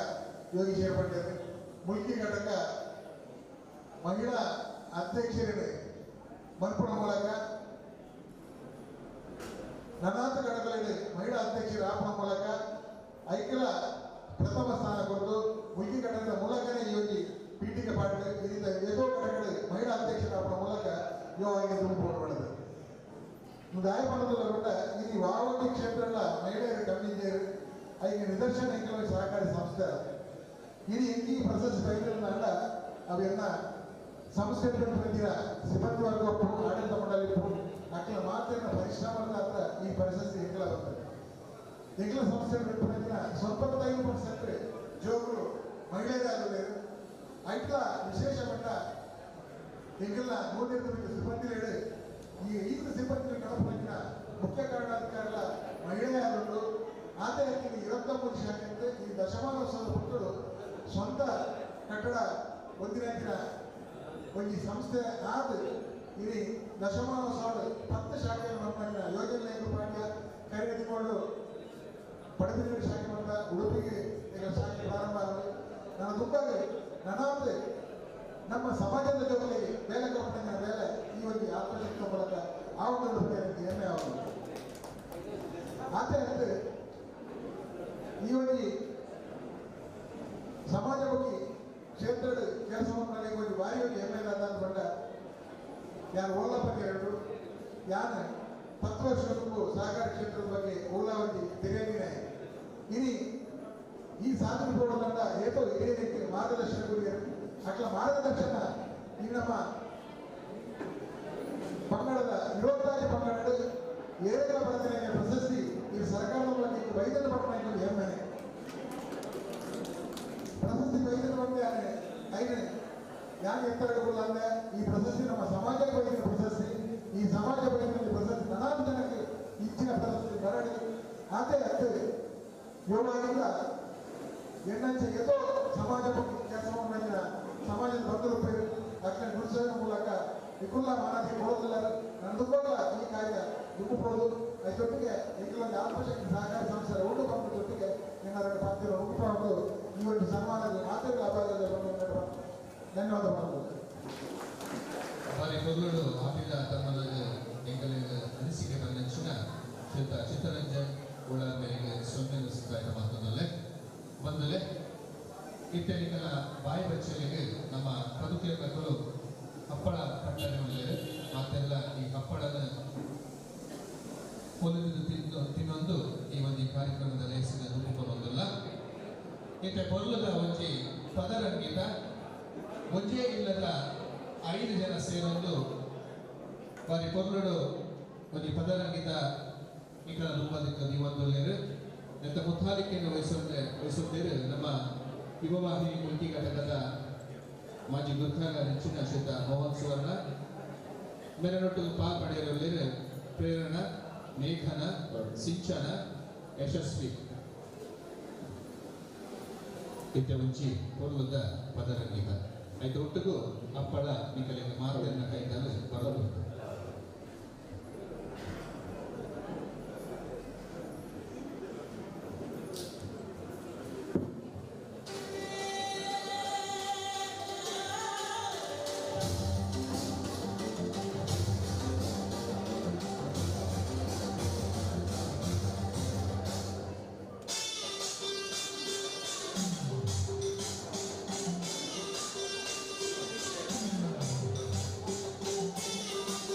H: ಯೋಗೀಶ್ ಪಂಡಿತ್ ಮುಲ್ಕಿ ಘಟಕ ಮಹಿಳಾ ಅಧ್ಯಕ್ಷರಿಗೆ ಮನ್ಪುಣ ಮೂಲಕ ನನಾತ ಘಟಕಗಳಲ್ಲಿ ಮಹಿಳಾ ಅಧ್ಯಕ್ಷರ ಆಪಣ ಮೂಲಕ ಐಕ್ಯಲ ಪ್ರಥಮ ಸ್ಥಾನ ಕೊಟ್ಟು ಮುಲ್ಕಿ ಘಟಕದ ಮೂಲಕನೇ ಯೋಗಿ ಪೀಠಿಕೆ ಪಾಠ ಇದರಿಂದ ಏಕೋ ಘಟಕಗಳಲ್ಲಿ ಮಹಿಳಾ ಅಧ್ಯಕ್ಷರ ಆಪಣ ಮೂಲಕ ಯೋಗಾಗಿ ತುಂಬಿಕೊಳ್ಳುತ್ತದೆ. ದಾಯಪಡದಲ್ಲ ಇಲ್ಲಿ ವಾವಟಿ ಕ್ಷೇತ್ರಗಳ ಮಹಿಳೆಯರು ಕಮ್ಮಿದ್ದೇರು ಐಕೆ ನಿದರ್ಶನ ಕೆಲವು ಸಹಕಾರಿ ಸಂಸ್ಥೆ ಇದು ಈ ಪ್ರಶಸ್ತಿ ಬೈದಲ್ಲ ಅವೆಲ್ಲ ಸಂಸ್ಥೆ ಪ್ರತಿಯ ಸಿಬ್ಬಂದಿ ವರ್ಗ ಆಡಳಿತ ಮಂಡಳಿ ಅಕ್ಲ ಮಾತಿನ ಪರಿಶ್ರಮದ ಹತ್ರ ಈ ಪ್ರಶಸ್ತಿ ಹೆಗ್ಲ ಬರ್ತದೆ. ಹೆಗ್ಲ ಸಂಸ್ಥೆ ಪ್ರತಿಯ 75% ಜೋಗರು ಮಹಿಳೆಯರಾಗಲೇರು ಐಟ್ಲ ವಿಶೇಷ ಮಟ್ಟ ಹೆಗ್ಲ 100 ಸಿಬ್ಬಂದಿ ಹೇಳಿ ಈ ಈತ ಸಿಬ್ಬಂದಿ ಕಡಪಡಿನ ಮುಖ್ಯ ಕಾರಣಾಧಿಕಾರಿಗಳ ಮಹಿಳೆಯರು ಆತ 23 ಶಾಖೆ ಈ ದಶಮಾನೋತ್ಸವದ ಪುಟ್ಟರು ಸ್ವಂತ ಕಟ್ಟಡ ಒಂದಿನ ಒಂದು ಸಂಸ್ಥೆ ಆದ ಇಲ್ಲಿ ದಶಮಾನೋತ್ಸವ 10 ಶಾಖೆಯನ್ನು ನಮ್ಮ ಯೋಜನೆ ಪಾಠ್ಯ ಕೈಗೆತ್ತಿಕೊಂಡು ಪಡೆದಿರುವ ಶಾಖೆ ಅಂತ ಉಡುಪಿಗೆ ಈಗ ಶಾಖೆ ಪ್ರಾರಂಭ ಆಗಿದೆ. ನಾನು ತುಂಬ ನನಾತೆ ನಮ್ಮ ಸಮಾಜದ ಜೊತೆಗೆ ಬೇಲೆ ಕೊರತೆ ಬೇಲೆ ಈ ಒಂದು ಆತ್ಮಶಕ್ತಿ ಮೂಲಕ ಆ ಒಂದು ಹೆಮ್ಮೆ ಆಗುವುದು. ಆತ ಈ ಒಂದು ಸಮಾಜಮುಖಿ ಕ್ಷೇತ್ರದ ಕೆಲಸ ಒಂದು ಬಾರಿ ಒಂದು ಹೆಮ್ಮೆ ಬಂಡ ಯಾರು ಓಲಪ್ಪ ಎರಡು ಯಾರು 10 ವರ್ಷಕ್ಕೂ ಸಹಕಾರ ಕ್ಷೇತ್ರದ ಬಗ್ಗೆ ಓಲಾವತಿ ತೆರೆಯಲಿನ ಇನಿ ಈ ಸಾಧನೆ ಕೊಡೋದಂಡ ಏತೋ ಹಿರಿಯರಿಗೆ ಮಾರ್ಗದರ್ಶನ ಗುರಿಯರು ಅಟ್ಲ ಮಾರ್ಗದರ್ಶನ ಈ ನಮ್ಮ ಪಂಗಡದ 26 ಪಂಗಡ ಏಳರ ಬಡತನ ಪ್ರಶಸ್ತಿ ಈ ಸರ್ಕಾರದ ಮೂಲಕ ವೈದ್ಯರ ಪಟ್ಟಣ ಹೆಮ್ಮೆ ಪ್ರಶಸ್ತಿ ವೈದ್ಯರ ಬಗ್ಗೆ ಐದನೇ ಯಾಕೆ ಎತ್ತರ ಅಂದ್ರೆ ಈ ಪ್ರಶಸ್ತಿ ನಮ್ಮ ಸಮಾಜಕ್ಕೆ ವೈದ್ಯರ ಪ್ರಶಸ್ತಿ. ಈ ಸಮಾಜ ವೈದ್ಯರ ಪ್ರಶಸ್ತಿ ನಾನಾ ಜನಕ್ಕೆ ಇಚ್ಚಿನ ಪ್ರಶಸ್ತಿ ಬರಡಿ ಅದೇ ಅತ್ತೆ ಯೋಗಾಗಿಲ್ಲ ಎಣ್ಣಂಚೆ ಏತೋ ಸಮಾಜ ಕೆಲಸ ಸಮಾಜದ ಬಂಧು ಅಟ್ಲೆ ನುಡಿಸೋದ್ರ ಮೂಲಕ ಇಕುಲ್ಲ ಮಾನತಿ ಕೊಡೋದಿಲ್ಲ ನನ್ನ ಈ ಕಾರ್ಯ ದುಡ್ಡು ಕೊಡೋದು ಅದರೊಟ್ಟಿಗೆ ಈಗಲೊಂದು ಆತ್ಮಶಕ್ತಿ ಸಹಕಾರಿ ಸಂಸ್ಥೆ ಉಂಡು ಬಂದ ಜೊತೆಗೆ ಏನಾದರೂ ಪಾತ್ರ ಉಂಟು ಈ ಒಂದು ಸನ್ಮಾನದ ಮಾತ್ರ ಅಪಾಯದ ಧನ್ಯವಾದ ಮಾಡುವುದು.
A: ಬಾರಿ ಮೊದಲು ಆಪಿದ ತಮ್ಮದ ಎಂಗಲಿಗೆ ಅನಿಸಿಕೆ ಬಂದಂಚಿನ ಶ್ರೀತ ಚಿತ್ತರಂಜನ್ ಉಳ ಮೇರೆಗೆ ಸೊನ್ನೆ ಸುತ್ತಾಯ ಮಾತನ್ನಲ್ಲೇ ಬಂದಲೆ ಇತ್ಯಾದಿಗಳ ಬಾಯಿ ಬಚ್ಚಲಿಗೆ ನಮ್ಮ ಪದುಕೆಯರು ಹಪ್ಪಳ ಪಟ್ಟಣ ಮಾತೆಲ್ಲ ಈ ಹಪ್ಪಳನ ಪೊಲಿದು ತಿಂದು ತಿನ್ನೊಂದು ಈ ಒಂದು ಕಾರ್ಯಕ್ರಮದ ಲೇಸಿನ ರೂಪಕ್ಕೊಂದಲ್ಲ. ಇತ್ತೆ ಪೊರ್ಲದ ಒಂಜಿ ಪದರಂಗಿತ ಒಂಜೇ ಇಲ್ಲದ 5 ಜನ ಸೇರೊಂದು ಬಾರಿ ಪೊರ್ಲುಡು ಒಂಜಿ ಪದರಂಗಿತ ಇಕಲ ರೂಪದಿಕ್ಕ ದಿವಂದೊಲ್ಲೇರು ನೆತ್ತ ಮುತ್ತಾಲಿಕೆಯನ್ನು ವಹಿಸೊಂದೇರು ನಮ್ಮ ಯುವವಾಹಿನಿ ಮುಲ್ಕಿ ಘಟಕದ ಮಾಜಿ ಗುರ್ಖಾಲ ನೆಚ್ಚಿನ ಶ್ರೀತ ಮೋಹನ್ ಸುವರ್ಣ ಮೇರನೊಟ್ಟು ಪಾಲ್ ಪಡೆಯಲು ಪ್ರೇರಣ ಮೇಘನ ಸಿಂಚನ ಯಶಸ್ವಿ ಇತ್ತೆ ಒಂಜಿ ಪೊರ್ಲುದ ಪದರಂಗಿತ ಐತ ಒಟ್ಟಿಗೂ ಅಪ್ಪಳ ನಿಕಲಿಗೆ ಮಾತನ್ನ ಕೈತಲು ಬರಬಹುದು.
I: Thank you.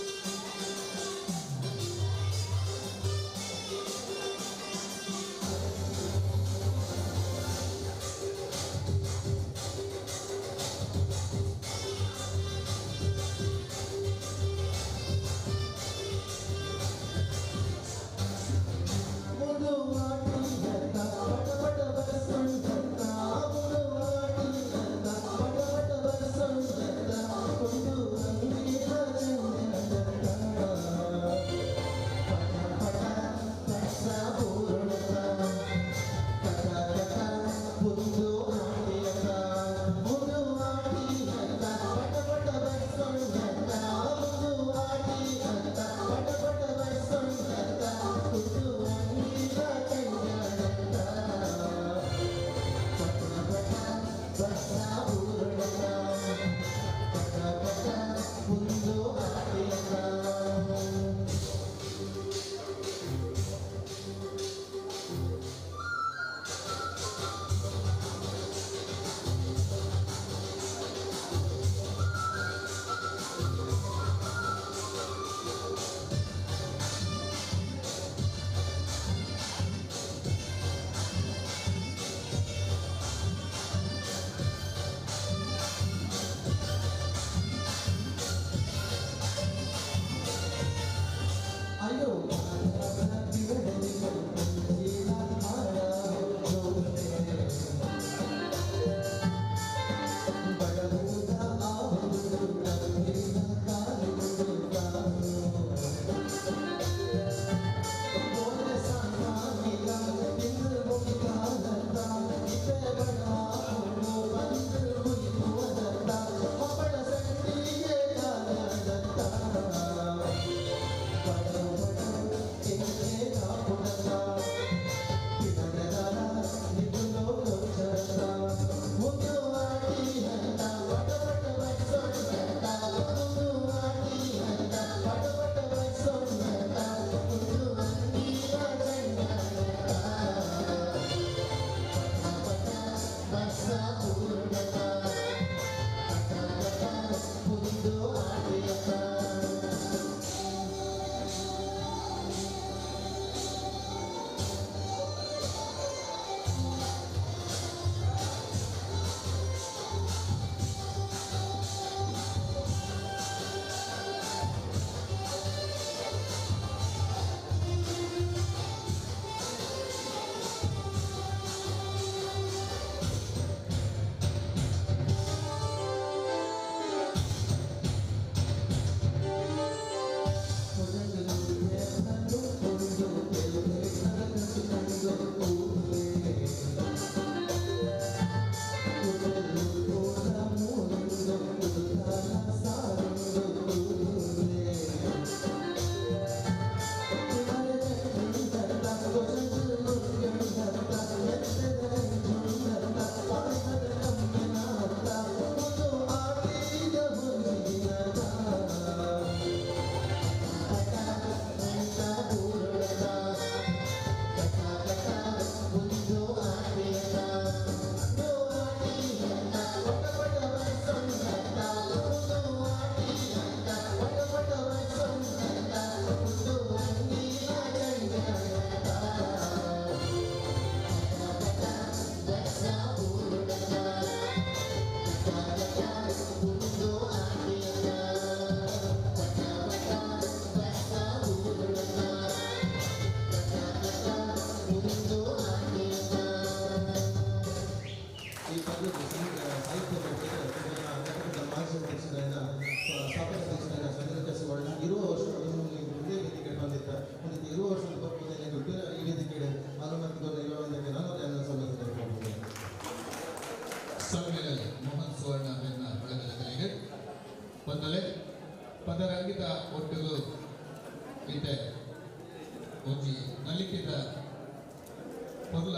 A: ಪೊರ್ಲ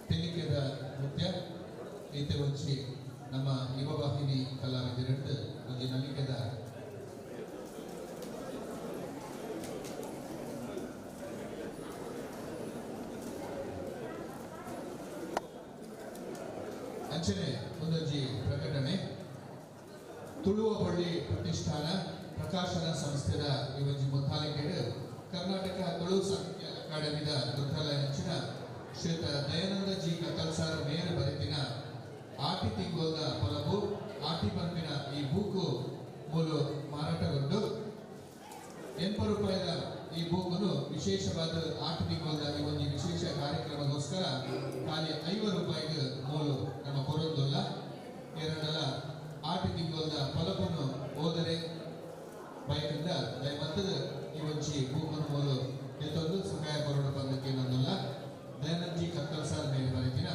A: ತೆಲಿಕೆದ ನೃತ್ಯ ಈತೆ ಒಂಜಿ ನಮ್ಮ ಯುವವಾಹಿನಿ ಕಲಾವಿದರೆಡ್ದು ಒಂಜಿ ನಲಿಕೆದ ಅಂಚನೆ ಒಂದೊಂಜಿ ಪ್ರಕಟಣೆ. ತುಳುವ ಬಳ್ಳಿ ಪ್ರತಿಷ್ಠಾನ ಪ್ರಕಾಶನ ಸಂಸ್ಥೆದ ಈ ಒಂಜಿ ಮುತ್ತಾಲಿಕೆಡ್ ಕರ್ನಾಟಕ ತುಳು ಸಾಹಿತ್ಯ ಅಕಾಡೆಮಿದ ಗ್ರಂಥಾಲಯ ಶ್ರೀಯುತ ದಯಾನಂದ ಜಿ ಕತ್ತಲ್ಸಾರ್ ಮೇರು ಬರೆತಿನ ಆಟಿ ತಿಂಗೋಲ್ದ ಪೊಲಬು ಆಟಿ ಪನ್ಪಿನ ಈ ಬೂಕು ಮೂಲು ಮಾರಾಟಗೊಂಡು 80 ರೂಪಾಯಿದ ಈ ಬೂಕುನು ವಿಶೇಷವಾದ ಆಟಿ ತಿಂಗೋಲ್ದ ಈ ಒಂದು ವಿಶೇಷ ಕಾರ್ಯಕ್ರಮಗೋಸ್ಕರ ಖಾಲಿ 50 ರೂಪಾಯಿಗೆ ಮೂಲು ನಮ್ಮ ಕೊರೊಂದುಲ್ಲ. ಎರಡಲ್ಲ ಆಟಿ ತಿಂಗೋಲ್ದ ಪೊಲಬನ್ನು ಓದರೆ ಬೈಕಿಂದ ದಯಮತ್ತದ ಈ ಒಂಜಿ ಬೂಕುನು ಮೂಲು ಎತ್ತೊಂದು ಸಹಾಯ ಕೊರಡು ಬಂದಕ್ಕೆ ನಂದಲ್ಲ. ದಯಾನಂದ್ ಜಿ ಕತ್ತಲ್ಸಾರ್ ಮೇಲೆ ಬರೆದಿನ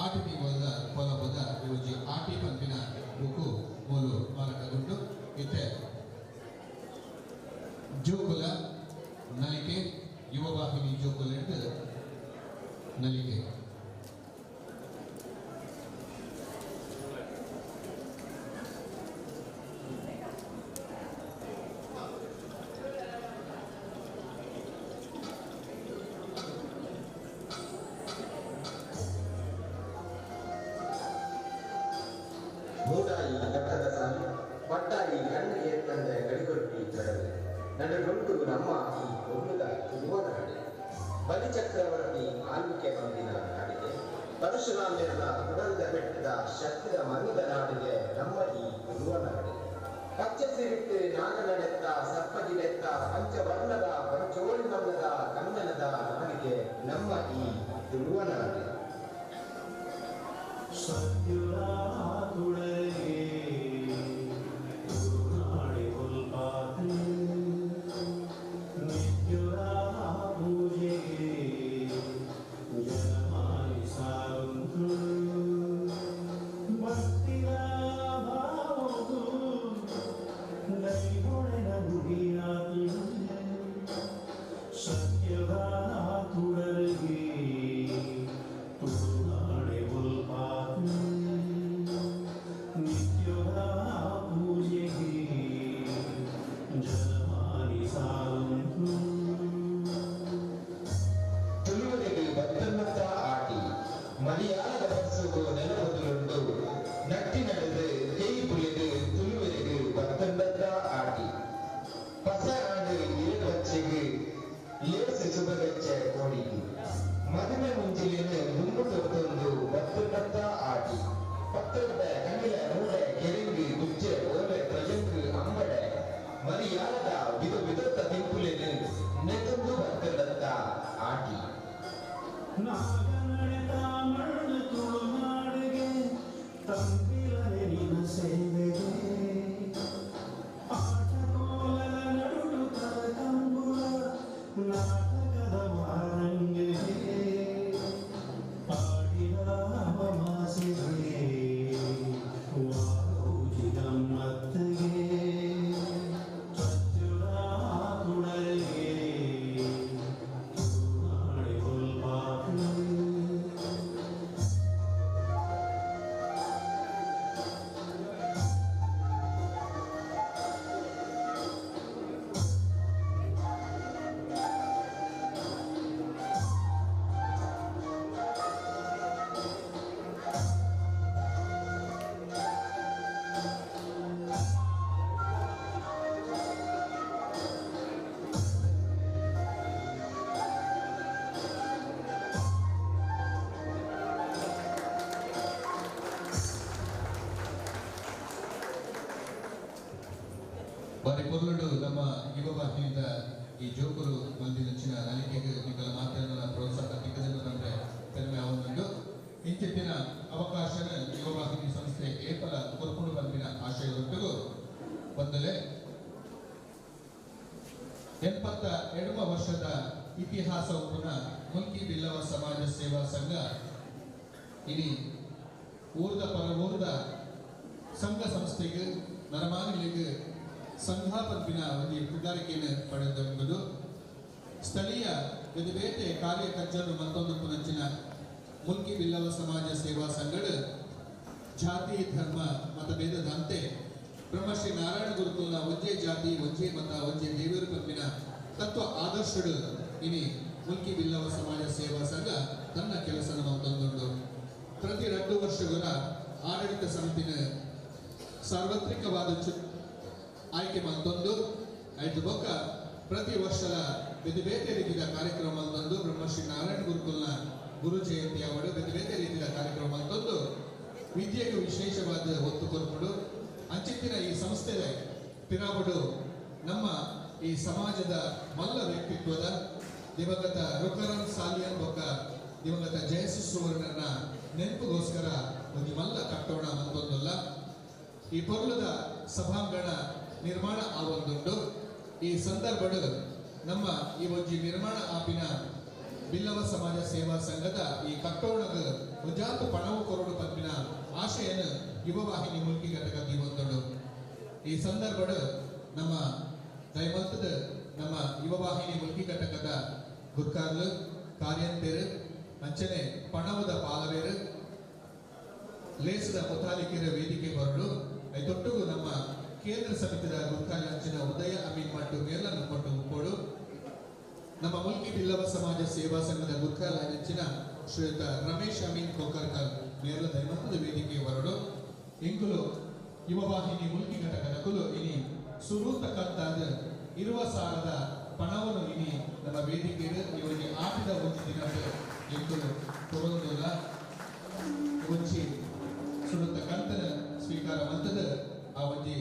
A: ಆಟಿ ತಿಂಗೋಲ್ದ ಪೊಲಬದ ಈ ಒಂಜಿ ಆಟಿ ಪನ್ಪಿನ ಬೂಕು ಮೂಲು ಮಾರಾಟಗೊಂಡು ಇತ್ತೆ ಜೋಕುಲ ನಲಿಕೆ ಯುವವಾಹಿನಿ ಜೋಕುಲ ನಲಿಕೆ.
I: ಮೂಡಾಯಿ ಗಟ್ಟದ ಸಾಲು ಪಟ್ಟಾಯಿ ಕಣ್ಣು ಏರ್ತಂದೆ ಗಡಿಗೊಟ್ಟಿ ಕಡಲು ನಡುಗೊಂಡು ನಮ್ಮ ಈ ಕೊಲ್ಲುದ ತುಳುವ ನಾಡು. ಬಲಿಚಕ್ರವರ್ತಿ ಆಳ್ವಿಕೆ ಬಂದಿನ ನಾಡಿಗೆ, ಪರಶುರಾಮ್ಯನ ಕುಡಲ್ದ ಬೆಟ್ಟದ ಶಕ್ತಿದ ಮಣ್ಣದ ನಾಡಿಗೆ ನಮ್ಮ ಈ ತುಳುವ ನಾಡು. ಪಚ್ಚ ಸಿರಿಟ್ಟು ನಾಗನಡೆತ್ತ ಸರ್ಪಗಿಡೆತ್ತ ಪಂಚವರ್ಣದ ಪಂಚೋಳಿ ಮಣ್ಣದ ಕನ್ನಡದ ನಾಡಿಗೆ ನಮ್ಮ ಈ ತುಳುವ ನಾಡು. ತುಳುವರಿಗೆ ಬತ್ತನ್ನತ್ತ ಆಟಿ ಮಲಯಾಳದ ಬಸ್ಸುಗು ನೆಲಬದುಲುಂಡು ನಟ್ಟಿ ನಡೆದು ಕೈ ಪುಲಿದು ತುಳುವರಿಗೆ ಬತ್ತನ್ನತ್ತ ಆಟಿ ಪಸ ಆಂಡು ಏಳು ಲೇಸು ಸುಬಗಚ್ಚೆ ಕೋಡಿಗೆ ಮದುವೆ ಮುಂಚಿಲೇನು ದುಂಬು ತೊತ್ತೊಂದು ಬತ್ತನ್ನತ್ತ ಆಟಿ ಪತ್ತೊಡ್ಡ ಕಣ್ಣಿಲ ಮೂಡೆ ಕೆರಿಂಗು ಗುಜ್ಜೆ ಓಲೆ ಪ್ರಜಂಗು ಅಂಬಡೆ ಮಲಯಾಳದ ವಿಧ ವಿಧತ್ತ ತಿಂಪುಲೇನು ನೆತೊಂದು ಬತ್ತನ್ನತ್ತ ಆಟಿ.
J: ನಾಗನಡೆತ ಮಣ್ಣು ತುಳುನಾಡಿಗೆ ತಂಬಿಲನೆ ನಿನ್ನ ಸೇವೆಗೆ ಆಟಕೋಲದ ನಡುಡು ಕರಕಂಬುಲ ನಾಟಕದ ವಾರಂಗೆಗೆ ಆಡಿದ ಅಮವಾಸೆಗೆ ವಾರೋಜಿ ಗಮ್ಮತ್ತಿಗೆ ಸತ್ಯುಳ ತುಡರಿಗೆ ತುಳುನಾಡೆ ಒಲ್ಪಾತು.
A: ಬಾರಿ ಪೊರ್ಲುಡು ನಮ್ಮ ಯುವವಾಹಿನಿದ ಈ ಜೋಕುಲು ಮಂದಿನಂಚಿನ ನಲಿಕೆಗೆ ನಿಕಲ ಮಾತೆಲ್ಲ ಪ್ರೋತ್ಸಾಹ ತಿಕ್ಕದನ್ನು ಬಂದ್ರೆ ಪೆರ್ಮೆ ಅವನುಂಡು. ಇಂಚಿತ್ತಿನ ಅವಕಾಶನ ಯುವವಾಹಿನಿ ಸಂಸ್ಥೆ ಏಪಲ ಕೊರ್ಪುಂಡು ಬಂದಿನ ಆಶಯದೊಟ್ಟಿಗೂ ಬಂದಲೆ 82 ವರ್ಷದ ಇತಿಹಾಸ ಉಪ್ಪುನ ಮುಲ್ಕಿ ಬಿಲ್ಲವ ಸಮಾಜ ಸೇವಾ ಸಂಘ ಇನಿ ಊರ್ದ ಪರ ಊರ್ದ ಸಂಘ ಸಂಸ್ಥೆಗೆ ನರಮಾನಿಗಳಿಗೆ ಸಂಘ ಪನ್ಪಿನ ಒಂದು ಪುಗಾರಿಕೆಯನ್ನು ಪಡೆದೆಂಬುದು ಸ್ಥಳೀಯ ಬೇತೆ ಕಾರ್ಯಕರ್ಜರು ಮತ್ತೊಂದು ಪುನಂಚಿನ ಮುಲ್ಕಿ ಬಿಲ್ಲವ ಸಮಾಜ ಸೇವಾ ಸಂಘಡ್ ಜಾತಿ ಧರ್ಮ ಮತಭೇದದಂತೆ ಬ್ರಹ್ಮಶ್ರೀ ನಾರಾಯಣ ಗುರುಕುಲ್ನ ಒಂಜೇ ಜಾತಿ ಒಂಜೇ ಮತ ಒಂಜೇ ದೇವರು ಪನ್ಪಿನ ತತ್ವ ಆದರ್ಶಡು ಇನಿ ಮುಲ್ಕಿ ಬಿಲ್ಲವ ಸಮಾಜ ಸೇವಾ ಸಂಘ ತನ್ನ ಕೆಲಸ ತಂದುಂಡು. ಪ್ರತಿ 2 ವರ್ಷಗಳ ಆಡಳಿತ ಸಮಿತಿನ ಸಾರ್ವತ್ರಿಕವಾದ ಆಯ್ಕೆ ಮಂತೊಂದು ಐದು ಬೊಕ್ಕ ಪ್ರತಿ ವರ್ಷದ ಬೇತೆ ಬೇತೆ ರೀತಿಯ ಕಾರ್ಯಕ್ರಮ ಅಂತಂದು ಬ್ರಹ್ಮಶ್ರೀ ನಾರಾಯಣ ಗುರುಕುಲ್ನ ಗುರು ಜಯಂತಿ ಅವರು ಬೇತೆ ಬೇತೆ ರೀತಿಯ ಕಾರ್ಯಕ್ರಮ ಅಂತಂದು ವಿದ್ಯೆಗೆ ವಿಶೇಷವಾದ ಒತ್ತು ಕೊರ್ಪುಡು. ಅಂಚಿತ್ತಿನ ಈ ಸಂಸ್ಥೆಯ ಪಿರಾಬಡು ನಮ್ಮ ಈ ಸಮಾಜದ ಮಲ್ಲ ವ್ಯಕ್ತಿತ್ವದ ದಿವಂಗತ ರುಕರನ್ ಸಾಲಿಯನ್ ಬೊಕ್ಕ ದಿವಂಗತ ಜಯಸು ಸುವರ್ಣನ ನೆನಪಿಗೋಸ್ಕರ ಒಂದು ಮಲ್ಲ ಕಟ್ಟೋಣ ಅಂತೊಂದಲ್ಲ. ಈ ಪೊರ್ಲದ ಸಭಾಂಗಣ ನಿರ್ಮಾಣ ಆವೊಂದುಂಡು. ಈ ಸಂದರ್ಭಡ್ ನಮ್ಮ ಈ ಒಂಜಿ ನಿರ್ಮಾಣ ಆಪಿನ ಬಿಲ್ಲವ ಸಮಾಜ ಸೇವಾ ಸಂಘದ ಈ ಕಟ್ಟೋಣದ ಒಂಜಾತು ಪಣವು ಕೊರಡು ಪನ್ಪಿನ ಆಶೆಯನ್ನು ಯುವವಾಹಿನಿ ಮುಲ್ಕಿ ಘಟಕ ದೀವೊಂದುಂಡು. ಈ ಸಂದರ್ಭಡ್ ನಮ್ಮ ದಯಮಂತದ ನಮ್ಮ ಯುವವಾಹಿನಿ ಮುಲ್ಕಿ ಘಟಕದ ಗುರ್ಕಾರ್ಲು ಕಾರ್ಯಂತೇರು ಅಂಚನೆ ಪಣವದ ಪಾಲವೇರು ಲೇಸದ ಮುತಾಲಿಕೆರ ವೇದಿಕೆ ಬರಡು ಐತೊಟ್ಟುಗು ನಮ್ಮ ಕೇಂದ್ರ ಸಮಿತಿಯ ಗುರ್ಕಾರ್ಲ ಅಂಚಿನ ಉದಯ ಅಮೀನ್ ಮಟ್ಟು ಮೇಲ ನಮ್ಮಟ್ಟು ಉಪ್ಪೋಡು. ನಮ್ಮ ಮುಲ್ಕಿ ಬಿಲ್ಲವ ಸಮಾಜ ಸೇವಾ ಸಂಘದ ಗುರ್ಕಾರ್ಲ ಅಂಚಿನ ಶ್ರೀಯುತ ರಮೇಶ್ ಅಮೀನ್ ಕೊಕ್ಕರ್ಕಲ್ ಮೇರ್ಲ ದೈಮಂತದ ವೇದಿಕೆ ಬರಡು. ಇಂಕುಲು ಯುವವಾಹಿನಿ ಮುಲ್ಕಿ ಘಟಕದ ಕುಲು ಇನಿ ಸುರೂತ ಕಂತಾದ ಇರುವ ಸಾರದ ಪಣವನ್ನು ಇನಿ ನಮ್ಮ ವೇದಿಕೆಗೆ ಇವರಿಗೆ ಆಟಿದ ಒಂದು ದಿನದ ಇಂಕುಲು ಕೊರೊಂದುಲ್ಲ. ಒಂಜಿ ಸುರುತ ಕಂತನ ಸ್ವೀಕಾರ ಮಂತದ ಆ ಒಂಜಿ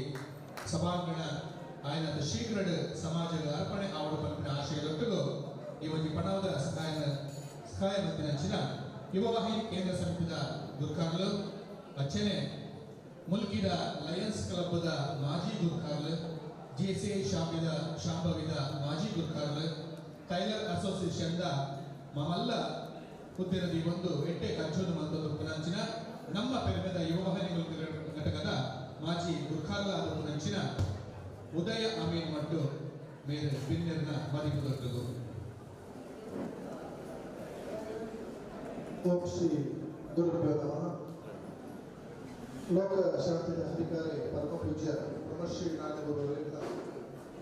A: ಸಭಾಂಗಣ ಆಯನದ ಶೀಘ್ರಡ್ ಸಮಾಜದ ಅರ್ಪಣೆ ಆವಡು ಪನ್ಪಿನ ಆಶಯದೊಟ್ಟುಗು ಈ ಒಂಜಿ ಪಣವದ ಸಹಾಯ ಮಂತಿನ ಅಂಚಿನ ಯುವವಾಹಿನಿ ಕೇಂದ್ರ ಸಮಿತಿದ ಗುರ್ಕಾರ್ಲು ಅಚ್ಚನೆ ಮುಲ್ಕಿದ ಲಯನ್ಸ್ ಕ್ಲಬ್ದ ಮಾಜಿ ಗುರ್ಕಾರ್ಲು ಜೆಸಿ ಶಾಂಭವಿದ ಮಾಜಿ ಗುರ್ಕಾರ್ಲು ಟೈಲರ್ ಅಸೋಸಿಯೇಷನ್ದ ಮಮಲ್ಲ ಹುದ್ದೆರದಿ ಒಂದು ಎಟ್ಟೆ ಕಂಚೂನು ಮಂತೊಂದು ಪುನಂಚಿನ ನಮ್ಮ ಪೆರ್ಮೆದ ಯುವವಾಹಿನಿ ಘಟಕದ ಮಾಜಿ ಗುರ್ಖಾರ್ಲ ಆದ ಪುನಂಚಿನ ಉದಯ ಅಮೀನ್ ಮಟ್ಟು ಮೇರೆ ಬಿನ್ನೆರ್ನ ಮದಿಪುದೊಟ್ಟುಗು.
H: ಓಂ ಶ್ರೀ ಗುರುಭ್ಯೋ ನಮಃ. ಲೋಕ ಶಾಂತಿಯ ಅಧಿಕಾರಿ ಪರಮ ಪೂಜ್ಯ ಬ್ರಹ್ಮಶ್ರೀ ನಾರಾಯಣ ಗುರುಗಳಿಂದ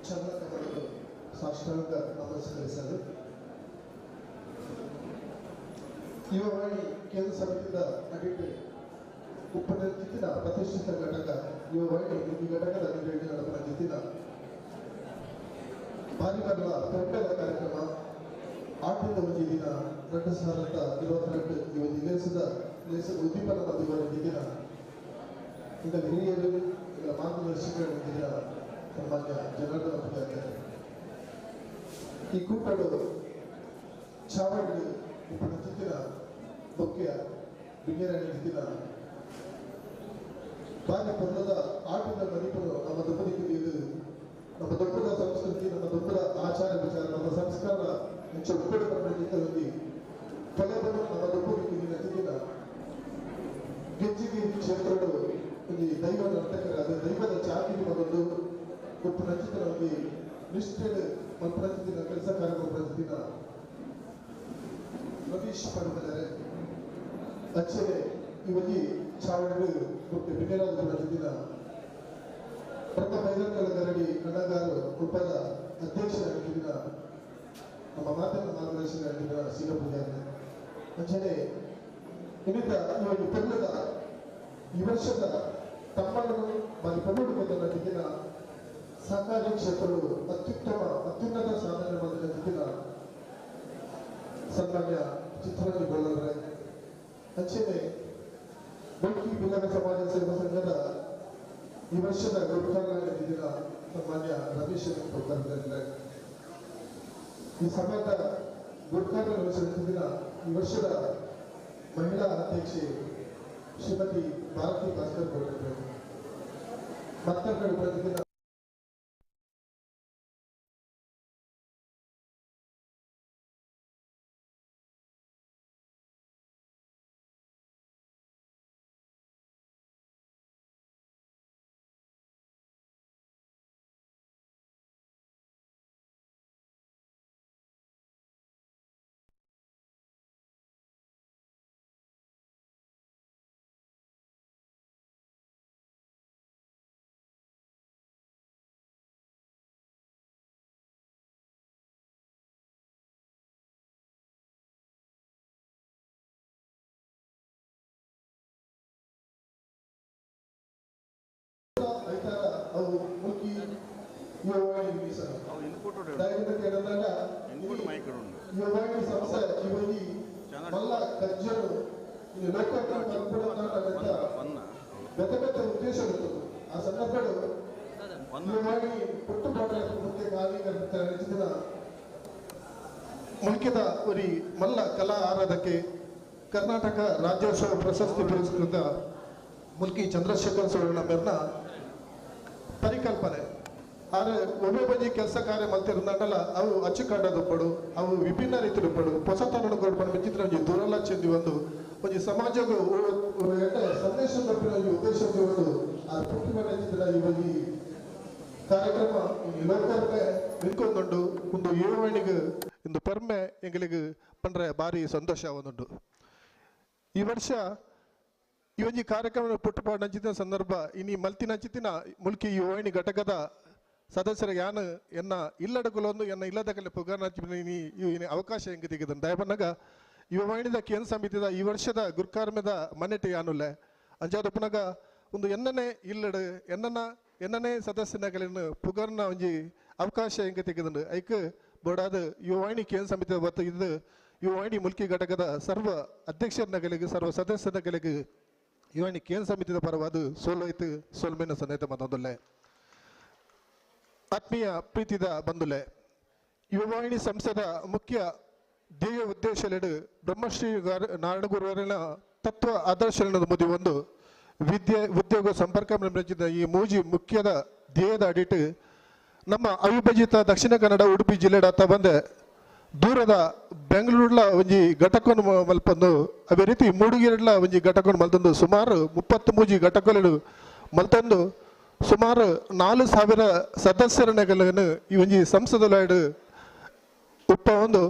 H: ಚಂದ್ರಕಮಲಗಳು ಸಾಷ್ಟಾಂಗ ನಮಸ್ಕರಿಸಲು ಯುವವಾಣಿ ಕೇಂದ್ರ ಸಮಿತಿಯ ಅಡಿಟ್ ಉಪನಿರ್ಜಿತಿನ ಪ್ರತಿಷ್ಠಿತ ಘಟಕ ಯುವವಾಣಿ ಈ ಘಟಕದ ನಿಗಡಿ ನಡೆದ ಭಾರಿ ಬರಲ ಪೆಪ್ಪೆದ ಕಾರ್ಯಕ್ರಮ ಆಟದ ಒಂಜಿ ದಿನ 2022 ಈ ಒಂದು ಲೇಸದ ಉದ್ದೀಪನ ಒಂದು ದಿನ ಇಂದ ಹಿರಿಯರು ಇವರ ಮಾರ್ಗದರ್ಶಕರು ದಿನ ಸನ್ಮಾನ್ಯ ಜನಾರ್ದನ ಪೂಜಾರಿ ಈ ಕೂಟಡು ಚಾವಡಿ ಉಪನಿರ್ಜಿತಿನ ಬೊಕ್ಕೆಯ ಬಿಂಗೆರಾಣಿ ದಿನ ಬಾರಿ ಪೊರ್ಲದ ಆಟದ ಮನಿಪುರು ನಮ್ಮ ದುಪ್ಪದಿಗೆ ನಮ್ಮ ದೊಡ್ಡದ ಸಂಸ್ಕೃತಿ ನಮ್ಮ ದೊಡ್ಡದ ಆಚಾರ ವಿಚಾರ ನಮ್ಮ ಸಂಸ್ಕಾರ ಹೆಚ್ಚು ಒಪ್ಪಡು ಪರಮದಲ್ಲಿ ಕೆಲವರು ನಮ್ಮ ದೊಡ್ಡ ದಿನ ಗೆಜ್ಜಿಗೆ ಕ್ಷೇತ್ರಗಳು ಇಲ್ಲಿ ದೈವದ ನರ್ತಕರಾದ ದೈವದ ಚಾಕಿರಿ ಮಗೊಂದು ಒಪ್ಪು ನಚಿತರಲ್ಲಿ ನಿಷ್ಠೆ ಮಲ್ಪನಚಿತಿನ ಕೆಲಸ ಕಾರ್ಯ ಪ್ರತಿದಿನ ರವೀಶ್ ಪಡುಮಲರೆ ಅಚ್ಚನೆ ಇವಲ್ಲಿ ಚಾವಣಿ ಕೊಟ್ಟು ಬಿನ್ನೆರಾದ ಪ್ರತಿದಿನ ಪ್ರಥಮ ಬೈರಂಗಲ ಗರಡಿ ಕಣ್ಣಗಾರು ಕುಪ್ಪದ ಅಧ್ಯಕ್ಷರಾಗಿದ್ದ ನಮ್ಮ ಮಾತಿನ ಮಾರ್ಗದರ್ಶಕರಾಗಿದ್ದ ಸೀನ ಪೂಜಾರಿ ಅಂಚನೆ ಇನ್ನಿತ ಇವರು ಪೆಲ್ಲದ ಈ ವರ್ಷದ ತಮ್ಮನ್ನು ಬಾರಿ ಪ್ರಮುಖ ದಿನ ಸಹಕಾರಿ ಕ್ಷೇತ್ರಗಳು ಅತ್ಯುತ್ತಮ ಅತ್ಯುನ್ನತ ಸಾಧನೆ ಮಾಡಿದ ದಿನ ಸನ್ಮಾನ್ಯ ಚಿತ್ರರಂಗ ಗೋಳರೆ ಅಂಚನೆ ಮುಲ್ಕಿ ಬಿಲ್ಲವ ಸಮಾಜ ಸೇವಾ ಸಂಘದ ಈ ವರ್ಷದ ಗುರುಕಾರರಾಗಿದ್ದ ಸನ್ಮಾನ್ಯ ರಮೇಶ್ ಕೊಕ್ಕರ್ರೆ ಈ ಸಭಾದ ಗುರುಕಾರ ದಿನ ಈ ವರ್ಷದ ಮಹಿಳಾ ಅಧ್ಯಕ್ಷೆ ಶ್ರೀಮತಿ ಭಾರತಿ ಭಾಸ್ಕರ್ ಗೌಡರು ಮತ್ತೊಂದು ಪ್ರತಿದಿನ ಕೇಳಿದಾಗ ಯುವವಾಹಿನಿ ಸಂಸ್ಥೆ ಇವಲ್ಲಿ ಮಲ್ಲ ಕಜ್ಜರು ಈ ಲೋಕಾರ್ಪಣೆ ಬೇತೆ ಬೇತೆ ಉದ್ದೇಶ ಇರ್ತದೆ. ಆ ಸಂದರ್ಭಗಳು ಯುವವಾಹಿನಿ ಪುಟ್ಟು ಮುಂದೆ ಕಾಲಿನ ಮುಲ್ಕಿದ ಒರಿ ಮಲ್ಲ ಕಲಾ ಆರಾಧಕೆ ಕರ್ನಾಟಕ ರಾಜ್ಯೋತ್ಸವ ಪ್ರಶಸ್ತಿ ಪುರಸ್ಕೃತ ಮುಲ್ಕಿ ಚಂದ್ರಶೇಖರ್ ಸುವರ್ಣ ಮೇರ್ನ ಪರಿಕಲ್ಪನೆ. ಆದರೆ ಒಬ್ಬೊಬ್ಬ ಕೆಲಸ ಕಾರ್ಯ ಮಲ್ತಿರುಂಡಲ್ಲ ಅವು ಅಚ್ಚುಕಟ್ಟದೊಬ್ಬಡು, ಅವು ವಿಭಿನ್ನ ರೀತಿಯೊಬ್ಬಡು ಹೊಸತನ ಕೊಡ್ಬಂದು ವಿಚಿತ್ರ ಒಂಜಿ ದೂರಲ ಚೆಂದಿ ಒಂದು ಒಂಜಿ ಸಮಾಜಕ್ಕೂ ಸಂದೇಶ ಕೊಡ್ಪಿನ ಉದ್ದೇಶ ಒಂದು ಆ ಪುಟ್ಟಿನ ಈ ಒಂಜಿ ಕಾರ್ಯಕ್ರಮ ಲೋಕಾರ್ಪಣೆ ನಿಂತ್ಕೊಂದುಂಡು. ಒಂದು ಯುವವಾಣಿಗೆ ಇಂದು ಪೆರ್ಮೆ ಎಂಗಳಿಗೆ ಪಂಡ್ರೆ ಭಾರಿ ಸಂತೋಷ ಒಂದುಂಡು. ಈ ವರ್ಷ ಈ ಒಂಜಿ ಕಾರ್ಯಕ್ರಮ ಪುಟ್ಟುಪಾಡು ನಂಚಿನ ಸಂದರ್ಭ ಇನಿ ಮಲ್ತಿನಂಚಿತಿನ ಮುಲ್ಕಿ ಯುವವಾಹಿನಿ ಘಟಕದ ಸದಸ್ಯರಿಗೆ ಯಾನು ಎನ್ನ ಇಲ್ಲಡಕುಲೊಂದು ಎನ್ನ ಇಲ್ಲದ ಕಲೆ ಪುಗಾರ್ನ ಅವಕಾಶ ಹೆಂಗೆ ತೆಗೆದ ದಯಬನ್ನಾಗ ಯುವವಾಹಿನಿದ ಕೇಂದ್ರ ಸಮಿತಿದ ಈ ವರ್ಷದ ಗುರ್ಕಾರ್ಮೆದ ಮನೆಟಿ ಯಾನುಲ್ಲೆ ಅಂಚಾದ ಪುನಗ ಒಂದು ಎನ್ನನೇ ಇಲ್ಲಡು ಎನ್ನನೇ ಸದಸ್ಯನಗಲಿನ ಪುಗಾರ್ನ ಒಂಜಿ ಅವಕಾಶ ಹೆಂಗೆ ತೆಗೆದಂಡು ಐಕ್ ಬೋಡಾದ ಯುವವಾಹಿನಿ ಕೇಂದ್ರ ಸಮಿತಿದ ಬತ್ತು ಇದು ಯುವವಾಹಿನಿ ಮುಲ್ಕಿ ಘಟಕದ ಸರ್ವ ಅಧ್ಯಕ್ಷರನಗಲಿಗೆ ಸರ್ವ ಸದಸ್ಯನಗಲಿಗೆ ಯುವವಾಹಿನಿ ಕೇಂದ್ರ ಸಮಿತಿದ ಪರವಾದ ಸೋಲೋಯ್ತು ಸೋಲ್ಮೇನ ಸನ್ನೇತ ಮತ್ತೊಂದಲ್ಲೇ. ಆತ್ಮೀಯ ಪ್ರೀತಿದ ಬಂಧುಲೆ, ಯುವವಾಹಿನಿ ಸಂಸ್ಥೆದ ಮುಖ್ಯ ಧ್ಯೇಯ ಉದ್ದೇಶಲೆಡು ಬ್ರಹ್ಮಶ್ರೀ ನಾರಾಯಣಗುರುವರಿನ ತತ್ವ ಆದರ್ಶಗಳನ್ನು ಮುದಿ ಒಂದು ವಿದ್ಯೆ ಉದ್ಯೋಗ ಸಂಪರ್ಕ ರಚಿತ ಈ ಮೂಜಿ ಮುಖ್ಯದ ಧ್ಯೇಯದ ಅಡಿಟ್ ನಮ್ಮ ಅವಿಭಜಿತ ದಕ್ಷಿಣ ಕನ್ನಡ ಉಡುಪಿ ಜಿಲ್ಲೆಡ ಬಂದೆ ದೂರದ ಬೆಂಗಳೂರ್ಲ ಒಂಜಿ ಘಟಕವನ್ನು ಮಲ್ಪಂದು ಅದೇ ರೀತಿ ಮೂಡುಗೆರೆಡ್ಲ ಒಂಜಿ ಘಟಕವನ್ನು ಮಲ್ತಂದು ಸುಮಾರು 33 ಘಟಕಗಳು ಮಲ್ತಂದು ಸುಮಾರು 4000 ಸದಸ್ಯರನ್ನು ಈ ಒಂಜಿ ಸಂಸದಲೈಡ್ ಉಪ್ಪ ಒಂದು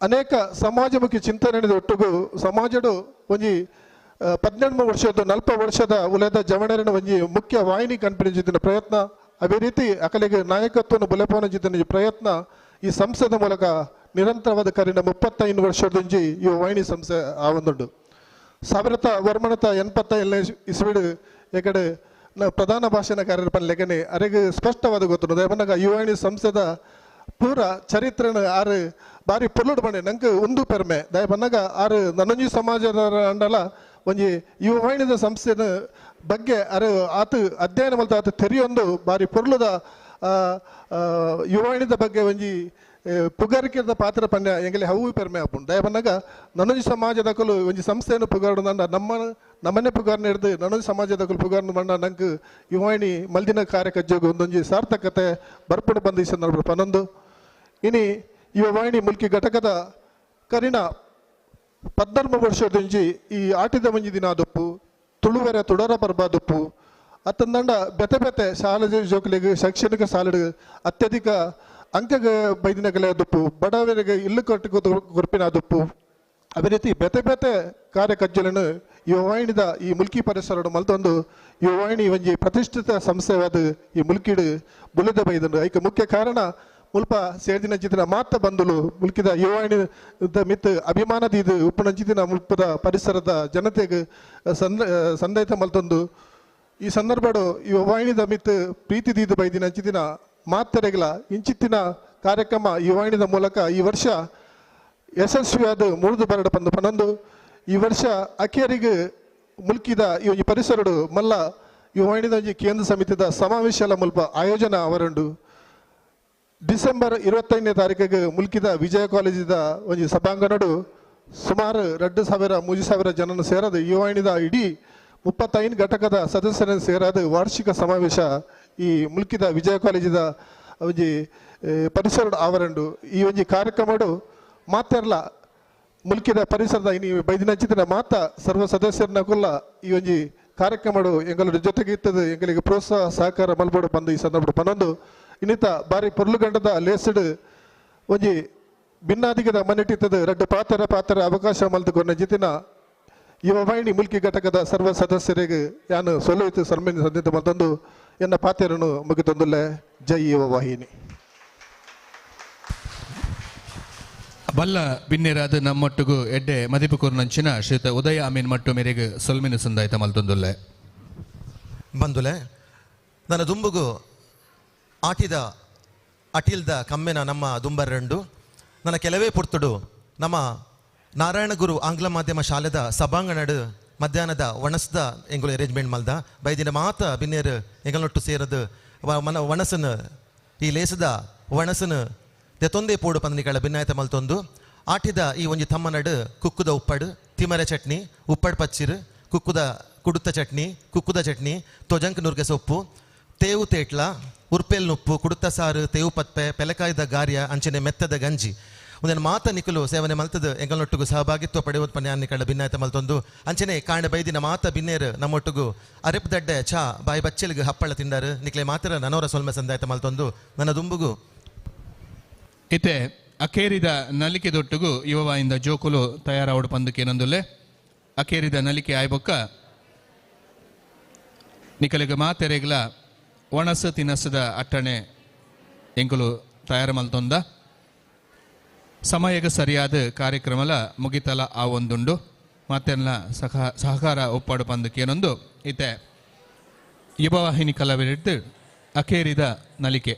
H: ಅನೇಕ ಸಮಾಜಮುಖಿ ಚಿಂತನೆ ಒಟ್ಟಿಗೂ ಸಮಾಜಡು ಒಂಜಿ 18 ವರ್ಷದ 40 ವರ್ಷದ ಉಲದ ಜವಣರಿನ ಒಂಜಿ ಮುಖ್ಯ ವಾಹಿನಿ ಕನ್ಪಿನ ಪ್ರಯತ್ನ, ಅದೇ ರೀತಿ ಅಕಲಿಗೆ ನಾಯಕತ್ವವನ್ನು ಬಲಪವನ ಪ್ರಯತ್ನ ಈ ಸಂಸ್ಥೆದ ಮೂಲಕ ನಿರಂತರವಾದ ಕರಿನ 35 ವರ್ಷದಂಜಿ ಈ ವಾಹಿನಿ ಸಂಸ್ಥೆ ಆ ಒಂದುಂಡು. 1987 ಇಸ್ವಿಡು ಎಕಡೆ ಪ್ರಧಾನ ಭಾಷಣಕಾರರ ಪನ್ಲೆಗನೆ ಅರೆಗೆ ಸ್ಪಷ್ಟವಾದ ಗೊತ್ತುಂಡು. ದಯಪನ್ನಗ ಯುವವಾಹಿನಿ ಸಂಸ್ಥೆದ ಪೂರ ಚರಿತ್ರೆನ ಆರು ಬಾರಿ ಪೊರ್ಲುಡು ಬಂಡೆ ನಂಗೆ ಒಂದು ಪೆರ್ಮೆ. ದಯಪನ್ನಗ ಆರು ನನ್ನೊಂಜಿ ಸಮಾಜದ ಅಂಡಲ ಒಂಜಿ ಯುವವಾಹಿನಿದ ಸಂಸ್ಥೆನ ಬಗ್ಗೆ ಅರೆ ಆತು ಅಧ್ಯಯನ ಮಲ್ತ ಆತು ತೆರಿಯೊಂದು ಬಾರಿ ಪೊರ್ಲುದ ಯುವವಾಹಿನಿದ ಬಗ್ಗೆ ಒಂಜಿ ಪುಗಾರಿಕೆದ ಪಾತ್ರ ಪನ್ಯ ಎಂಗಲಿ ಹವು ಪೆರ್ಮೆ ಆಪುಂಡು. ದಯಪನ್ನಗ ನನ್ನೊಂಜಿ ಸಮಾಜದಕಲು ಒಂಜಿ ಸಂಸ್ಥೆಯನ್ನು ಪುಗಾರು ನಮ್ಮ ನಮ್ಮನೆ ಪುಗಾರ್ನ ಹಿಡಿದು ನನ್ನೊಂದು ಸಮಾಜದಕಲು ಪುಗಾರ್ನ ಮಂಡ ನಂಗೆ ಯುವವಾಹಿನಿ ಮಲ್ದಿನ ಕಾರ್ಯಕಜ್ಜೋಗ ಒಂದೊಂಜಿ ಸಾರ್ಥಕತೆ ಬರ್ಪುಡು ಬಂದ ಈ ಸಂದರ್ಭ ಪನ್ನೊಂದು. ಇನಿ ಯುವವಾಹಿನಿ ಮುಲ್ಕಿ ಘಟಕದ ಕರಿನ 14 ವರ್ಷದಿಂಜಿ ಈ ಆಟಿದ ಒಂಜಿ ದಿನ ದೊಪ್ಪು ತುಳುವೆರ ತುಡರ ಪರ್ಬ ದೊಪ್ಪು ಅತ್ತಂದಂಡ ಬೆತೆ ಬೆತೆ ಶಾಲೆ ಜೋಕಲಿಗೆ ಶೈಕ್ಷಣಿಕ ಸಾಲಡು ಅತ್ಯಧಿಕ ಅಂಕಗ ಬೈದಿನಗಲೆ ದೊಪ್ಪು ಬಡವರಿಗೆ ಇಲ್ಲು ಕಟ್ಟು ಕೊರ್ಪಿನ ದೊಪ್ಪು ಅದೇ ರೀತಿ ಬೆತೆ ಬೆತೆ ಕಾರ್ಯಕಜ್ಜಲನ್ನು ಯುವವಾಹಿನಿದ ಈ ಮುಲ್ಕಿ ಪರಿಸರ ಮಲ್ತೊಂದು ಯುವವಾಹಿನಿ ಒಂಜಿ ಪ್ರತಿಷ್ಠಿತ ಸಂಸ್ಥೆವಾದ ಈ ಮುಲ್ಕಿಡು ಬುಲಿದ ಬೈದಂಡು. ಐಕ ಮುಖ್ಯ ಕಾರಣ ಮುಲ್ಪ ಸೇರ್ದಿನ ಚಿತ್ರ ಮಾತ ಬಂದುಲು ಮುಲ್ಕಿದ ಯುವವಾಹಿನಿದ ಮಿತ್ ಅಭಿಮಾನದ ಇದು ಉಪ್ಪುನಂಚಿತಿನ ಮುಲ್ಪದ ಪರಿಸರದ ಜನತೆಗೆ ಸಂದೈತ ಮಲ್ತೊಂದು ಈ ಸಂದರ್ಭಡು ಯುವವಾಹಿನಿದ ಮಿತ್ ಪ್ರೀತಿ ದೀದು ಬೈದಿನ ಅಂಚಿತಿನ ಮಾತರೆಗಲ ಇಂಚಿತ್ತಿನ ಕಾರ್ಯಕ್ರಮ ಯುವವಾಹಿನಿದ ಮೂಲಕ ಈ ವರ್ಷ ಯಶಸ್ವಿಯಾದ ಮುರಿದು ಬರಡ ಪಂದು ಪನ್ನೊಂದು. ಈ ವರ್ಷ ಅಖೇರಿಗೆ ಮುಲ್ಕಿದ ಈ ಒಂಜಿ ಪರಿಸರಡು ಮಲ್ಲ ಯುವವಾಹಿನಿದ ಒಂಜಿ ಕೇಂದ್ರ ಸಮಿತಿದ ಸಮಾವೇಶಲ ಮುಲ್ಪ ಆಯೋಜನೆ ಅವರುಂಡು. ಡಿಸೆಂಬರ್ 25ನೇ ತಾರೀಕಿಗೆ ಮುಲ್ಕಿದ ವಿಜಯ ಕಾಲೇಜಿದ ಒಂಜಿ ಸಭಾಂಗಣಡು ಸುಮಾರು 2000 3000 ಜನನ ಸೇರದು ಯುವವಾಹಿನಿದ ಇಡೀ 35 ಘಟಕದ ಸದಸ್ಯರನ್ನು ಸೇರಾದ ವಾರ್ಷಿಕ ಸಮಾವೇಶ ಈ ಮುಲ್ಕಿದ ವಿಜಯ ಕಾಲೇಜಿದ ಒಂಜಿ ಪರಿಸರ ಆವರಣಡು. ಈ ಒಂಜಿ ಕಾರ್ಯಕ್ರಮಡು ಮಾತೆರ್ಲ ಮುಲ್ಕಿದ ಪರಿಸರದ ಇನಿ ಬೈದಿನಂಚಿತಿನ ಮಾತ ಸರ್ವ ಸದಸ್ಯರನ್ನ ಕುಲ್ಲ ಈ ಒಂಜಿ ಕಾರ್ಯಕ್ರಮಡು ಎಂಗಳ ಜೊತೆಗೆ ಇತ್ತದು ಎಂಗಳಿಗೆ ಪ್ರೋತ್ಸಾಹ ಸಹಕಾರ ಮಲ್ಬೋಡು ಬಂದು ಈ ಸಂದರ್ಭ ಪನ್ನೊಂದು. ಇನ್ನಿತ ಬಾರಿ ಪೊರ್ಲುಗಂಡದ ಲೇಸಡು ಒಂಜಿ ಭಿನ್ನಾಧಿಕದ ಮನೆಟ್ಟಿತ್ತದು ರಡ್ಡು ಪಾತ್ರ ಪಾತ್ರ ಅವಕಾಶ ಮಲ್ತುಕೊಂಡ ಜಿತಿನ ಯುವವಾಹಿನಿ ಮುಲ್ಕಿ ಘಟಕದ ಸರ್ವ ಸದಸ್ಯರಿಗೆ ಯಾನು ಸೊಲ್ಲೋಯ್ತು ಸನ್ಮಾನ ಸಂದಿತ ಮತ್ತೊಂದು ಎನ್ನ ಪಾತ್ರವನ್ನು ಮುಗಿತೊಂದುಲ್ಲೆ. ಜೈ ಯುವವಾಹಿನಿ.
A: ಬಲ್ಲ ಬಿನ್ನೆರಾದ ನಮ್ಮೊಟ್ಟಿಗೂ ಎಡ್ಡೆ ಮದಿಪು ಕೊರ್ನಂಚಿನ ಶ್ರೀತ ಉದಯ ಅಮೀನ್ ಮಟ್ಟು ಮೇರೆಗೆ ಸೊಲ್ಮಿನ ಸಂದಾಯ್ತ ಮಲ್ತೊಂದುಲ್ಲೆ.
B: ಬಂದುಲೆ ನನ್ನ ದುಂಬುಗು ಆಟಿದ ಅಟಿಲ್ದ ಕಮ್ಮೆನ ನಮ್ಮ ದುಂಬರ್ರಂಡು ನನ್ನ ಕೆಲವೇ ಪುರ್ತುಡು ನಮ್ಮ ನಾರಾಯಣಗುರು ಆಂಗ್ಲ ಮಾಧ್ಯಮ ಶಾಲೆದ ಸಭಾಂಗಣಡು ಮಧ್ಯಾಹ್ನದ ಒಣಸ್ದ ಎಂಗುಲು ಅರೇಂಜ್ಮೆಂಟ್ ಮಲ್ದ ಬೈದಿನ ಮಾತ ಬಿನ್ನೇರು ಎಂಗಲೊಟ್ಟು ಸೇರದು ಮನ ಒಣಸನು ಈ ಲೇಸದ ಒಣಸನು ದೆತೊಂದೇ ಪೋಡು ಪಂದನಿಗಳ ಭಿನ್ನಾಯತ ಮಲ್ತೊಂದು ಆಟಿದ ಈ ಒಂಜಿ ತಮ್ಮನಡು ಕುಕ್ಕುದ ಉಪ್ಪಡು ತಿಮರೆ ಚಟ್ನಿ ಉಪ್ಪಡು ಪಚ್ಚಿರು ಕುಕ್ಕುದ ಕುಡುತ್ತ ಚಟ್ನಿ ಕುಕ್ಕುದ ಚಟ್ನಿ ತೊಜಂಕ್ ನುರ್ಗೆ ಸೊಪ್ಪು ತೇವು ತೇಟ್ಲ ಉರ್ಪೆಲ್ ನುಪ್ಪು ಕುಡುತ್ತ ಸಾರು ತೇವು ಪತ್ಪೆ ಪೆಲಕಾಯ್ದ ಗಾರ್ಯ ಅಂಚನೆ ಮೆತ್ತದ ಗಂಜಿ ಒಂದನ್ನು ಮಾತ ನಿಕುಲು ಸೇವನೆ ಮಲ್ತದ ಎಂಗಲ್ನೊಟ್ಟುಗು ಸಹಭಾಗಿತ್ವ ಪಡೆಯುವುದು ಪನ್ಯಾನ್ನಿಕಳ ಭಿನ್ನಾಯತ ಮಲ್ತೊಂದು ಅಂಚನೆ ಕಾಂಡ ಬೈದಿನ ಮಾತ ಬಿನ್ನೇರು ನಮ್ಮೊಟ್ಟುಗು ಅರೆಪ್ ದಡ್ಡೆ ಚಾ ಬಾಯಿ ಬಚ್ಚಲಿಗೆ ಹಪ್ಪಳ ತಿಂದಾರು ನಿಕ್ಲೆ ಮಾತ್ರ ನನೋರ ಸೊಲ್ಮೆ ಸಂದಾಯತ ಮಲ್ತೊಂದು ನನ್ನ ದುಂಬುಗು
A: ಇತ್ತೆ ಅಕೇರಿದ ನಲಿಕೆ ದೊಟ್ಟುಗು ಯುವವಾಯಿಂದ ಜೋಕುಲು ತಯಾರಾವಡು ಪಂದುಕೇನೊಂದುಲ್ಲೆ ಅಕೇರಿದ ನಲಿಕೆ ಆಯ್ಬೊಕ್ಕ ನಿಕಲಿಗೆ ಮಾತೆರೆಗ್ಲ ಒಣಸು ತಿನಸದ ಅಟ್ಟಣೆ ಎಂಕುಲು ತಯಾರು ಮಲ್ತೊಂದ ಸಮಯಕ್ಕೆ ಸರಿಯಾದ ಕಾರ್ಯಕ್ರಮಲ ಮುಗಿತಲ ಆ ಒಂದುಂಡು ಮತ್ತೆಲ್ಲ ಸಹಕಾರ ಒಪ್ಪಾಡು ಪಂದಕ್ಕೇನೊಂದು ಇತ್ತೆ ಯುವವಾಹಿನಿ ಕಲಾವಿದ್ದು ಅಕೇರಿದ ನಲಿಕೆ.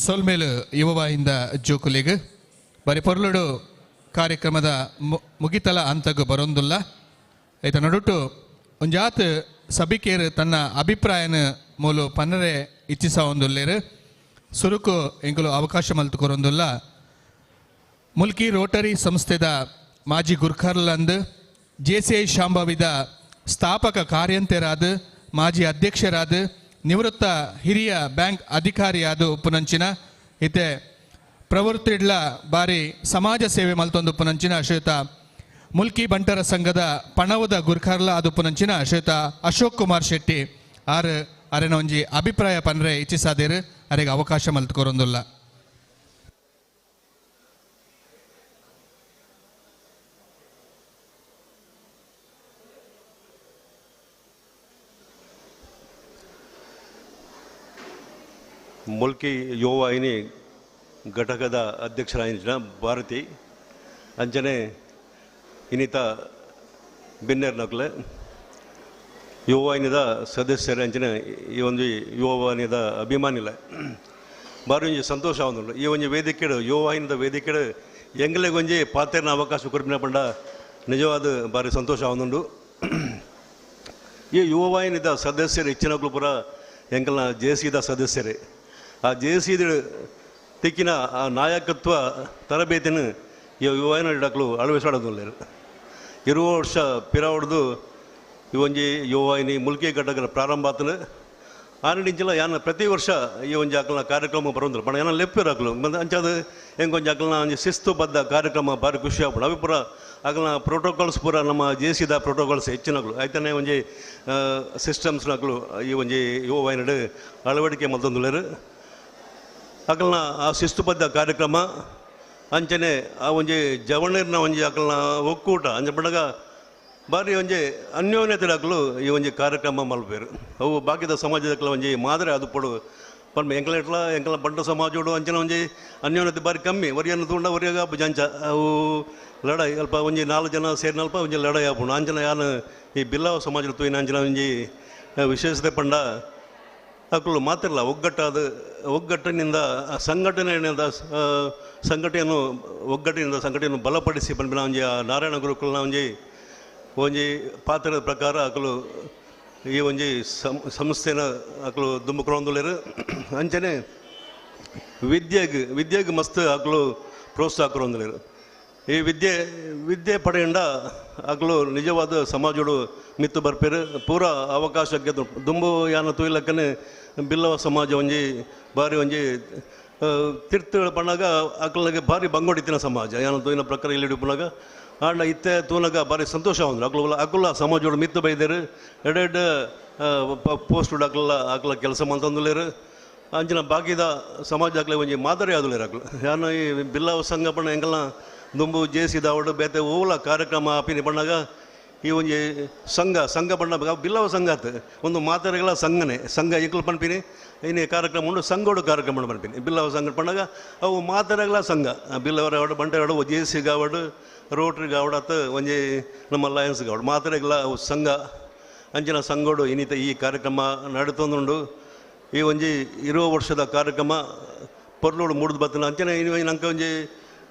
A: ಸೊಲ್ಮೇಲು ಯುವವಾಹಿಂದ ಜೋಕುಲಿಗ್ ಬರಿ ಪೊರ್ಲುಡು ಕಾರ್ಯಕ್ರಮದ ಮುಗಿತಲ ಅಂತಗು ಬರೊಂದುಲ್ಲ. ಐತ ನಡುಟು ಒಂಜಾತ್ ಸಭಿಕೇರು ತನ್ನ ಅಭಿಪ್ರಾಯನ ಮೂಲು ಪನ್ನರೆ ಇಚ್ಛಿಸ ಒಂದುಲ್ಲೇರು ಸುರುಕು ಎಂಕುಲು ಅವಕಾಶ ಮಲ್ತು ಕೊರೊಂದುಲ್ಲ. ಮುಲ್ಕಿ ರೋಟರಿ ಸಂಸ್ಥೆದ ಮಾಜಿ ಗುರ್ಖರ್ಲಂದ್ ಜೆಸಿಐ ಶಾಂಭವಿದ ಸ್ಥಾಪಕ ಕಾರ್ಯಂತೆರಾದ ಮಾಜಿ ಅಧ್ಯಕ್ಷರಾದ ನಿವೃತ್ತ ಹಿರಿಯ ಬ್ಯಾಂಕ್ ಅಧಿಕಾರಿಯಾದ ಉಪ್ಪುನಂಚಿನ ಇತ್ತೆ ಪ್ರವೃತ್ತಿಡ್ಲ ಬಾರಿ ಸಮಾಜ ಸೇವೆ ಮಲ್ತೊಂದು ಉಪ್ಪುನಂಚಿನ ಶ್ರೀಯುತ ಮುಲ್ಕಿ ಬಂಟರ ಸಂಘದ ಪಣವದ ಗುರ್ಖರ್ಲ ಆದ ಉಪ್ಪುನಂಚಿನ ಶ್ರೀಯುತ ಅಶೋಕ್ ಕುಮಾರ್ ಶೆಟ್ಟಿ ಆರ್ ಅರೆನ ಒಂಜಿ ಅಭಿಪ್ರಾಯ ಪನ್ರೆ ಇಚ್ಛಿಸಾದೇರು ಅರೆಗೆ ಅವಕಾಶ ಮಲ್ತುಕೊರೊಂದುಲ್ಲ.
K: ಮುಲ್ಕಿ ಯುವವಾಹಿನಿ ಘಟಕದ ಅಧ್ಯಕ್ಷರಾದ ಭಾರತಿ ಅಂಜನೆ ಇನ್ನಿತ ಬಿನ್ನೆರ್ನಕ್ಲೆ ಯುವವಾಹಿನಿದ ಸದಸ್ಯರ ಅಂಚನೆ ಈ ಒಂದು ಯುವವಾಹಿನಿದ ಅಭಿಮಾನಿಲ ಬಾರಿ ಒಂಜಿ ಸಂತೋಷ ಆವೊಂದುಂಡು. ಈ ಒಂಜಿ ವೇದಿಕೆಡು ಯುವವಾಹಿನಿದ ವೇದಿಕೆಡು ಎಂಗ್ಲೆಗೊಂಜಿ ಪಾತೆರ್ನ ಅವಕಾಶ ಕೊರ್ಪಿನ ಪಂಡ ನಿಜವಾದ ಬಾರಿ ಸಂತೋಷ ಆವೊಂದುಂಡು. ಈ ಯುವವಾಹಿನಿದ ಸದಸ್ಯರು ಹೆಚ್ಚಿನಕ್ಲು ಪೂರ ಎಂಕಲ್ನ ಜೆ ಸಿದ ಸದಸ್ಯರೇ. ಆ ಜೆ ಸಿದ ತಿಕ್ಕಿನ ಆ ನಾಯಕತ್ವ ತರಬೇತಿನ ಈ ಯುವವಾಹಿನಿ ಡಾಕ್ಲು ಅಳವಡಿಸಾಡೋದಿಲ್ಲ. 20 ವರ್ಷ ಪಿರ ಹೊಡೆದು ಈ ಒಂಜಿ ಯುವವಾಹಿನಿ ಮುಲ್ಕಿ ಘಟಕದ ಪ್ರಾರಂಭ ಆತನ ಆನಡಿಂಚಲ ಯಾನ ಪ್ರತಿ ವರ್ಷ ಈ ಒಂಜಿ ಆಕಲ್ನ ಕಾರ್ಯಕ್ರಮ ಬರೋದಿಲ್ಲ ಪಂಡ ಯಾನ ಲೆಪ್ಪಿರಾಕ್ಲು ಅಂಚಾದ ಹೆಂಗೊಂಜಿ ಆಕಲ್ನ ಒಂಜಿ ಶಿಸ್ತುಬದ್ಧ ಕಾರ್ಯಕ್ರಮ ಭಾರಿ ಖುಷಿ ಆಗ್ಬಿಡು. ಅవి ಪೂರ ಆಕಲ್ನ ಪ್ರೋಟೋಕಾಲ್ಸ್ ಪೂರ ನಮ್ಮ ಜೆ ಸಿದ ಪ್ರೋಟೋಕಾಲ್ಸ್ ಹೆಚ್ಚಿನಕ್ಲು ಆಯ್ತಾನೆ ಒಂಜಿ ಸಿಸ್ಟಮ್ಸ್ನಕ್ಲು ಈ ಒಂಜಿ ಯುವವಾಹಿನಿ ಅಳವಡಿಕೆ ಮಲ್ತೊಂದುಲ್ಲೆರ್. ಅಕಲ್ನ ಆ ಶಿಸ್ತುಬದ್ಧ ಕಾರ್ಯಕ್ರಮ ಅಂಚನೆ ಆ ಒಂಜಿ ಜವಣೀರ್ನ ಒಂಜಿ ಅಕಲ್ನ ಒಕ್ಕೂಟ ಅಂಚೆ ಪಂಡಗ ಬಾರಿ ಒಂಜಿ ಅನ್ಯೋನ್ಯತೆಡಾಕ್ಲು ಈ ಒಂಜಿ ಕಾರ್ಯಕ್ರಮ ಮಲ್ಪೇರು. ಅವು ಬಾಕಿದ ಸಮಾಜದಕ್ಲ ಒಂಜಿ ಮಾದರಿ ಅದು ಪಡು ಪನ್ಪ ಎಂಕಲ ಎಟ್ಲ ಎಂಕಲ ಬಂಟ ಸಮಾಜೋಡು ಅಂಚನೆ ಒಂಜಿ ಅನ್ಯೋನ್ಯತೆ ಬಾರಿ ಕಮ್ಮಿ ಒರಿಯನ್ನು ತೂಂಡ ಒರಿಯಾಗ ಜಂಚ ಅವು ಲಡಾಯಿ ಅಲ್ಪ ಒಂಜಿ 4 ಜನ ಸೇರಿನಲ್ಪ ಒಂಜಿ ಲಡಾಯಿ ಆಪುಂಡು. ಅಂಚನೆ ಯಾನು ಈ ಬಿಲ್ಲವ ಸಮಾಜದ ತೂಯಿನ ಅಂಚನೆ ಒಂಜಿ ವಿಶೇಷತೆ ಪಂಡ ಅಕ್ಕಳು ಮಾತ್ರಲ್ಲ ಒಗ್ಗಟ್ಟಾದ ಒಗ್ಗಟ್ಟಿನಿಂದ ಸಂಘಟನೆಯಿಂದ ಸಂಘಟನೆಯನ್ನು ಒಗ್ಗಟ್ಟಿನಿಂದ ಸಂಘಟನೆಯನ್ನು ಬಲಪಡಿಸಿ ಪನ್ಪಿನ ಒಂಜಿ ನಾರಾಯಣ ಗುರುಕುಲನ ಒಂಜಿ ಒಂಜಿ ಪಾತ್ರದ ಪ್ರಕಾರ ಅಕಲು ಈ ಒಂಜಿ ಸಂಸ್ಥೆನ ಅಕಲು ದುಂಬುಕ್ರೊಂದುಲ್ಲೆರ್. ಅಂಚನೆ ವಿದ್ಯೆಗ್ ವಿದ್ಯೆಗ್ ಮಸ್ತ್ ಅಕಲು ಪ್ರೋತ್ಸಾಹ ಕೊರೊಂದುಲ್ಲೆರ್. ಈ ವಿದ್ಯೆ ವಿದ್ಯೆ ಪಡೆಯಂಡ ಅಕಲು ನಿಜವಾದ ಸಮಾಜೋಡು ಮಿತ್ತು ಬರ್ಪೇರು ಪೂರ ಅವಕಾಶಕ್ಕೆ ದುಂಬು ಯಾನ ತೂಯಿಲಕ್ಕನೆ ಬಿಲ್ಲವ ಸಮಾಜ ಒಂಜಿ ಬಾರಿ ಒಂಜಿ ತಿರ್ತು ಪಣ್ಣಾಗ ಅಕಲ್ನಾಗ ಭಾರಿ ಬಂಗೋಡಿತ್ತಿನ ಸಮಾಜ ಯಾನ ತೂಯಿನ ಪ್ರಕಾರ ಇಲ್ಲಿ ಪುನಾಗ ಆಂಡ ಇತ್ತೆ ತೂನಾಗ ಭಾರಿ ಸಂತೋಷ ಆವಂದ್ರು. ಅಕಲು ಅಕುಲ ಸಮಾಜೋಡು ಮಿತ್ತು ಬೈದೇರು ಎಡೆಡ್ ಪೋಸ್ಟ್ ಅಕಲ ಅಕಲ ಕೆಲಸ ಮಲ್ತೊಂದುಲ್ಲೆರ್. ಅಂಚಿನ ಬಾಕಿದ ಸಮಾಜ ಅಕ್ಲೆ ಒಂಜಿ ಮಾದರಿ ಆದುಲ್ಲೆರ್ ಅಕಲು. ಯಾನ ಈ ಬಿಲ್ಲವ ಸಂಘ ಪಂಡ ಎಂಕಲ್ನ ದುಂಬು ಜೆ ಸಿ ದಾವಡು ಬೇತೆ ಓಲ ಕಾರ್ಯಕ್ರಮ ಆಪಿನಿ ಪಣ್ಣಾಗ ಈ ಒಂಜಿ ಸಂಘ ಸಂಘ ಬಣ್ಣ ಬಿಲ್ಲವ ಸಂಘ ಆತು ಒಂದು ಮಾತೆರೆಗಳ ಸಂಘನೆ ಸಂಘ ಎಂಕುಲು ಪನ್ಪಿನಿ ಇನ್ನು ಕಾರ್ಯಕ್ರಮ ಉಂಡು ಸಂಘೋಡು ಕಾರ್ಯಕ್ರಮ ಉಂಡು ಪನ್ಪಿನಿ ಬಿಲ್ಲವ ಸಂಘ ಪಣ್ಣಾಗ ಅವು ಮಾತೆರೆಗಳ ಸಂಘ ಬಿಲ್ಲವರ ಆವಡು ಬಂಟೆರಡು ಜೆ ಸಿ ಗಾವಡು ರೋಟ್ರಿ ಗಾವಡು ಆತು ಒಂಜಿ ನಮ್ಮ ಲಯನ್ಸ್ ಗಾವಡು ಮಾತೆರೆಗಳ ಅವು ಸಂಘ ಅಂಚಿನ ಸಂಘೋಡು ಇನ್ನಿತ ಈ ಕಾರ್ಯಕ್ರಮ ನಡೀತೊಂದುಂಡು. ಈ ಒಂಜಿ 20 ವರ್ಷದ ಕಾರ್ಯಕ್ರಮ ಪೊರ್ಲೋಡು ಮೂಡ್ದು ಬತ್ತನ ಅಂಚನೆ ಇನ್ನು ನಂಗೆ ಒಂಜಿ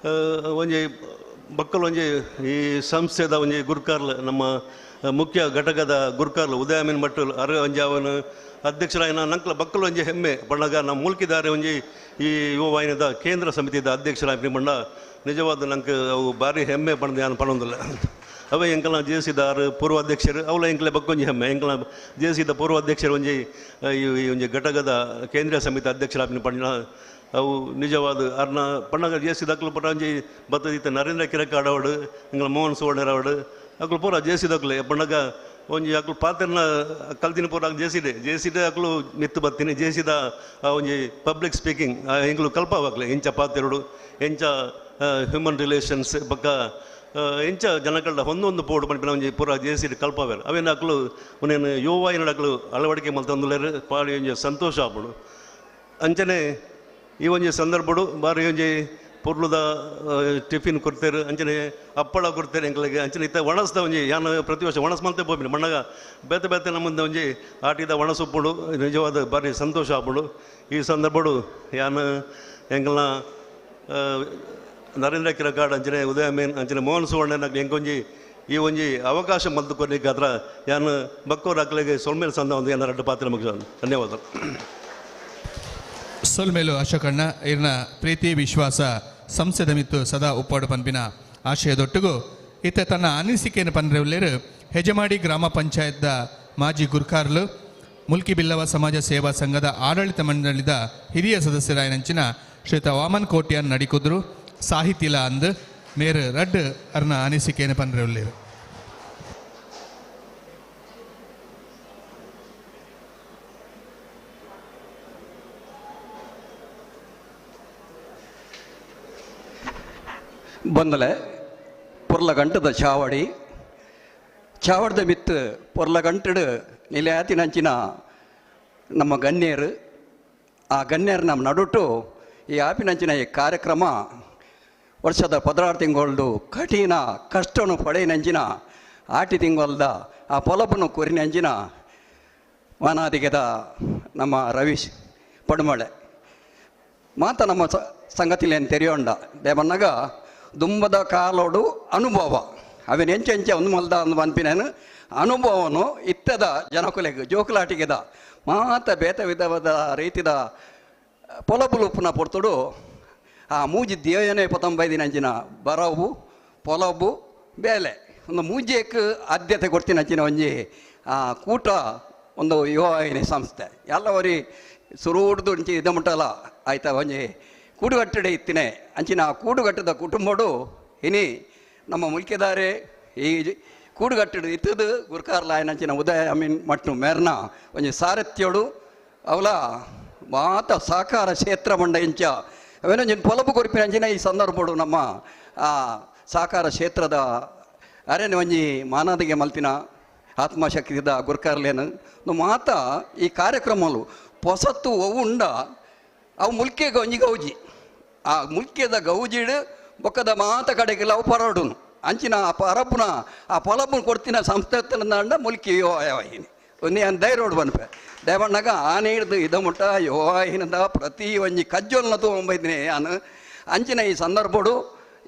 K: ಒಂಜಿ ಬಕ್ಕಲ್ ಒಂಜಿ ಈ ಸಂಸ್ಥೆದ ಒಂಜಿ ಗುರ್ಕಾರ್ಲ ನಮ್ಮ ಮುಖ್ಯ ಘಟಕದ ಗುರ್ಕಾರ್ಲು ಉದಯಮೀನ್ ಭಟ್ ಅರ ಒಂಜಿ ಅವನು ಅಧ್ಯಕ್ಷರಾಯನ ನಂಕ್ಲ ಬಕ್ಕಲ್ ಒಂಜಿ ಹೆಮ್ಮೆ ಪಣ್ಣಾಗ ನಮ್ಮ ಮುಲ್ಕಿದಾರೆ ಒಂಜಿ ಈ ಯುವವಾಹಿನಿದ ಕೇಂದ್ರ ಸಮಿತಿದ ಅಧ್ಯಕ್ಷರಾಗಿ ಬಣ್ಣ ನಿಜವಾದ ನಂಗೆ ಅವು ಭಾರಿ ಹೆಮ್ಮೆ ಪಂಡ ನಾನು ಪಣೊಂದಿಲ್ಲ. ಅವೇ ಎಂಕಲ್ನ ಜೆ ಸಿದಾರ್ ಪೂರ್ವಾಧ್ಯಕ್ಷರು ಅವಲ ಎಂಕಲೆ ಬಕ್ಕೊಂಜಿ ಹೆಮ್ಮೆ ಎಂಕಲ್ನ ಜೆ ಸಿದ ಪೂರ್ವಾಧ್ಯಕ್ಷರು ಒಂಜಿ ಈ ಒಂಜಿ ಘಟಕದ ಕೇಂದ್ರೀಯ ಸಮಿತಿ ಅಧ್ಯಕ್ಷರಾಗಿ ಪಂಡ ಅವು ನಿಜವಾದ ಅರ್ನ ಪಣ್ಣಾಗ ಜೆ ಸಿ ದಕ್ಲು ಪಟ ಒಂಜಿ ಬತ್ತದಿತ್ತ ನರೇಂದ್ರ ಕಿರಕಾಡ್ ಅವಡು ಎಂಕಲ್ನ ಮೋಹನ್ ಸುವರ್ಣರ್ ಅವಡು ಅಕ್ಲು ಪೂರ ಜೆ ಸಿ ದಕ್ಲೆ ಪಣ್ಣಾಗ ಒಂಜಿ ಅಕ್ಲು ಪಾತ್ರನ ಕಲ್ತಿನ ಪೂರ ಜೆ ಸಿಡೆ ಜೆ ಸಿಡೆ ಅಕ್ಲು ಮಿತ್ತು ಬತ್ತೀನಿ ಜೆ ಸಿದ ಒಂಜಿ ಪಬ್ಲಿಕ್ ಸ್ಪೀಕಿಂಗ್ ಎಂಕ್ಲು ಕಲ್ಪವಾಕ್ಲೆ ಎಂಚ ಪಾತೆರಡು ಎಂಚ ಹ್ಯೂಮನ್ ರಿಲೇಷನ್ಸ್ ಬಕ್ಕ ಎಂಚ ಜನಗಳ ಒಂದೊಂದು ಪೋಡು ಪನ್ಪಿನ ಒಂಜಿ ಪೂರ ಜೆ ಸಿ ಕಲ್ಪವೇರು ಅವೇನು ಅಕ್ಲು ಒಂದೇನು ಯುವವಾಹಿನಿ ಅಕ್ಲು ಅಳವಡಿಕೆ ಮಲ್ತೊಂದುಲ್ಲೆರ್ ಪಾಡಿ ಒಂಜಿ ಸಂತೋಷ ಆಪುಂಡು. ಅಂಚನೆ ಈ ಒಂಜಿ ಸಂದರ್ಭಡು ಬಾರಿ ಒಂಜಿ ಪೊರ್ಲುದ ಟಿಫಿನ್ ಕೊಡ್ತೇರು ಅಂಚನೆ ಅಪ್ಪಳ ಕೊಡ್ತೇರು ಎಂಕ್ಲೆಗ್ ಅಂಚನೆ ಇತ್ತ ಒಣಸ್ದ ಒಂಜಿ ಯಾನ ಪ್ರತಿ ವರ್ಷ ಒಣಸ್ ಮಲ್ತೆ ಪೋಪಿನಿ ಮಣ್ಣಾಗ ಬೇತೆ ಬೇತೆ ನಮ್ಮಂದ ಒಂಜಿ ಆಟಿದ ಒಣಸುಪ್ಪುಂಡು ನಿಜವಾದ ಬಾರಿ ಸಂತೋಷ ಆಪುಂಡು. ಈ ಸಂದರ್ಭಡು ಯಾನ ಎಂಕಲ್ನ ನರೇಂದ್ರ ಕಿರಕಾಡ್ ಅಂಚನೆ ಉದಯ ಮೇನ್ ಅಂಚನೆ ಮೋಹನ್ ಸುವರ್ಣ ಎಂಕೊಂಜಿ ಈ ಒಂಜಿ ಅವಕಾಶ ಮಲ್ತು ಕೊರ್ಲಿಕ್ಕೆ ಆತ್ರ ಯಾನ್ ಬಕ್ಕೋರ್ ಅಕ್ಲೆಗ್ ಸೊಲ್ಮೇಲ್ ಸಂದ ಒಂದು ಏನಾರ ರಡ್ಡು ಪಾತ್ರ ಮುಗಿಸ. ಧನ್ಯವಾದ.
A: ಸೊಲ್ಮೇಲು ಅಶೋಕಣ್ಣ ಇರ್ನ ಪ್ರೀತಿ ವಿಶ್ವಾಸ ಸಂಸ್ಥೆದ ಮಿತ್ತು ಸದಾ ಉಪ್ಪಾಡು ಪನ್ಪಿನ ಆಶಯದೊಟ್ಟಿಗೂ ಇತ್ತೆ ತನ್ನ ಅನಿಸಿಕೆಯನ್ನು ಪನ್ರೆವುಲ್ಲೇರು ಹೆಜಮಾಡಿ ಗ್ರಾಮ ಪಂಚಾಯತ್ದ ಮಾಜಿ ಗುರ್ಕಾರ್ಲು ಮುಲ್ಕಿ ಬಿಲ್ಲವ ಸಮಾಜ ಸೇವಾ ಸಂಘದ ಆಡಳಿತ ಮಂಡಳಿದ ಹಿರಿಯ ಸದಸ್ಯರಾಯನಂಚಿನ ಶ್ರೀತ ವಾಮನ್ ಕೋಟ್ಯಾನ್ ನಡಿಕುದ್ರು ಸಾಹಿತಿಲ ಅಂದ್ ಮೇರು ರಡ್ ಅರ್ನ ಅನಿಸಿಕೆಯನ್ನು ಪನ್ರೆವುಲ್ಲೇರು.
F: ಬಂದಲೆ ಪೊರ್ಲಗಂಟದ ಚಾವಡಿ ಚಾವಡದ ಮಿತ್ತು ಪೊರ್ಲಗಂಟಡು ನಿಲಯಾತಿನಂಚಿನ ನಮ್ಮ ಗಣ್ಯರು ಆ ಗಣ್ಯರು ನಮ್ಮ ನಡುಟು ಈ ಆಪಿನಂಚಿನ ಈ ಕಾರ್ಯಕ್ರಮ ವರ್ಷದ 16 ತಿಂಗಳದು ಕಠಿಣ ಕಷ್ಟನು ಪಡೆಯಿನಂಚಿನ ಆಟಿ ತಿಂಗಳದ ಆ ಪೊಲಬನ್ನು ಕೊರಿನಂಚಿನ ವನಾದಿಗೆದ ನಮ್ಮ ರವೀಶ್ ಪಡುಮಳೆ ಮಾತ ನಮ್ಮ ಸಂಗತಿಲೇನು ತೆರೆಯೋಂಡ ದೇವನ್ನಾಗ ದುಂಬದ ಕಾಲೋಡು ಅನುಭವ ಅವನ ಎಂಚೆಂಚೆ ಒಂದು ಮಲ್ದ ಅಂದು ಪನ್ಪಿನೇನು ಅನುಭವನು ಇತ್ತದ ಜನಕುಲೆಗ್ ಜೋಕುಲಾಟಿಗೆದ ಮಾತ ಬೇತ ವಿಧವಾದ ರೀತಿದ ಪೊಲಬುಲುಪ್ಪುನ ಪೊರ್ತುಡು ಆ ಮೂಜಿ ದೇವನೇ ಪತ್ತೊಂಬೈದಿನಂಚಿನ ಬರವು ಪೊಲಬು ಬೇಲೆ ಒಂದು ಮೂಜೇಕ್ ಆದ್ಯತೆ ಕೊಡ್ತಿನಂಚಿನ ಒಂಜಿ ಆ ಕೂಟ ಒಂದು ಯುವವಾಹಿನಿ ಸಂಸ್ಥೆ ಎಲ್ಲ ಸುರುಡ್ದು ಒಂಚಿ ಇದ ಮುಟ್ಟಲ್ಲ ಆಯ್ತಾ ಒಂಜಿ ಕೂಡುಗಟ್ಟಡೆ ಇತ್ತಿನೇ ಅಂಚಿನ ಆ ಕೂಡುಗಟ್ಟದ ಕುಟುಂಬಡು ಇನಿ ನಮ್ಮ ಮುಲ್ಕೆದಾರೆ ಈ ಕೂಡುಗಟ್ಟಡ ಇತ್ತದು ಗುರ್ಕಾರ್ಲಾಯನಂಚಿನ ಉದಯ ಅಮೀನ್ ಮಟ್ಟು ಮೇರ್ನ ಒಂಜಿ ಸಾರಥ್ಯೋಡು ಅವಲ ಮಾತ ಸಹಕಾರ ಕ್ಷೇತ್ರ ಮಂಡ ಇಂಚ ಅವೇನೊಂಜಿನ ಪೊಲಬು ಕೊರಿಪಿನಂಚಿನ ಈ ಸಂದರ್ಭಡು ನಮ್ಮ ಆ ಸಹಕಾರ ಕ್ಷೇತ್ರದ ಅರೆನ ಒಂಜಿ ಮಾನಾದಿಗೆ ಮಲ್ತಿನ ಆತ್ಮಶಕ್ತಿದ ಗುರ್ಕಾರ್ಲೇನು ಮಾತ ಈ ಕಾರ್ಯಕ್ರಮಲು ಪೊಸತ್ತು ಒವು ಉಂಡ ಅವು ಮುಲ್ಕೆಗೆ ಒಂಜಿ ಗೌಜಿ ಆ ಮುಲ್ಕೆದ ಗೌಜಿಡು ಬೊಕ್ಕದ ಮಾತ ಕಡೆಗೆಲ್ಲ ಅವು ಪರಡುನು ಅಂಚಿನ ಆ ಪರಪುನ ಆ ಪೊಲಬುನ ಕೊಡ್ತಿನ ಸಂಸ್ಥೆ ಮುಲ್ಕಿ ಯುವವಾಹಿನಿ ಒಂದೇ ಧೈರ್ಯೋಡು ಬನ್ಪೆ ದೇವಣ್ಣಗ ಆನೆ ಹಿಡ್ದು ಇದ ಮುಟ್ಟ ಯುವವಾಹಿನಿಂದ ಪ್ರತಿ ಒಂಜಿ ಕಜ್ಜೊಲ್ನ ತಗೊಂಬೈದಿನಿ ನಾನು ಅಂಚಿನ ಈ ಸಂದರ್ಭಡು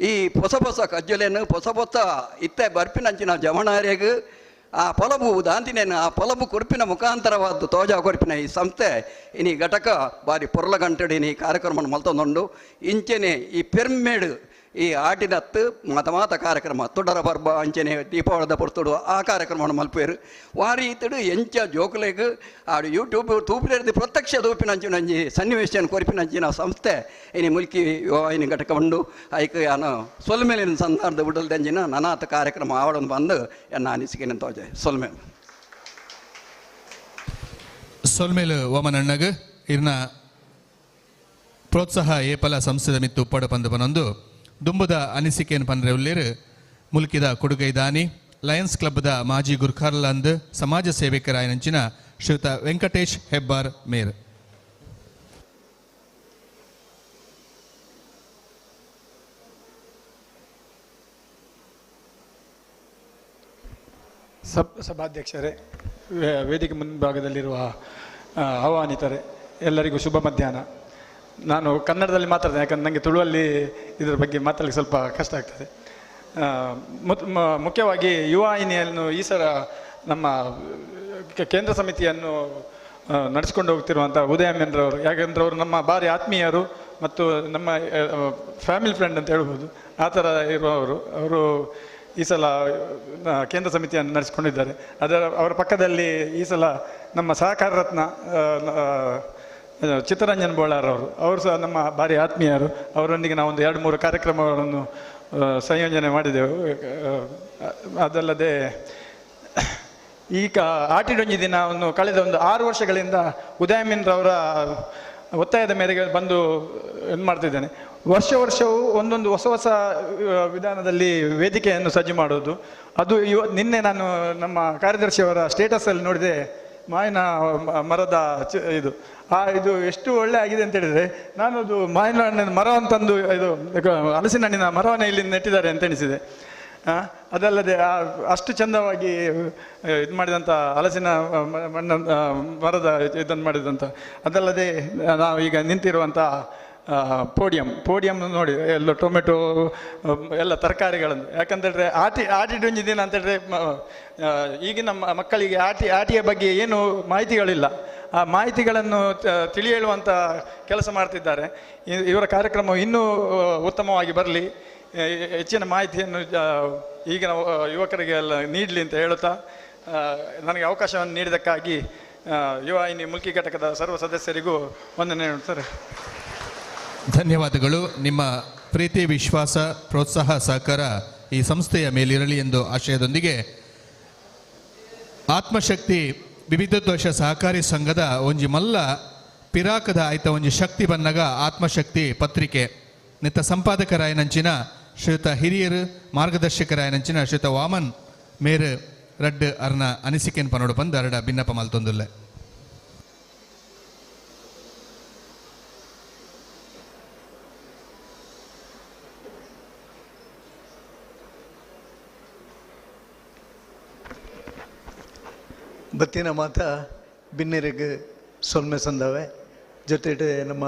F: ಈ ಹೊಸ ಹೊಸ ಕಜ್ಜೊಲೇನು ಹೊಸ ಹೊಸ ಇತ್ತೆ ಬರ್ಪಿನ ಅಂಚಿನ ಜವಣಾರ್ಯಗ್ ಆ ಪೊಲಬು ದಾಂತಿನೇನು ಆ ಪೊಲಬು ಕೊರ್ಪಿನ ಮುಖಾಂತರವಾದ ತೋಜಾ ಕೊರ್ಪಿನ ಈ ಸಂಸ್ಥೆ ಇನಿ ಘಟಕ ಬಾರಿ ಪೊರ್ಲಗಂಟಡಿ ಈ ಕಾರ್ಯಕ್ರಮ ಮಲ್ತೊಂದುಂಡು ಇಂಚೆನೆ ಈ ಪೆರ್ಮೇಡು ಈ ಆಟಿದತ್ತು ಮಾತ ಮಾತ ಕಾರ್ಯಕ್ರಮ ತುಡರ ಪರ್ಬ ಅಂಚೆನೆ ದೀಪಾವಳದ ಪೊರ್ತುಡು ಆ ಕಾರ್ಯಕ್ರಮವನ್ನು ಮಲ್ಪೇರು ವಾರಿ ಇತ್ತಡು ಎಂಚ ಜೋಕುಲೆಗ್ ಆಡು ಯೂಟ್ಯೂಬ್ ತೂಪಿನ ಪ್ರತ್ಯಕ್ಷ ತೂಪಿನಂಚಿನ ಅಂಚಿ ಸನ್ನಿವೇಶನ ಕೊರ್ಪಿನಂಚಿನ ಸಂಸ್ಥೆ ಇನಿ ಮುಲ್ಕಿ ಯುವವಾಹಿನಿ ಘಟಕ ಉಂಡು ಐಕ್ ಯಾನು ಸೊಲ್ಮೇಲಿನ ಸಂದರ್ಭದ ಬಿಡಲ್ದಂಚಿನ ನನಾತ ಕಾರ್ಯಕ್ರಮ ಆವಡನ್ನು ಬಂದು ಎನ್ನ ಅನಿಸಿಕೆ ತೋಜೆ ಸೊಲ್ಮೇಲೆ
A: ಸೊಲ್ಮೇಲು ವಾಮನಣ್ಣಗ್ ಇರ್ನ ಪ್ರೋತ್ಸಾಹ ಏಪಲ ಸಂಸ್ಥೆದ ಮಿತ್ತು ಉಪ್ಪಡ ಪಂದು ಬನೊಂದು ದುಂಬುದ ಅನಿಸಿಕೆಯನ್ನು ಪನ್ರೆ ಉಲ್ಲೇರು ಮುಲ್ಕಿದ ಕೊಡುಗೈ ದಾನಿ ಲಯನ್ಸ್ ಕ್ಲಬ್ದ ಮಾಜಿ ಗುರ್ಖಾರ್ಲಂದ್ ಸಮಾಜ ಸೇವಕರಾಯನಂಚಿನ ಶ್ರೀಯುತ ವೆಂಕಟೇಶ್ ಹೆಬ್ಬಾರ್ ಮೇರ್.
L: ಸಭಾಧ್ಯಕ್ಷರೇ, ವೇದಿಕೆ ಮುಂಭಾಗದಲ್ಲಿರುವ ಆಹ್ವಾನಿತರೇ, ಎಲ್ಲರಿಗೂ ಶುಭ ಮಧ್ಯಾಹ್ನ. ನಾನು ಕನ್ನಡದಲ್ಲಿ ಮಾತಾಡ್ತೇನೆ, ಯಾಕಂದರೆ ನನಗೆ ತುಳುವಲ್ಲಿ ಇದರ ಬಗ್ಗೆ ಮಾತಾಡಲಿಕ್ಕೆ ಸ್ವಲ್ಪ ಕಷ್ಟ ಆಗ್ತದೆ. ಮುಖ್ಯವಾಗಿ ಯುವವಾಹಿನಿಯನ್ನು ಈ ಸಲ ನಮ್ಮ ಕೇಂದ್ರ ಸಮಿತಿಯನ್ನು ನಡೆಸಿಕೊಂಡು ಹೋಗ್ತಿರುವಂಥ ಉದಯ ಮೆನ್ರವರು, ಯಾಕೆಂದರೆ ಅವರು ನಮ್ಮ ಭಾರಿ ಆತ್ಮೀಯರು ಮತ್ತು ನಮ್ಮ ಫ್ಯಾಮಿಲಿ ಫ್ರೆಂಡ್ ಅಂತ ಹೇಳ್ಬೋದು, ಆ ಥರ ಇರುವವರು. ಅವರು ಈ ಸಲ ಕೇಂದ್ರ ಸಮಿತಿಯನ್ನು ನಡೆಸಿಕೊಂಡಿದ್ದಾರೆ. ಅವರ ಪಕ್ಕದಲ್ಲಿ ಈ ಸಲ ನಮ್ಮ ಸಹಕಾರ ರತ್ನ ಚಿತ್ತರಂಜನ್ ಬೋಳಾರವರು, ಅವರು ಸಹ ನಮ್ಮ ಭಾರಿ ಆತ್ಮೀಯರು. ಅವರೊಂದಿಗೆ ನಾವೊಂದು 2-3 ಕಾರ್ಯಕ್ರಮಗಳನ್ನು ಸಂಯೋಜನೆ ಮಾಡಿದೆವು. ಅದಲ್ಲದೆ ಈ ಆಟಿಡೊಂಜಿ ದಿನವನ್ನು ಕಳೆದ ಒಂದು 6 ವರ್ಷಗಳಿಂದ ಉದಯಮಿನ್ರವರ ಒತ್ತಾಯದ ಮೇರೆಗೆ ಬಂದು ಇದು ಮಾಡ್ತಿದ್ದೇನೆ. ವರ್ಷ ವರ್ಷವೂ ಒಂದೊಂದು ಹೊಸ ಹೊಸ ವಿಧಾನದಲ್ಲಿ ವೇದಿಕೆಯನ್ನು ಸಜ್ಜು ಮಾಡೋದು. ಅದು ನಿನ್ನೆ ನಾನು ನಮ್ಮ ಕಾರ್ಯದರ್ಶಿಯವರ ಸ್ಟೇಟಸಲ್ಲಿ ನೋಡಿದೆ, ಮಾವಿನ ಮರದ ಇದು ಇದು ಎಷ್ಟು ಒಳ್ಳೆ ಆಗಿದೆ ಅಂತ ಹೇಳಿದರೆ, ನಾನು ಅದು ಮಾವಿನ ಹಣ್ಣಿನ ಮರವನ್ನು ತಂದು ಇದು ಹಲಸಿನ ಹಣ್ಣಿನ ಮರವನ್ನೇ ಇಲ್ಲಿ ನೆಟ್ಟಿದ್ದಾರೆ ಅಂತ ಎಣಿಸಿದೆ. ಅದಲ್ಲದೆ ಅಷ್ಟು ಚಂದವಾಗಿ ಇದು ಮಾಡಿದಂಥ ಹಲಸಿನ ಮಣ್ಣ ಮರದ ಇದನ್ನು ಮಾಡಿದಂಥ, ಅದಲ್ಲದೆ ನಾವು ಈಗ ನಿಂತಿರುವಂಥ ಪೋಡಿಯಂ ನೋಡಿ, ಎಲ್ಲ ಟೊಮೆಟೊ ಎಲ್ಲ ತರಕಾರಿಗಳನ್ನು. ಯಾಕಂತೇಳಿದ್ರೆ ಆಟಿಡೊಂಜಿ ದಿನ ಅಂತೇಳಿದ್ರೆ ಈಗಿನ ಮಕ್ಕಳಿಗೆ ಆಟಿಯ ಬಗ್ಗೆ ಏನು ಮಾಹಿತಿಗಳಿಲ್ಲ. ಆ ಮಾಹಿತಿಗಳನ್ನು ತಿಳಿಯೇಳುವಂಥ ಕೆಲಸ ಮಾಡ್ತಿದ್ದಾರೆ. ಇವರ ಕಾರ್ಯಕ್ರಮವು ಇನ್ನೂ ಉತ್ತಮವಾಗಿ ಬರಲಿ. ಹೆಚ್ಚಿನ ಮಾಹಿತಿಯನ್ನು ಈಗಿನ ಯುವಕರಿಗೆ ಎಲ್ಲ ನೀಡಲಿ ಅಂತ ಹೇಳುತ್ತಾ ನನಗೆ ಅವಕಾಶವನ್ನು ನೀಡಿದ್ದಕ್ಕಾಗಿ ಯುವವಾಹಿನಿ ಮುಲ್ಕಿ ಘಟಕದ ಸರ್ವ ಸದಸ್ಯರಿಗೂ ವಂದನೆ ಸರ್.
A: ಧನ್ಯವಾದಗಳು. ನಿಮ್ಮ ಪ್ರೀತಿ, ವಿಶ್ವಾಸ, ಪ್ರೋತ್ಸಾಹ, ಸಹಕಾರ ಈ ಸಂಸ್ಥೆಯ ಮೇಲಿರಲಿ ಎಂದು ಆಶಯದೊಂದಿಗೆ ಆತ್ಮಶಕ್ತಿ ವಿವಿಧೋದ್ದೇಶ ಸಹಕಾರಿ ಸಂಘದ ಒಂಜಿ ಮಲ್ಲ ಪಿರಾಕದ ಆಯ್ತ ಒಂಜಿ ಶಕ್ತಿ ಬನ್ನಗ ಆತ್ಮಶಕ್ತಿ ಪತ್ರಿಕೆ ನಿತ್ತ ಸಂಪಾದಕರಾಯನಂಚಿನ ಶ್ರೀಯುತ ಹಿರಿಯರು ಮಾರ್ಗದರ್ಶಕರಾಯನಂಚಿನ ಶ್ರೀಯುತ ವಾಮನ್ ಮೇರು ರಡ್ಡು ಅರ್ನ ಅನಿಸಿಕೆನ್ ಪನೋಡು ಬಂದು ಅರಡ ಭಿನ್ನಪ ಮಲ್ತೊಂದುಲ್ಲೆ.
M: ಬತ್ತಿನ ಮಾತ ಬಿನ್ನೆರೆಗೆ ಸೊಲ್ಮೆ ಸಂದವೆ ಜೊತೆಗೆ ನಮ್ಮ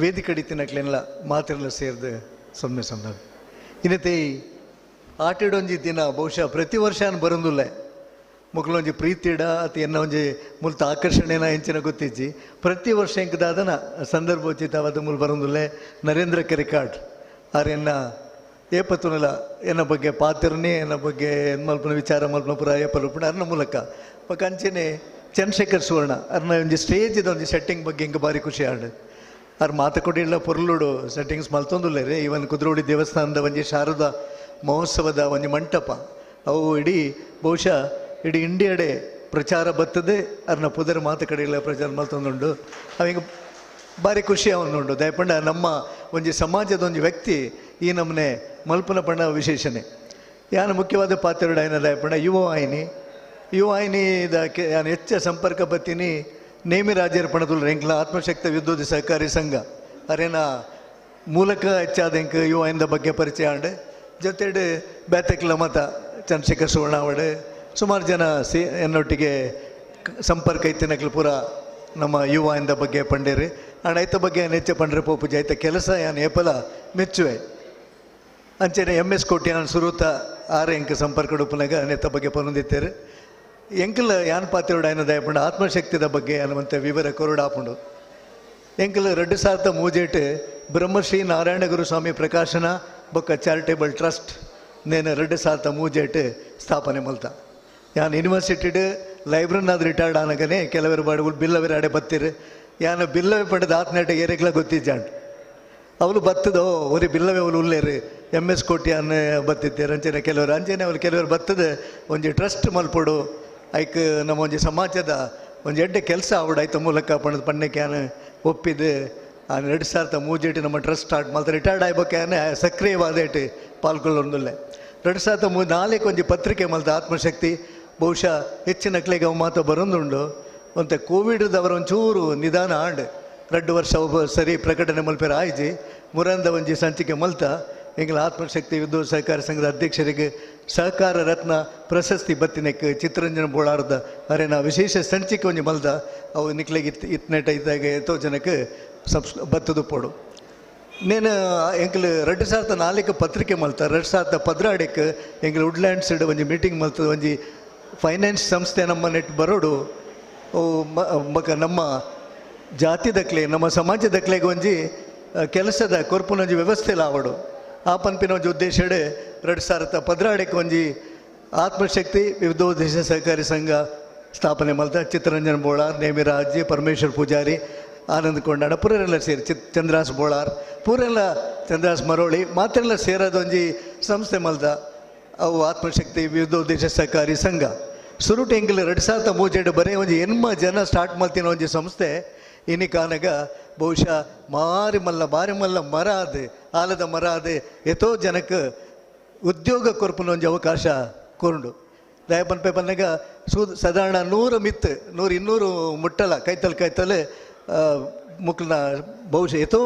M: ವೇದಿಕೆ ತಿನ್ನಕ್ಲೆಲ್ಲ ಮಾತಿರಲ್ಲ ಸೇರಿದು ಸೊಲ್ಮೆ ಸಂದವೆ. ಇನ್ನತೆ ಆಟಿಡೊಂಜಿ ದಿನ ಬಹುಶಃ ಪ್ರತಿ ವರ್ಷ ಬರೋದಿಲ್ಲ ಮಕ್ಕಳೊಂಜಿ ಪ್ರೀತಿಡ ಅತಿ ಎನ್ನ ಒಂಜಿ ಮುಲ್ತ ಆಕರ್ಷಣೆನ ಹೆಂಚಿನ ಗೊತ್ತಿಜ್ಜಿ ಪ್ರತಿ ವರ್ಷ ಎಂಕದಾದನ ಸಂದರ್ಭೋಚಿತವಾದ ಮೂಲ ಬರೋದಿಲ್ಲ. ನರೇಂದ್ರ ಕೆರಿಕಾಟ್ ಆರೆನ್ನ ಏಪತ್ತುನಲ ಎನ್ನ ಬಗ್ಗೆ ಪಾತ್ರನೇ ಎನ್ನ ಬಗ್ಗೆ ಮಲ್ಪನ ವಿಚಾರ ಮಲ್ಪನ ಪುರ ಏಪಲುಪುಣ ಅರ್ನ ಮೂಲಕ ಬೊಕ ಅಂಚೆನೆ ಚಂದ್ರಶೇಖರ್ ಸುವರ್ಣ ಅರ್ನ ಒಂಜಿ ಸ್ಟೇಜಿದ ಒಂಜಿ ಸೆಟ್ಟಿಂಗ್ ಬಗ್ಗೆ ಹಿಂಗೆ ಭಾರಿ ಖುಷಿ ಆಂಡ್ ಅರ್ ಮಾತುಕೊಡಿಲ್ಲ ಪೊರ್ಲುಡು ಸೆಟ್ಟಿಂಗ್ಸ್ ಮಲ್ತೊಂದುಲ್ಲೇರೆ. ಈವನ್ ಕುದ್ರೋಳಿ ದೇವಸ್ಥಾನದ ಒಂಜಿ ಶಾರದಾ ಮಹೋತ್ಸವದ ಒಂಜಿ ಮಂಟಪ ಅವು ಇಡೀ ಬಹುಶಃ ಇಡೀ ಇಂಡಿಯಾಡೆ ಪ್ರಚಾರ ಬರ್ತದೆ ಅರ್ನ ಪುದರ್ ಮಾತು ಕಡೆಯಲ್ಲ ಪ್ರಚಾರ ಮಲ್ತೊಂದುಂಡು. ಅವಿಂಗ ಭಾರಿ ಖುಷಿ ಅವನುಂಡು. ದಯಪಂಡ ನಮ್ಮ ಒಂಜಿ ಸಮಾಜದ ಒಂಜಿ ವ್ಯಕ್ತಿ ಈ ನಮ್ಮನೆ ಮಲ್ಪನ ಪಂಡ ವಿಶೇಷಣೆ. ಯಾನು ಮುಖ್ಯವಾದ ಪಾತ್ರಡು ಆಯ್ನ ದಯಪಂಡ ಯುವವಾಹಿನಿ ಯುವವಾಹಿನಿ ಇದಕ್ಕೆ ಯಾನು ಹೆಚ್ಚ ಸಂಪರ್ಕ ಬತ್ತೀನಿ ನೇಮಿರಾಜರ ಪಣದುಲ್ ಎಂಕ್ಲ ಆತ್ಮಶಕ್ತಿ ವಿದ್ಯುತ್ ಸಹಕಾರಿ ಸಂಘ ಅರೇನ ಮೂಲಕ ಹೆಚ್ಚಾದ ಎಂಕ್ ಯುವವಾಹಿನಿದ ಬಗ್ಗೆ ಪರಿಚಯ ಆಂಡ್ ಜೊತೆಡು ಬೇತಕ್ಲ ಮತ ಚಂದ್ರಶೇಖರ್ ಸುವರ್ಣ ಅವಡು ಸುಮಾರು ಜನ ಸಿ ಎನ್ನೊಟ್ಟಿಗೆ ಸಂಪರ್ಕ ಇತ್ತಿನಕ್ಲು ಪೂರ ನಮ್ಮ ಯುವವಾಹಿನಿದ ಬಗ್ಗೆ ಪಂಡೇರಿ ಆಂಡ್ ಐತ ಬಗ್ಗೆ ಹೆಚ್ಚ ಪಂಡ್ರೆ ಪೋಪುಜಿ ಐತ ಕೆಲಸ ಯಾನ್ ಏಪಲ ಮೆಚ್ಚುವೆ. ಅಂಚೆನೆ ಎಮ್ ಎಸ್ ಕೋಟಿ ನಾನು ಸುರೂತ ಆರು ಎಂಕ್ ಸಂಪರ್ಕ ಉಪ್ಪನಾಗ ನೆತ್ತ ಬಗ್ಗೆ ಪನೊಂದಿತ್ತೇರು. ಎಂಕಲ್ ಯಾನ್ ಪಾತ್ರೋಡು ಆಯ್ನ ದಯಪಂಡ ಆತ್ಮಶಕ್ತಿದ ಬಗ್ಗೆ ಅನ್ನುವಂಥ ವಿವರ ಕೊರಡು ಆಪುಂಡು. ಎಂಕಲ್ 2003 ಬ್ರಹ್ಮಶ್ರೀ ನಾರಾಯಣ ಗುರುಸ್ವಾಮಿ ಪ್ರಕಾಶನ ಬೊಕ್ಕ ಚಾರಿಟೇಬಲ್ ಟ್ರಸ್ಟ್ ನೇನು 2003 ಸ್ಥಾಪನೆ ಮಲ್ತ. ಯಾನ್ ಯೂನಿವರ್ಸಿಟಿಡ್ ಲೈಬ್ರರಿನಾದ ರಿಟೈರ್ಡ್ ಆನಗನೆ ಕೆಲವರು ಬಾಡುಗಳು ಬಿಲ್ಲವರ ಅಡೆ ಬತ್ತೀರು. ಯಾನು ಬಿಲ್ಲವೆ ಪಡೆದ ಆತ್ನೇಟ ಏರೆಗ್ಲ ಗೊತ್ತಿಜ್ಜಾಂಡ್ ಅವಳು ಬತ್ತದೋ ಒರಿ ಬಿಲ್ಲವೆ ಅವಳು ಉಲ್ಲೇರು ಎಮ್ ಎಸ್ ಕೋಟಿಯಾನ್ ಬತ್ತಿದ್ದೇರು ಅಂಚೆನೆ ಕೆಲವರು ಅಂಚೆನೆ ಅವ್ರು ಕೆಲವರು ಬತ್ತದ ಒಂಜಿ ಟ್ರಸ್ಟ್ ಮಲ್ಪೊಡು ಐಕ್ ನಮ್ಮ ಒಂಜಿ ಸಮಾಜದ ಒಂಜಿ ಎಡ್ಡೆ ಕೆಲಸ ಆವಡು ಐತ ಮೂಲಕ ಪಣದ ಪಣ್ಣಕ್ಕೆ ಯಾನು ಒಪ್ಪಿದ್ದು ಆ 2003 ನಮ್ಮ ಟ್ರಸ್ಟ್ ಸ್ಟಾರ್ಟ್ ಮಲ್ತ ರಿಟೈರ್ಡ್ ಆಯ್ಬೇಕಾನೆ ಸಕ್ರಿಯವಾದೇಟು ಪಾಲ್ಗೊಳ್ಳೊಂದುಲ್ಲೆ. 2004 ಒಂಜಿ ಪತ್ರಿಕೆ ಮಲ್ತ ಆತ್ಮಶಕ್ತಿ ಬಹುಶಃ ಹೆಚ್ಚಿನ ಕ್ಲೇಗೆ ಅವು ಮಾತು ಬರೋದುಂಡು. ಮತ್ತು ಕೋವಿಡ್ದವರ ಒಂಚೂರು ನಿಧಾನ ಆಂಡ್ 2 ವರ್ಷ ಒಬ್ಬ ಸರಿ ಪ್ರಕಟಣೆ ಮಲ್ಪೆರ ಆಯ್ಜಿ ಮುರಂದ ಒಂಜಿ ಸಂಚಿಕೆ ಮಲ್ತ ಎಂಗಳ ಆತ್ಮಶಕ್ತಿ ವಿದ್ಯುತ್ ಸಹಕಾರ ಸಂಘದ ಅಧ್ಯಕ್ಷರಿಗೆ ಸಹಕಾರ ರತ್ನ ಪ್ರಶಸ್ತಿ ಬತ್ತಿನಕ್ಕೆ ಚಿತ್ತರಂಜನ ಬೋಳಾರ್ದ ಅರೇನ ವಿಶೇಷ ಸಂಚಿಕೆ ಒಂಜಿ ಮಲ್ದ ಅವು ನಿಕ್ಲೆಗೆ ಇತ್ತು ಇತ್ನೆಟ ಇದ್ದಾಗ ಎತ್ತೋ ಜನಕ್ಕೆ ಬತ್ತದು ಪೋಡು. ನೇನು ಎಂಕಲ್ 2004 ಪತ್ರಿಕೆ ಮಲ್ತ 2014 ಎಂಕಲ್ ವುಡ್ಲ್ಯಾಂಡ್ಸ್ ಒಂಜಿ ಮೀಟಿಂಗ್ ಮಲ್ತದ ಒಂಜಿ ಫೈನಾನ್ಸ್ ಸಂಸ್ಥೆ ನಮ್ಮ ನೆಟ್ ಬರೋಡು ಮಕ ನಮ್ಮ ಜಾತಿ ದಕ್ಲೆ ನಮ್ಮ ಸಮಾಜ ದಕ್ಲೆಗೆ ಒಂಜಿ ಕೆಲಸದ ಕೊರ್ಪುನ ಒಂಜಿ ವ್ಯವಸ್ಥೆ ಆವಡು ಆ ಪನ್ಪಿನ ಒಂಜಿ ಉದ್ದೇಶ 2014 ಒಂಜಿ ಆತ್ಮಶಕ್ತಿ ವಿವಿಧೋದ್ದೇಶ ಸಹಕಾರಿ ಸಂಘ ಸ್ಥಾಪನೆ ಮಲ್ತ ಚಿತ್ತರಂಜನ್ ಬೋಳಾರ್, ನೇಮಿರಾಜ್, ಪರಮೇಶ್ವರ್ ಪೂಜಾರಿ, ಆನಂದ್ ಕೊಂಡಾಡ ಪೂರೆಲ್ಲ ಸೇರಿ ಚಂದ್ರಾಸ್ ಬೋಳಾರ್ ಪೂರೆಲ್ಲ ಚಂದ್ರಾಸ್ ಮರೋಳಿ ಮಾತ್ರೆಲ್ಲ ಸೇರೋದೊಂಜಿ ಸಂಸ್ಥೆ ಮಲ್ತ ಅವು ಆತ್ಮಶಕ್ತಿ ವಿವಿಧೋದ್ದೇಶ ಸಹಕಾರಿ ಸಂಘ. ಸುರುಟು ಎಂಕಲ್ 2003 ಬರೀ ಒಂಜಿ ಎನ್ಮ ಜನ ಸ್ಟಾರ್ಟ್ ಮಲ್ತಿನ ಒಂಜಿ ಸಂಸ್ಥೆ ಇನಿ ಕಾನಗ ಬಹುಶಃ ಮಾರಿ ಮಲ್ಲ ಬಾರಿ ಮಲ್ಲ ಮರ ಅದು ಆಲದ ಮರ ಅದು ಎತೋ ಜನಕ್ಕೆ ಉದ್ಯೋಗ ಕೊರ್ಪುನ ಒಂಜಿ ಅವಕಾಶ ಕೊರುಂಡು. ದಯಪನ್ಪೆ ಬಂದಾಗ ಸಾಧಾರಣ 100 ಮಿತ್ತು 100 200 ಮುಟ್ಟಲ ಕೈತಲ್ ಕೈತಲ್ ಮುಕ್ಲನ ಬಹುಶಃ ಎತೋ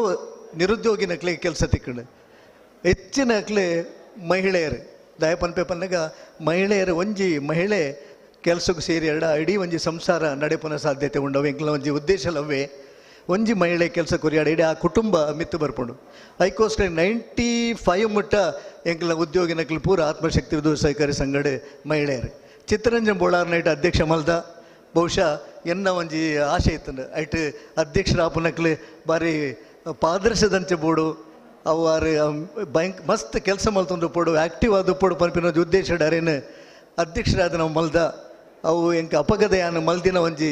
M: ನಿರುದ್ಯೋಗಿನಕ್ಲಿಗೆ ಕೆಲಸ ತಿಕ್ಕಂಡು. ಹೆಚ್ಚಿನ ಅಕ್ಲೆ ಮಹಿಳೆಯರು ದಯಪನ್ಪೆ ಬಂದಾಗ ಮಹಿಳೆಯರು ಒಂಜಿ ಮಹಿಳೆ ಕೆಲಸಕ್ಕೆ ಸೇರಿ ಎರಡ ಇಡೀ ಒಂಜಿ ಸಂಸಾರ ನಡೆಪುನ ಸಾಧ್ಯತೆ ಉಂಡವು. ಎಂಕ್ಲ ಒಂಜಿ ಉದ್ದೇಶ ಲವ್ವೆ ಒಂಜಿ ಮಹಿಳೆ ಕೆಲಸ ಕೊರಿಯಾಡ ಇಡೀ ಆ ಕುಟುಂಬ ಮಿತ್ತು ಬರ್ಪುಂಡು. ಅದಕ್ಕೋಸ್ಕರ 95 ಮುಟ್ಟ ಎಂಕ್ಲ ಉದ್ಯೋಗಿನಕ್ಲು ಪೂರ ಆತ್ಮಶಕ್ತಿ ವಿದ್ಯುತ್ ಸಹಕಾರಿ ಸಂಘಡೆ ಮಹಿಳೆಯರು. ಚಿತ್ತರಂಜನ್ ಬೋಳಾರ್ ನೈಟ್ ಅಧ್ಯಕ್ಷ ಮಲ್ದ ಬಹುಶಃ ಎನ್ನ ಒಂಜಿ ಆಶೆ ಇತ್ತು ಐಟ್ ಅಧ್ಯಕ್ಷರ ಆಪುನಕ್ಲು ಭಾರಿ ಪಾದರ್ಶದಂಚೆ ಬೋಡು ಅವು ಆರು ಭಯಂಕ ಮಸ್ತ್ ಕೆಲಸ ಮಲ್ತೊಂದು ಪೋಡು ಆ್ಯಕ್ಟಿವ್ ಆದ ಪೋಡು ಪನ್ಪಿನ ಉದ್ದೇಶ ಅರೇನು ಅಧ್ಯಕ್ಷರಾದ ನಾವು ಮಲ್ದ ಅವು ಎಂಕ ಅಪಗದ ಯಾನು ಮಲ್ದಿನ ಒಂಜಿ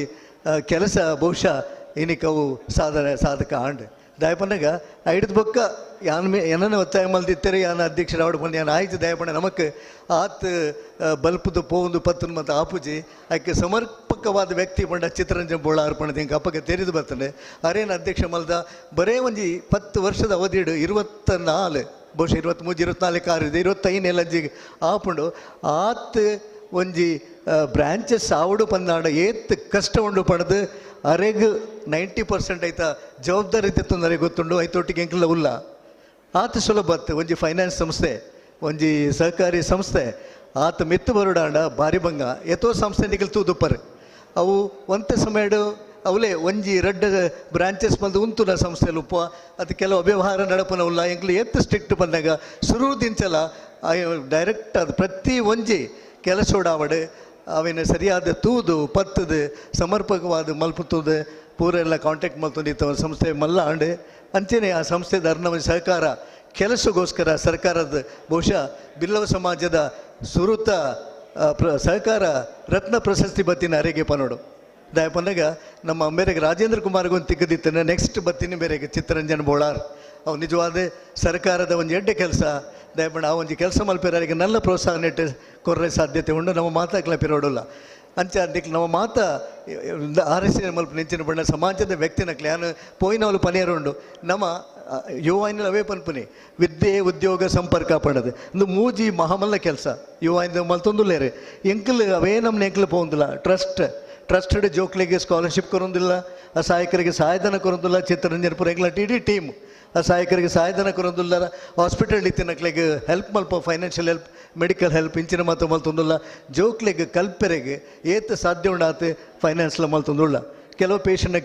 M: ಕೆಲಸ ಬಹುಶಃ ಇನಿಕ್ ಅವು ಸಾಧನೆ ಸಾಧಕ ಆಂಡ್ ದಯಪನ್ನಗ ಐಡ್ದು ಬೊಕ್ಕ ಯಾನ್ ಮೇ ಏನನ್ನ ಒತ್ತಾಯ ಮಲ್ದಿತ್ತಾರೆ ಯಾನ್ ಅಧ್ಯಕ್ಷರ ಆವಡ್ ಬಂದು ಯಾನ್ ಆಯ್ತು ದಯಪಣ್ಣ ನಮಕ್ ಆತ್ ಬಲ್ಪದ ಪೋಂದು ಪತ್ತನ ಮತ್ತು ಆಪುಜಿ ಆಕೆ ಸಮರ್ಪಕವಾದ ವ್ಯಕ್ತಿ ಪಂಡ ಚಿತ್ತರಂಜನ್ ಬೋಳಾರ್ ಪಂಡ ಹಿಂಗೆ ಅಪ್ಪಗೆ ತೆರೆದು ಬರ್ತಾನೆ ಅರೇನು ಅಧ್ಯಕ್ಷ ಮಲ್ದ ಬರೇ ಒಂಜಿ 10 ವರ್ಷದ ಅವಧಿಡು 24 ಬಹುಶಃ 23 24 ಆರು ಇದೆ 25 ಎಲ್ಲಂಜಿ ಆಪುಂಡು ಆತ್ ಒಂಜಿ ಬ್ರಾಂಚಸ್ ಆವಡು ಪಂದಾಂಡ ಏತ್ ಕಷ್ಟ ಉಂಡು ಪಡೆದು ಅರೆಗ್ 90% ಆಯ್ತಾ ಜವಾಬ್ದಾರಿ ತೊಂದರೆ ಗೊತ್ತುಂಡು ಐತೊಟ್ಟಿಗೆ ಎಂಕಲ ಉಲ್ಲ ಆತ ಸುಲಭ ಒಂಜಿ ಫೈನಾನ್ಸ್ ಸಂಸ್ಥೆ ಒಂಜಿ ಸಹಕಾರಿ ಸಂಸ್ಥೆ ಆತ ಮೆತ್ತು ಬರುಡಾಂಡ ಭಾರಿ ಭಂಗ ಎತೋ ಸಂಸ್ಥೆ ನಿಗಲ್ ತೂದುಪ್ಪರು ಅವು ಒಂತೆ ಸಮಯಡು ಅವಲೇ ಒಂಜಿ ರಡ್ಡ ಬ್ರಾಂಚಸ್ ಬಂದು ಉಂತುನ ಸಂಸ್ಥೆಯಲ್ಲಿ ಉಪ್ಪ ಅದು ಕೆಲವು ಅವ್ಯವಹಾರ ನಡಪನ ಉಲ್ಲ ಎಂಕ್ಲು ಎತ್ತು ಸ್ಟ್ರಿಕ್ಟ್ ಬಂದಾಗ ಸುರು ದಿಂಚಲ ಡೈರೆಕ್ಟ್ ಅದು ಪ್ರತಿ ಒಂಜಿ ಕೆಲಸೋಡಾವಡು ಅವಿನ ಸರಿಯಾದ ತೂದು ಪತ್ತದು ಸಮರ್ಪಕವಾದ ಮಲ್ಪುತ್ತದು ಪೂರ ಎಲ್ಲ ಕಾಂಟ್ಯಾಕ್ಟ್ ಮಲ್ತೊಂದಿತ್ತು ಸಂಸ್ಥೆ ಮಲ್ಲ ಆಂಡ್ ಅಂಚೆನೆ ಆ ಸಂಸ್ಥೆದ ಅರ್ನವ ಸಹಕಾರ ಕೆಲಸಗೋಸ್ಕರ ಸರ್ಕಾರದ ಬಹುಶಃ ಬಿಲ್ಲವ ಸಮಾಜದ ಸುರುತ ಸಹಕಾರ ರತ್ನ ಪ್ರಶಸ್ತಿ ಬತ್ತಿನ ಅರೆಗೆ ಪನೋಡು ದಯಪನ್ನಾಗ ನಮ್ಮ ಮೇರೆಗೆ ರಾಜೇಂದ್ರ ಕುಮಾರ್ಗೊಂದು ತಿಕ್ಕದಿತ್ತು ನೆಕ್ಸ್ಟ್ ಬತ್ತೀನಿ ಮೇರೆಗೆ ಚಿತ್ತರಂಜನ್ ಬೋಳಾರ್ ಅವು ನಿಜವಾದ ಸರ್ಕಾರದ ಒಂದು ಎಡ್ಡೆ ಕೆಲಸ ದಯಪಣ್ಣ ಆ ಒಂಜಿ ಕೆಲಸ ಮಲ್ಪೆರರಿಗೆ ನಲ್ಲ ಪ್ರೋತ್ಸಾಹ ನೆಟ್ಟು ಕೊರ್ರೆ ಸಾಧ್ಯತೆ ಉಂಡು ನಮ್ಮ ಮಾತಾಕ್ಲ ಪಿರೋಡಲ್ಲ ಅಂಚ ಅಂದಿಕ್ ನಮ್ಮ ಮಾತ ಆರ್ ಎಸ್ ಮಲ್ಪ ನೆಂಚಿನ ಬಣ್ಣ ಸಮಾಜದ ವ್ಯಕ್ತಿನ ಕ್ಲಾನ್ ಪೋಯಿನವಲು ಪನೇರುಂಡು ನಮ್ಮ ಯುವಾಯಿನ ಅವೇ ಪನ್ಪುನಿ ವಿದ್ಯೆ ಉದ್ಯೋಗ ಸಂಪರ್ಕ ಪಣದು ಒಂದು ಮೂಜಿ ಮಹಾಮಲ್ಲ ಕೆಲಸ ಯುವಾಯಿನ ಮಲ್ತೊಂದುಲ್ಲೇರು ಎಂಕಲ್ ಅವೇ ನಮ್ಮ ಎಂಕಲ್ ಪೋಂದಿಲ್ಲ ಟ್ರಸ್ಟೆಡ್ ಜೋಕ್ಲಿಗೆ ಸ್ಕಾಲರ್ಶಿಪ್ ಕೊರೊಂದಿಲ್ಲ ಅಸಹಾಯಕರಿಗೆ ಸಹಾಯಧನ ಕೊರೊಂದಿಲ್ಲ ಚಿತ್ತರಂಜನ್ ಪುರ ಎಂಕ್ಲ ಇಡೀ ಟೀಮ್ ಅಸಹಾಯಕರಿಗೆ ಸಹಾಯಧನ ಕೊರೊಂದಿಲ್ಲ ಹಾಸ್ಪಿಟಲ್ ಇತ್ತಿನಕ್ಲೆಗ್ ಹೆಲ್ಪ್ ಮಲ್ಪ ಫೈನಾನ್ಷಿಯಲ್ ಹೆಲ್ಪ್ ಮೆಡಿಕಲ್ ಹೆಲ್ಪ್ ಇಂಚಿನ ಮಾತು ಮಲ್ತೊಂದುಲ್ಲ ಜೋಕ್ಲೆಗ್ ಕಲ್ಪೆರೆಗ್ ಏತ್ ಸಾಧ್ಯ ಉಂಡಾತು ಫೈನಾನ್ಸ್ಲ ಮಲ್ತೊಂದುಲ್ಲ ಕೆಲವು ಪೇಷಂಟ್ನ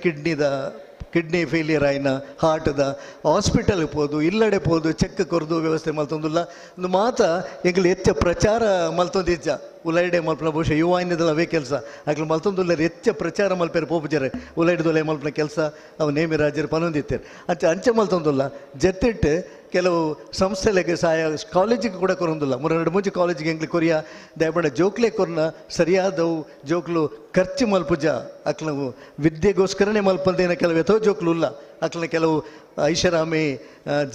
M: ಕಿಡ್ನಿ ಫೇಲಿಯರ್ ಆಯ್ನ ಹಾರ್ಟ್ದ ಹಾಸ್ಪಿಟಲ್ಗೆ ಪೋದು ಇಲ್ಲಡೆ ಪೋದು ಚೆಕ್ ಕೊರದು ವ್ಯವಸ್ಥೆ ಮಲ್ತೊಂದುಲ್ಲ ಒಂದು ಮಾತ ಎಂಕಲ್ ಹೆಚ್ಚ ಪ್ರಚಾರ ಮಲ್ತೊಂದಿಜ್ಜ ಉಲೈಡೆ ಮಲ್ಪನ ಬಹುಶಃ ಯುವಾಯಿನದಲ್ಲ ಅವೇ ಕೆಲಸ ಅಕ್ಲು ಮಲ್ತೊಂದುಲ್ಲ ಹೆಚ್ಚ ಪ್ರಚಾರ ಮಲ್ಪೇರು ಪೋಪುಜಾರೆ ಉಲೈಡ್ದೊಲೆ ಮಲ್ಪನ ಕೆಲಸ ಅವು ನೇಮಿ ರಾಜರು ಪನೊಂದಿತ್ತೇರು ಅಂಚೆ ಅಂಚೆ ಮಲ್ತೊಂದುಲ್ಲ ಜೊತೆಟ್ಟು ಕೆಲವು ಸಂಸ್ಥೆಲೆಗೆ ಸಹಾಯ ಕಾಲೇಜಿಗೆ ಕೂಡ ಕೊರೊಂದಿಲ್ಲ ಮೂರು ಮುಂಚೆ ಕಾಲೇಜಿಗೆ ಎಂಗ್ಲಿ ಕೊರಿಯ ದಯಪಂಡ ಜೋಕ್ಲೆ ಕೊರ್ನ ಸರಿಯಾದವು ಜೋಕ್ಲು ಖರ್ಚು ಮಲ್ಪುಜ ಅಕ್ಲ ವಿದ್ಯೆಗೋಸ್ಕರನೇ ಮಲ್ಪಂದೇನ ಕೆಲವು ಎಥೋ ಜೋಕ್ಲು ಇಲ್ಲ ಅಕ್ಲನ ಕೆಲವು ಐಷಾರಾಮಿ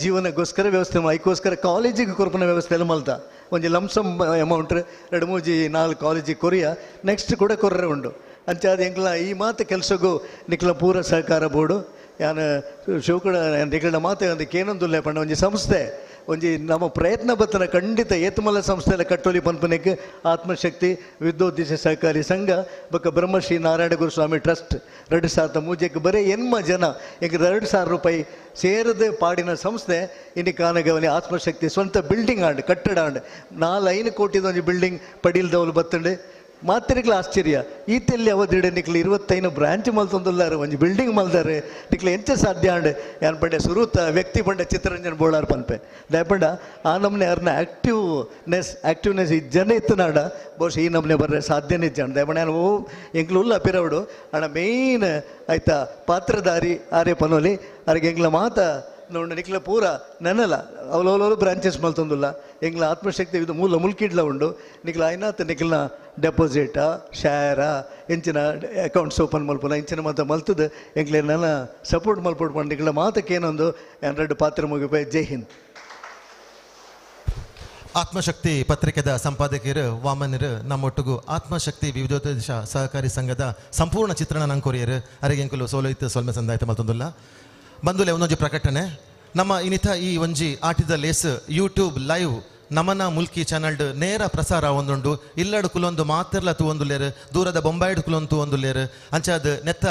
M: ಜೀವನಗೋಸ್ಕರ ವ್ಯವಸ್ಥೆ ಐಕೋಸ್ಕರ ಕಾಲೇಜಿಗೆ ಕೊರ್ಪನ ವ್ಯವಸ್ಥೆ ಎಲ್ಲ ಮಲ್ತ ಒಂಜಿ ಲಂಸಮ್ ಅಮೌಂಟ್ 2 3 4 ಕಾಲೇಜಿಗೆ ಕೊರಿಯ ನೆಕ್ಸ್ಟ್ ಕೂಡ ಕೊರ್ರೆ ಉಂಡು ಅಂಚೆ ಅದು ಎಂಕ್ಲ ಈ ಮಾತು ಕೆಲಸಗೂ ನಿಕ್ಲ ಪೂರ ಸಹಕಾರ ಬೋರ್ಡು ಯಾನ್ ಶಿವಕುಡ ನಿಕಲ್ನ ಮಾತೆ ಒಂದು ಏನೊಂದುಲ್ಲೆ ಪಂಡ ಒಂಜಿ ಸಂಸ್ಥೆ ಒಂಜಿ ನಮ್ಮ ಪ್ರಯತ್ನ ಬತ್ತನ ಖಂಡಿತ ಏತುಮಲ್ಲ ಸಂಸ್ಥೆ ಕಟ್ಟೋಲಿ ಪನ್ಪನೆಕ್ ಆತ್ಮಶಕ್ತಿ ವಿದ್ಯೋದ್ದೇಶ ಸಹಕಾರಿ ಸಂಘ ಬೊಕ್ಕ ಬ್ರಹ್ಮಶ್ರೀ ನಾರಾಯಣ ಗುರುಸ್ವಾಮಿ ಟ್ರಸ್ಟ್ 2003 ಬರೀ ಎನ್ಮ ಜನ ಈಗ 2000 ರೂಪಾಯಿ ಸೇರದೆ ಪಾಡಿನ ಸಂಸ್ಥೆ ಇನ್ನು ಕಾನಗವನಿ ಆತ್ಮಶಕ್ತಿ ಸ್ವಂತ ಬಿಲ್ಡಿಂಗ್ ಆಂಡ್ ಕಟ್ಟಡ ಆಂಡ್ 4-5 ಕೋಟಿದ ಒಂಜಿ ಬಿಲ್ಡಿಂಗ್ ಪಡೀಲ್ದವಲು ಬತ್ತಂಡೆ ಮಾತಿರಿಗ್ಲ ಆಶ್ಚರ್ಯ ಈತೆಲ್ಲಿ ಅವಧಿಡ ನಿಕ್ಲು 25 ಬ್ರಾಂಚ್ ಮಲ್ತೊಂದುಲ್ಲಾರು ಒಂಜಿ ಬಿಲ್ಡಿಂಗ್ ಮಲ್ದಾರೆ ನಿಕ್ಲು ಎಂಚ ಸಾಧ್ಯ ಆಂಡ್ ಯಾನ್ ಪಂಡೆ ಸುರೂತ ವ್ಯಕ್ತಿ ಪಂಡ ಚಿತ್ತರಂಜನ್ ಬೋಳಾರ್ ಪನ್ಪೆ ದಯಪಂಡ ಆ ನಮ್ನೆ ಅವ್ರನ್ನ ಆ್ಯಕ್ಟಿವ್ನೆಸ್ ಈ ಜನ ಇತ್ತನಾಡ ಬಹುಶಃ ಈ ನಮ್ನೆ ಬರ್ರೆ ಸಾಧ್ಯನೇ ಇಜ್ಜಾಂಡ್ ದಯಪಂಡ ಯಾನ್ ಓ ಎಂಕ್ಲು ಉಲ್ಲ ಪಿರವಡು ಅಣ್ಣ ಮೇಯ್ನ್ ಆಯ್ತಾ ಪಾತ್ರಧಾರಿ ಆರ್ಯ ಪನೋಲಿ ಅವ್ರಿಗೆ ಎಂಕ್ಲ ಮಾತ ನೋಡ ನಿಕ್ಲ ಪೂರ ನೆನಲ ಅವಲವಲೋ ಬ್ರಾಂಚಸ್ ಮಲ್ತೊಂದುಲ್ಲ ಎಂಗ್ಲ ಆತ್ಮಶಕ್ತಿ ಇದು ಮೂಲ ಮುಲ್ಕಿಡ್ಲ ಉಂಡು ನಿಕ್ಲ ಐನಾತ್ ನಿಕ್ಲನ ಡೆಪಾಸಿಟಾ ಶೇರಾ ಇಂಚಿನ ಅಕೌಂಟ್ಸ್ ಓಪನ್ ಮಲ್ಪುನ ಇಂಚಿನ ಮಾತ ಮಲ್ತದ ಎಂಕ್ಲೆ ನನ್ನ ಸಪೋರ್ಟ್ ಮಲ್ಪೋಟ್ ಪಂಡ ನಿಕ್ಲ ಮಾತಕ್ಕೇನೊಂದು ಎರಡು ಪಾತ್ರ ಮುಗಿಪೆ. ಜೈ ಹಿಂದ್.
B: ಆತ್ಮಶಕ್ತಿ ಪತ್ರಿಕೆದ ಸಂಪಾದಕಿಯರು ವಾಮನರು ನಮ್ಮೊಟ್ಟಿಗೂ ಆತ್ಮಶಕ್ತಿ ವಿವಿಧೋದ್ದೇಶ ಸಹಕಾರಿ ಸಂಘದ ಸಂಪೂರ್ಣ ಚಿತ್ರಣ ನಂಕೊರಿಯರು ಅರೆಗೆ ಎಂಕುಲು ಸೋಲೋಯ್ತು ಸೊಲ್ಮೆ ಸಂದಾಯ್ತು ಮಲ್ತೊಂದುಲ್ಲ. ಬಂದುಲೆ ಒಂದೊಂಜಿ ಪ್ರಕಟಣೆ ನಮ್ಮ ಇನ್ನಿತ ಈ ಒಂಜಿ ಆಟಿದ ಲೇಸ್ ಯೂಟ್ಯೂಬ್ ಲೈವ್ ನಮನ ಮುಲ್ಕಿ ಚಾನಲ್ಡ್ ನೇರ ಪ್ರಸಾರ ಒಂದುಂಡು. ಇಲ್ಲಡು ಕುಲೊಂದು ಮಾತಿರ್ಲ ತೂವೊಂದುಲ್ಲೇರು, ದೂರದ ಬೊಂಬಾಯಿಡ್ ಕುಲೊಂದು ತೂವೊಂದುಲ್ಲೇರು. ಅಂಚಾದ ನೆತ್ತ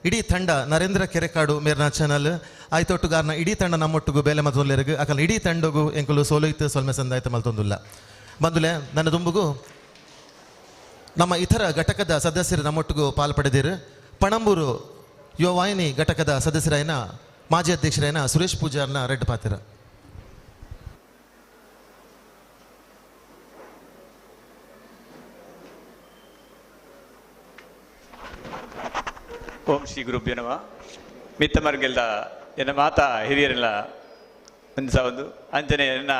B: ಇಡೀ ತಂಡ ನರೇಂದ್ರ ಕೆರೆಕಾಡು ಮೇರ್ನ ಚಾನಲ್ ಆಯ್ತೊಟ್ಟುಗಾರನ ಇಡೀ ತಂಡ ನಮ್ಮೊಟ್ಟಿಗೂ ಬೇಲೆ ಮತ್ತೊಂದುಲ್ಲೇರಿಗೆ ಅಕಲ್ ಇಡೀ ತಂಡಗೂ ಎಂಕುಲು ಸೋಲೋಯ್ತು ಸೊಲ್ಮೆ ಸಂದಾಯ್ತು ಮಲ್ತೊಂದುಲ್ಲ. ಬಂದುಲೆ ನನ್ನ ದುಂಬುಗು ನಮ್ಮ ಇತರ ಘಟಕದ ಸದಸ್ಯರು ನಮ್ಮೊಟ್ಟಿಗೂ ಪಾಲ್ಪಡೆದಿರು. ಪಣಂಬೂರು ಯುವವಾಹಿನಿ ಘಟಕದ ಸದಸ್ಯರಾಯನ ಮಾಜಿ ಅಧ್ಯಕ್ಷರಾಯನ ಸುರೇಶ್ ಪೂಜಾರ್ನ ರೆಡ್ ಪಾತ್ರ.
N: ಓಂ ಶ್ರೀ ಗುರುಭ್ಯೋ ನಮಃ. ಮಿತ್ತ ಮರ್ಗೆಲ್ದ ಎನ್ನ ಮಾತಾ ಹಿರಿಯರೆಲ್ಲ
L: ಒಂದು ಅಂಚನೆ ಎನ್ನ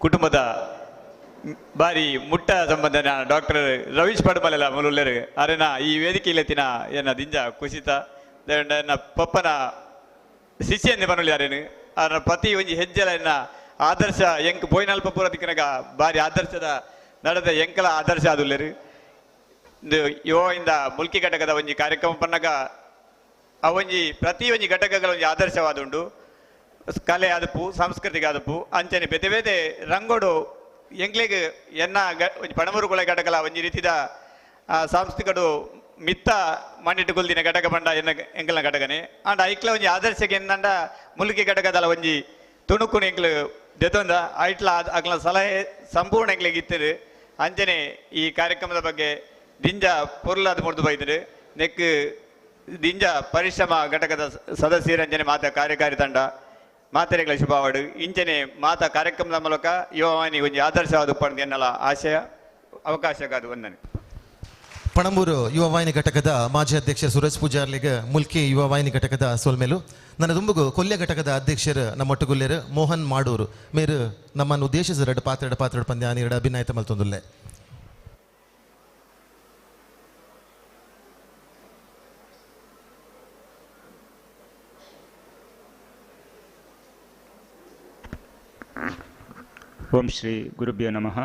L: ಕುಟುಂಬದ ಬಾರಿ ಮುಟ್ಟ ಸಂಬಂಧ ಡಾಕ್ಟರ್ ರವೀಶ್ ಪಡುಮಲೆಲ್ಲ ಮುಲುಲ್ಲೆರು ಅರೆನ ಈ ವೇದಿಕೆಯಿಲೆತ್ತಿನ ಎನ್ನ ದಿಂಜ ಕುಸಿತ ಎನ್ನ ಪಪ್ಪನ ಶಿಷ್ಯನ್ನೇ ಪನುಲಿ ಅರೇನು ಅರ ಪ್ರತಿ ಒಂಜಿ ಹೆಜ್ಜೆಲ ಎನ್ನ ಆದರ್ಶ ಎಂಕ್ ಪೋಯಿನಲ್ಪ ಪೂರ ದಿಕ್ಕನಗ ಬಾರಿ ಆದರ್ಶದ ನಡೆದ ಎಂಕಲ ಆದರ್ಶ ಆದುಲ್ಲೆರು. ಇಂದು ಯುವದಿಂದ ಮುಲ್ಕಿ ಘಟಕದ ಒಂಜಿ ಕಾರ್ಯಕ್ರಮ ಪನ್ನಗ ಆ ಒಂಜಿ ಪ್ರತಿ ಒಂಜಿ ಘಟಕಗಳ ಒಂಜಿ ಆದರ್ಶವಾದುಂಡು. ಕಲೆ ಆದಪು, ಸಾಂಸ್ಕೃತಿಕ ಆದಪು, ಅಂಚನೆ ಬೇತೆ ಬೇತೆ ರಂಗೋಡು ಎಂಕ್ಲೆಗ್ ಎನ್ನ ಒಂಜಿ ಪಣಮೂರು ಕೊಳೆ ಘಟಕಲ ಒಂಜಿ ರೀತಿದ ಸಾಂಸ್ಕೃತಿಕಡು ಮಿತ್ತ ಮಂಡಿಟ್ಟು ಕುಲ್ದಿನ ಘಟಕ ಪಂಡ ಎನ್ನ ಎಂಕಲ್ನ ಘಟಕನೆ. ಆಂಡ ಐಕ್ಲ ಒಂಜಿ ಆದರ್ಶಕ್ಕೆ ಎಂದಂಡ ಮುಲ್ಕಿ ಘಟಕದಲ ಒಂಜಿ ತುಣುಕುನು ಎಂಕ್ಲು ದೆತೊಂದ ಐಟ್ಲ ಅಕ್ಲ ಸಲಹೆ ಸಂಪೂರ್ಣ ಎಂಕ್ಲೆಗ್ ಇತ್ತರು. ಅಂಚನೆ ಈ ಕಾರ್ಯಕ್ರಮದ ಬಗ್ಗೆ ದಿಂಜ ಪೊರ್ಲಾದ ಮುರ್ದು ಬೈದರು. ನೆಕ್ ದಿಂಜ ಪರಿಶ್ರಮ ಘಟಕದ ಸದಸ್ಯರಂಜನೆ ಮಾತಾ ಕಾರ್ಯಕಾರಿ ತಂಡ ಮಾತೆರೆಗಳ ಶುಭಾವಡು. ಇಂಚನೆ ಮಾತಾ ಕಾರ್ಯಕ್ರಮದ ಮೂಲಕ ಯುವವಾಹಿನಿ ಒಂಜಿ ಆದರ್ಶವಾದ ಉಪ್ಪಂದು ಎನ್ನಲ ಆಶಯ ಅವಕಾಶಕ್ಕಾದ ವಂದನೆ.
B: ಪಣಂಬೂರು ಯುವವಾಹಿನಿ ಘಟಕದ ಮಾಜಿ ಅಧ್ಯಕ್ಷ ಸುರೇಶ್ ಪೂಜಾರ್ಲಿಗೆ ಮುಲ್ಕಿ ಯುವವಾಹಿನಿ ಘಟಕದ ಸೋಲ್ಮೇಲು ನನ್ನ ದುಂಬುಗು ಕೊಲ್ಯ ಘಟಕದ ಅಧ್ಯಕ್ಷರು ನಮ್ಮೊಟ್ಟುಗುಲ್ಲೇರು ಮೋಹನ್ ಮಾಡೂರು ಮೇರು ನಮ್ಮನ್ನು ಉದ್ದೇಶಿಸಿದ ಎರಡು ಪಾತ್ರ ಪಾತ್ರ ಪಂದ್ಯ ಎರಡು ಅಭಿನಯತ ಮಲ್ತೊಂದುಲ್ಲೆ.
N: ಓಂ ಶ್ರೀ ಗುರುಭ್ಯೋ ನಮಃ.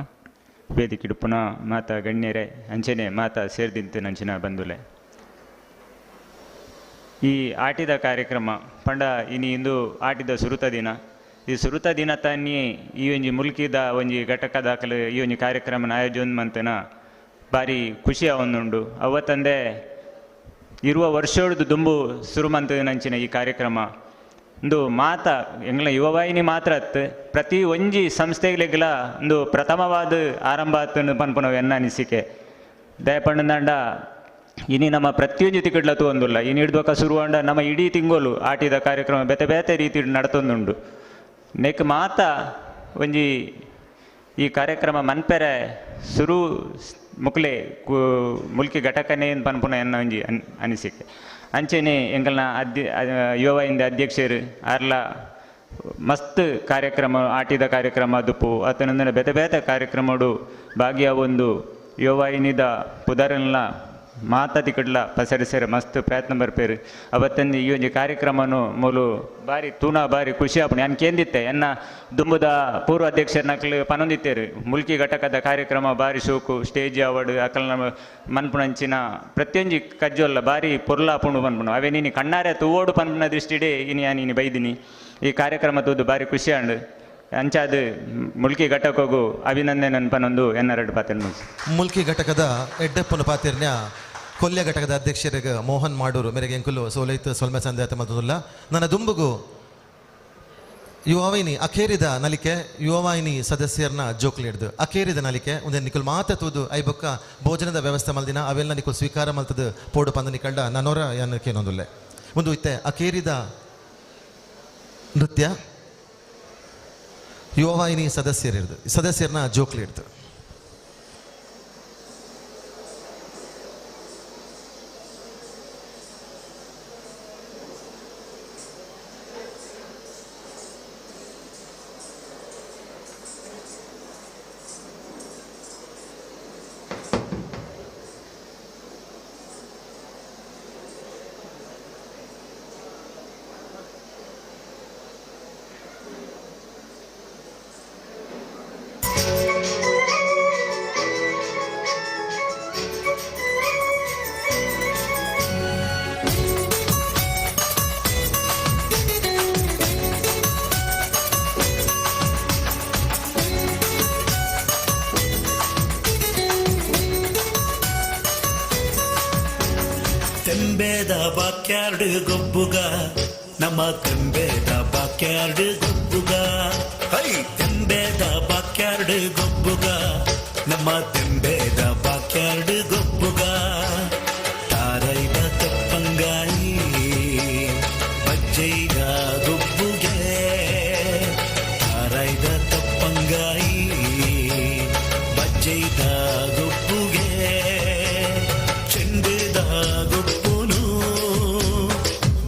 N: ವೇದಿಕೆ ಪುನಃ ಮಾತಾ ಗಣ್ಯರೇ ಅಂಚನೆ ಮಾತಾ ಸೇರ್ದಿಂತು ನಂಚಿನ ಬಂದುಲೆ. ಈ ಆಟಿದ ಕಾರ್ಯಕ್ರಮ ಪಂಡ ಇನಿ ಇಂದು ಆಟಿದ ಸುರುತ ದಿನ. ಈ ಸುರುತ ದಿನ ತಾನಿ ಈ ಒಂಜಿ ಮುಲ್ಕಿದ ಒಂಜಿ ಘಟಕ ದಾಖಲು ಈ ಒಂಜಿ ಕಾರ್ಯಕ್ರಮ ಆಯೋಜನೆ ಮಂತನ ಭಾರಿ ಖುಷಿ ಅವನುಂಡು. ಅವತ್ತಂದೆ ಇರುವ ವರ್ಷೊಡ್ದು ದುಂಬು ಸುರುಮಂತ ನಂಚಿನ ಈ ಕಾರ್ಯಕ್ರಮ ಒಂದು ಮಾತ ಎಂಗ್ಲ ಯುವವಾಹಿನಿ ಮಾತ್ರ ಅತ್ತು ಪ್ರತಿ ಒಂಜಿ ಸಂಸ್ಥೆಗಳಿಗೆಲ್ಲ ಒಂದು ಪ್ರಥಮವಾದ ಆರಂಭ ಆತು ಪನ್ಪುನವು ಎನ್ನ ಅನಿಸಿಕೆ. ದಯಪಂಡಂದಾಂಡ ಇನಿ ನಮ್ಮ ಪ್ರತಿಯೊಂಜಿ ತಿಕ್ಕಡ್ಲ ತೂವೊಂದುಲ್ಲ. ಇನಿ ಹಿಡ್ದೊಕ ಸುರುವಾಂಡ ನಮ್ಮ ಇಡೀ ತಿಂಗೋಲು ಆಟಿದ ಕಾರ್ಯಕ್ರಮ ಬೇತೆ ಬೇತೆ ರೀತಿ ನಡತೊಂದುಂಡು. ನೆಕ್ ಮಾತ ಒಂಜಿ ಈ ಕಾರ್ಯಕ್ರಮ ಮನ್ಪೆರೆ ಸುರು ಮುಕ್ಲೆ ಮುಲ್ಕಿ ಘಟಕನೇ ಪನ್ಪುನ ಎನ್ನ ಒಂಜಿ ಅನಿಸಿಕೆ. ಅಂಚೆನೆ ಎಂಕಲ್ನ ಯುವವಾಹಿನಿದ ಅಧ್ಯಕ್ಷರು ಆರ್ಲ ಮಸ್ತ್ ಕಾರ್ಯಕ್ರಮ ಆಟಿದ ಕಾರ್ಯಕ್ರಮ ದುಪ್ಪು ಅತನಂದನ ಬೇತೆ ಬೇತೆ ಕಾರ್ಯಕ್ರಮಡು ಭಾಗಿಯಾವೊಂದು ಯುವವಾಹಿನಿದ ಪುದರನ್ಲ ಮಾತಾ ತಿಕ್ಕಡ್ಲ ಪಸರಿಸರೆ ಮಸ್ತ್ ಪ್ರಯತ್ನ ಬರ್ಪೇರು. ಅವತ್ತಂದು ಈ ಒಂಜಿ ಕಾರ್ಯಕ್ರಮನು ಮೂಲು ಬಾರಿ ತೂನ ಬಾರಿ ಖುಷಿ ಆಪುಂಡು. ಯಾನ್ ಕೇಂದಿತ್ತೆ ಎನ್ನ ದುಂಬುದ ಪೂರ್ವ ಅಧ್ಯಕ್ಷರ ಪನೊಂದಿತ್ತೇರು ಮುಲ್ಕಿ ಘಟಕದ ಕಾರ್ಯಕ್ರಮ ಬಾರಿ ಶೋಕು ಸ್ಟೇಜ್ ಅವಾರ್ಡ್ ಅಕಲ್ನ ಮನ್ಪುನಂಚಿನ ಪ್ರತಿಯೊಂಜಿ ಕಜ್ಜೊಲ್ಲ ಬಾರಿ ಪೊರ್ಲಾಪುಂಡು ಪನ್ಪುಂಡು. ಅವೇ ನೀನು ಕಣ್ಣಾರೆ ತೂವೋಡು ಪನ್ಪುನ ದೃಷ್ಟಿಡೇ ಇನಿ ಯಾನ್ ಇನಿ ಬೈದಿನಿ. ಈ ಕಾರ್ಯಕ್ರಮ ತೂದು ಬಾರಿ ಖುಷಿ ಆಂಡು. ಅಂಚಾದ ಮುಲ್ಕಿ ಘಟಕಗೂ ಅಭಿನಂದನೆ ಪನೊಂದು ಎನ್ನ ಎರಡು ಪಾತ್ರ.
B: ಮುಲ್ಕಿ ಘಟಕದ ಎಡ್ಡೆಪ್ಪನ ಪಾತಿರ್ನ ಕೊಲ್ಯ ಘಟಕದ ಅಧ್ಯಕ್ಷರಿಗೆ ಮೋಹನ್ ಮಾಡೂರು ಮೇರೆಗೆ ಎಂಕುಲು ಸೋಲೈತು ಸೊಲ್ಮೆ ಸಂದೇತ ಮತ್ತೊಂದುಲ್ಲ. ನನ್ನ ದುಂಬುಗು ಯುವವಾಹಿನಿ ಅಖೇರಿದ ನಲಿಕೆ ಯುವವಾಹಿನಿ ಸದಸ್ಯರನ್ನ ಜೋಕ್ಲಿ ಹಿಡ್ದು ಅಖೇರಿದ ನಲಿಕೆ ಒಂದೇ ನಿಕುಲ್ ಮಾತ ತೂದು ಐಬೊಕ್ಕ ಭೋಜನದ ವ್ಯವಸ್ಥೆ ಮಲ್ದಿನ ಅವೆಲ್ಲ ನಿಕುಲ್ ಸ್ವೀಕಾರ ಮಲ್ತದ ಪೋಡು ಪಂದ ನಿಕಲ್ಡ ನನ್ನೋರ ಏನೊಂದುಲ್ಲೆ. ಒಂದು ಇತ್ತೆ ಅಖೇರಿದ ನೃತ್ಯ ಯುವವಾಹಿನಿ ಸದಸ್ಯರಿರ್ದು ಸದಸ್ಯರನ್ನ ಜೋಕ್ಲಿ ಹಿಡ್ದು.
O: ತೆಂಬೇದ ಬಾಕ್ಯಾರ್ಡ್ ಗೊಬ್ಬುಗ ನಮ್ಮ ತೆಂಬೇದ ಬಾಕ್ಯಾರ್ಡ್ ಗೊಬ್ಬುಗ ಹೈ ತೆಂಬೇದ ಬಾಕ್ಯಾರ್ಡ್ ಗೊಬ್ಬುಗ ನಮ್ಮ ತೆಂಬೇದ ಬಾಕ್ಯಾರ್ಡ್ ಗೊಬ್ಬುಗ ತಾರೈದ ತಪ್ಪಂಗಾಯಿ ಬಜ್ಜೈದ ಗೊಬ್ಬುಗೆ ತಾರೈದ ತಪ್ಪಂಗಾಯಿ ಬಜ್ಜೈದ ಗೊಬ್ಬುಗೆ ಚೆಂಡುದ ಗೊಬ್ಬುನು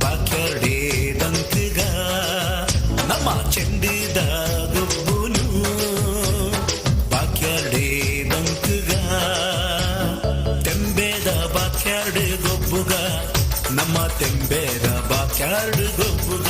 O: ಬಾಕ್ಯಾರ್ಡೇ ದಂಕುಗ ನಮ್ಮ ಚೆಂಡುದ ತೆಂಬೇದ ಬಾಕ್ಯಾರ್ಡ್ ಗೊಬ್ಬುಗ.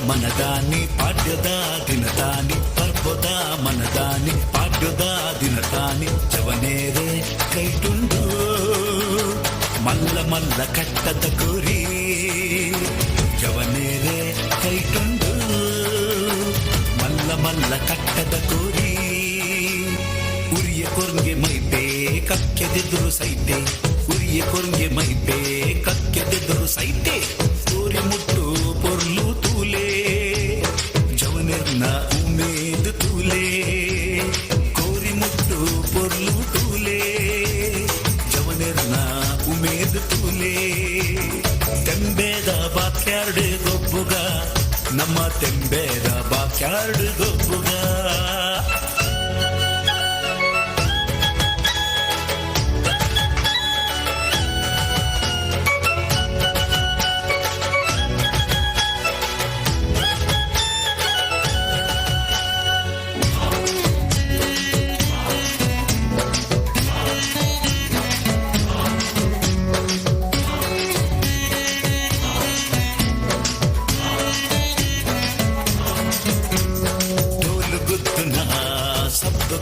O: ಮನದಾನಿ ಪಾಡ್ಯದ ದಿನತಾನಿ ಪರ್ಬದ ಮನದಾನಿ ಪಾಡ್ಯದ ದಿನತಾನಿ ಜವನೇರೆ ಕೈಟುಂಡು ಮಲ್ಲ ಮಲ್ಲ ಕಟ್ಟದ ಗುರಿ ಜವನೇರೆ ಕೈಟುಂಡು ಮಲ್ಲ ಮಲ್ಲ ಕಟ್ಟದ ಗುರಿ ಉರಿಯ ಕೊರ್ಗೆ ಮೈಪೆ ಕಕ್ಕೆದೆದುರು ಸೈತೆ ಉರಿಯ ಕೊರ್ಗೆ ಮೈಪೆ ಕಕ್ಕೆದೆದುರು ಸೈತೆ ತೋರಿ ಮುಟ್ಟು ಪೊರ್ಲು ತೂಲೆ ಜವನೆರ್ನ ಉಮೇದು ತೂಲೆ ಕೋರಿ ಮುಟ್ಟು ಪೊರ್ಲು ತೂಲೆ ಜವನೆರ್ನ ಉಮೇದು ತೂಲೆ ತೆಂಬೇದ ಬಾಕ್ಯಾರ್ಡ್ ಗೊಬ್ಬುಗ ನಮ್ಮ ತೆಂಬೇದ ಬಾಕ್ಯಾರ್ಡ್ ಗೊಬ್ಬುಗ.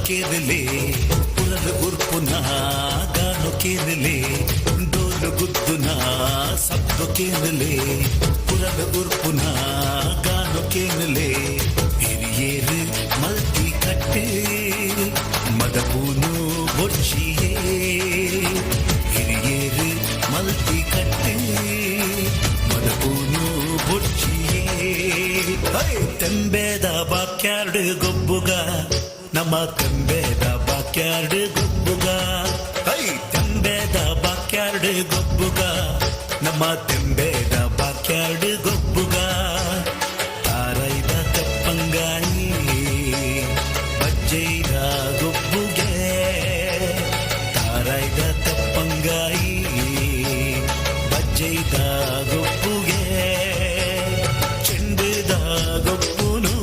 O: ಕೇರಲೆ ಪುರಲು ಉರ್ಪುನ ಗಾನು ಕೇರಲೆ ಡೋಲು ಗುದ್ದುನ ಸಬ್ದು ಕೇರಲೆ ಪುರಲು ಉರ್ಪುನ ಗಾನು ಕೇರಲೆ ಹಿರಿಯೇರು ಮಲ್ತಿ ಕಟ್ಟೆ ಮದಪೂನು ಬೊಚ್ಚಿಯೇ ಹಿರಿಯೇರು ಮಲ್ತಿ ಕಟ್ಟೆ ಮದಪೂನು ಬೊಚ್ಚಿಯೇ ತೆಂಬೇದ ಬಾಕ್ಯಾರ್ಡ್ ಗೊಬ್ಬುಗ ನಮ್ಮ ತೆಂಬೇದ ಬಾಕ್ಯಾರ್ಡ್ ಗೊಬ್ಬುಗ ಹೈ ತೆಂಬೇದ ಬಾಕ್ಯಾರ್ಡ್ ಗೊಬ್ಬುಗ ನಮ್ಮ ತೆಂಬೇದ ಬಾಕ್ಯಾರ್ಡ್ ಗೊಬ್ಬುಗ. ತಾರೈದ ಕಪ್ಪಂಗಾಯಿ ಬಜ್ಜೈದ ಗೊಬ್ಬುಗೆ ತಾರೈದ ಕಪ್ಪಂಗಾಯಿ ಬಜ್ಜೈದ ಗೊಬ್ಬುಗೆ ಚೆಂಡುದ ಗೊಬ್ಬುನು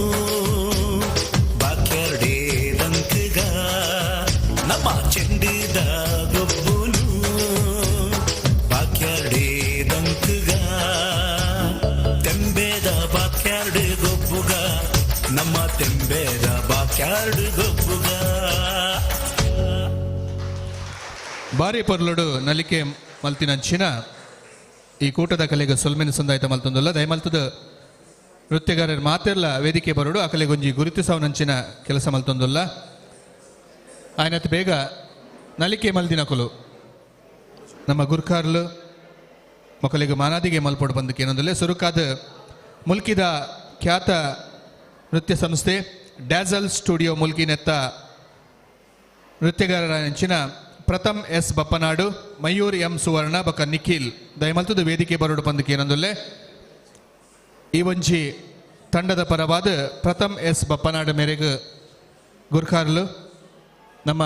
O: ನಮ್ಮ ಚೆಂಡಿದ ಗೊಬ್ಬುನು ಬಾಕ್ಯಾರ್ಡೆ ದಂಕುಗ ತೆಂಬೇದ ಬಾಕ್ಯಾರ್ಡ್ ಗೊಬ್ಬುಗ ನಮ್ಮ ತೆಂಬೇದ ಬಾಕ್ಯಾರ್ಡ್ ಗೊಬ್ಬುಗ.
A: ಬಾರಿ ಪೊರ್ಲುಡು ನಲಿಕೆ ಮಲ್ತಿನಂಚಿನ ಈ ಕೂಟದ ಕಲೆಗೆ ಸೊಲ್ಮೆನ ಸಂದಾಯ್ತ ಮಲ್ತೊಂದುಲ್ಲ ದಯಮಲ್ತದ ನೃತ್ಯಗಾರರು ಮಾತೆಲ್ಲ ವೇದಿಕೆ ಬರೋಡು ಆ ಕಲೆಗೊಂಜಿ ಗುರುತಿಸವನಂಚಿನ ಕೆಲಸ ಮಲ್ತೊಂದುಲ್ಲ. ಆಯ್ನತ್ ಬೇಗ ನಲಿಕೆ ಮಲ್ದಿನಕುಲು ನಮ್ಮ ಗುರ್ಕಾರ್ಲು ಮೊಕಲಿಗೆ ಮಾನಾದಿಗೆ ಮಲ್ಪೊಡು ಬಂದಕ್ಕೆ ಏನೊಂದಲ್ಲೇ ಸುರುಕಾದ ಮುಲ್ಕಿದ ಖ್ಯಾತ ನೃತ್ಯ ಸಂಸ್ಥೆ ಡ್ಯಾಸಲ್ ಸ್ಟುಡಿಯೋ ಮುಲ್ಕಿನೆತ್ತ ನೃತ್ಯಗಾರರ ಅಂಚಿನ ಪ್ರಥಮ್ ಎಸ್ ಬಪ್ಪನಾಡು, ಮಯೂರ್ ಎಂ ಸುವರ್ಣ ಬಕ ನಿಖಿಲ್ ದಯಮಲ್ತದ ವೇದಿಕೆ ಬರೋಡು ಬಂದಕ್ಕೆ ಏನೊಂದಲ್ಲೇ ಈ ಒಂಜಿ ತಂಡದ ಪರವಾದ ಪ್ರಥಮ್ ಎಸ್ ಬಪ್ಪನಾಡು ಮೇರೆಗೆ ಗುರ್ಕಾರ್ಲು ನಮ್ಮ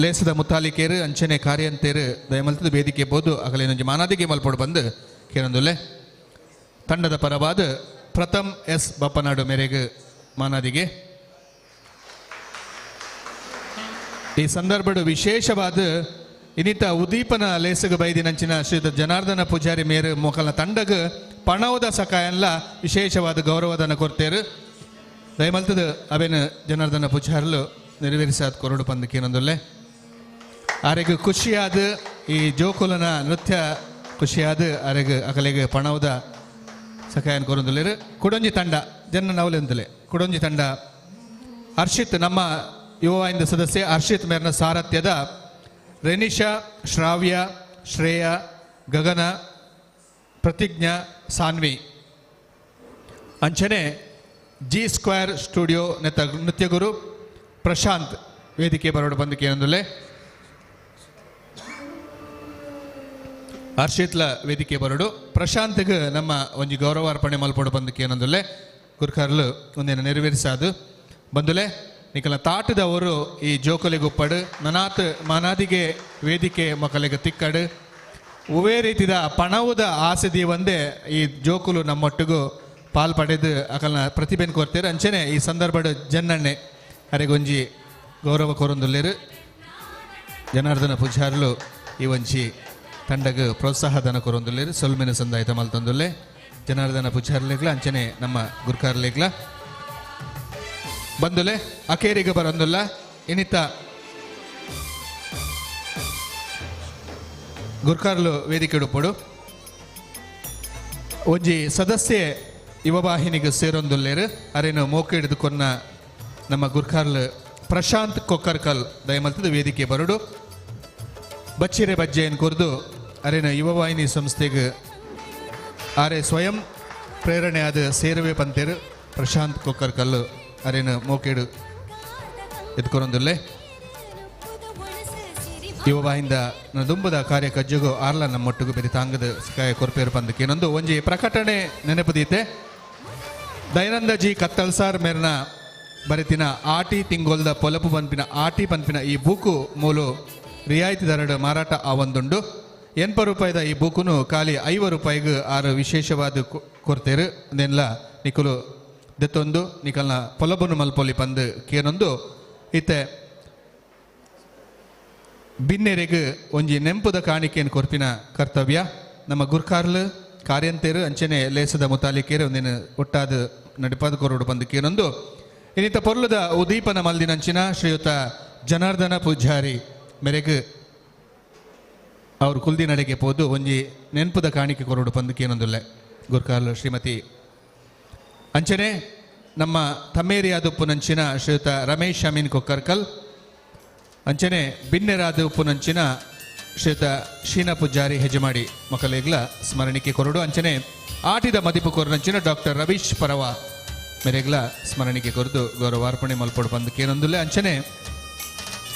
A: ಲೇಸದ ಮುತ್ತಾಲಿಕೇರು ಅಂಚನೆ ಕಾರ್ಯಂತೇರು ದಯಮಲ್ತದ ವೇದಿಕೆ ಬೋದು ಅಗಲೇನೊಂಜಿ ಮಾನಾದಿಗೆ ಮಲ್ಪೊಡು ಬಂದು ಕೇರೊಂದುಲ್ಲೆ ತಂಡದ ಪರವಾದ ಪ್ರಥಮ್ ಎಸ್ ಬಪ್ಪನಾಡು ಮೇರೆಗೆ ಮಾನಾದಿಗೆ. ಈ ಸಂದರ್ಭಡು ವಿಶೇಷವಾದ ಇನ್ನಿತ ಉದೀಪನ ಲೇಸಗ ಬೈದಿನಂಚಿನ ಶ್ರೀಯುತ ಜನಾರ್ದನ ಪೂಜಾರಿ ಮೇರು ಮೊಕಲ್ನ ತಂಡಗ ಪಣವದ ಸಕಾಯನ್ಲ ವಿಶೇಷವಾದ ಗೌರವದನ್ನು ಕೊರ್ತೇರು. ದಯಮಲ್ತದ ಅವೇನು ಜನಾರ್ದನ ಪೂಜಾರ್ಲು ನೆರವೇರಿಸಾದ ಕೊರಡು ಪಂದಕ್ಕೇನೊಂದುಲ್ಲೆ ಆರೆಗ್ ಖುಷಿಯಾದ ಈ ಜೋಕುಲನ ನೃತ್ಯ ಖುಷಿಯಾದ ಆರೆಗ್ ಅಕಲೆಗೆ ಪಣವದ ಸಕಾಯನ್ ಕೊರೊಂದುಲ್ಲೇರು. ಕುಡೊಂಜಿ ತಂಡ ಜನ ನವಲೆಂದುಲೆ ಕುಡೊಂಜಿ ತಂಡ ಹರ್ಷಿತ್ ನಮ್ಮ ಯುವವಾಹಿನಿಯ ಸದಸ್ಯ ಹರ್ಷಿತ್ ಮೇರ್ನ ಸಾರಥ್ಯದ ರೆನಿಶಾ, ಶ್ರಾವ್ಯ, ಶ್ರೇಯ, ಗಗನ, ಪ್ರತಿಜ್ಞಾ, ಸಾನ್ವಿ ಅಂಚನೆ ಜಿ ಸ್ಕ್ವೇರ್ ಸ್ಟುಡಿಯೋ ನೆತ್ತ ನೃತ್ಯಗುರು ಪ್ರಶಾಂತ್ ವೇದಿಕೆ ಬರೋಡು ಬಂದಕ್ಕೆ ಏನಂದುಲ್ಲೆ. ಹರ್ಷಿತ್ಲ ವೇದಿಕೆ ಬರಡು ಪ್ರಶಾಂತ್ಗೆ ನಮ್ಮ ಒಂಜಿ ಗೌರವಾರ್ಪಣೆ ಮಲ್ಪೊಡು ಬಂದಕ್ಕೆ ಏನಂದುಲ್ಲೆ ಗುರ್ಕಾರ್ಲು ಒಂದೇನು ನೆರವೇರಿಸಾದು ಬಂದುಲೆ ನಿಕಲ ತಾಟದವರು ಈ ಜೋಕುಲಿಗುಪ್ಪಡು ನನಾತ್ ಮನಾದಿಗೆ ವೇದಿಕೆ ಮಕ್ಕಳಿಗೆ ತಿಕ್ಕಡು ಉವೇ ರೀತಿದ ಪಣವುದ ಆಸೆ ದೀವಂದೆ ಈ ಜೋಕುಲು ನಮ್ಮೊಟ್ಟಿಗೂ ಪಾಲ್ ಪಡೆದು ಅಕಲ್ನ ಪ್ರತಿಭೆನ ಕೋರ್ತೀರು. ಅಂಚನೆ ಈ ಸಂದರ್ಭದ ಜನ್ನಣ್ಣೆ ಅರೆಗೊಂಜಿ ಗೌರವ ಕೋರೊಂದುಲ್ಲೇರು ಜನಾರ್ದನ ಪೂಜಾರ್ಲು ಈ ಒಂಜಿ ತಂಡಗ್ ಪ್ರೋತ್ಸಾಹಧನ ಕೊರೊಂದುಲ್ಲೇರು ಸೊಲ್ಮೆನ ಸಂದಾಯಿತ ಮಲ್ತೊಂದುಲ್ಲೆ ಜನಾರ್ದನ ಪೂಜಾರ್ಲೆಗ್ಲ ಅಂಚನೆ ನಮ್ಮ ಗುರ್ಕಾರ್ಲೆಗ್ಲ ಬಂದುಲೆ ಅಕೇರಿಗೆ ಬರೊಂದುಲ್ಲ ಇನಿತ ಗುರ್ಕಾರ್ಲು ವೇದಿಕೆ ಉಪ್ಪುಡು ಒಂಜಿ ಸದಸ್ಯೆ ಯುವವಾಹಿನಿಗೆ ಸೇರೊಂದುಲ್ಲೇರು ಅರೇನು ಮೋಕೆ ಹಿಡಿದುಕೊನ್ನ ನಮ್ಮ ಗುರ್ಕಾರ್ಲು ಪ್ರಶಾಂತ್ ಕೊಕ್ಕರ್ಕಲ್ ದಯಮಲ್ತದ ವೇದಿಕೆ ಬರಡು ಬಚ್ಚಿರೆ ಬಜ್ಜೆಯನ್ನು ಕುರಿದು ಅರೇನ ಯುವವಾಹಿನಿ ಸಂಸ್ಥೆಗೆ ಆರೆ ಸ್ವಯಂ ಪ್ರೇರಣೆ ಆದ ಸೇರುವೆ ಪಂತೇರು ಪ್ರಶಾಂತ್ ಕೊಕ್ಕರ್ಕಲ್ಲು ಅರೇನು ಮೋಕೇಡು ಎದ್ಕೊರೊಂದುಲ್ಲೆ ಯುವವಾಹಿಂದ ದುಂಬದ ಕಾರ್ಯ ಕಜ್ಜುಗು ಆರ್ಲ ನಮ್ಮೊಟ್ಟಿಗೂ ಬೆರಿ ತಾಂಗದ ಸಿಕಾಯ ಕೊರ್ಪೇರು ಪಂದಕ್ಕೆ ಇನ್ನೊಂದು ಒಂಜಿ ಪ್ರಕಟಣೆ ನೆನಪುದೀತೆ. ದಯಾನಂದ ಜಿ ಕತ್ತಲ್ಸಾರ್ ಮೇರ್ನ ಬರೆತಿನ ಆಟಿ ತಿಂಗೊಲ್ದ ಪೊಲಪು ಪನ್ಪಿನ ಆಟಿ ಪನ್ಪಿನ ಈ ಬೂಕು ಮೂಲು ರಿಯಾಯಿತಿ ದರಡು ಮಾರಾಟ ಆವೊಂದುಂಡು. 80 ರೂಪಾಯಿದ ಈ ಬೂಕುನು ಖಾಲಿ 50 ರೂಪಾಯಿಗೆ ಆರು ವಿಶೇಷವಾದ ಕೊರ್ತೇರು ಅದೆಲ್ಲ ನಿಕುಲು ದೆತ್ತೊಂದು ನಿಕಲ್ನ ಪೊಲಬುನು ಮಲ್ಪೊಲಿ ಪಂದು ಕೇನೊಂದು ಇತ್ತೆ ಬಿನ್ನೆರೆಗ್ ಒಂಜಿ ನೆಂಪುದ ಕಾಣಿಕೆಯನ್ನು ಕೊರ್ಪಿನ ಕರ್ತವ್ಯ ನಮ್ಮ ಗುರ್ಕಾರ್ಲು ಕಾರ್ಯಂತೇರು ಅಂಚನೆ ಲೇಸದ ಮುತಾಲಿಕೇರು ಒಂದಿನ ಒಟ್ಟಾದ ನಡಿಪಾದ ಕೊರಡು ಬಂದು ಕೇನೊಂದು ಇನ್ನಿತ ಪೊರ್ಲದ ಉದೀಪನ ಮಲ್ದಿನಂಚಿನ ಶ್ರೀಯುತ ಜನಾರ್ದನ ಪೂಜಾರಿ ಮೇರೆಗ್ ಅವರು ಕುಲ್ದಿ ನಡೆಗೆ ಪೋದು ಒಂಜಿ ನೆನಪುದ ಕಾಣಿಕೆ ಕೊರಡು ಪಂದಕ್ಕೇನೊಂದುಲ್ಲೆ ಗುರ್ಕಾರ್ಲು ಶ್ರೀಮತಿ ಅಂಚನೆ ನಮ್ಮ ತಮ್ಮೇರಿಯಾದ ಉಪ್ಪುನಂಚಿನ ಶ್ರೀಯುತ ರಮೇಶ್ ಅಮೀನ್ ಕೊಕ್ಕರ್ಕಲ್ ಅಂಚನೆ ಬಿನ್ನೆರಾದ ಉಪ್ಪುನಂಚಿನ ಶ್ರೀಯುತ ಶೀನಾ ಪೂಜಾರಿ ಹೆಜಮಾಡಿ ಮಕ್ಕಳಿಗ್ಲ ಸ್ಮರಣಿಕೆ ಕೊರಡು ಅಂಚನೆ ಆಟಿದ ಮದಿಪು ಕೊರನಂಚಿನ ಡಾಕ್ಟರ್ ರವೀಶ್ ಪರವ ಮೇರೆಗ್ಲ ಸ್ಮರಣಿಕೆ ಕೊರದು ಗೌರವಾರ್ಪಣೆ ಮಲ್ಪೊಡು ಬಂದಕ್ಕೇನೊಂದುಲ್ಲೆ ಅಂಚನೆ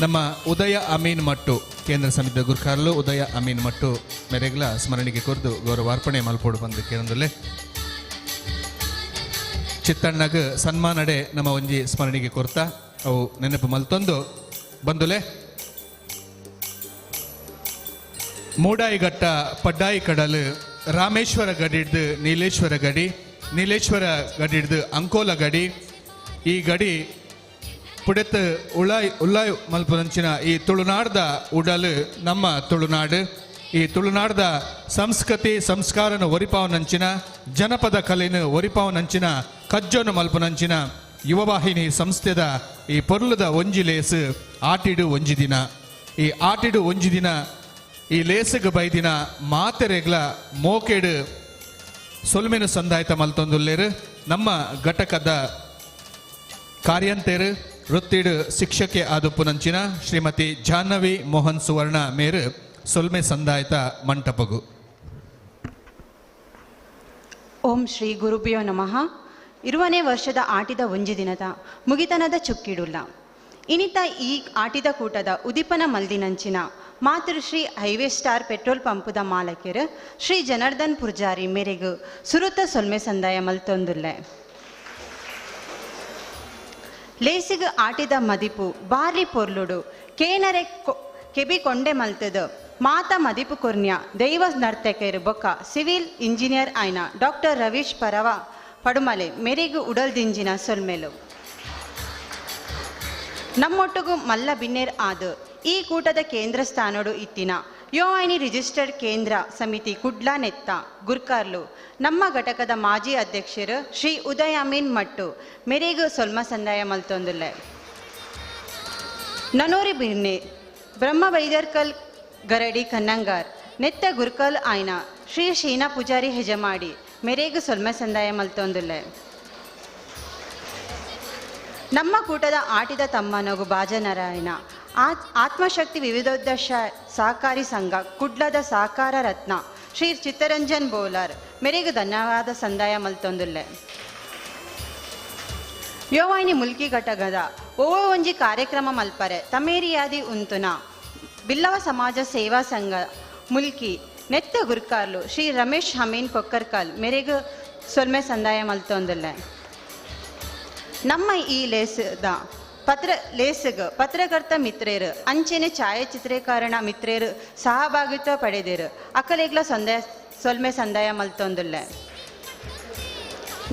A: ನಮ್ಮ ಉದಯ ಅಮೀನ್ ಮಟ್ಟು ಕೇಂದ್ರ ಸಮಿತಿಯ ಗುರ್ಕಾರ್ಲು ಉದಯ ಅಮೀನ್ ಮಟ್ಟು ಮೆರೆಗ್ಲ ಸ್ಮರಣಿಕೆ ಕೊರದು ಗೌರವಾರ್ಪಣೆ ಮಲ್ಪೊಡು ಬಂದಕ್ಕೇನೊಂದುಲ್ಲೆ ಚಿತ್ತಣ್ಣಗ್ ಸನ್ಮಾನಡೆ ನಮ್ಮ ಒಂಜಿ ಸ್ಮರಣಿಕೆ ಕೊರ್ತ ಅವು ನೆನಪು ಮಲ್ತೊಂದು ಬಂದುಲೆ ಮೂಡಾಯಿಘಟ್ಟ ಪಡ್ಡಾಯಿ ಕಡಲು ರಾಮೇಶ್ವರ ಗಡಿಡ್ದು ನೀಲೇಶ್ವರ ಗಡಿ, ನೀಲೇಶ್ವರ ಗಡಿಡ್ದು ಅಂಕೋಲ ಗಡಿ, ಈ ಗಡಿ ಪುಡೆತ್ ಉಳಾಯ್ ಉಳ್ಳಾಯ್ ಮಲ್ಪುನಂಚಿನ ಈ ತುಳುನಾಡ್ದ ಉಡಲು ನಮ್ಮ ತುಳುನಾಡು. ಈ ತುಳುನಾಡ್ದ ಸಂಸ್ಕೃತಿ ಸಂಸ್ಕಾರನ ಒರಿಪಾವನಂಚಿನ ಜನಪದ ಕಲೆನು ಒರಿಪಾವನಂಚಿನ ಕಜ್ಜೋನು ಮಲ್ಪುನಂಚಿನ ಯುವವಾಹಿನಿ ಸಂಸ್ಥೆದ ಈ ಪೊರ್ಲದ ಒಂಜಿ ಲೇಸು ಆಟಿಡು ಒಂಜಿ ದಿನ. ಈ ಆಟಿಡು ಒಂಜಿ ದಿನ ಈ ಲೇಸುಗ್ ಬೈದಿನ ಮಾತೆರೆಗ್ಲ ಮೋಕೆಡು ಸೊಲ್ಮೆನು ಸಂದಾಯ್ತ ಮಲ್ತೊಂದುಲ್ಲೇರು ನಮ್ಮ ಘಟಕದ ಕಾರ್ಯಂತೇರು ವೃತ್ತಿಡು ಶಿಕ್ಷಕಿ ಆದುಪ್ಪುನಂಚಿನ ಶ್ರೀಮತಿ ಜಾಹ್ನವಿ ಮೋಹನ್ ಸುವರ್ಣ ಮೇರು ಸೊಲ್ಮೆ ಸಂದಾಯ್ತ ಮಂಟಪಗು.
P: ಓಂ ಶ್ರೀ ಗುರುಭ್ಯೋ ನಮಃ. 20ನೇ ವರ್ಷದ ಆಟಿದ ಒಂಜಿ ದಿನದ ಮುಗಿತನದ ಚುಕ್ಕಿಡುಲ್ಲ ಇನಿತ ಈ ಆಟಿದ ಕೂಟದ ಉದಿಪನ ಮಲ್ದಿನಂಚಿನ ಮಾತೃಶ್ರೀ ಹೈವೇ ಸ್ಟಾರ್ ಪೆಟ್ರೋಲ್ ಪಂಪುದ ಮಾಲಕರು ಶ್ರೀ ಜನಾರ್ದನ್ ಪೂಜಾರಿ ಮೇರೆಗು ಸುರುತ ಸೊಲ್ಮೆ ಸಂದಾಯ ಮಲ್ತೊಂದುಲ್ಲೆ. ಲೇಸಿಗು ಆಟಿದ ಮದಿಪು ಬಾರ್ಲಿ ಪೊರ್ಲುಡು ಕೇನರೆ ಕೆಬಿ ಕೊಂಡೆ ಮಲ್ತದು ಮಾತ ಮದಿಪು ಕೊರ್ನ್ಯ ದೈವ ನರ್ತಕರು ಬೊಕ್ಕ ಸಿವಿಲ್ ಇಂಜಿನಿಯರ್ ಆಯ್ನ ಡಾಕ್ಟರ್ ರವೀಶ್ ಪರವ ಪಡುಮಲೆ ಮೇರೆಗು ಉಡಲ್ದಿಂಜಿನ ಸೊಲ್ಮೆಲು. ನಮ್ಮೊಟ್ಟುಗು ಮಲ್ಲ ಬಿನ್ನೇರ್ ಆದು ಈ ಕೂಟದ ಕೇಂದ್ರ ಸ್ಥಾನೋಡು ಇತ್ತಿನ ಯೋವಾಯಿನಿ ರಿಜಿಸ್ಟರ್ಡ್ ಕೇಂದ್ರ ಸಮಿತಿ ಕುಡ್ಲಾ ನೆತ್ತ ಗುರ್ಕಾರ್ಲು ನಮ್ಮ ಘಟಕದ ಮಾಜಿ ಅಧ್ಯಕ್ಷರು ಶ್ರೀ ಉದಯ ಅಮೀನ್ ಮಟ್ಟು ಮೆರೆಗು ಸೊಲ್ಮ ಸಂದಾಯ ಮಲ್ತೊಂದುಲ್ಲೆ. ನನೋರಿ ಬಿನ್ನೆ ಬ್ರಹ್ಮ ವೈದರ್ಕಲ್ ಗರಡಿ ಕನ್ನಂಗಾರ್ ನೆತ್ತ ಗುರ್ಕಲ್ ಆಯ್ನ ಶ್ರೀ ಶೀನಾ ಪೂಜಾರಿ ಹೆಜಮಾಡಿ ಮೆರೆಗು ಸೊಲ್ಮ ಸಂದಾಯ ಮಲ್ತೊಂದುಲ್ಲೆ. ನಮ್ಮ ಕೂಟದ ಆಟಿದ ತಮ್ಮನಗು ಬಾಜನರಾಯನ ಆತ್ಮಶಕ್ತಿ ವಿವಿಧೋದ್ದೇಶ ಸಹಕಾರಿ ಸಂಘ ಕುಡ್ಲದ ಸಹಕಾರ ರತ್ನ ಶ್ರೀ ಚಿತ್ತರಂಜನ್ ಬೋಲಾರ್ ಮೆರೆಗು ಧನ್ಯವಾದ ಸಂದಾಯ ಮಲ್ತೊಂದುಲ್ಲೆ. ಯೋವಾಯಿನಿ ಮುಲ್ಕಿ ಘಟಕದ ಓವೋ ಒಂಜಿ ಕಾರ್ಯಕ್ರಮ ಮಲ್ಪರೆ ತಮೇರಿಯಾದಿ ಉಂತುನ ಬಿಲ್ಲವ ಸಮಾಜ ಸೇವಾ ಸಂಘ ಮುಲ್ಕಿ
C: ನೆತ್ತ ಗುರ್ಕಾರ್ಲು ಶ್ರೀ ರಮೇಶ್ ಹಮೀನ್ ಕೊಕ್ಕರ್ಕಾಲ್ ಮೆರೆಗ್ ಸೊಲ್ಮೆ ಸಂದಾಯ ಮಲ್ತೊಂದುಲ್ಲೆ. ನಮ್ಮ ಈ ಲೇಸದ ಪತ್ರ ಲೇಸಗ್ ಪತ್ರಕರ್ತ ಮಿತ್ರೇರು ಅಂಚೆನೆ ಛಾಯಾಚಿತ್ರೀಕರಣ ಮಿತ್ರೇರು ಸಹಭಾಗಿತ್ವ ಪಡೆದಿರು ಅಕಲೆಗ್ಲ ಸಂದಾಯ ಸೊಲ್ಮೆ ಸಂದಾಯ ಮಲ್ತೊಂದುಲ್ಲೆ.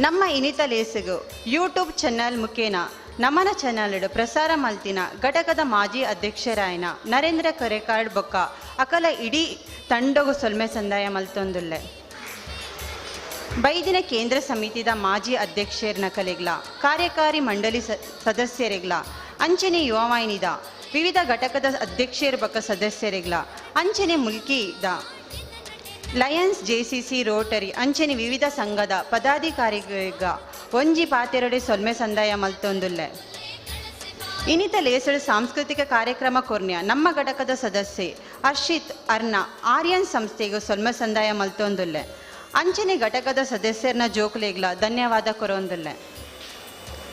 C: ನಮ್ಮ ಇನಿತ ಲೇಸಗು ಯೂಟ್ಯೂಬ್ ಚಾನಲ್ ಮುಖೇನ ನಮನ ಚಾನಲ್ ಪ್ರಸಾರ ಮಲ್ತಿನ ಘಟಕದ ಮಾಜಿ ಅಧ್ಯಕ್ಷರಾಯನ ನರೇಂದ್ರ ಕರೆಕಾರ್ಡ್ ಬೊಕ್ಕ ಅಕಲ ಇಡೀ ತಂಡಗು ಸೊಲ್ಮೆ ಸಂದಾಯ ಮಲ್ತೊಂದುಲ್ಲೆ. ಬೈದಿನ ಕೇಂದ್ರ ಸಮಿತಿದ ಮಾಜಿ ಅಧ್ಯಕ್ಷರ ನಕಲೆಗ್ಲ ಕಾರ್ಯಕಾರಿ ಮಂಡಳಿ ಸದಸ್ಯರೆಗ್ಲ ಅಂಚನೆ ಯುವವಾಹಿನಿದ ವಿವಿಧ ಘಟಕದ ಅಧ್ಯಕ್ಷರ ಬೊಕ್ಕ ಸದಸ್ಯರೆಗ್ಲ ಅಂಚನೆ ಮುಲ್ಕಿದ ಲಯನ್ಸ್ ಜೆಸಿಸಿ ರೋಟರಿ ಅಂಚನೆ ವಿವಿಧ ಸಂಘದ ಪದಾಧಿಕಾರಿಗ ಒಂಜಿ ಪಾತೆರಡೆ ಸೊಲ್ಮೆ ಸಂದಾಯ ಮಲ್ತೊಂದುಲ್ಲೆ. ಇನ್ನಿತ ಲೇಸಡು ಸಾಂಸ್ಕೃತಿಕ ಕಾರ್ಯಕ್ರಮ ಕೊರ್ನ್ಯ ನಮ್ಮ ಘಟಕದ ಸದಸ್ಯೆ ಹರ್ಷಿತ್ ಅರ್ಣ ಆರ್ಯನ್ ಸಂಸ್ಥೆಗೆ ಸೊಲ್ಮೆ ಸಂದಾಯ ಮಲ್ತೊಂದುಲ್ಲೆ. ಅಂಚನೆ ಘಟಕದ ಸದಸ್ಯರನ್ನ ಜೋಕುಲೆಗ್ಲ ಧನ್ಯವಾದ ಕೊರೊಂದುಲ್ಲೆ.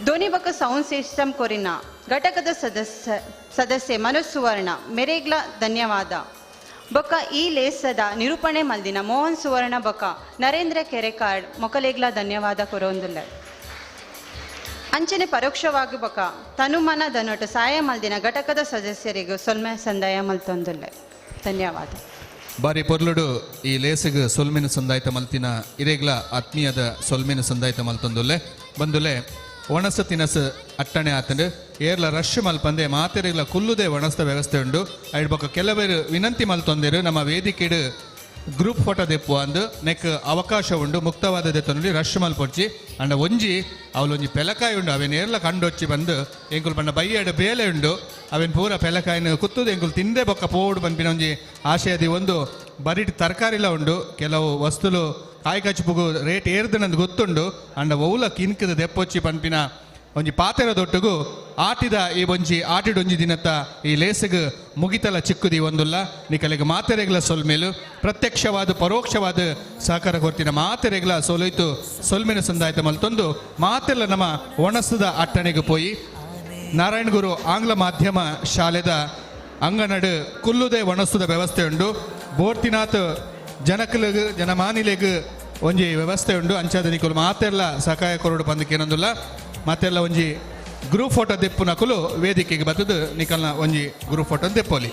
C: ಧ್ವನಿ ಬೊಕ್ಕ ಸೌಂಡ್ ಸಿಸ್ಟಮ್ ಕೊರಿನ ಘಟಕದ ಸದಸ್ಯೆ ಮನೋಜ್ ಸುವರ್ಣ ಮೆರೆಗ್ಲ ಧನ್ಯವಾದ. ಬೊಕ್ಕ ಈ ಲೇಸದ ನಿರೂಪಣೆ ಮಲ್ದಿನ ಮೋಹನ್ ಸುವರ್ಣ ಬೊಕ್ಕ ನರೇಂದ್ರ ಕೆರೆಕಾರ್ಡ್ ಮೊಕಲೆಗ್ಲ ಧನ್ಯವಾದ ಕೊರೊಂದುಲ್ಲೆ. ಅಂಚನೆ ಪರೋಕ್ಷವಾಗಿ ಬೊಕ್ಕ ತನುಮನ ದನೊಟ್ಟು ಸಹಾಯ ಮಲ್ದಿನ ಘಟಕದ ಸದಸ್ಯರಿಗೂ ಸೊಲ್ಮೆ ಸಂದಾಯ ಮಲ್ತೊಂದುಲ್ಲೆ. ಧನ್ಯವಾದ.
A: ಬಾರಿ ಪೊರ್ಲುಡು ಈ ಲೇಸಗ್ ಸೊಲ್ಮೆನ ಸಂದಾಯ್ತ ಮಲ್ತಿನ ಇರೇಗ್ಲ ಆತ್ಮೀಯದ ಸೊಲ್ಮೆನ ಸಂದಾಯ್ತ ಮಲ್ತೊಂದುಲ್ಲೆ. ಬಂದುಲೆ ಒಣಸ ತಿನಸು ಅಟ್ಟಣೆ ಆತಂಡು ಏರ್ಲ ರಶ್ ಮಲ್ಪಂದೆ ಮಾತೆರೆಗ್ಲ ಕುಲ್ಲುದೆ ಒಣಸ್ದ ವ್ಯವಸ್ಥೆ ಉಂಡು. ಐಡ್ ಬೊಕ್ಕ ಕೆಲವರು ವಿನಂತಿ ಮಲ್ತೊಂದೇರು ನಮ್ಮ ವೇದಿಕೆಡು ಗ್ರೂಪ್ ಫೋಟೋ ದೆಪ್ಪು ಅಂದು ನೆಕ್ ಅವಕಾಶ ಉಂಡು ಮುಕ್ತವಾದ ದೆತ್ತೊಂದು ರಶ್ ಮಲ್ಪೊಡ್ಚಿ. ಅಂಡ ಒಂಜಿ ಅವಲೊಂಜಿ ಪೆಲಕಾಯಿ ಉಂಡು ಅವೇನು ಏರ್ಲ ಕಂಡೊಚ್ಚಿ ಬಂದು ಎಂಕುಲು ಪಂಡ ಬೈಯಡು ಬೇಲೆ ಉಂಡು ಅವೇನು ಪೂರ ಪೆಲಕಾಯಿನ ಕುತ್ತುದು ಎಂಕುಲು ತಿಂದೆ ಬೊಕ್ಕ ಪೋಡು ಪನ್ಪಿನ ಒಂಜಿ ಆಶಯದಿ ಒಂದು ಬರಿಟ್ ತರಕಾರಿಲ ಉಂಡು. ಕೆಲವು ವಸ್ತುಲು ಕಾಯಿ ಕಚ್ಚುಪುಗು ರೇಟ್ ಏರ್ದು ನಂದು ಗೊತ್ತುಂಡು. ಅಂಡ ಒವ್ಲ ಕಿನ್ಕದ ದೆಪ್ಪೊಚ್ಚಿ ಪನ್ಪಿನ ಒಂಜಿ ಪಾತೆರ ದೊಟ್ಟುಗು ಆಟಿದ ಈ ಒಂಜಿ ಆಟಿಡೊಂಜಿ ದಿನತ್ತ ಈ ಲೇಸಗ್ ಮುಗಿತಲ ಚಿಕ್ಕುದಿ ಒಂದುಲ್ಲ. ನಿಕಲೆಗ್ ಮಾತೆರೆಗ್ಲ ಸೊಲ್ಮೇಲು ಪ್ರತ್ಯಕ್ಷವಾದ ಪರೋಕ್ಷವಾದ ಸಹಕಾರ ಕೊರ್ತಿನ ಮಾತೆರೆಗ್ಲ ಸೋಲೋಯ್ತು ಸೊಲ್ಮೇನು ಸಂದಾಯ್ತ ಮಲ್ತೊಂದು ಮಾತೆಲ್ಲ ನಮ್ಮ ಒಣಸದ ಅಟ್ಟಣೆಗೆ ಪೋಯಿ ನಾರಾಯಣ ಗುರು ಆಂಗ್ಲ ಮಾಧ್ಯಮ ಶಾಲೆದ ಅಂಗನಡು ಕುಲ್ಲುದೆ ಒಣಸುದ ವ್ಯವಸ್ಥೆ ಉಂಡು. ಬೋರ್ತಿನಾಥ್ ಜನಕಲಿಗ್ ಜನಮಾನಿಲೆಗ್ ಒಂಜಿ ವ್ಯವಸ್ಥೆ ಉಂಡು. ಅಂಚಾದ ನಿಕುಲು ಮಾತೆಲ್ಲ ಸಹಾಯ ಕೊರಡು ಪಂದಕ್ಕೇನೊಂದುಲ್ಲ. ಮತ್ತೆಲ್ಲ ಒಂಜಿ ಗ್ರೂಪ್ ಫೋಟೋ ದೆಪ್ಪುನಕುಲು ವೇದಿಕೆಗೆ ಬತ್ತದು ನಿಕಲ್ನ ಒಂಜಿ ಗ್ರೂಪ್ ಫೋಟೋ ದೆಪ್ಪೋಲಿ.